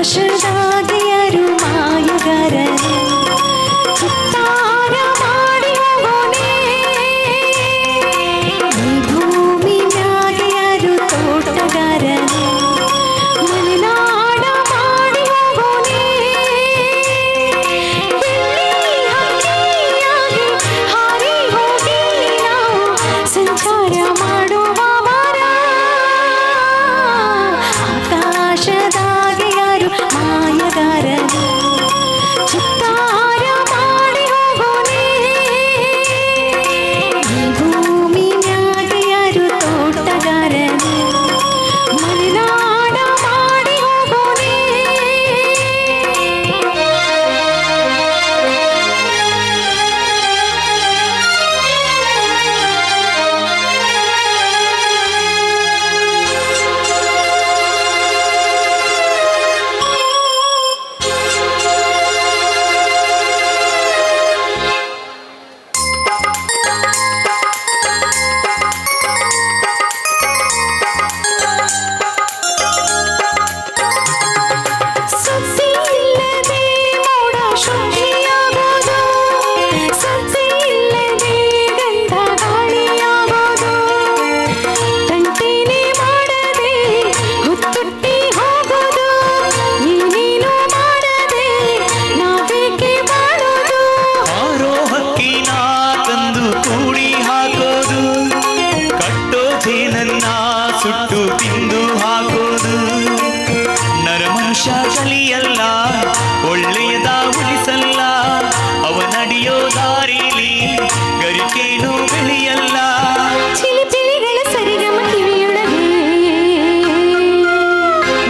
ಆಕಾಶದಾಗೆಯರು ಮಾಯಗಾರರು ಚಿತ್ತಾರ ಮಾಡಿ ಹೋಗೋನೆ, ಈ ಭೂಮಿ ಮ್ಯಾಗೆಯರು ತೋಟಗಾರರು ಮಲೆನಾಡ ಮಾಡಿ ಹೋಗೋನೆ. ಎಲ್ಲಿ ಹಕ್ಕಿಯಾಗಿ ಹಾರಿ ಹೋಗಿ ನಾವು ಸಂಚಾರ ಮಾಡುವ ವಾರ. ಆಕಾಶದಾಗೆ ಯಾರು ಮಾಯಗಾರರು ಚಿತ್ತಾರ ಮಾಡಿ ಹೋಗೋನೆ, ಈ ಭೂಮಿ ಮ್ಯಾಗೆ ಯಾರು ತೋಟಗಾರರು ಮಲೆನಾಡ ಮಾಡಿ ಹೋಗೋನೆ. ಸುದ್ದಿ ಇಲ್ಲದೆ ಮೋಡ ಶುದ್ಧಿಯಾಗೋದು, ಸುದ್ದಿ ಇಲ್ಲದೆ ಗಂಧ ಗಾಳಿಯಾಗೋದು, ತಂಟೆನೆ ಮಾಡದೆ ಹುತ್ತುಟ್ಟಿ ಹೋಗೋದು, ಏನೇನು ಮಾಡದೆ ನಾವೇಕೆ ಬಾಳೋದು. ಆರೋ ಹಕ್ಕಿನ ತಂದು ಕೂಡಿ ಹಾಕೋದು, ಕಟ್ಟೋ ಜೇನನ್ನ ಸುಟ್ಟು ತಿಂದು ಹಾಕೋದು. ನರಮನುಷ್ಯ ಕಲಿಯಲ್ಲ, ಒಳ್ಳೆಯದ ಉಳಿಸಲ್ಲ, ಅವ ನಡೆಯೋ ದಾರಿಲಿ ಗರಿಕೇನು ಬೆಳೆಯಲ್ಲ. ಚಿಲಿಪಿಲಿಗಳ ಸರಿಗಮ ಕಿವಿಯೊಳಗೆ,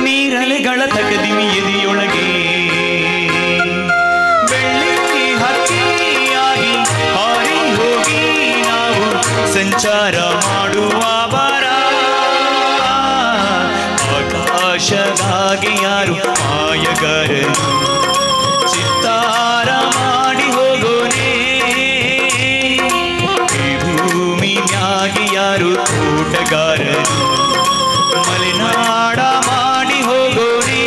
ನೀರಲೆಗಳ ತಕದಿಮಿ ಎದೆಯೊಳಗೆ, ಬೆಳ್ಳಿ ಹಕ್ಕಿಯಾಗಿ ಹಾರಿ ಹೋಗಿ ನಾವು ಸಂಚಾರ ಮಾಡುವ ಬಾರ. ಆಕಾಶದಾಗೆ ಯಾರು ಮಾಯಗಾರನು ಚಿತ್ತಾರ ಮಾಡಿ ಹೋಗೋನೆ, ಈ ಭೂಮಿ ಮ್ಯಾಗೆ ಯಾರು ತೋಟಗಾರನು ಮಲೆನಾಡ ಮಾಡಿ ಹೋಗೋನೆ.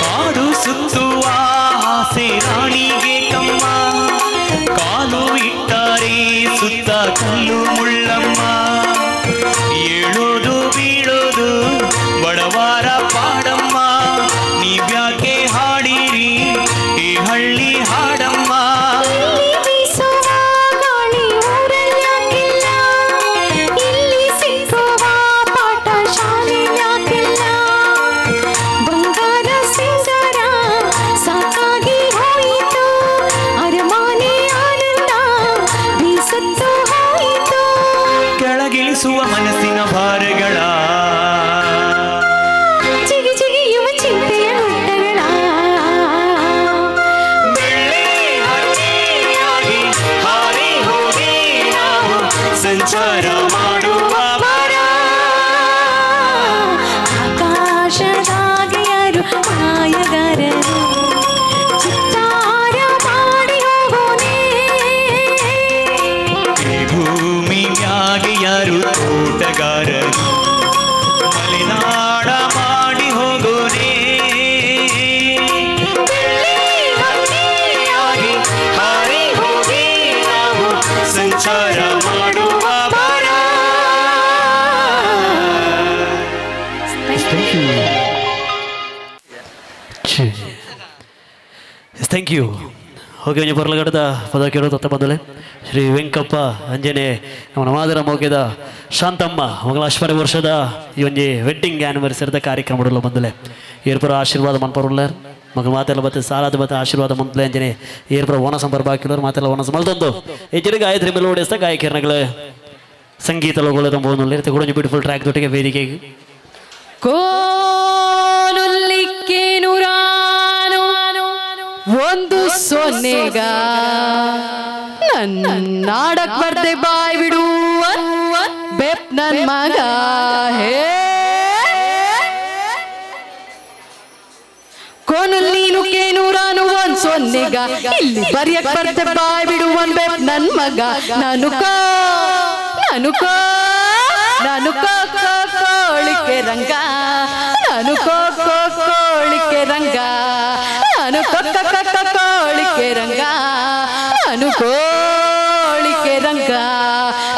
ಕಾಡು ಸುತ್ತುವ ಆಸೆ ರಾಣಿಗೆ ಕಮ್ಮ, ಕಾಲು ಇಟ್ಟರೆ ಸುತ್ತ ಕಲ್ಲು ಮುಳ್ಳಮ್ಮ. ಏಳೋದು ಬೀಳೋದು ಬಡವಾರ ಪಾಡಮ್ಮ, ನೀವ್ಯಾಕೆ ಹಾಡಿರಿ ಈ ಹಳ್ಳಿ ಹಾಡಮ್ಮ. ಇಲ್ಲಿ ಬೀಸುವ ಗಾಳಿ ಊರಲ್ಯಾಕಿಲ್ಲ, ಇಲ್ಲಿ ಸಿಕ್ಕುವ ಪಾಠ ಶಾಲೆಯಾಕಿಲ್ಲ. ಬಂಗಾರ ಸಿಂಗಾರ ಸಾಕಾಗಿ ಹೋಯಿತು, ಅರಮನೆ ಆನಂದ ಬೀಸತ್ತು ಹೋಯಿತು. ಕೆಳಗಿಳಿಸುವ ಮನಸ್ಸಿನ ಭಾರಗಳ, ಜಿಗಿ ಜಿಗಿಯುವ ಚಿಂತೆಯ ಗುಡ್ಡಗಳ, ಬೆಳ್ಳಿ ಹಕ್ಕಿಯಾಗಿ ಹಾರಿ ಹೋಗಿ ನಾವು ಸಂಚಾರ ಮಾಡುವ ಬಾರ. ಆಕಾಶದಾಗೆ ಯಾರು ಮಾಯಗಾರರು ಚಿತ್ತಾರ ಮಾಡಿ ಹೋಗೋನೆ, ಈ ಭೂಮಿ ಮ್ಯಾಗೆ ಯಾರು ತೋಟಗಾರರು ಮಲೆನಾಡ ಮಾಡಿ ಹೋಗೋನೆ. ಬೆಳ್ಳಿ ಹಕ್ಕಿಯಾಗಿ ಹಾರಿ ಹೋಗಿ Thank you. Okay, ಒಂಜಿ ಪೊರ್ಲಗಡದ ಪದ ಕೇಳೋ ತತ್ತ ಬಂದಲೆ ಶ್ರೀ ವೆಂಕಪ್ಪ ಅಂಜನೆ ನಮ್ಮ ಮಾದರ ಮೋಗೆದ ಶಾಂತಮ್ಮ ಮಗಳ ಅಶ್ವರ ವರ್ಷದ ಈ ಒಂಜಿ ವೆಡ್ಡಿಂಗ್ ಆ್ಯನಿವರ್ಸರಿದ ಕಾರ್ಯಕ್ರಮ ಬಂದಲೆ ಏರ್ಪುರ ಆಶೀರ್ವಾದ ಮನ್ಪರುಲ್ಲರ್ ಮಗ ಮಾತೆಲ್ಲ ಬತ್ತೆ ಸಾಲಾದ ಬತ್ತೆ ಆಶೀರ್ವಾದ ಮಂತ್ಲೆ ಅಂಜನೆ ಏರ್ಪುರ ಓನ ಸಂಪರ್ಕ ಹಾಕಿಲ್ಲರು ಮಾತೆಲ್ಲ ಓನ ಮಲ್ತೊಂದು ಹೆಚ್ಚಿನ ಗಾಯತ್ರಿ ಮೇಲೆ ಓಡಿಸ್ತಾ ಗಾಯಕಿರಣಗಳ ಸಂಗೀತ ಲೋಗೋಳ ತಂಬೋನಲ್ಲಿ ಕೂಡ ಬ್ಯೂಟಿಫುಲ್ ಟ್ರ್ಯಾಕ್ ದೊಟ್ಟಿಗೆ ವೇದಿಕೆಗೆ ಒಂದು ಸೊನ್ನೆಗ ನನ್ನಾಡಕ್ ಬರ್ದೆ ಬಾಯ್ ಬಿಡು ಬೆಪ್ ನನ್ ಮಗ ಹೇ ಕೋನು ನೀನು ಕೇನೂರಾನು ಒಂದ್ ಸೊನ್ನೆಗ ಇಲ್ಲಿ ಬರೆಯಕ್ ಬರ್ದೆ ಬಾಯ್ ಬಿಡು ಒಂದ್ ಬೆಪ್ ನನ್ ಮಗ ನಾನು ಕೋ ನಾನು ಕೋ ನಾನು ಕೋ ಕೋ ಕೋಳಿಕೆ ರಂಗ ನಾನು ಕೋ ಕೋ ಕೋಳಿಕೆ ರಂಗ ನಾನು ಕೊಕ್ಕ ಕಕ್ಕ ಕೋಳಿಕೆ ರಂಗ ನಾನು ಕೋಳಿಕೆ ರಂಗ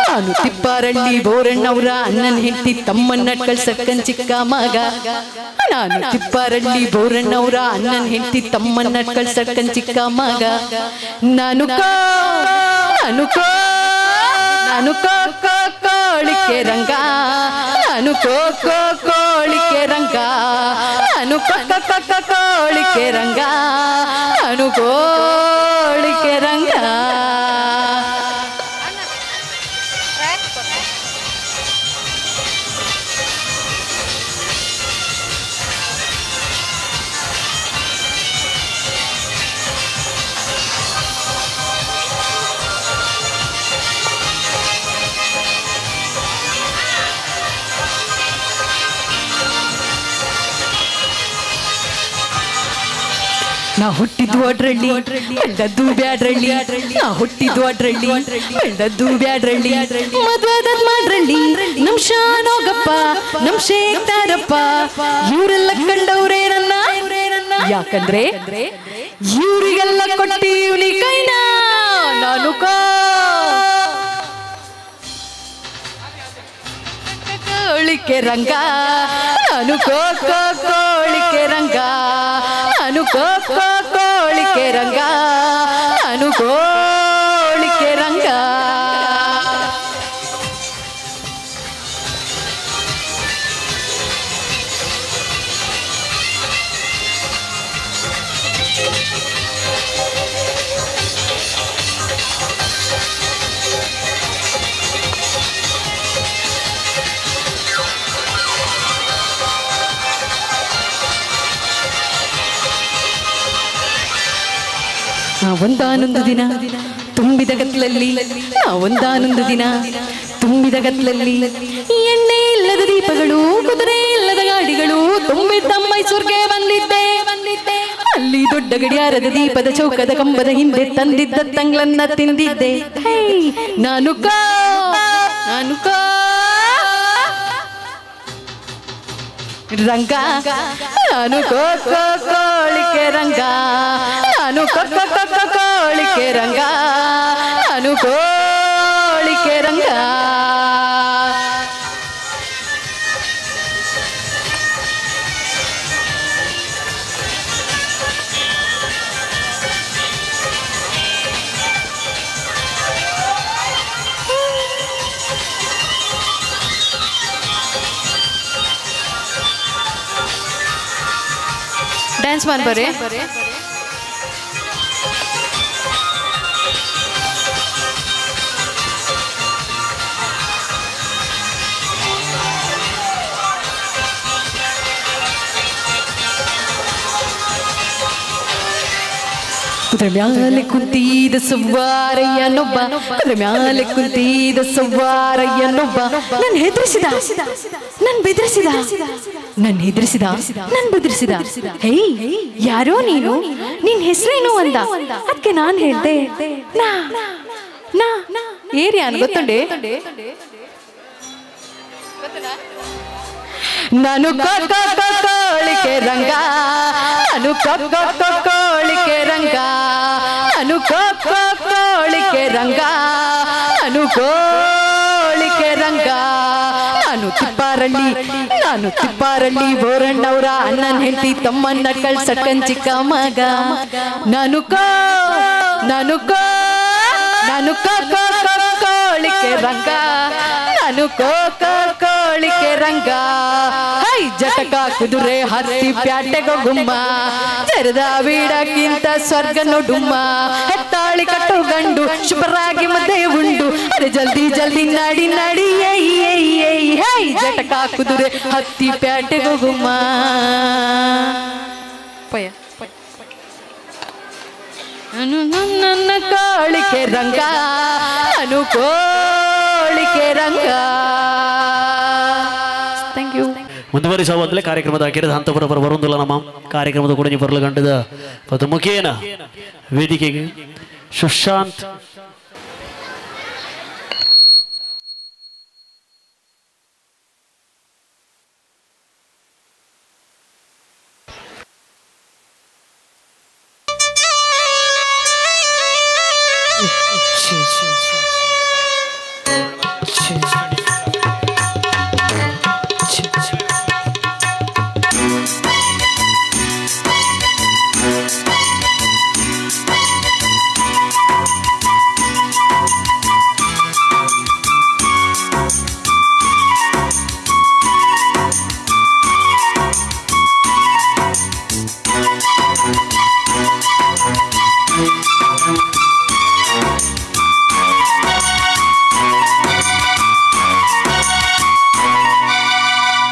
ನಾನು ತಿಪ್ಪಾರಳ್ಳಿ ಬೋರಣ್ಣವರ ಅಣ್ಣನ ಹೆಂಡತಿ ತಮ್ಮನ್ನ ಕಳ್ಸಕ್ಕನ್ ಚಿಕ್ಕ ಮಗ ನಾನು ತಿಪ್ಪಾರಳ್ಳಿ ಬೋರಣ್ಣವರ ಅಣ್ಣನ ಹೆಂಡತಿ ತಮ್ಮನ್ನ ಕಳ್ಸಕ್ಕನ್ ಚಿಕ್ಕ ಮಗ ನಾನು ಕೋ ನಾನು ಕೋ ನಾನು ಕೋ ಕೋ ಕೋಳಿಕೆ ರಂಗ ನಾನು ಕೋ ಕೋ ಕೋಳಿಕೆ ರಂಗ ನಾನು ಕಕ್ಕ ಕಕ್ಕ ಕೋಳಿಕೆ ರಂಗ ನಾನು ಕೋಳಿಕೆ ರಂಗ. ನಾ ಹುಟ್ಟಿದ್ದು ಅಡ್ರಳ್ಳಿ ಬೆಳ್ದದ್ದು ಬ್ಯಾಡ್ರಳ್ಳಿ ನಾ ಹುಟ್ಟಿದ್ದು ಅಡ್ರಳ್ಳಿ ಬೆಳ್ದದ್ದು ಬ್ಯಾಡ್ರಳ್ಳಿ ಮದ್ವೆದದ್ ಮಾಡ್ರಳ್ಳಿ ನಮ್ ಶಾನೋಗಪ್ಪ ನಮ್ ಶೇಖರಪ್ಪ ಇವರೆಲ್ಲ ಕಂಡವ್ರೇ ನನ್ನ ಯಾಕಂದ್ರೆ ಇವರಿಗೆಲ್ಲ ಕೊಟ್ಟಿವ್ನಿ ಕೈನ ನಾನು ಕೋ ಕೋಳಿಕೆ ರಂಗ ನಾನು ಕೋ ಕೋ ಕೋಳಿಕೆ ರಂಗ ನಾನು ಕೋ ಕೋ ಕೋಳಿಕೆ ರಂಗ ನಾನು ಕೋಳಿಕೆ ರಂಗ. ಒಂದಾನೊಂದು ದಿನ ತುಂಬಿದ ಗತ್ತಲಲ್ಲಿ ಒಂದಾನೊಂದು ದಿನ ತುಂಬಿದ ಗತ್ತಲಲ್ಲಿ ಎಣ್ಣೆ ಇಲ್ಲದ ದೀಪಗಳು ಕುದುರೆ ಇಲ್ಲದ ಗಾಡಿಗಳು ತುಂಬಿದ್ದ ಮೈಸೂರ್ಗೆ ಬಂದಿದ್ದೆ ಅಲ್ಲಿ ದೊಡ್ಡ ಗಡಿಯಾರದ ದೀಪದ ಚೌಕದ ಕಂಬದ ಹಿಂದೆ ತಂದಿದ್ದ ತಂಗ್ಲನ್ನ ತಿಂದಿದ್ದೆ. ನಾನು ಕೋ ನಾನು ಕೋ ರಂಗ ನಾನು ಕೋ ಕೋ ಕೋಳಿಕೆ ರಂಗ ನಾನು ಕಕ್ಕ ಕಕ್ಕ ಕೋಳಿಕೆ ರಂಗ ನಾನು ಕೋಳಿಕೆ ರಂಗ. ಡ್ಯಾನ್ಸ್ ಮಾಡ್ಬಾರೆ. ಕುದುರೆ ಮ್ಯಾಲೆ ಕುಂತೀದ ಸವ್ವಾರಯ್ಯನೊಬ್ಬ ಕುದುರೆ ಮ್ಯಾಲೆ ಕುಂತೀದ ಸವ್ವಾರಯ್ಯನೊಬ್ಬ ನನ್ ಹೆದರಿಸಿದ ನನ್ ಬೆದರಿಸಿದ ನನ್ ಹೆದರಿಸಿದ ನನ್ ಬೆದರಿಸಿದ. ಹೇ ಯಾರೋ ನೀನು, ನಿನ್ ಹೆಸರೇನು ಅಂದ. ಅದಕ್ಕೆ ನಾನ್ ಹೇಳ್ದೆ ನಾ ನಾ ಏರಿಯಾ ಗೊತ್ತುಂಡೆ ನಾನು ಕೋಳಿಕೆ ರಂಗ ನಾನು ಕೋಳಿಕೆ ರಂಗ ನಾನು ಕೋಳಿಕೆ ರಂಗ ನಾನು ಕೋಳಿಕೆ ರಂಗ ನಾನು ನಾನು ತಿಪ್ಪಾರಳ್ಳಿ, ನಾನು ತಿಪ್ಪಾರಳ್ಳಿ ಬೋರಣ್ಣವರ ಅಣ್ಣನ ಹೆಂಡತಿ ತಮ್ಮನ್ನ ಕಳ್ಸಕ್ಕನ್ ಚಿಕ್ಕ ಮಗ. ನಾನು ಕೋ ನಾನು ಕೋ ನಾನು ಕೋ ಕೋ ಕೋಳಿಕೆ ರಂಗ, ನಾನು ಕೋ ಕೋ ಕೋಳಿಕೆ ರಂಗ. ಹೈ ಜಟಕ ಕುದುರೆ ಹತ್ತಿ ಪ್ಯಾಟೆಗೋ ಗುಮ್ಮ, ಜರದ ಬೀಡಕ್ಕಿಂತ ಸ್ವರ್ಗ ನೋಡುಮ್ಮ. ಹೆತ್ತಾಳಿ ಕಟ್ಟು ಗಂಡು ಶುಭರಾಗಿ ಮದ್ದೆ ಉಂಡು, ಅರೆ ಜಲ್ದಿ ಜಲ್ದಿ ನಡಿ ನಡಿ ಏಯ್ ಏಯ್ ಏಯ್. ಹೈ ಜಟಕ ಕುದುರೆ ಹತ್ತಿ ಪ್ಯಾಟೆಗೋ ಗುಮ್ಮ. ಪಯ ನನ್ನ ಕೋಳಿಕೆ ರಂಗ, ನಾನು ಕೋಳಿಕೆ ರಂಗ. Thank you. ಮುಂದುವರಿಸುವ ಮೊದಲೇ ಕಾರ್ಯಕ್ರಮದ ಅಖಿರದ ಹಂತಪುರ ಬರುವುದಿಲ್ಲ. ನಮ್ಮ ಕಾರ್ಯಕ್ರಮದ ಕೂಡ ಬರಲು ಗಂಟದ ಮತ್ತು ಮುಖೇನ ವೇದಿಕೆಗೆ ಸುಶಾಂತ್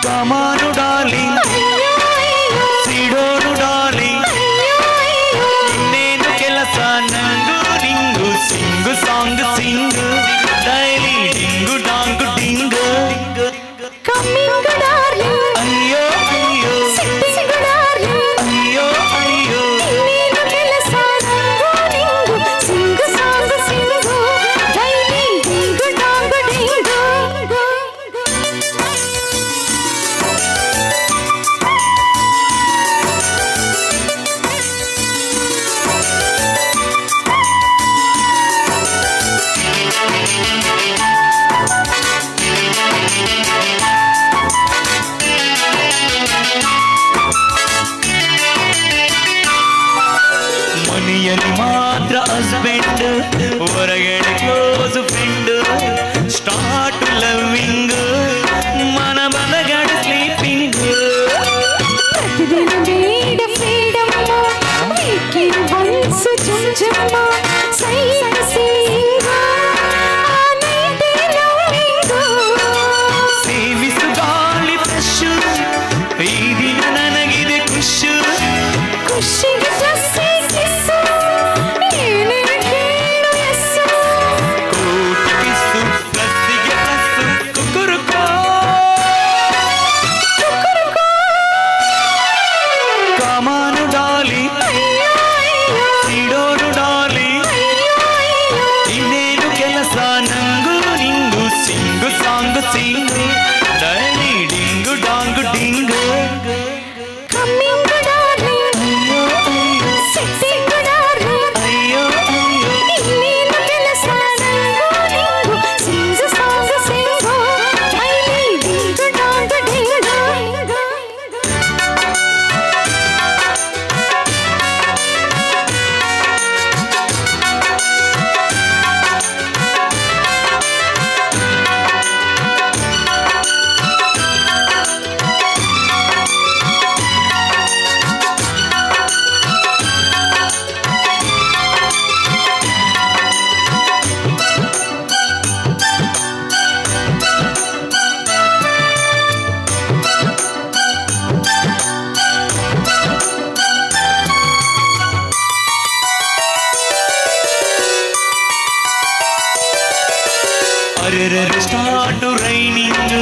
ಕಮಾನು ಡಾರ್ಲಿಂಗ್, ಸಿಡೋನು ಡಾರ್ಲಿಂಗ್, ಇನ್ನೇನು ಕೆಲಸ ನಂಗು ನಿಂಗು, sing song sing daily ding dong ding. ಅಯ್ಯೋ ಅಯ್ಯೋ ಅಯ್ಯೋ ಅಯ್ಯೋ, ಮನೆಯಲ್ಲಿ ಮಾತ್ರ ಹಸ್ಬೆಂಡ್, ಹೊರಗಡೆ ಕ್ಲೋಸ್ ಫ್ರೆಂಡ್, ಸ್ಟಾರ್ಟ್ ಲವಿಂಗ್, ಮನ ಮನಗಡೆ ಸ್ಲೀಪಿಂಗ್. ಪ್ರತಿದಿನ ಬೇಡ ಫ್ರೀಡಮ್, ವೀಕ್ಲಿ ಒನ್ಸ್ ಜುಮ್ ಜುಮ್ಮ, ಸೈಟ್ ಸೀಯಿಂಗ್, ನೈಟ್ ಲವಿಂಗ್. ಸೇವಿಸು ಗಾಳಿ ಫ್ರೆಶ್, ಈ ದಿನ ನನಗಿದೆ ಖುಷ್. ಖುಷಿಗೆ ಪ್ಲಸ್ ಕಿಸ್ಸು, ಏನೇ ಕೇಳು ಎಸ್ಸು. ಕೋಟಿ ಕಿಸ್ಸು ಪ್ಲಸ್ಸಿಗೆ ಪ್ಲಸ್ಸು, ಕುಕುರುಕೋ ಕಮಾನು ಡಾಲಿ, ಸಿಡೋನು ಡಾಲಿ, ಇನ್ನೇನು ಕೆಲಸ ನಂಗು ನಿಂಗು, sing song sing daily ding dong ding. Coming darling, sitting darling, ಅಯ್ಯೋ ಅಯ್ಯೋ, ಇನ್ನೇನು ಕೆಲಸ ನಂಗೂ ನಿಂಗು, sing song sing daily ding dong ding. ಅರೆರೆರೆ ಸ್ಟಾರ್ಟ್ ರೈನಿಂಗ್,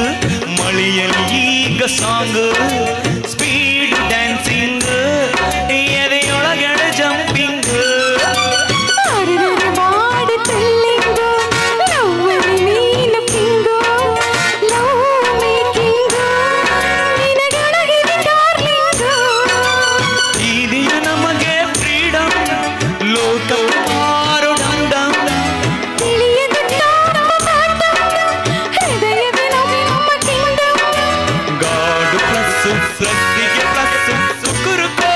ಮಳೆಯಲ್ಲಿ ಈಗ ಸಾಂಗ್, ಸ್ಪೀಡ್ ಡ್ಯಾನ್ಸಿಂಗ್, ಎದೆಯೊಳಗಡೆ ಜಂಪಿಂಗ್. ಅರೆರೆರೆ ಮಾಡಿ ಥ್ರಿಲ್ಲಿಂಗು, ಲವ್ವಲ್ಲಿ ನೀನು ಕಿಂಗು, ಲವ್ ಮೇಕಿಂಗು, ನಿನಗೊಳಗಿದೆ ಡಾರ್ಲಿಂಗು. ಈ ದಿನ ನಮಗೆ ಫ್ರೀಡಮ್, ಲೋಕ ಮಾರು ಡಮ್ ಡಮ್. ತಿಳಿಯದು ಟಾಪ ಬಾಟಮ್, ಹೃದಯವೇ ನಮ್ಮ ಕಿಂಗ್ಡಮ್. ಪ್ಲಸ್ಸಿಗೆ ಪ್ಲಸ್ ಕುಕುರುಕೋ.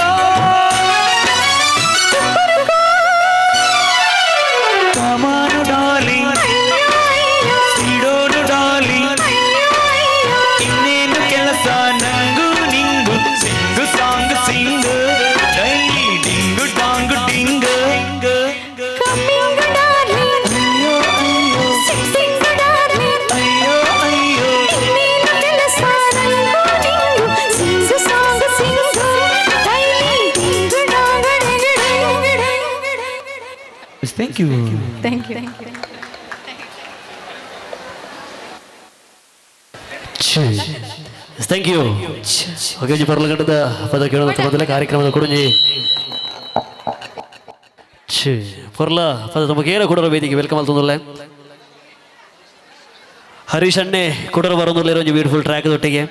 ಕಮಾನು ಡಾರ್ಲಿಂಗ್, ಸಿಡೋನು ಡಾರ್ಲಿಂಗ್, ಇನ್ನೇನು ಕೆಲಸ ನಂಗು ನಿಂಗು. Sing song sing daily ding dong ding. ಅಯ್ಯೋ ಅಯ್ಯೋ. Thank you. Thank you. Thank you. Okay G, ಪರ್ಲಗಟ್ಟದ ಪದ ಕೇಳೋಣ. ಮೊದಲ ಕಾರ್ಯಕ್ರಮದ ಕೊಡುಂಜಿ ಪೊರ್ಲ ಪದ ತಮಗೇನ ಕೊಡರ ವೇದಿಕೆ welcome ಅಲ್ತೊಂದುಲ್ಲೆ ಹರೀಶ್ ಅಣ್ಣೆ ಕೊಡರ ಬರೋದುಲ್ಲೆ ಒಂಜಿ ಬ್ಯೂಟಿಫುಲ್ ಟ್ರ್ಯಾಕ್ ದೊಟ್ಟಿಗೆ.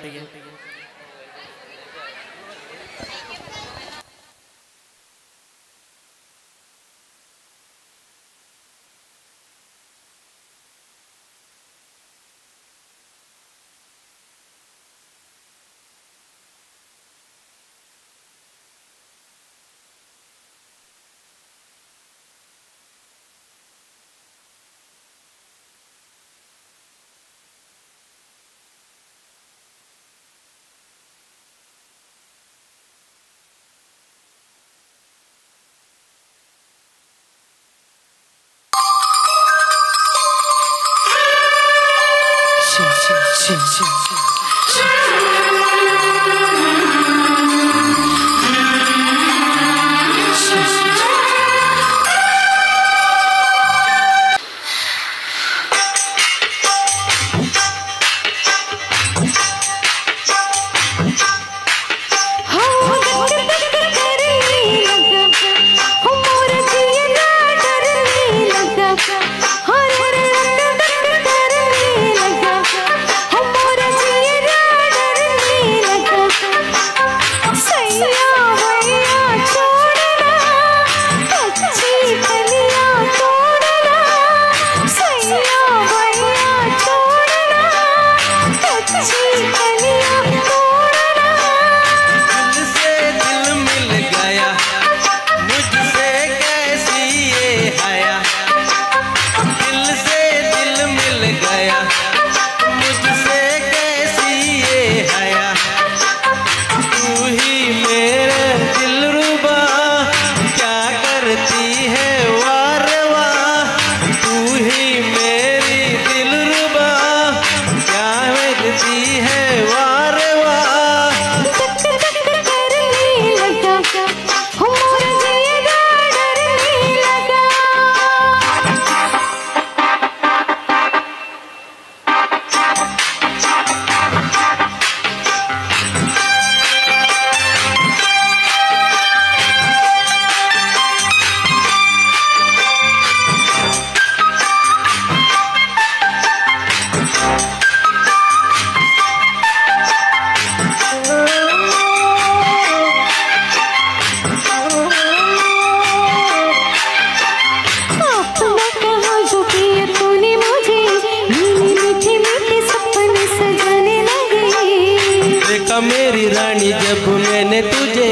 मेरी रानी जब मैंने तुझे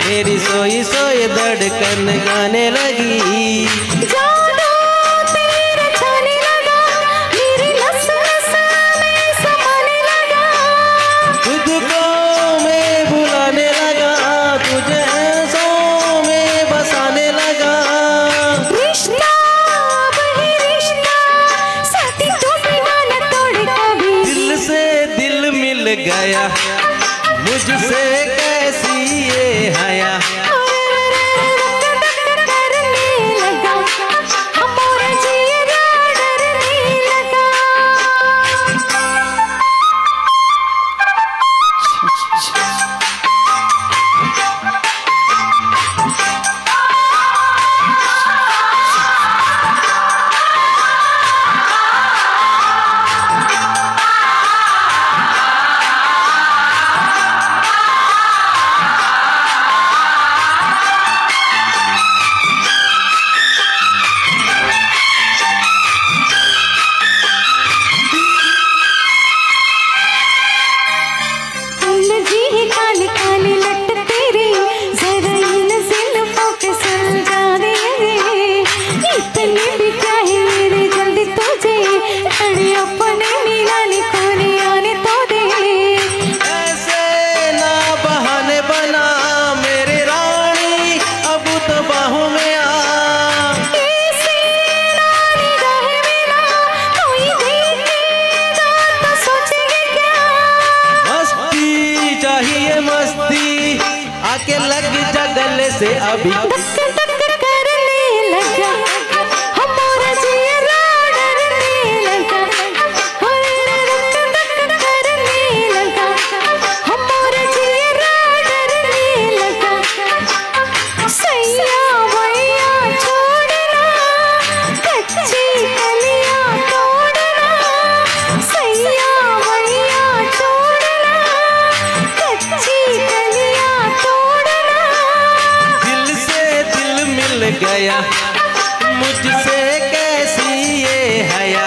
मेरी सोई सोई धड़कन गाने लगी। जादू तेरा छाने लगा, मेरी नस नस में समाने लगा, खुद को मैं बुलाने लगा, तुझे सौ में बसाने लगा। रिश्ता वही रिश्ता साथी तू बिना न तोड़े कभी। दिल से दिल मिल गया मुझसे कैसी ये हया, करने लगा हमारा जिया डरने लगा। मस्ती आके लग जा गले से अभी धक धक करने लगा हमारा जिया डरने लगा धक धक करने लगा हमारा जिया डरने लगा सैया वैया छोड़ना कच्ची कलियां तोड़ना सैया वैया छोड़ना कच्ची कलियां तोड़ना दिल से दिल मिल गया मुझसे कैसी ये हया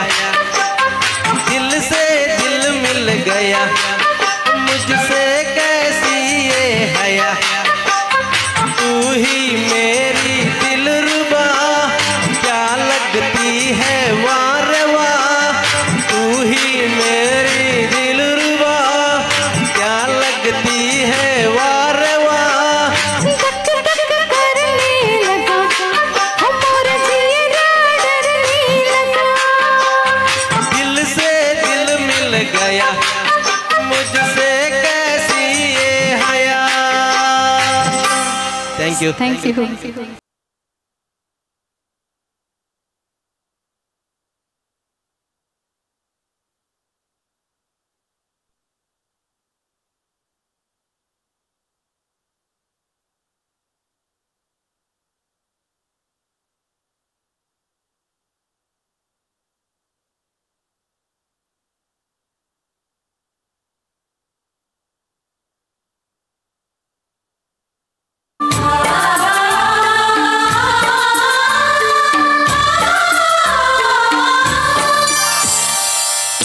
दिल से दिल मिल गया मुझसे कैसी ये हया तू ही मेरी दिलरुबा क्या लगती है वार वाह तू ही मेरी दिलरुबा क्या लगती है वार वाह धक धक करने लगा हमारा जिया डरने लगा दिल से दिल मिल गया मुझसे कैसी ये हया thank you thank you.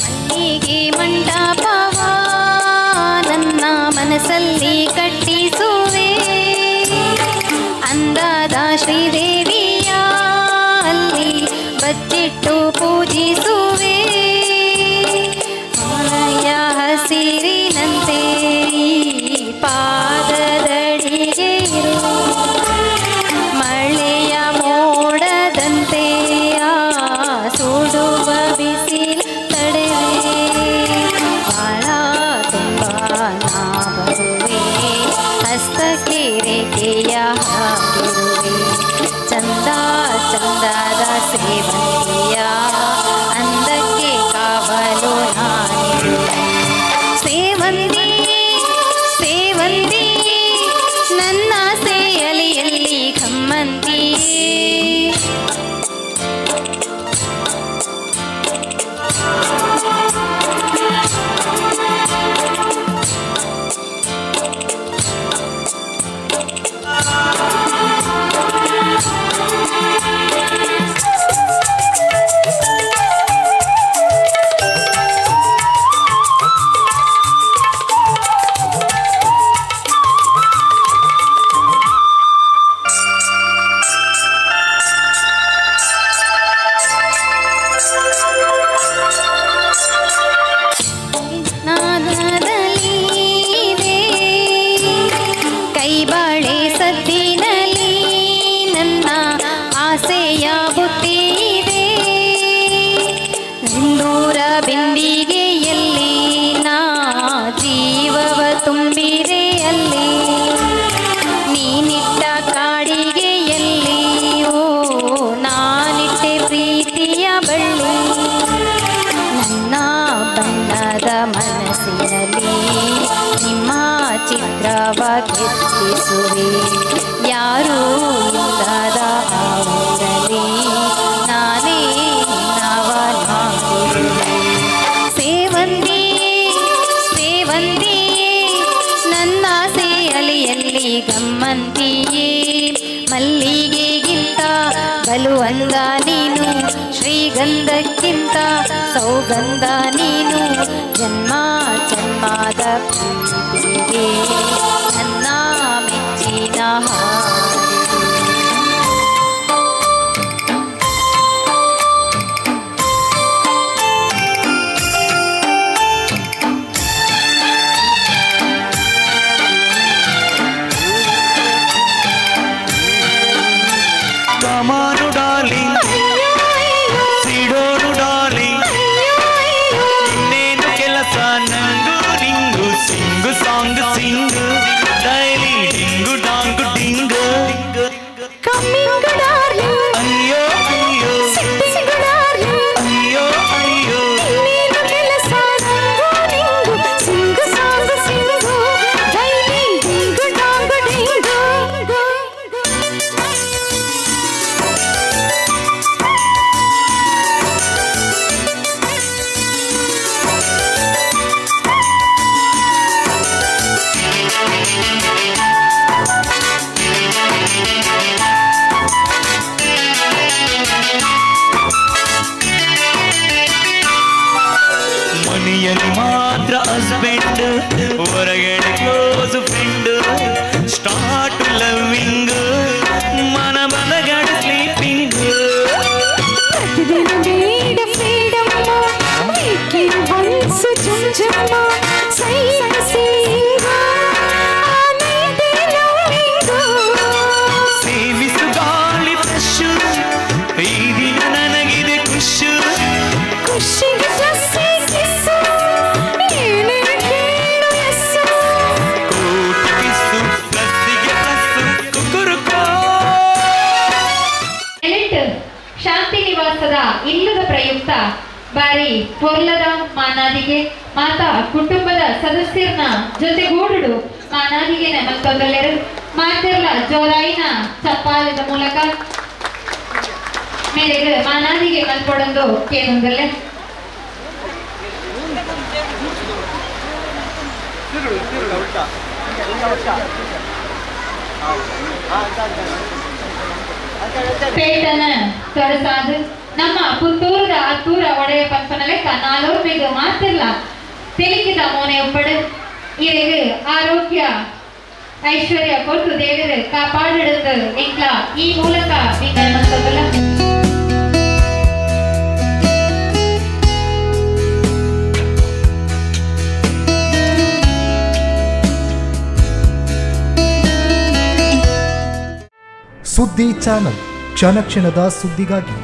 ಮಲ್ಲಿಗೆ ಮಂಟಪವ ನನ್ನ ಮನಸ್ಸಲ್ಲಿ ಕಟ್ಟಿಸುವೆ ಅಂದಾದ ಶ್ರೀದೇವಿಯ ಅಲ್ಲಿ ಬಚ್ಚಿಟ್ಟು ಪೂಜಿಸುವೆ ಮನೆಯ ಹಸಿರಿನಂತೆ ಈ ಪಾದದಡಿಗೆ ಇರು ಮಳೆಯ ಮೋಡದಂತೆ ಆ ಸುಡುವ ಬಿಸಿಲು ತಡೆವೆ ಬಾಳ ತುಂಬ ನಾ ಬರುವೆ ಹಸ್ತಕ್ಕೆ ರೇಖೆಯ ಹಾಕಿರುವೆ ಚಂದ ಚಂದದ ಸೇವಂತಿಯ ಅಂದಕ್ಕೆ ಕಾವಲು ನಾನಿರುವೆ ಸೇವಂತಿ ಸೇವಂತಿ ನನ್ನ ಸೇಯಲಿಯಲ್ಲಿ ಕಮ್ಮಂತಿ. ನಾದದಲ್ಲಿದೆ ಕೈಬಾಳೆ ಸದ್ದಿನಲ್ಲಿ ನನ್ನ ಆಸೆಯ ಬುತ್ತಿದೆ ಸಿಂಧೂರ ಬಿಂದಿಗೆಯಲ್ಲಿ ನಾ ಜೀವವ ತುಂಬಿದೆ ಅಲ್ಲಿ ನೀನಿಟ್ಟ ಕಾಡಿಗೆಯಲ್ಲಿ ಓ ನಾನಿಟ್ಟೆ ಪ್ರೀತಿಯ ಬಳ್ಳಿ ನನ್ನ ಬಣ್ಣದ ಮನಸ್ಸಿನಲ್ಲಿ ನಿಮ್ಮ ಚಿತ್ರವ ಕೆತ್ತಿಸುವೆ ಯಾರೂ ಇಲ್ಲದ ಆ ಊರಲ್ಲಿ ನಾನೇ ನಿನ್ನವನಾಗಿರುವೆ. ಸೇವಂತಿ ಸೇವಂತಿ ನನ್ನ ಸೇಯಲಿಯಲ್ಲಿ ಗಮ್ಮಂತಿಯೇ ಮಲ್ಲಿಗೆಗಿಂತ ಬಲು ಅಂದ ನೀನು ಶ್ರೀಗಂಧಕ್ಕಿಂತ ಸೌಗಂಧ ನೀನು ಜನ್ಮ ಜನ್ಮದ ಪ್ರೀತಿಗೆ ನನ್ನ ಮೆಚ್ಚಿನ ಹಾಡು. ಕಮಾನು ಡಾರ್ಲಿಂಗ್ ಸಿಡೋನು ಡಾರ್ಲಿಂಗ್ ಇನ್ನೇನು ಕೆಲಸ ನಂಗು ನಿಂಗು ಸಿಂಗು ಸಾಂಗ್ ಸಿಂಗು. ಬಾರಿ ಪೊರ್ಲದ ಮಾನಾದಿಗೆ ಮಾತಾ ಕುಟುಂಬದ ಸದಸ್ಯರನ್ನ ಜೊತೆಗೂಡುಡು ಮಾನಾದಿಗೆನ ಮಲ್ತೊಂದುಲ್ಲೆರ್ ಮಾತೆರ್ಲ ಜೋರಾಯಿನ ಚಪ್ಪಾಲದ ಮೂಲಕ ಮೇರೆಗ್ ಮಾನಾದಿಗೆ ಮಲ್ಪೊಡೊಂದು ಕೇನೊಂದುಲ್ಲೆ. ಪೇಟನ ತೊಡಸಾದು ನಮ್ಮ ಪುತ್ತೂರದ ಅತ್ತೂರ ಒಡೆಯ ಪನ್ಪನ ಲೆಕ್ಕ ನಾಲೋರ್ಮೆಗ್ ಮಾತಿರ್ಲ ತೆಲಿಕಿದ ಮೋನೆ ಉಪ್ಪಡು ಇರೆಗ್ ಆರೋಗ್ಯ ಐಶ್ವರ್ಯ ಕೊಟ್ಟು ದೇವರು ಕಾಪಾಡಿಡುದು ಎಂಕ್ಲ ಈ ಮೂಲಕ ವಿಂಗಡ ಮಲ್ತೊಂದುಲ್ಲ. ಸುದ್ದಿ ಚಾನಲ್ ಕ್ಷಣ ಕ್ಷಣದ ಸುದ್ದಿಗಾಗಿ.